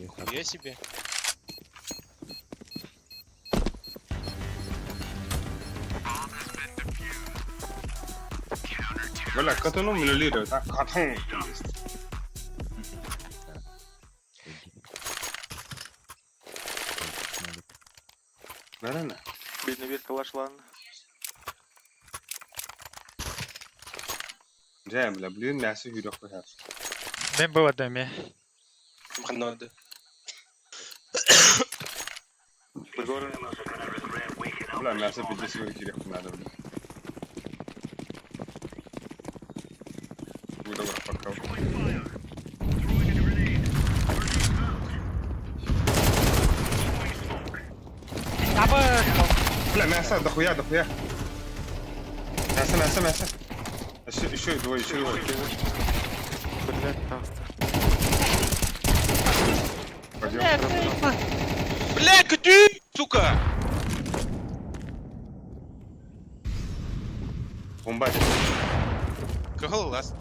Хуя себе.
Бля, катану минулирует, а? Катун. Наверное.
Бедный бир калаш, ладно.
Жа, бля, блин, мясо хүрек қойар.
Мен бу доме.
Мханады.
Пригоры.
Бля, мясо пиздец хүрек керек надо, бля. Буду пока.
Табы.
Бля, мясо, дохуя, дохуя. Мясо, мясо, мясо. Еще, еще двое, еще двое.
Блять, просто.
Пойдем.
Бля, ты, сука!
Бомба.
Кого лаз?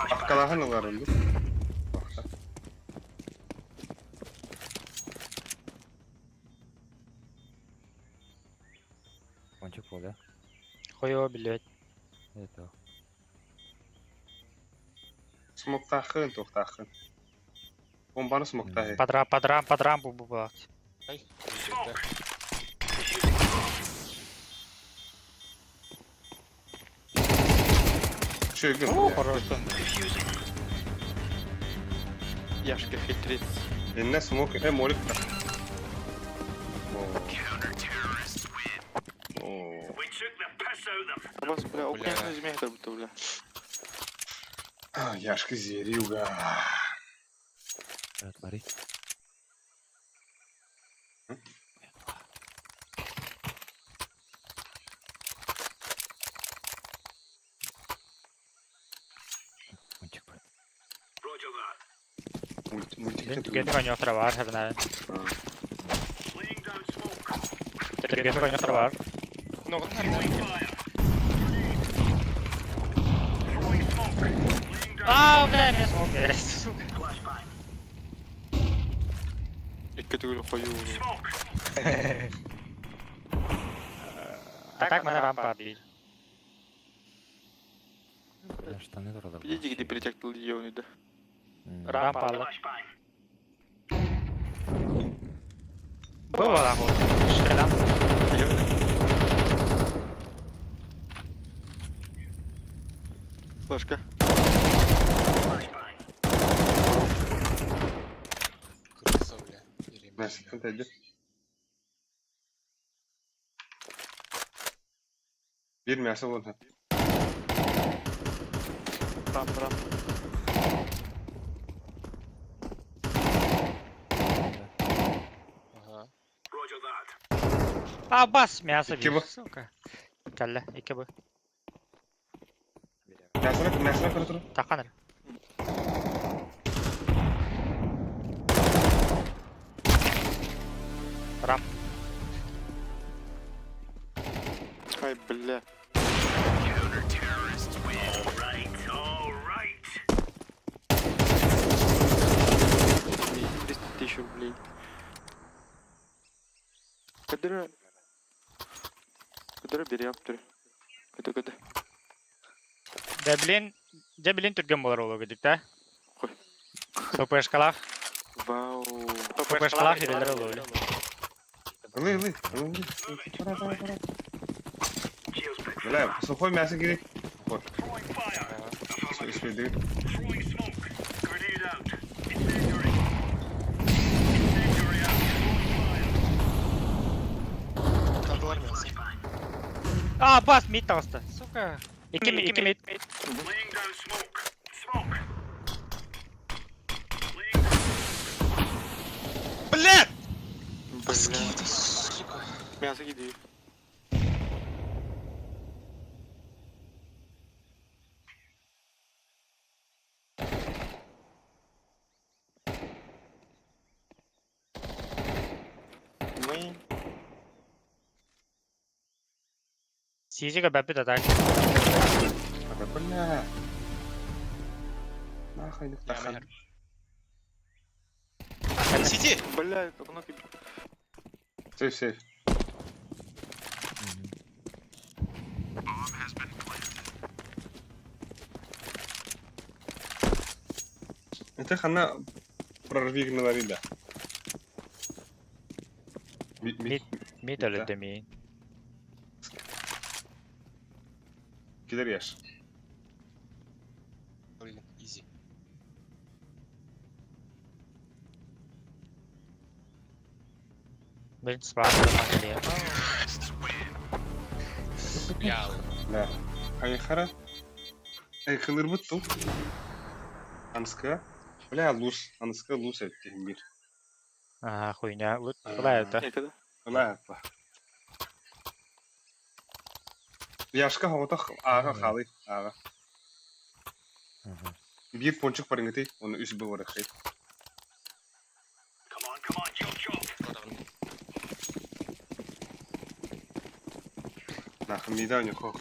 Аккалахан алар öldü.
Кончик бол,
Хуё, блядь.
Это.
Смоктахын, тоқтахын. Бомбаны смоктахы.
Под рам, под рам, под рампу бу
Ай,
Че,
О, хорошо.
Яшка хитрец.
Инна смок, молик. О.
Абас, бля,
Бля.
окна змея будто, бля.
А, Яшка зерюга.
Отвори. Мультик, брат.
Мультик.
Блин, түгені конёктор бар, хабына. Түргені конёктор бар.
Окно нар.
А, бля, мен смок берет, сука.
Икки түгел хою.
А так мана рампа бил.
Бля, штаны туралы.
Иди, где перетягтыл ебаный, да.
Рампа алды. Бұл бала бұл. Штрелям.
Флешка.
Крыса, бля. Или
Мясо, отойди. Bir мясо вон.
Рам, рам.
Ага.
А, бас, мясо
Икки
бил,
бу.
сука. Кәллә, ике бу.
Мясо, мясо, көрө
Тақаныр. Рам.
Ай, бля. Блин, 300 тысяч рублей. Кадыра... Кадыра бери аптыр. Када, када.
Дәблин, дәблин түрген болар ол өгедік, да?
Қой.
ППшкалах,
Вау.
ППшкалах ирелер ол өгеді.
Ылы, ылы, ылы. Пора, пора, пора. Бля, сухой мясо керек. Сухой. Үспейді.
Тардылар мясо.
А, бас, мид тағысты. Сука. Ике мид, ике мид.
Бля!
Бля.
Скиты, сука.
Мясо киди. Мы...
Сижига бәпі атак.
Да бля. Нахуй нахуй.
Сиди!
Бля, окно киди.
Сейф, сейф. Это хана прорви гноларида. Мид, мид,
Мид
Да.
өлі демейін.
кидер яш.
Блин, изи.
Блин, спа.
Бля.
Да. Айхара. Эй, кылырбыт тул. Анска. Бля, лус. Анска лус эттим бир.
Ага, хуйня. Былай это.
Не, когда?
Бля, апа. Яшка хоғытақ аға қалы, аға. Бір пончик барыңыты, оны үс бұл барақай. Нахы мида не хоқ.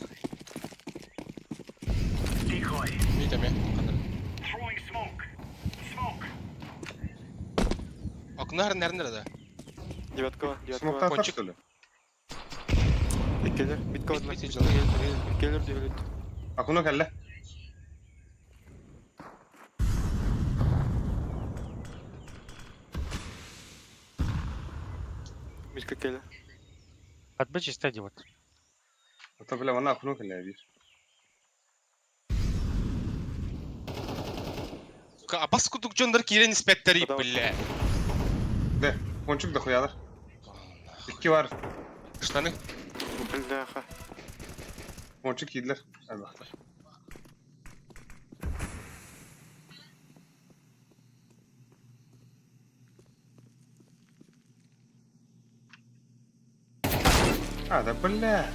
Мид эме. Каныр. Окно нар нар да.
Девятка, девятка.
Смоктар
Пончик.
что ли?
Иккелер, бит
Мид,
калдылар.
мид жылы.
Иккелер девелет.
Акуна кәлі.
Митка келе.
Подбы чисто вот.
Ата бля, вана акуна кәлі бир.
Сука, абас кудук дьоннор киирэн испэттэрий, бля.
Да, пончик дохуялар. Икки бар.
Штаны.
Бляха.
Пончик киирдилэр. Аймахтар. А, да бля.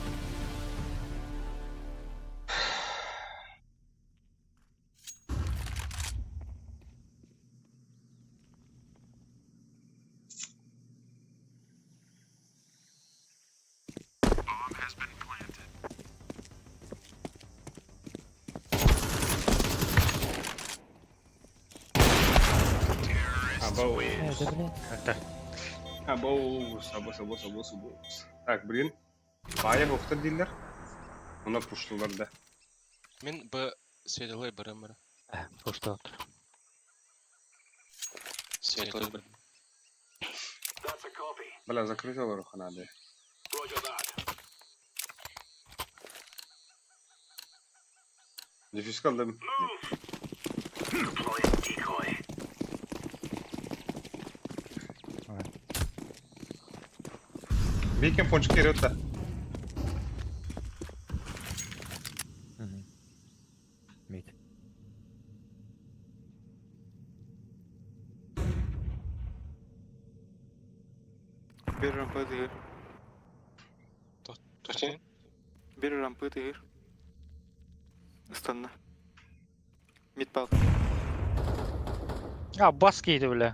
Абоус. Абоус, абоус, абоус, абоус, абоус. Так, блин. Баайа охтор дииллэр. Онно пуштулар да.
Мин Б светлый барым.
Пушта.
Светлый бар.
Бля, закрыть олоруха надо. Дефьюз алдым. Бейкен пончик керет да.
Мид.
Бір рампа дығыр.
Точно?
Бір рампа дығыр. Ыстанна. Мид пал.
А, бас кийди, бля.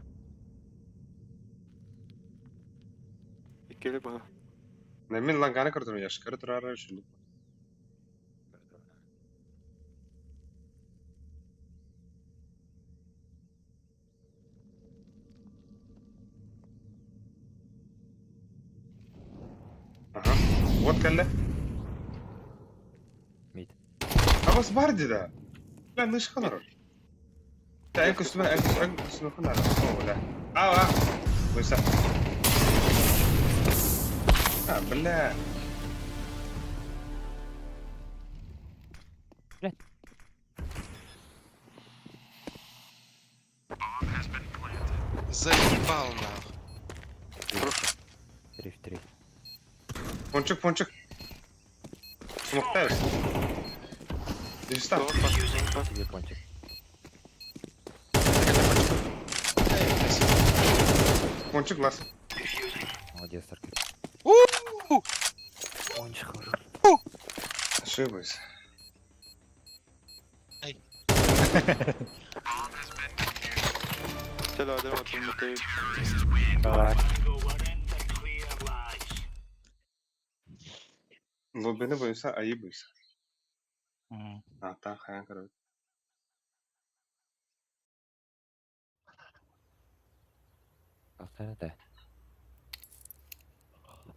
Иккелі баға.
Мен ланганы көрдүм, яшкары турары үшін. Ага. Вот кэллэ.
Мид.
Абас бар дида. Бля, нышкалар. Да, эн көстүмө, эн эн көстүмө ханара. О, бля. А, а. Бойса. А, бля.
Бля.
Заебал нахуй.
Три в три.
Пончик, пончик. Смоктайбыз. Дефистан.
Тебе пончик.
Пончик лас.
Молодец, Таркин.
У-у-у!
Пончик хорош.
Ошиблась.
Ай.
Теле адам атылмы
Давай.
Лоббини бойса, айы бойса.
Мгм.
А, та хаян короче.
Ахтар да.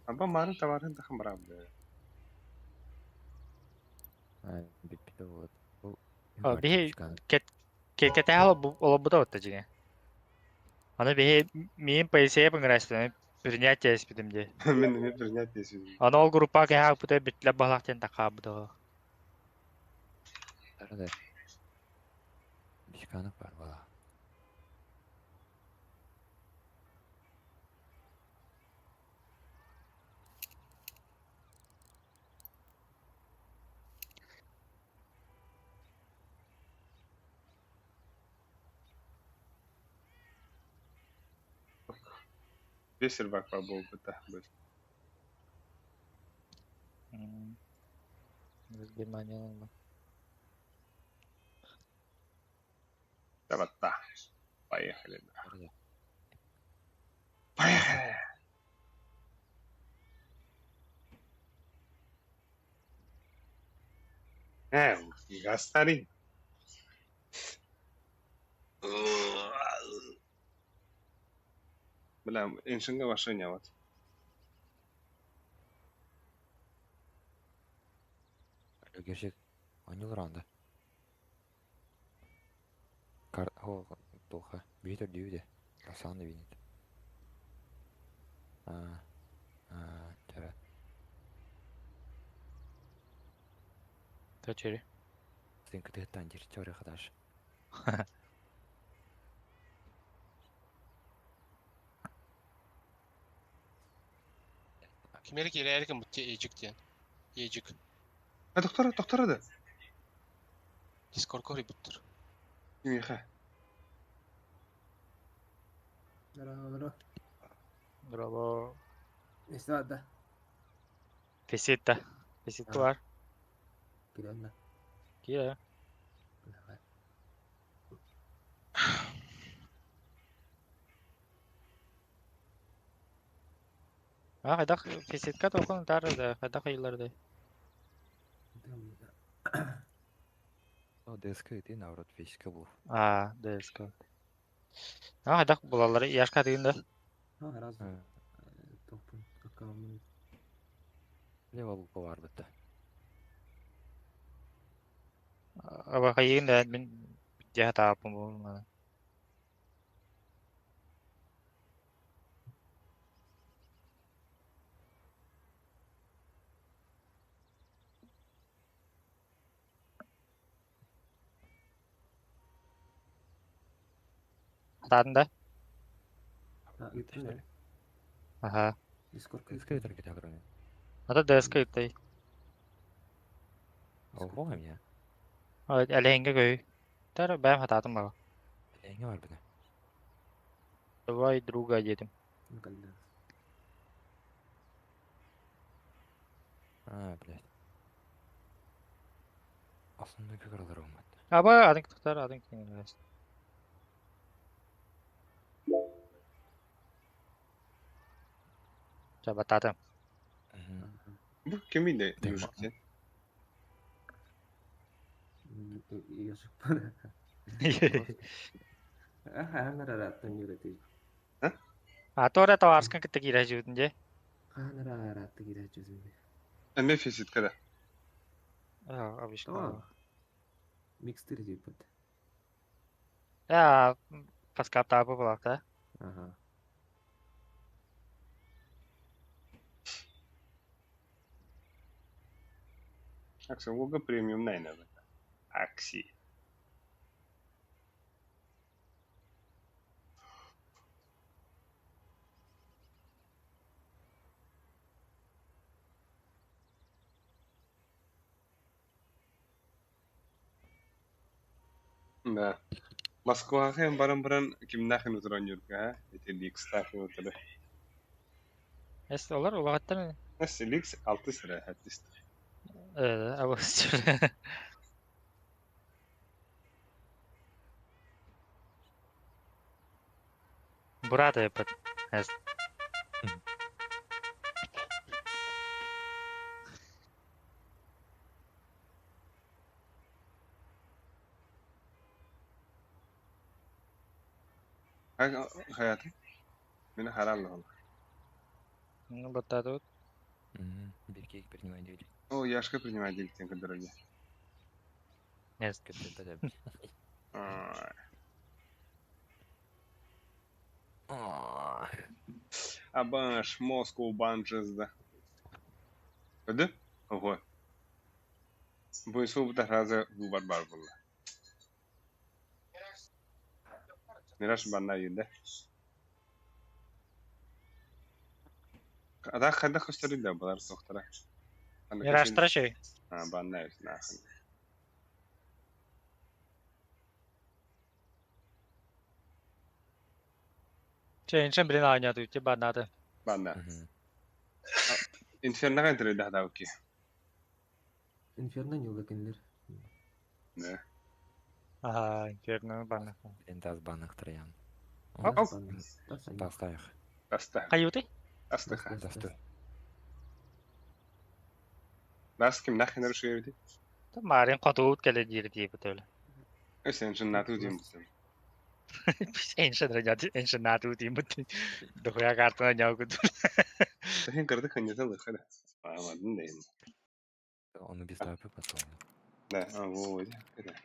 Аба марын товарын да хамбара, бля.
А, биппи вот. Бу.
А, биһи Кекетэ олобута отта жиҥэ. Аны биһи миин полиция быҥырастан принятие испитим дии.
Мен не принятие себе.
Аны ол группа кэһэ пута бүтлэ баһлах диэн такаабыта.
Ахтар да. Бишканов бар бала.
Весь сервак побол бы та быстро.
Германия.
Давай та. Поехали. да.
Ахтар да.
Поехали. Гастари. Бля, иншинга машине вот.
Герчик. Анюл ранда. Кар... О, плохо. Битер дюде. Асан винит. А, а, тара.
Точери.
Сынка ты тандир, чёры хадаш.
Ким эрэ киирээри гыммыт дии Ээдьик диэн. Ээдьик.
А доктора, доктора да.
Дискордка хоруйбуттар.
Кимиэхэ?
Здорово.
Здорово.
Истэ да.
Феситта. Феситка бар.
Кирэн да.
Киирэ.
Давай.
А хайдах феситка тоқын тары да хайдах ыйлар да.
О, ДСК ити наоборот физика был.
А, ДСК. А хайдах булаллары яшка тыгын да.
А, раз. Топун аккаунт.
Лево лука бар бітті.
Аба хайыгын да мин дьэ тааппын буолумана. Хатаатын да?
А, ыыттын да?
Аха.
Дискордка
ДСК ыытар кете алар.
Ата ДСК ыыттай.
Ого, меня.
Элэһиҥҥэ көй. Тар бэйэм хатаатым баҕа.
Элэһиҥҥэ бар бина.
Давай друга диэтим.
А, блядь. Основной кыгыралар olmadı.
Аба атын тахтар атын кинилэр. Чабатаатым.
Бу кимий да ежик диэн?
Ежик. Хаанар юрати.
А то таварскан кытта киирэ дьибитин дьэ.
Хаанар араатты киирэ жүзүнде.
Эмиэ физитка да.
А, обычно.
Тоа. Микстер диэбит.
Я паскаптаабы булакта.
Ага.
Акси уга премиум найна. Акси. Да. Москваҕа баран баран кимнээхин утаран Ньурга, ити Ликстаахын утары.
Эс олар улаҕаттар.
Эс Ликс алтыс эрэ хэттист.
Э, абыс. Бурата эппит. Эс.
Хайаты? Мин хараллаҕым.
Ну, баттаатыбыт.
Биркек принимай дели.
О, Яшка принимай диэбиттэн көрдөрө дии.
Эс.
Абаш, Москву банжес да. Ödü? Ого. Бу суубута раза бу бар бар буолла. Мираж банна юдэ. Ада хайдах көстөрүй да балар сохтара.
Мираштара шей.
А, банна нахын.
Чэ, иншен билин аанньаатыы ти баннааты.
Банна. Инфернаға интервью да
Инферно не кинилер.
Да.
Аха, инферно банна.
Лента с банных троян. Тастаях.
Таста.
Хайуты?
Тастаха.
Тасты.
Бас ким нахын нарушили?
Марын хотуут кэлэ диир диэбит өлө.
Эсен жин нату диэн бутым.
Эншен рэнят, эншен натуу диэн бут. Дохуя картына ньоогут.
Тэхэн кырдык ханьята лыхара. А, ладно, да.
Он без тапы потом.
Да, а, вот,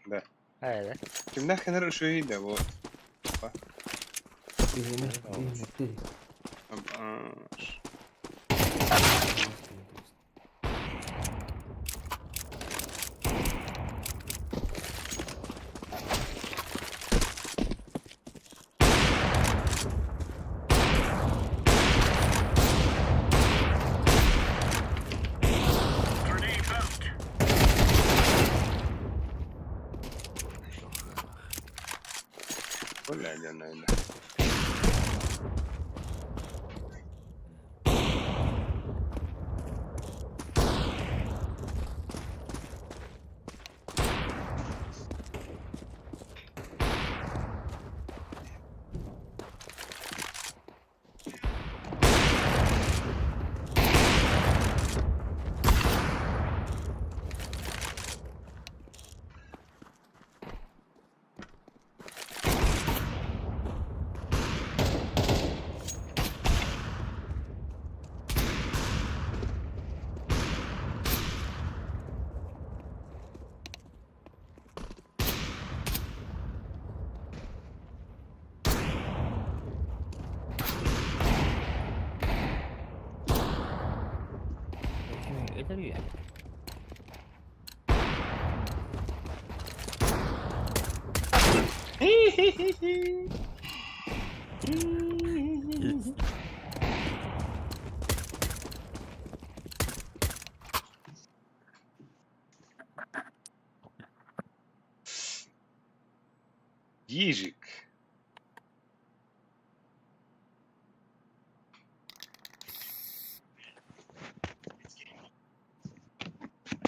да.
Ээ.
Ким нахын нарушили, да, вот.
Биһиэнэ, биһиэнэ.
Абаш. диэн Ежик.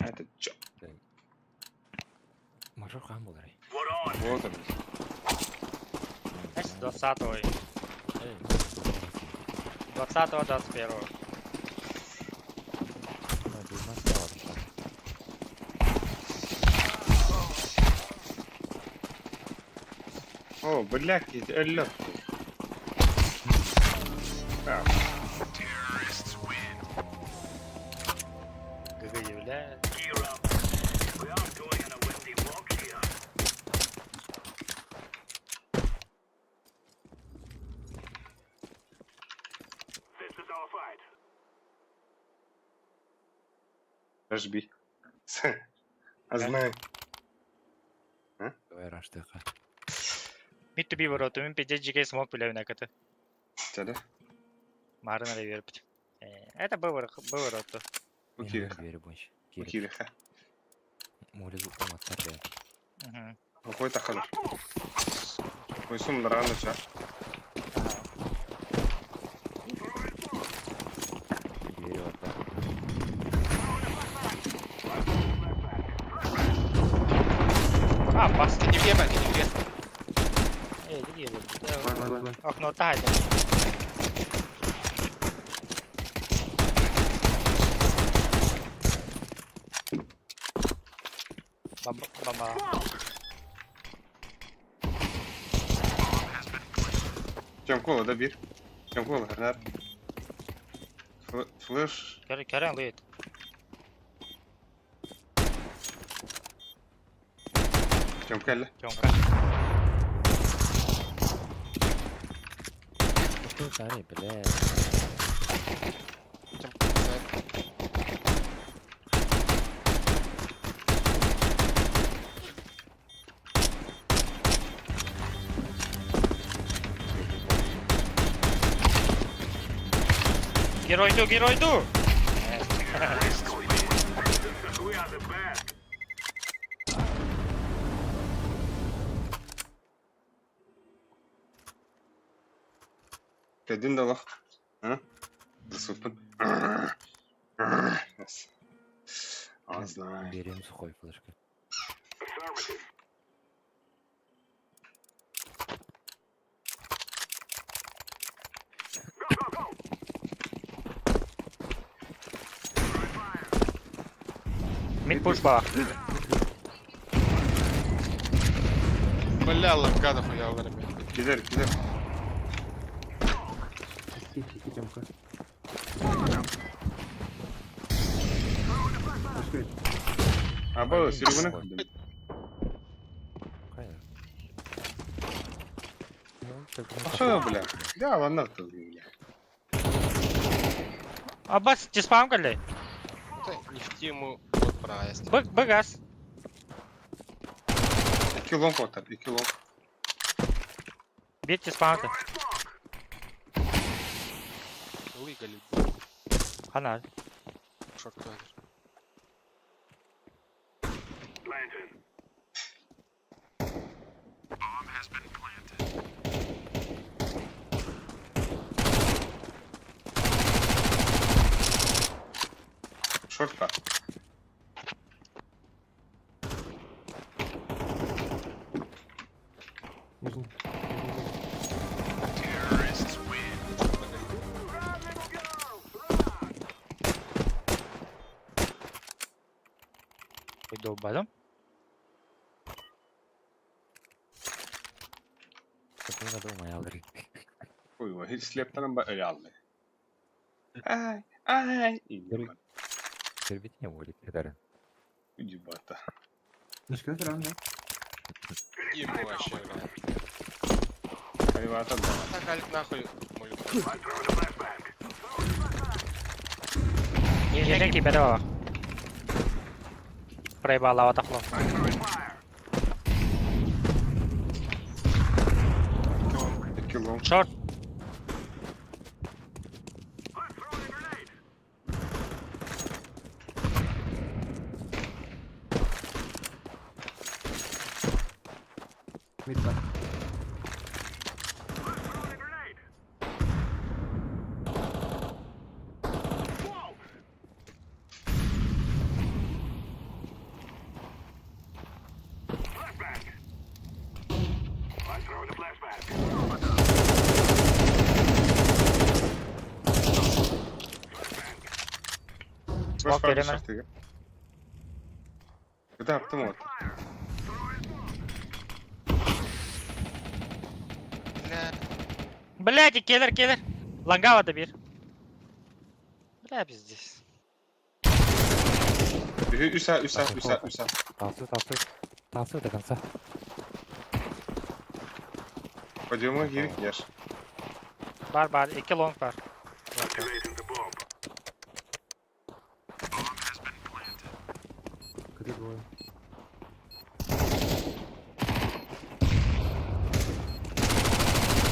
Это чё?
Мажор хаһан буоларый?
Вот он.
Значит, 20-го. 20-го, 21-го.
О, блядь, алло.
ГГ являет.
Рожби. А знаю.
Давай раштыха.
Мид туби вороту, мен пиздец GK смог билевин акаты.
Чада.
Марын ара беріпті. Это был вороту.
Укириха.
Бери больше.
Укириха.
Море уматтар
Мгм.
Какой тахалар. Ой, сум рано ча.
Бери вот так.
А, бас.
Не въебай, не въебай.
Эй, иди,
One, one, one.
Окно тайда. Баба, баба.
Тем кола, да, бир. Тем кола, гранат. Флэш.
Керен лыйт.
Тем келле.
Тёмка.
Что сары, бля.
Герой ду, герой ду!
Кедин дала. А? Засупан. А, знаю.
Берем сухой флешка.
Мид пуш ба.
Бля, лапка хуя ударили.
Кидер, кидер.
Икки, икки Тёмка. Пошли.
А, было, Серегуна? А что, бля? Да, ладно, ты, бля.
Аббас, ти спам калли?
Не в тему вот про аист.
Б, Б газ.
Икки лонг отар, икки лонг.
Бит ти спам ты.
Лыгали.
Хана.
Шорт кадр.
Нижний.
Долбадым.
Какой дома я говорю.
Ой, слептан ба реалны. Ай, ай.
Терпеть не будет, это.
Ебата.
Нижний раунд, да?
Ему вообще, бля.
Понимаю, да.
Так, Алик, нахуй, молю.
Нижний кибер бар. Проебала отохло.
Кило.
Шорт.
Мид бар.
Смок береме.
Куда автомат?
Бля.
Блядь, келер, келер. Лангава да бир. Бля, пиздец.
Үсә, үсә, үсә, үсә.
Танцуй, танцуй. Танцуй до конца.
Подъемга кирик яш.
Бар, бар, 2 лонг бар.
КТ двое.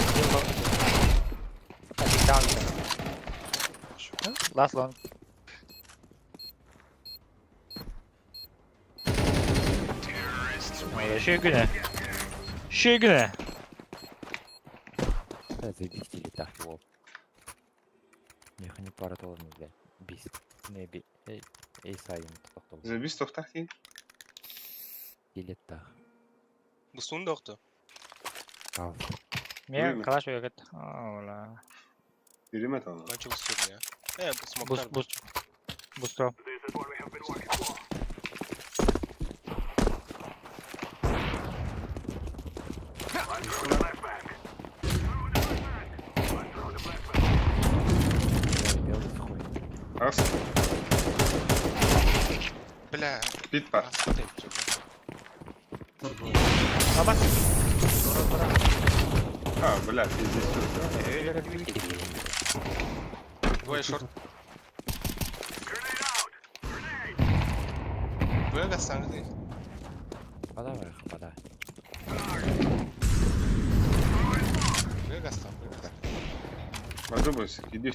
Один лонг. Один даун. Last long. Шөгүнэ. Шөгүнэ.
Да, заебись или так его. Меха не пара толны, блядь. Бис. Не би. Эй, эй, сайын тоқтол.
Забис тохтах дин.
Келет тах.
Бусун доқты.
Ал.
Мен калаш өгөт. Ола.
Yürüme tamam.
Бачу бусун я. Э,
Бус
смоктар.
бус. Бусто.
Белый хуй.
Ас,
Бля.
бит бар.
Астын теп
Шорт двое.
Баба.
А, бля, пиздец.
Двое шорт. Двое гастаңды.
Подай, подай.
Двое гастан, двое гастан.
Подумайся, иди.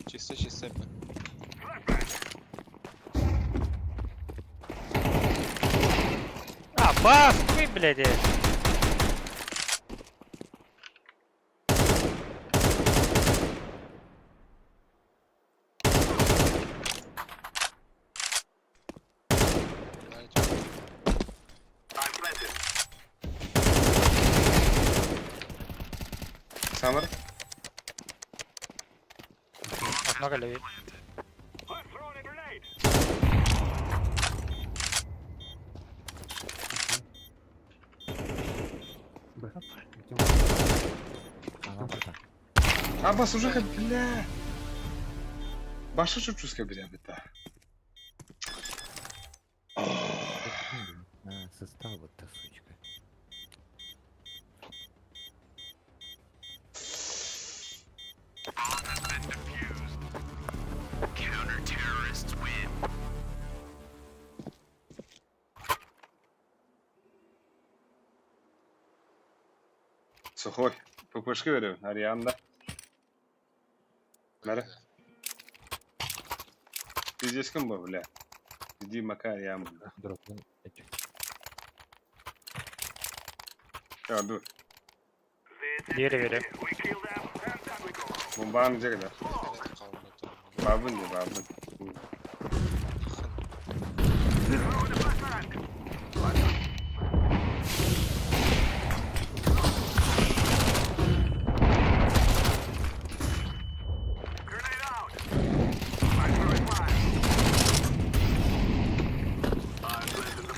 Чисто, чисто. бля.
А, бас, вы, блядь.
Самар.
Окно галереи.
Б. Тёма.
Ана, братан.
А, бас уже хоть, бля. Баша чучуска, бля, бета.
А, состав вот та сучка.
Сухой. ППшка veriyorum Арианда. Нара. Пиздец кім бұл, бля? Иди мака я бля.
Дроп.
Я dur.
Бери, бери.
Бомбаны жегілер. Бабын де, бабын.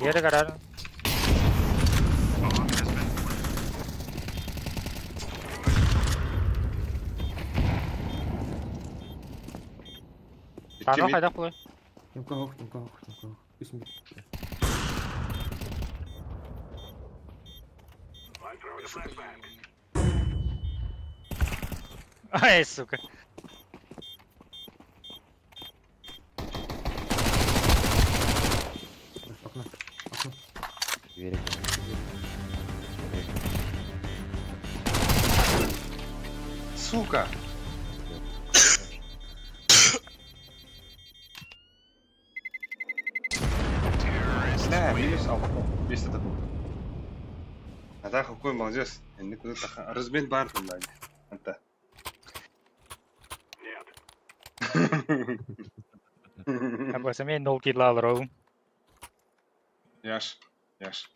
Geri karar.
Икки
Тано
мид.
хайдах буолуой?
Тимка хох, Тимка хох, Тимка хох. Үс мид.
Сука, ёбаный.
Ай, сука.
Окно. Окно.
Үөрэ.
Сука! Бля, минус алта. 200 такой. А так какой молодец. Энди куда таха. Размен бар там дали. Анта.
Абаса мен нол килла алыр
Яш. Яш.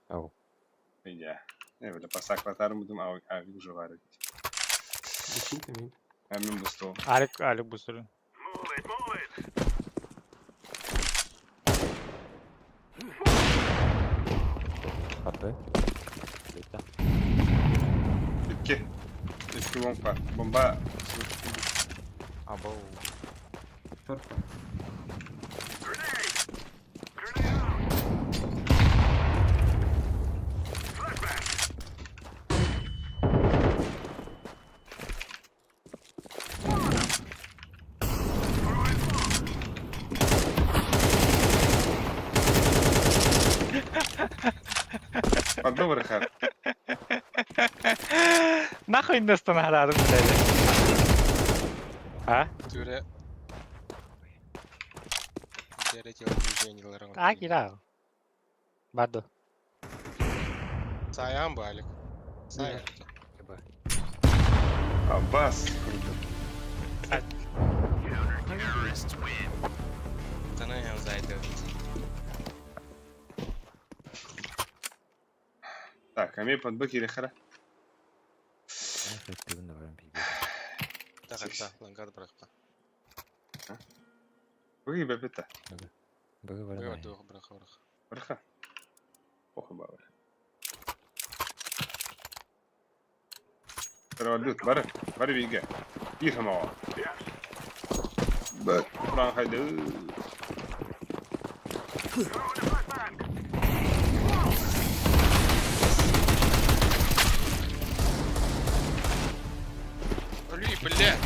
Ау.
Я. Не, бля, пасак латарым будем, а а уже варить.
Бустуйте мид.
А мен бустол.
Алик, Алик бустурун.
Хапы. Лета.
Икки. Икки лонг бар. Бомба.
Абау.
Шорт бар.
Подумай, хар.
Нахуй настанарадым блядь. А?
Түрө. Дere телодвижениялары.
А, кира. Бардо.
Саян бы, Алик. Саян.
Аббас. Круто.
Танаям зайду.
Так, а мне под быки или хара?
Так, лангар бырахта.
Вы бепета.
Быгы бар.
Быга дух быраха быраха.
Браха. Похуй бабы. Револют, бары, бары биге. Их маа. Бак, хайды.
Өлүй, бля!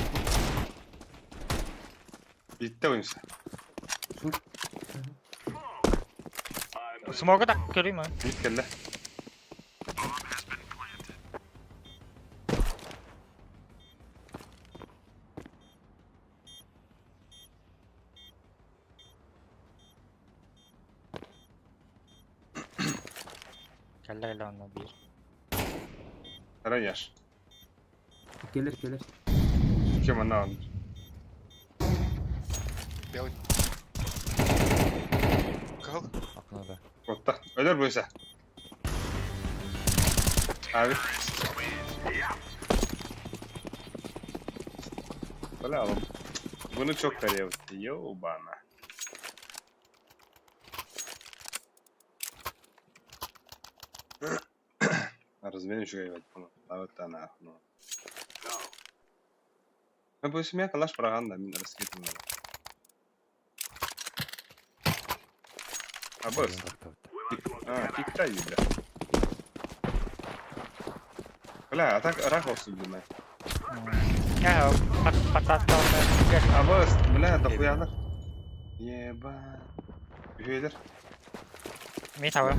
Битте ойынса.
Шорт.
Смога так көрейм а?
Бит келді.
Кэллэ кэллэ онно биир.
Сара яш.
Келер, келер.
Кем она он?
Белый. Кал?
Окно да.
Вот так. Өлөр бойса. Abi. Бля, oğlum. Bunu çok kareye Yo bana. Размен еще ебать. А нахуй. Ну, бу семья калаш проганда мин раскидывал. А босс. А, пиктай, бля. Бля, а так рахался, блин.
Я пататтал.
А босс, бля, дохуялар. Еба. Үһүөлэр.
Ми тавы.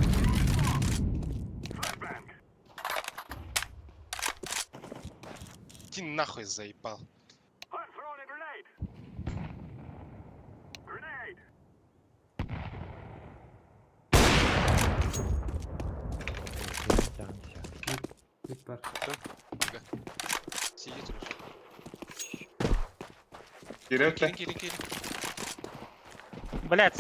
Иди нахуй заебал.
Мид бар.
Сиди тур.
Киретле.
Кири, кири, кири.
Блядь.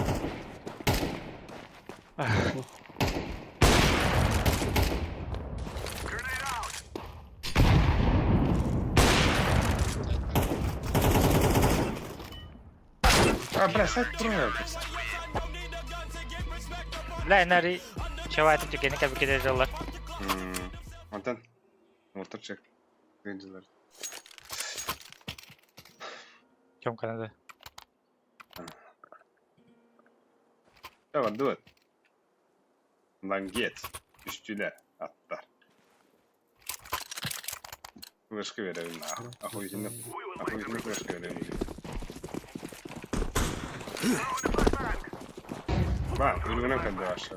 А, бля, сайт трое.
Бля, нари чавайты түгэни кэбикede дьаллар.
Онтон Уолтар чек. Рейнджерлер.
Чем Канада?
Давай, дует. Лангет. Үстүлэр аттар. Вышка беребин. Охуительно. Охуительно вышка беребин. Ба, үргүнэн кэлдэ ваша.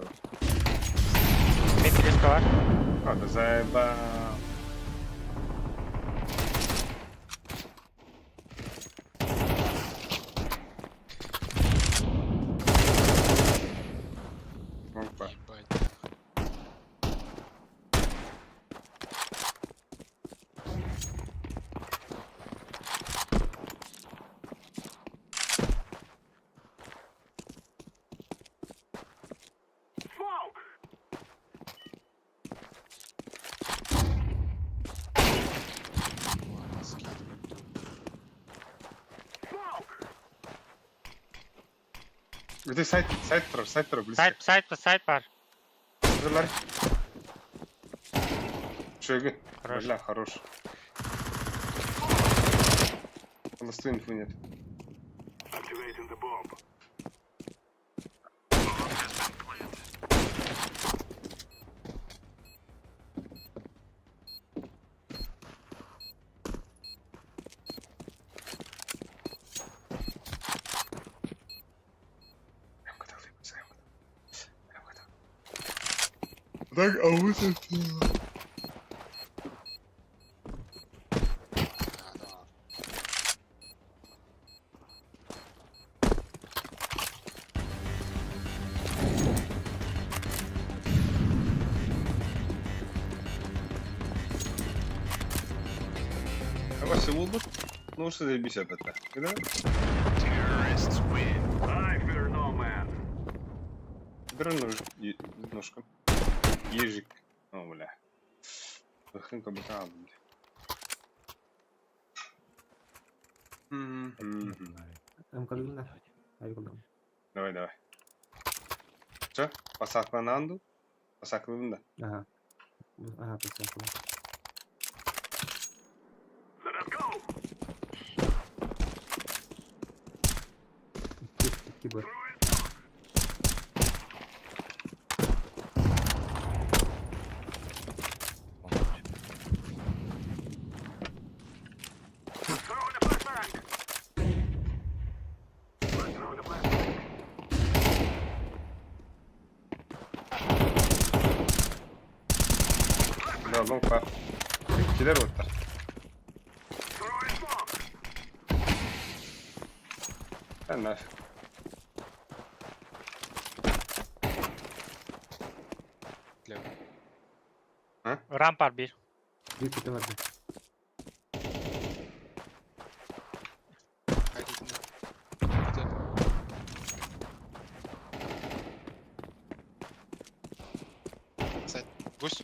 Мин флешка бар.
А, да заеба. Опа.
Ебать. Ладно, скидывай.
Где сайт, сайт тур, сайт тур, близко.
Сайт, сайт, сайт бар.
Ларь. Шеги.
Хорош.
Бля, хорош. Холостой инфы нет. Так, а вы
Да, да.
А ваше улбут? Ну что заебись это? Да? Бери нож, ножку. Ежик. О, бля. Хренка быка, бля. Мгм.
МК-2 Айгылдым.
Давай, давай. Че? Посаклананду? Посакланду, да.
Ага. Ага, посаклан. Икки бар.
Да, лонг па. Килер оттар. Да нафиг.
Лево.
Рампар бир.
Биир кути бар.
Хайдетин. Где? Сайт. Гусь.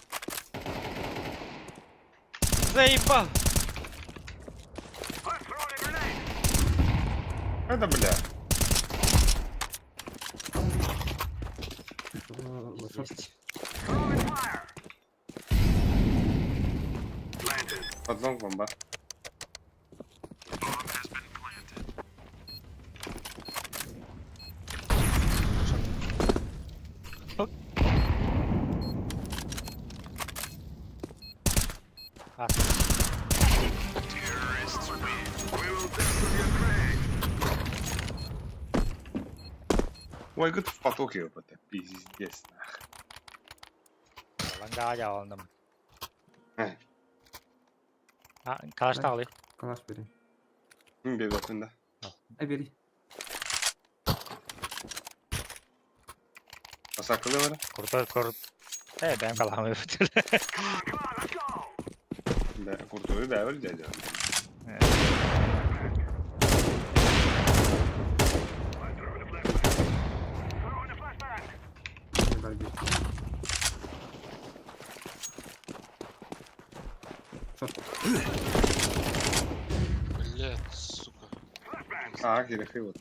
Заебал!
Это бля.
Шорт.
Есть.
Под лонг бомба.
А.
Ой, гыт в потоке это пиздец нах.
Ланга жалындым.
Э.
А, калашта алый.
Калаш бери.
Мин беготын да.
Ай, бери.
Посаклы бар.
Крутой, крут. Э, бэм каламы бүтүр.
Да, куртую да, бер дядя.
Не бар бир. Шорт.
Блять, сука.
А, кирехи вот.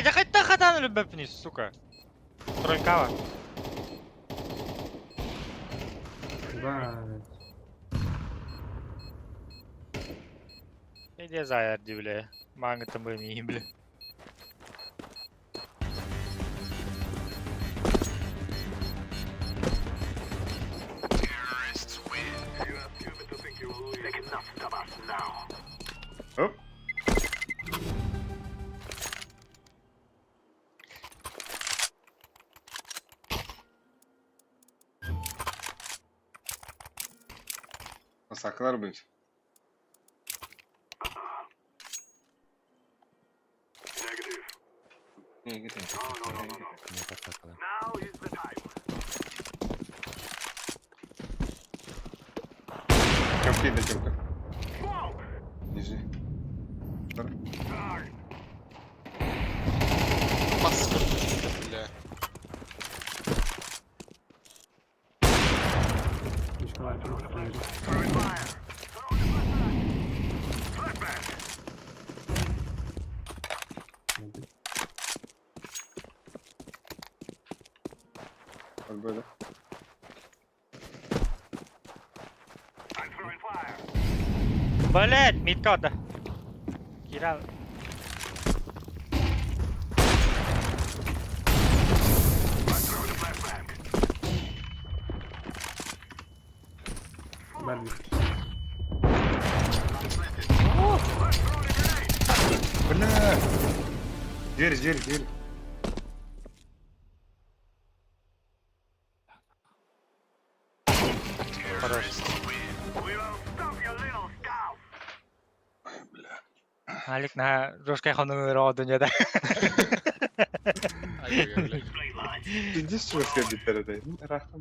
Бля, да хоть хатан любопни, сука. Тройкава.
Ебать.
Иди за ярди, бля. Манга там бы бля.
Оп. Masaklar быть.
Не подсакала.
Копи да кемка. Нижний.
Паспорт, бля.
Мишка, бери. Бери.
Отбой, да?
Блять, мидка да. Кира.
Барби.
Бля! Дверь, дверь, дверь.
Хорош. Алик на жесткой хонур роду не да.
Ай-яй-яй, бля.
Пиздец, чего сказать перед этим? Рахта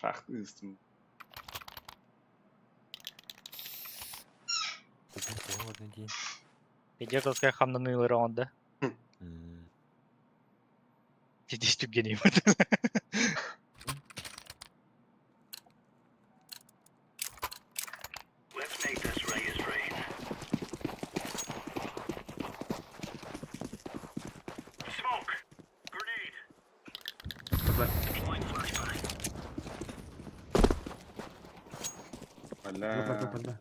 Шахты истин.
Иди жесткой хамнаны ронда.
М.
Сидишь гений.
Бля.
Бля.
Бля, бля, бля.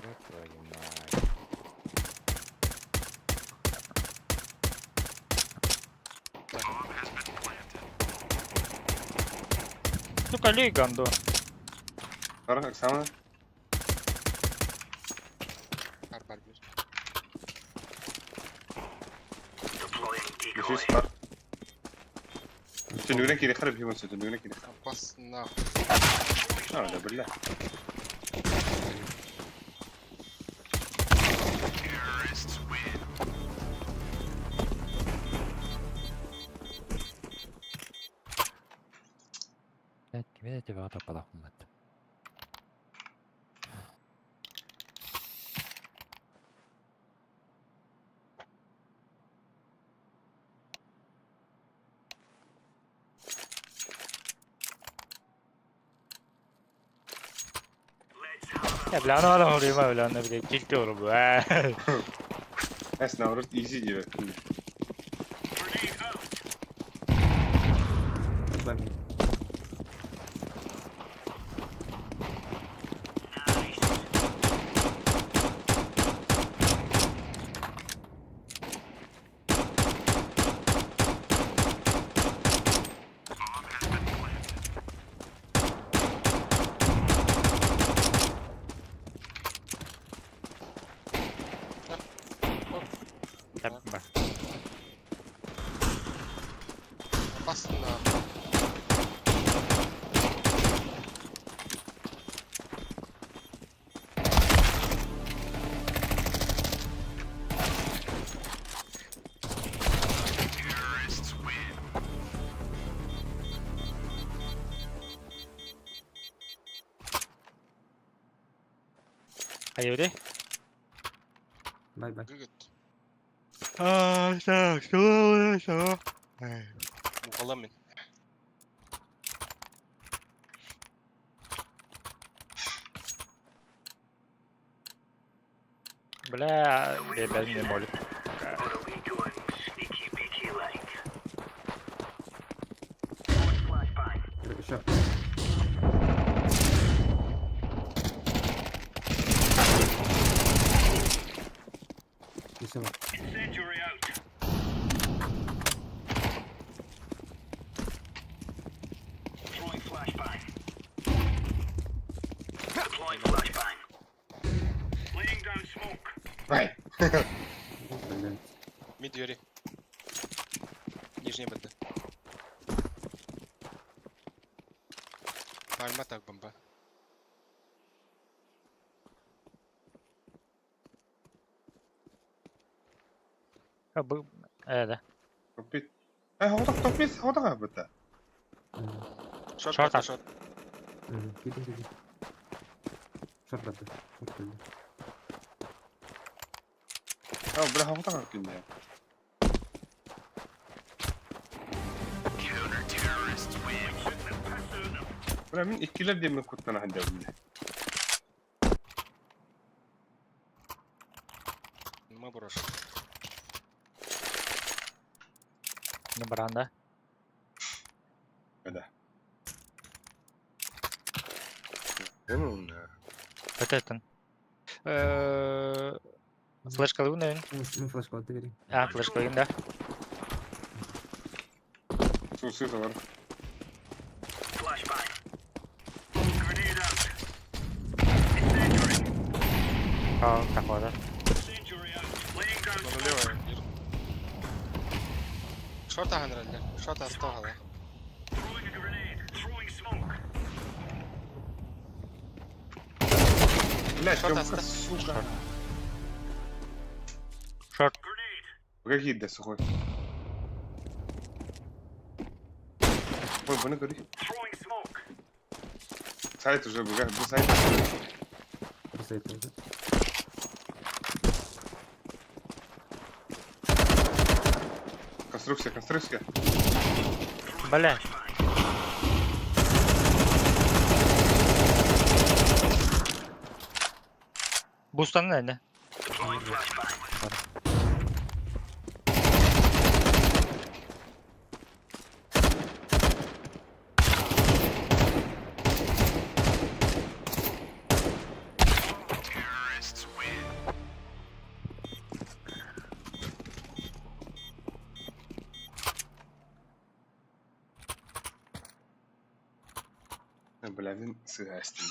Ёб твою мать.
Сука, лей ганду.
Хорошо, Оксана.
Бар, бар, бля.
Дефьюз бар. Түнүгүнэн кири харап химон түнүгүнэн кири.
Пас нахуй.
А, да, бля.
Блядь, кими тебя таппалахмат.
Я бля, ну ана время, бля, на бля, килти олу, бля.
Эс наоборот изи диэбэт.
Бля.
Ба.
Пас нахуй.
А
Бай, бай.
Гыгыт.
А, так, что, что?
Мухаламин.
Бля, бэбэл не молит.
Еще. Еще.
Ай!
Блять.
Мид двери. Нижний БТ. Пальма так бомба.
Да.
Топит. Ай, хоғдақ топит, хоғдақ абыта.
Шорт,
Шорт,
шорт, шорт.
Кидин, кидин. Шорт барды. Шорт келди.
А, бля, хоғдақ абыта. Бля, мен иккилер демен куттана ханда бля.
Мы брошу.
Не баранда.
Да. Ну,
Это. Флешка луна.
Мен флешка алды берейин.
А, флешка да.
Суицид бар.
А, какого-то.
Налево. Шорт агнраллер. Шорт астогала.
Блядь,
Шорт
прям
аста.
сука.
Шорт.
Какие да сухой? Ой, бұны көрей. Сайт уже, бұл сайт.
Бір сайт тоже.
Конструкция, конструкция.
Бля. Бустан наверное.
Бля, мен сыгастым.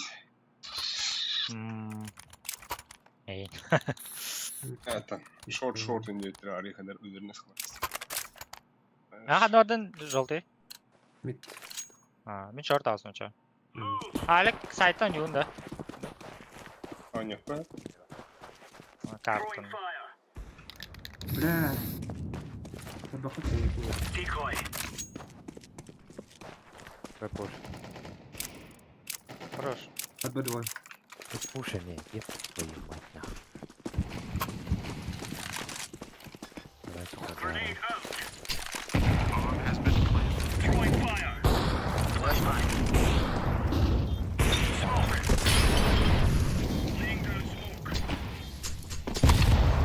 Эй.
Это, шорт, шорт, инде арихандар өздеріне сықлап.
Ага, норден желтый.
Мид.
А, мен шорт алсын ча. Алек сайттан юын да.
А, нет, па?
Картон.
Бля. Табақы
Пуш.
Хорош.
Подбор двое.
Пуша не, еб твою мать нахуй. Давай, сука, давай.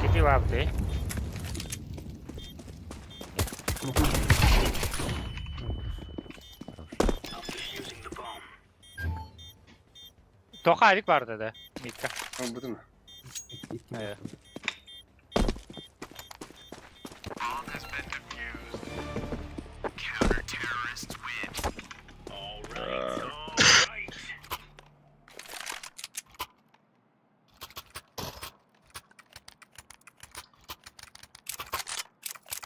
Киди вабды.
Хорош.
Тоха авик бар dedi. Митка.
А, бүтін.
Э.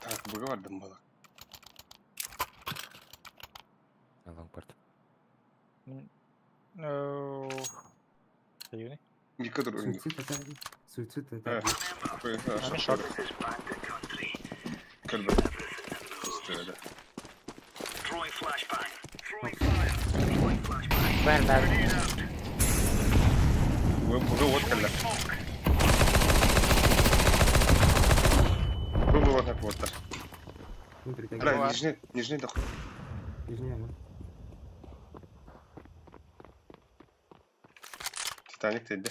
Так, бұға бардым бала.
Лонгборд.
Ну... Юный.
Екі тұр ойын.
Суицид это. Суицид
Э,
это.
қой,
Аны шорт.
Кірді. Үсті, да.
Бәр, бәр.
Бұға от кәлі. Бұл бұға так оттар.
Мен
Бля,
притягиваю.
нижний, нижний дохуй.
Нижний, ага.
Титаник теді.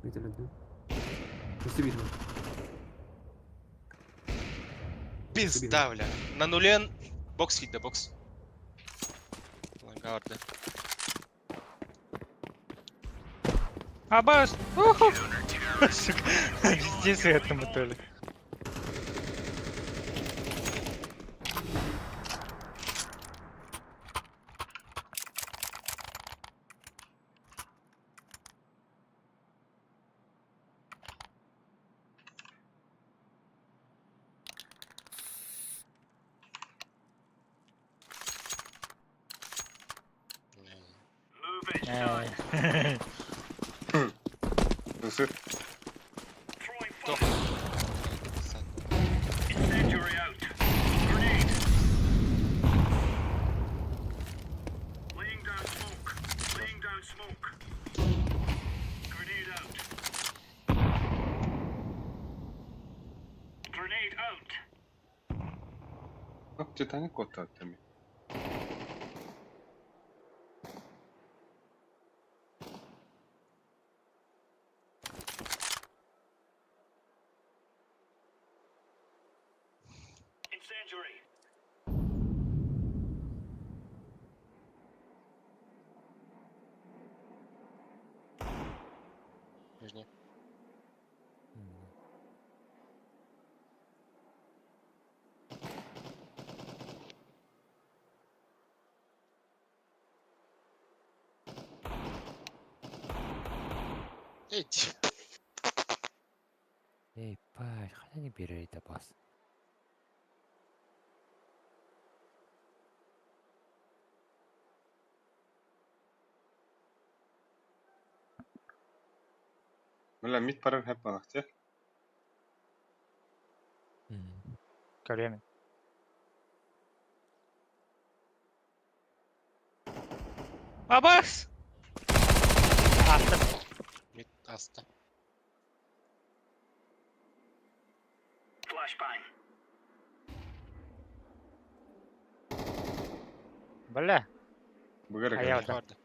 Видели, да? Спасибо.
Пизда, бля. На нуле бокс хит, да бокс. Лагарда.
Абас! Уху! Сука, везде свет на моторе.
Суицид.
Топ.
Ну, Титаник куоттаат эмиэ.
Нижний. Эй,
Эй, пай, хотя не бери это бас.
Бля, мид парар хэп балахте.
Время. Абас! Аста.
Мид аста.
Бля.
Быгар
А я
экен.
вот так.
Барды.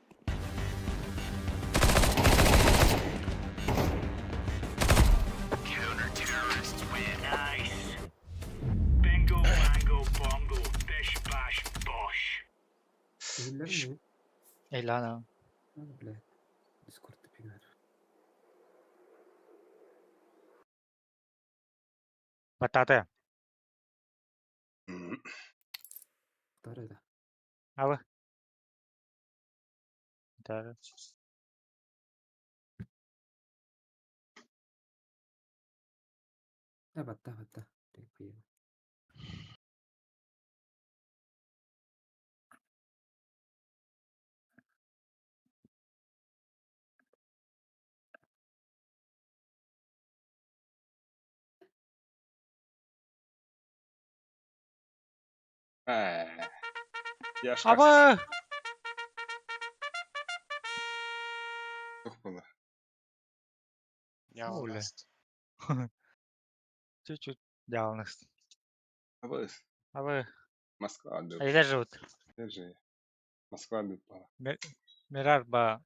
Иһиллэр ми?
Эй, ладно.
А, блядь. Дискорд пигар.
Бататы.
Второй, да.
Алы. Да.
Да, батта, батта. Так, поехали.
Ээ. Я шкаф
Аба!
суох буолар.
Я
Оля.
аст.
Чуть-чуть диалнес.
Абыс.
Абы.
Москва дып.
Айда живут.
Держи. Москва дып пара.
Мирар ба.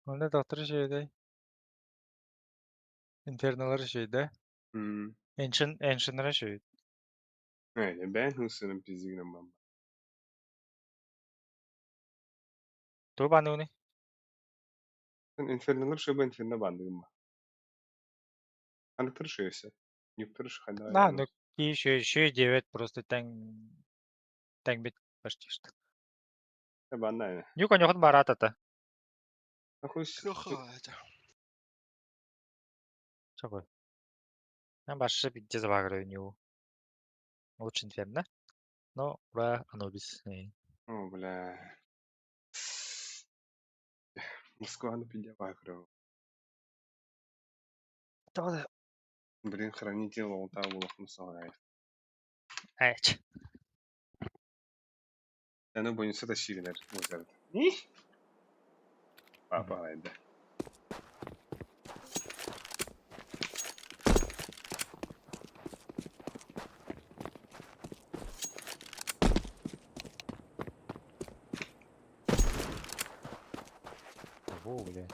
Онда доктор şeyde. Internalları şeyde. Ancient ancient'lara şey.
Ээ, бэйэн хысыным пиздигинэн бам.
Ту бануни.
Инферналар шөбө инферно бандыгым ба. Аны тырышыйся. Не тырыш хана.
Да, ну еще еще 9 просто таң таң бит почти что.
Банна.
Нюка нюхат барат это.
Нахуй.
Плохо это.
Чего? Нам башы битте забагры ню. Лучше инферно. Но ура Анубис.
О, бля. Москваны пиздя багры.
Да.
Блин, хранитель лолта булах мусалай.
Эч.
Аны бойынса да шигинер озерд. Папа айда.
Ого, бля.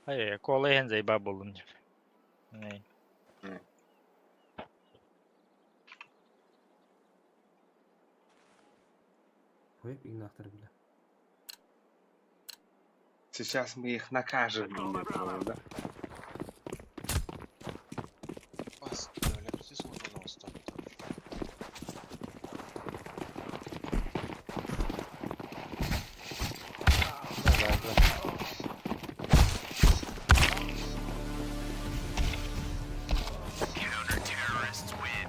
Ай, кола иһэн заебал буоллум дии.
Ой, игнахтар бля.
Сейчас мы их накажем, блин, да?
Бас, бля, пиздец, можно на стоп.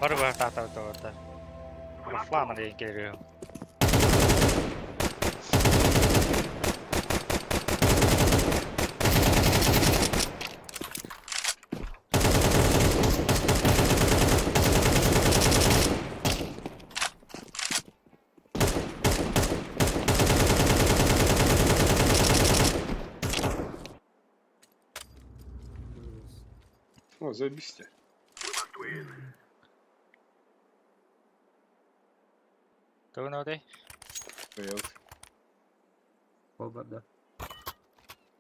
Бары бар та та та та. Флана диэн кэлэр.
О, заебись тебе.
Тугун отой?
Привет.
Пол барда.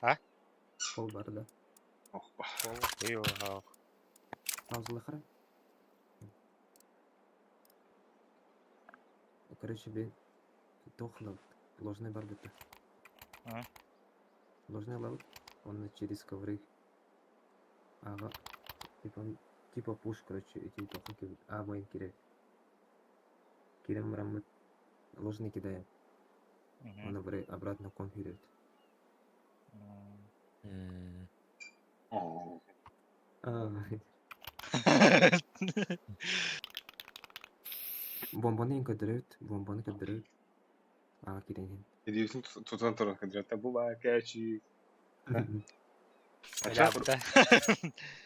А?
Пол барда.
Ох, ба.
Паузалахара. Короче, би тохлав. Ложный барбета.
А?
Ложный лавт. Он через ковры. Ага. Типа, типа пуш, короче, эти тохлки. А, мой кире. Кирем рамы. Ложный кидаем. Он обратно конферит.
О.
Бомбаны көдөрөт, бомбаны көдөрөт. А, кирен.
Идиотын тутан туран көдөрөт. Була, кэчи.
Бля,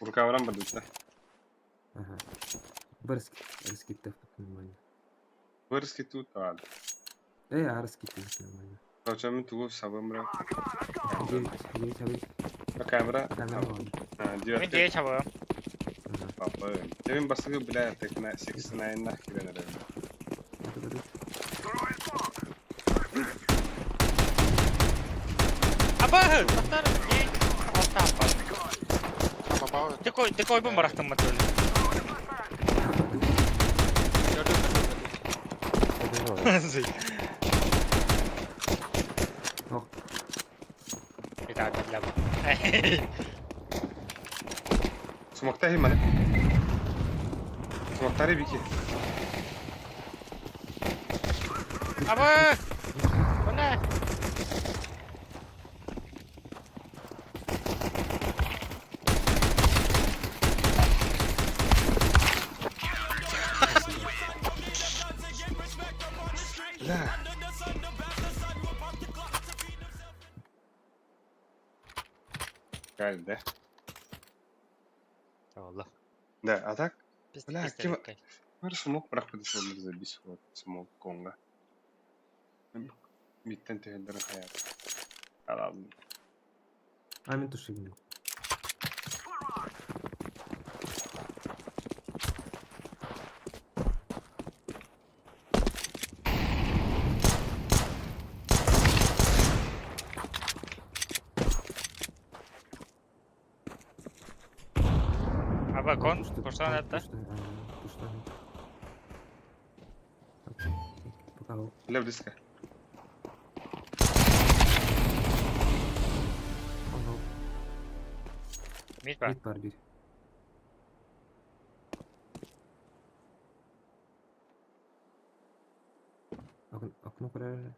Рукавран бардыт, да?
Ага. Вырски, раскиттев нормально.
Вырски тут, ладно.
Э, а раскиттев нормально.
Короче, мы тугу сабымра.
9, 9, 9.
А камера?
Камера ладно.
А,
Мин
9.
дьиэ чабыам.
Папа. Девин бастыгы, бля, так на 69 нахер, наверное.
Аба! Тахтар! Алта Ты кой бу барахтан матыл. Это для.
Смоктари мане. Смоктари бики.
Аба! Бля!
Бля. Правильно, да?
Алла.
Да, а так? Бля,
Пиздец,
кем...
кай.
Мэр смог прахпыды шоллар забис вот смог конга. Миттен төһөллөрүн хаят. Алам.
А, мен тушигин.
Аба
Он
кон,
пушты-
пуштан
он
это.
пушты, а, пуштан. Окей, Пока. ол.
Лев диска.
Он ол.
Мид бар.
Мид бар бир. Окно көрөр.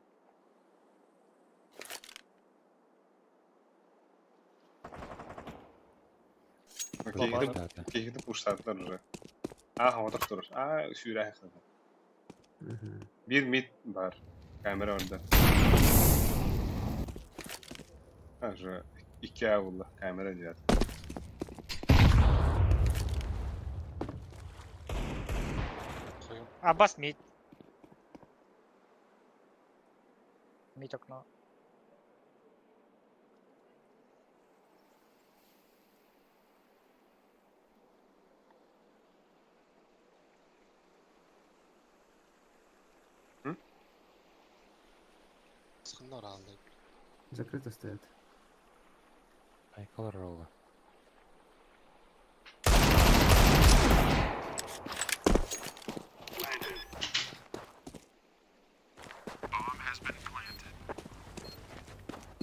Киһити киһити пуштаатылар уже. Аа, отох турар. Аа, сүүрэ хахта. Бир мид бар. Камера орда. Уже икки аа булла. Камера дият.
Хойум.
Абас мид. Мид окно.
Схыннар алды.
Закрыто стоят.
Айкалар ролла.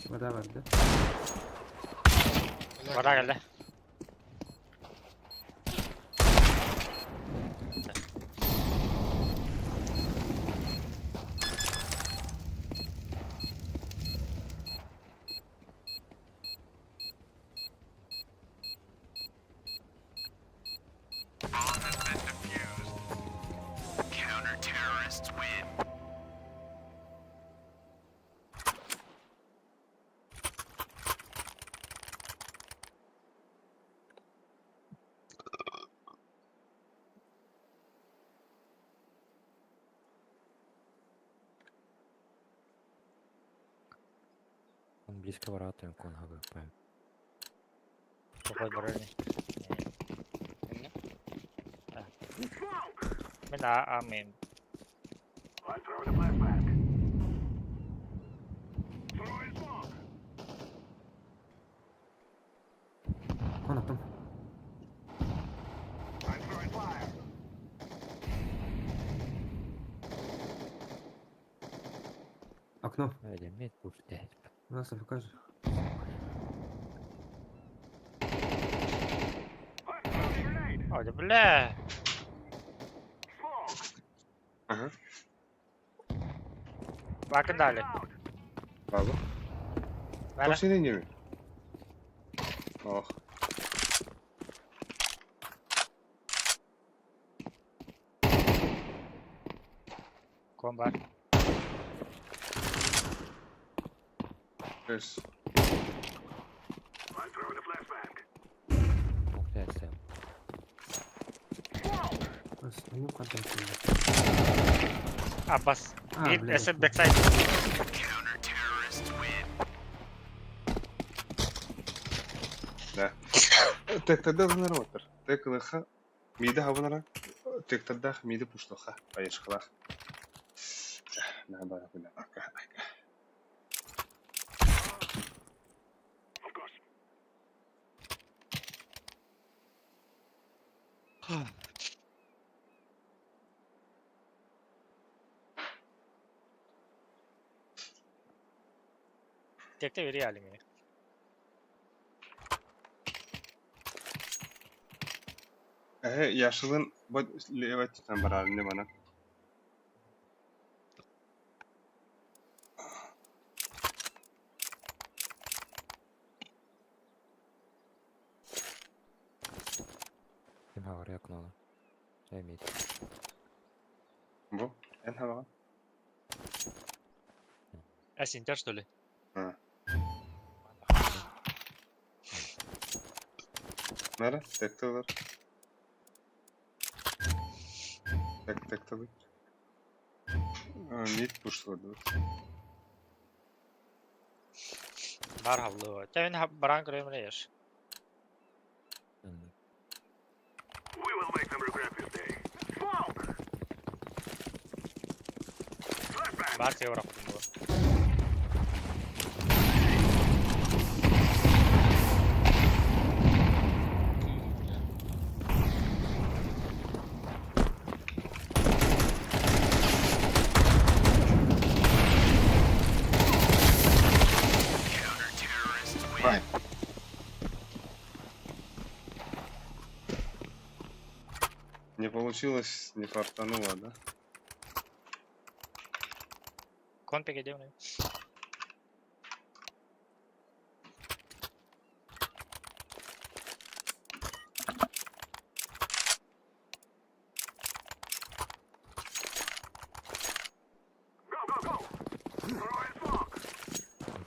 Вода бар, да?
Вода geldi.
Он близко воротам кон ХВП.
Какой брони.
Эмне?
Мен а мен.
Кон окном. Окно.
Айда, мид пуштать.
У нас АФК же.
Ой, бля.
Ага.
Bakın dali.
Баба.
Бара.
Тоқсен неме? Ох.
Кон бар.
Өс.
Пуштать сам.
Ну, контакт.
Абас.
А,
Мид,
бля.
эсэ бэксайд.
Да. Тектарда знаротер. Теклыха. Миде хабынара. Тектарда миде пуштоха. Поешхалах. На бара куда. Ака, ака.
Текте бери али мени.
Э, яшылын бот левать там барар не мана.
Ким хавар окно. Я мид.
Бу. Эн хава.
А синтер что ли?
А. Нара, текталар. Так, текталы. Мид пушлады.
Бар хавлы. Тәвин баран көрөм эле еш. Бар теория кудум.
Бля.
Не получилось, не фартануло, да?
Компик где у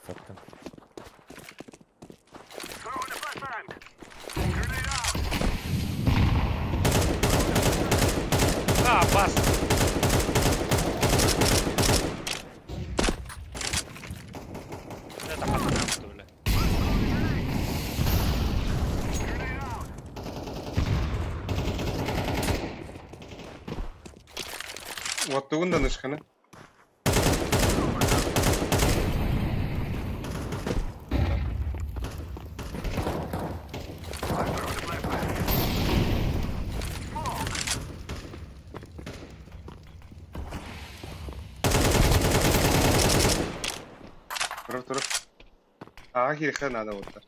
Саттым.
А, бас! Это пацанам, что ли?
Оттугун да нышканы. Туруп туруп. Ага кириэххэ наада буолтар.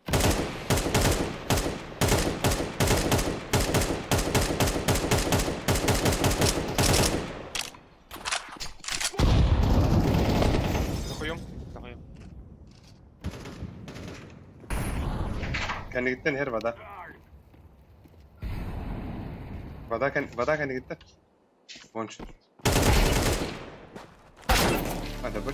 Захуем. Захуем.
Кэннигиттэн иһэр вода. Вода кэн вода кэннигиттэн. Вон что. А, да бля.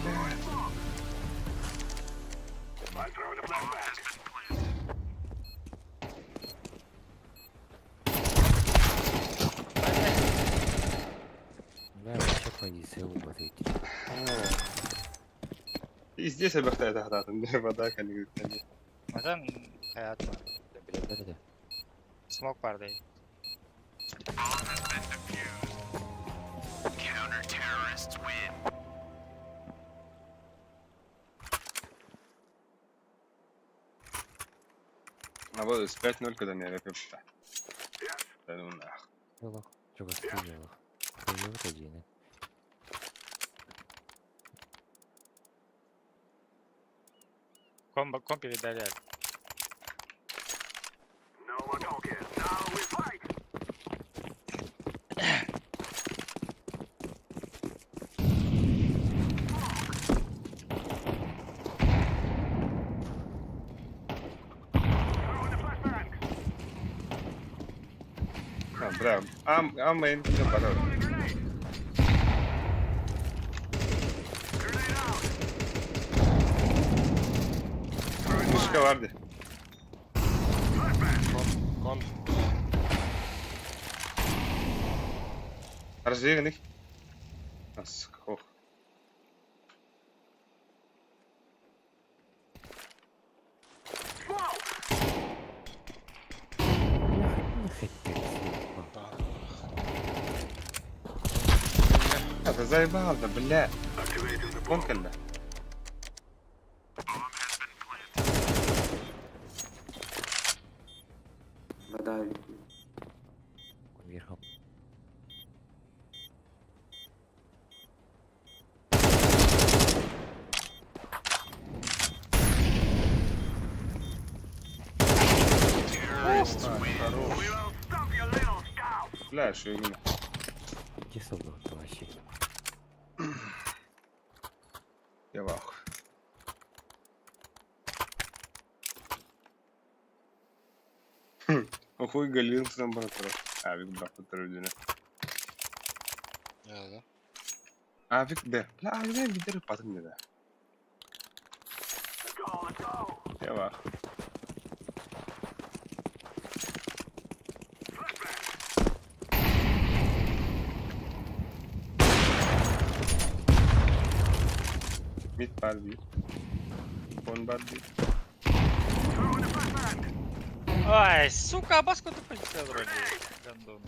Бля, вообще позиция убатыть.
И здесь обертает агатан, вода кэннигиттэн.
Мазан хаят бар.
Билэллэр этэ.
Смок бар дей.
А вот с 5-0, когда меня репепта. Да ну нах.
Ялах. Чугастыы ялах. Кыйыбыт эдьиини.
Комбо, компи видали.
А, бля, ам, ам, мейн, барар. Мышка vardı.
Кон. Кон.
Разверни. Ох. Это заебал, да, бля. Он кэллэ.
Вода видно.
Вверху.
Хорош. Бля, что именно.
Где солдат вообще?
Я в ахуе. Хм, Охуй галин там брат. А, вик брат, который
Да,
А, вик, да. Бля, а, я видел потом не да. Я в ахуе. Mid bar bir. Con bar bir.
Ай, сука, а баску ты полетел вроде. Гандон.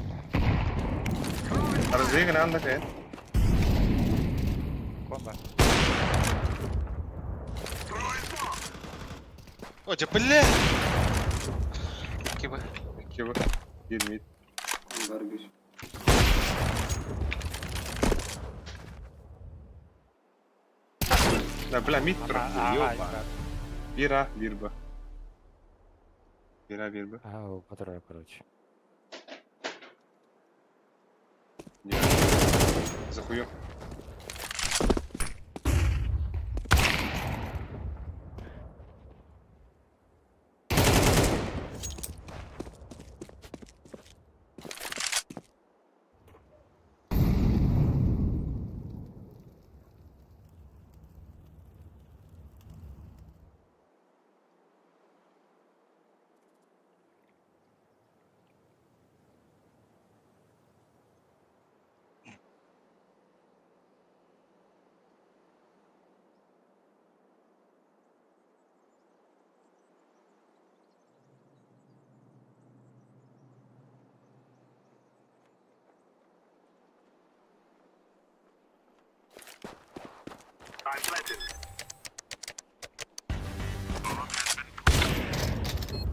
Разыгран анда кайын.
Комбо.
О, да бля! Киба.
2 bu. Bir mid.
Бар bir.
Да, бля, mid
Ага,
tur.
ага,
Ёба.
ага.
Bir A, bir B. Bir A, bir B.
А, патруль, короче.
За хуём.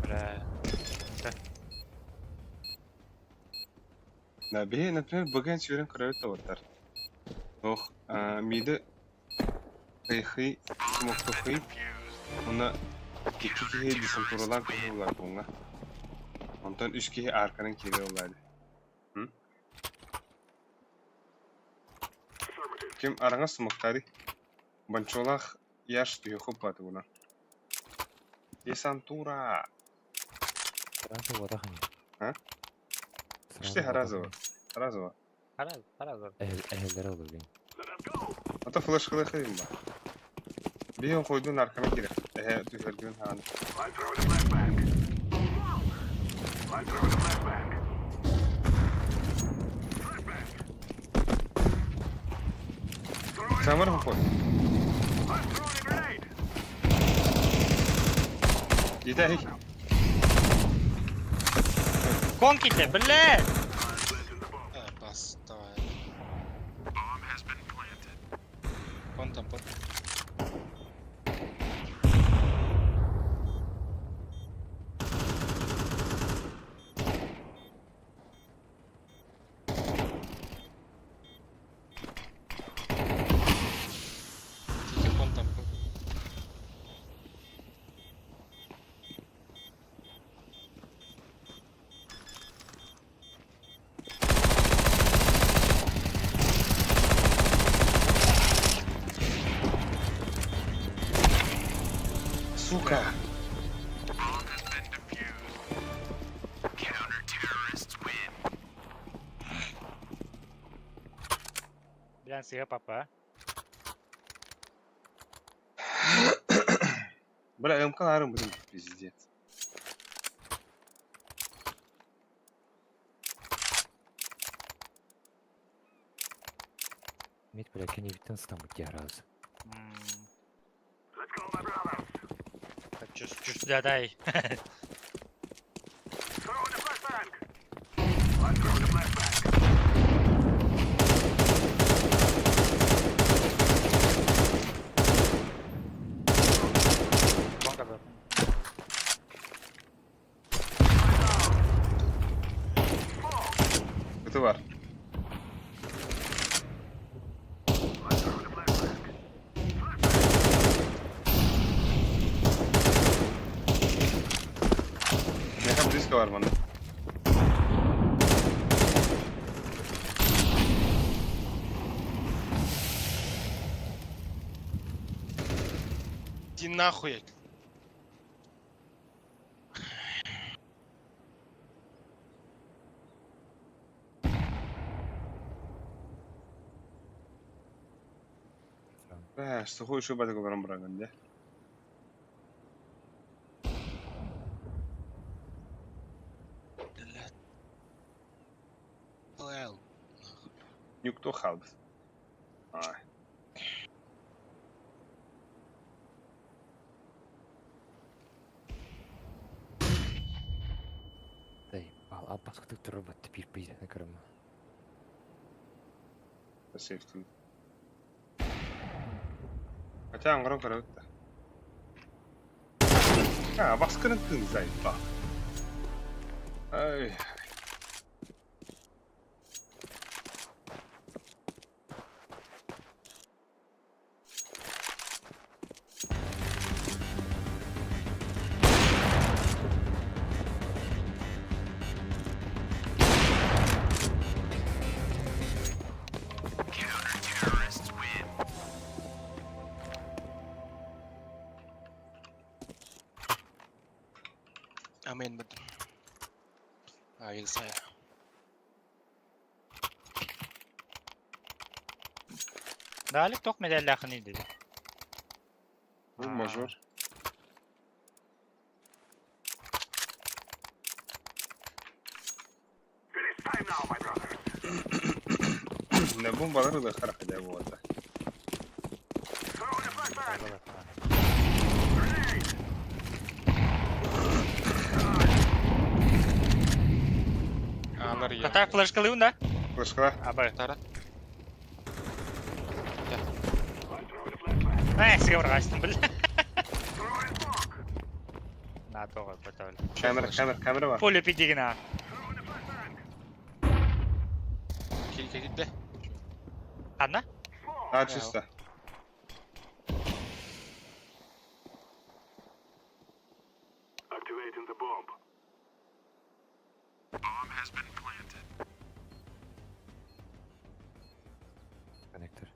Бля.
Да, биһи, например, БГ-н сүүрэн көрөбүт да буоллар. Ох, миды Тыйхый, смоктухый, уонна икки киһи десантуралаан көһө улаатыҥҥа. Онтон үс киһи аарканан киирэр улаады. Ким араҥас смоктарый? Банчолаах Яш түһүөххэ баатыбына. Десантура!
Сразу вот ини.
А? Почти Харазова. Харазова.
Хараз, харазов.
Эһэллэр олугин.
Ата флешкалыахайым ба. Биһин хойдун аркана кире. Эһэ түһэргин хаан. Самар хой. Итэй.
Конките, блядь!
Бас, давай. Вон там под. Тихо, вон там под.
Сука!
Блин, сыга папа.
Бля, МК нарым, блин, пиздец.
Мит, бля, кини биттен стамбыт раз.
Чус, чус, да, дай. Конка был.
Это бар. Меха близко бар манна.
Иди нахуй.
Бля, сухой еще батык олорон барагын, да?
Блядь. Эл.
Никто халбас. Ай.
Дай, ал аппас кытык турар батты бир пиздец көрөм.
Сейфти. Хотя аңгыран көрөбүт да. А, баскынын тын заебал. Ай.
Авилсая.
Далик тох медаллаахыный диди.
Бу мажор. На бомбалары да харахадя буолла.
Аалар я.
Татар флешкалыын да?
Флешкала.
Абы.
Тара.
Э, сыгыргастым бил. На тоҕо потол.
Камера, камера, камера бар.
Поле пидигина.
Кил килде.
Анна?
А, чисто.
Коннектор.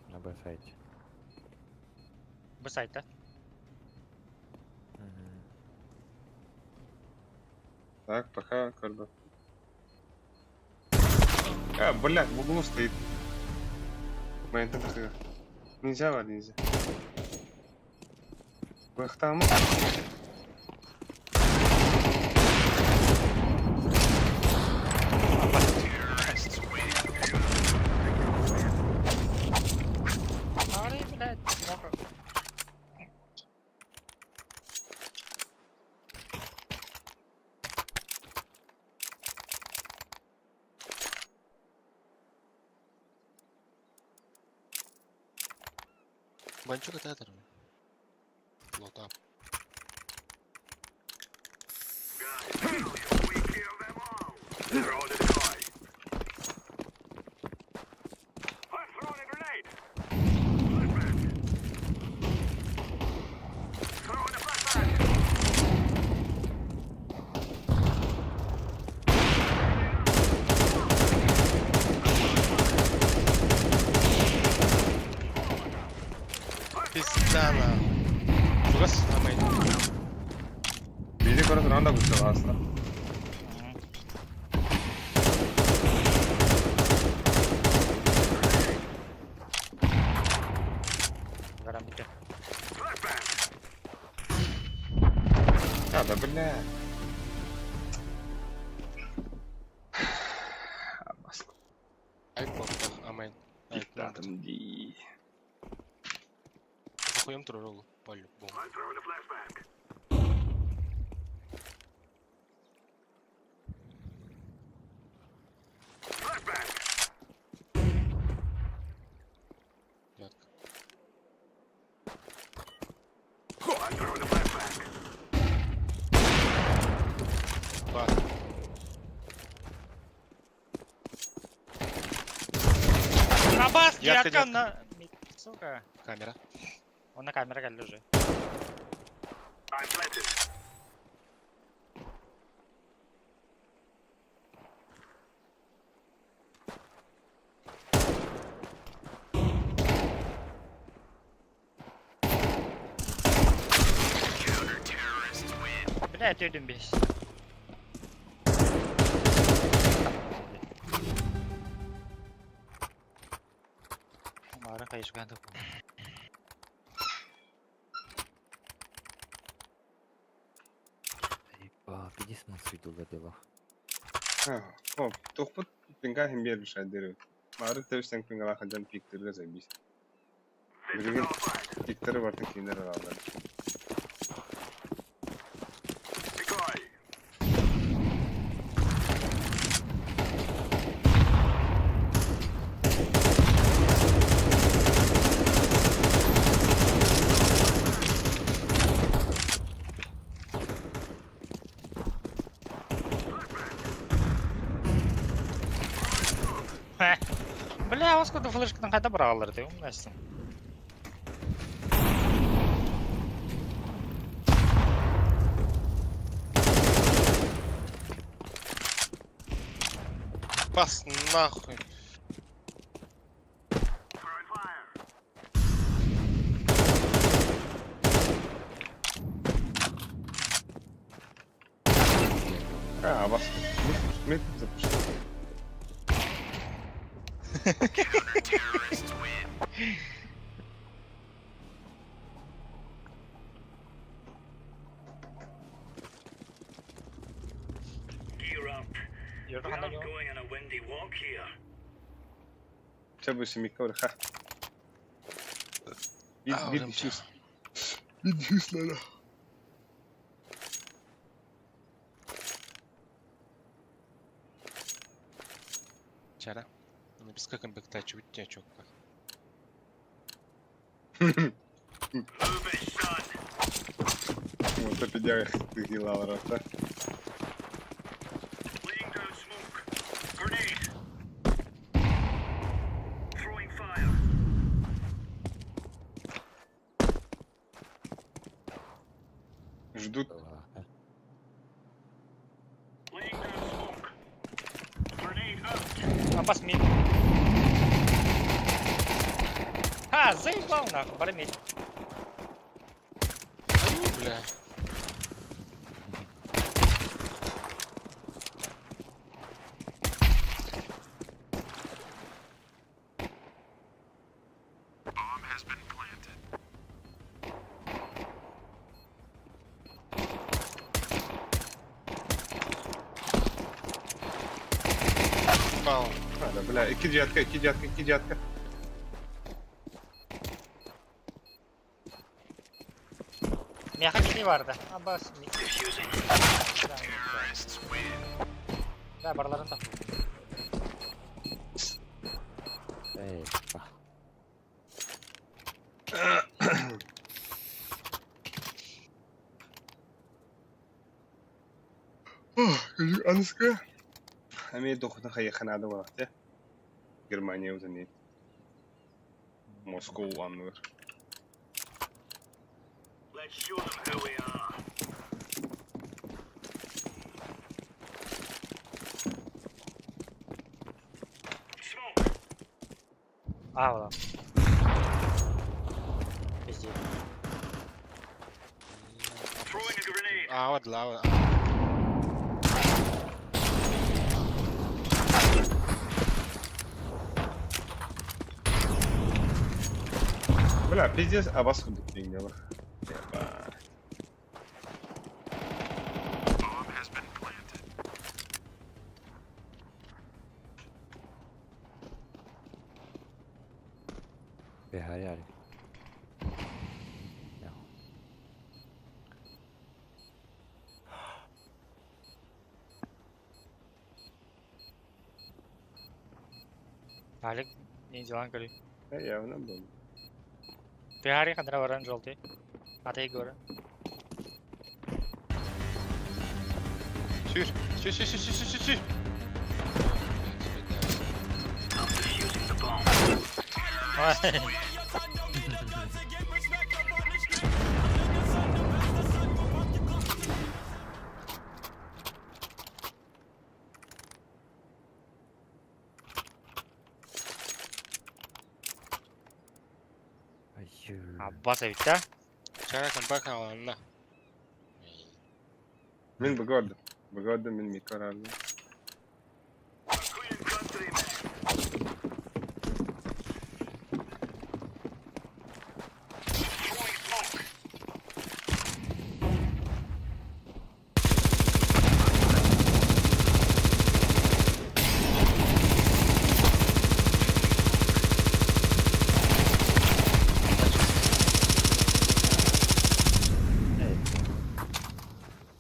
На Б-сайте.
Бу сайта.
Так, пока как бы. А, блядь, в углу стоит. Блин, это Нельзя, Вадим, нельзя. Вы там?
Ары, блядь, мокро.
Банчук это Лотап. Пизда нахуй. Чугас амай.
Бизи көрө туран да бутта аста.
Гарам бите.
А, да бля.
Ай плохо, амай.
Да, там ди.
Захуем туроролу по-любому. Ятка. Ба.
Абас,
Ятка,
ятка
ятка.
на... Сука.
Камера.
Он на камера калли уже. Бля, өлдüm бес. Мара кайышкан
Ба, пиздец мансуйдулар дела.
О, тохпут пинга химбер бишадыр. Мары төстен пингала хаджан пиктерге забис. Билген пиктери бар киндер алды.
Бля, оскуда флешкадан кайда бара алар деп умнайсың.
Пас нахуй.
А, вас мид запустил. Чэ бу семикка барыха. Бит бит үсүс. Бит үсүс лара.
Чара. Написка комплектачу тячокка.
Вот это пидях ты лавра, да? Ждут.
Апас мид. А, заебал нахуй, бары мид.
Бля.
Пал. А, да, бля, икки девятка, икки девятка, икки девятка.
Миэхэ кини барда. Абас мид. Да, барларын тап.
Эй,
Аныска. Ами дохутан хайаханаада барахте. Германия утани. Москва анныр.
А, вот. Пиздец.
А, вот лава.
Бля, пиздец, а вас кудык деңгелі.
Бехаряли.
Алик, не делан говори.
Явно был.
Ты Гарри, когда варан желтый. А ты Егора.
Сүр, сүр, сүр, сүр, сүр, сүр, сүр.
Аббас ведь, да?
Чара камбак аланна.
Мин бөгөрдүм. Бөгөрдүм мин микро алдым.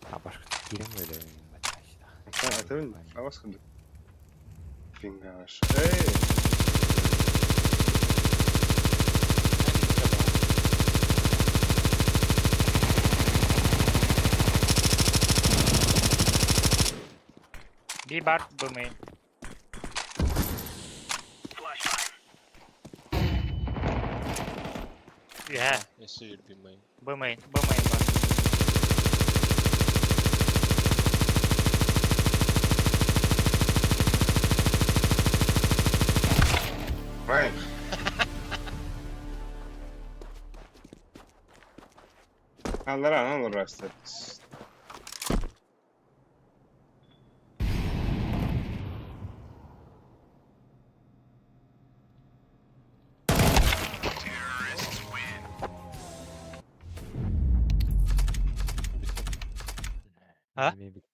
А башка кирем öyle.
Атыбын абас кудук. Пингаш. Эй!
Би бар, б мейн. Yeah,
Эсэ любимый.
б мейн, б мейн бар.
Вай! Аллара, аллара.
А?
Эмиэ бит.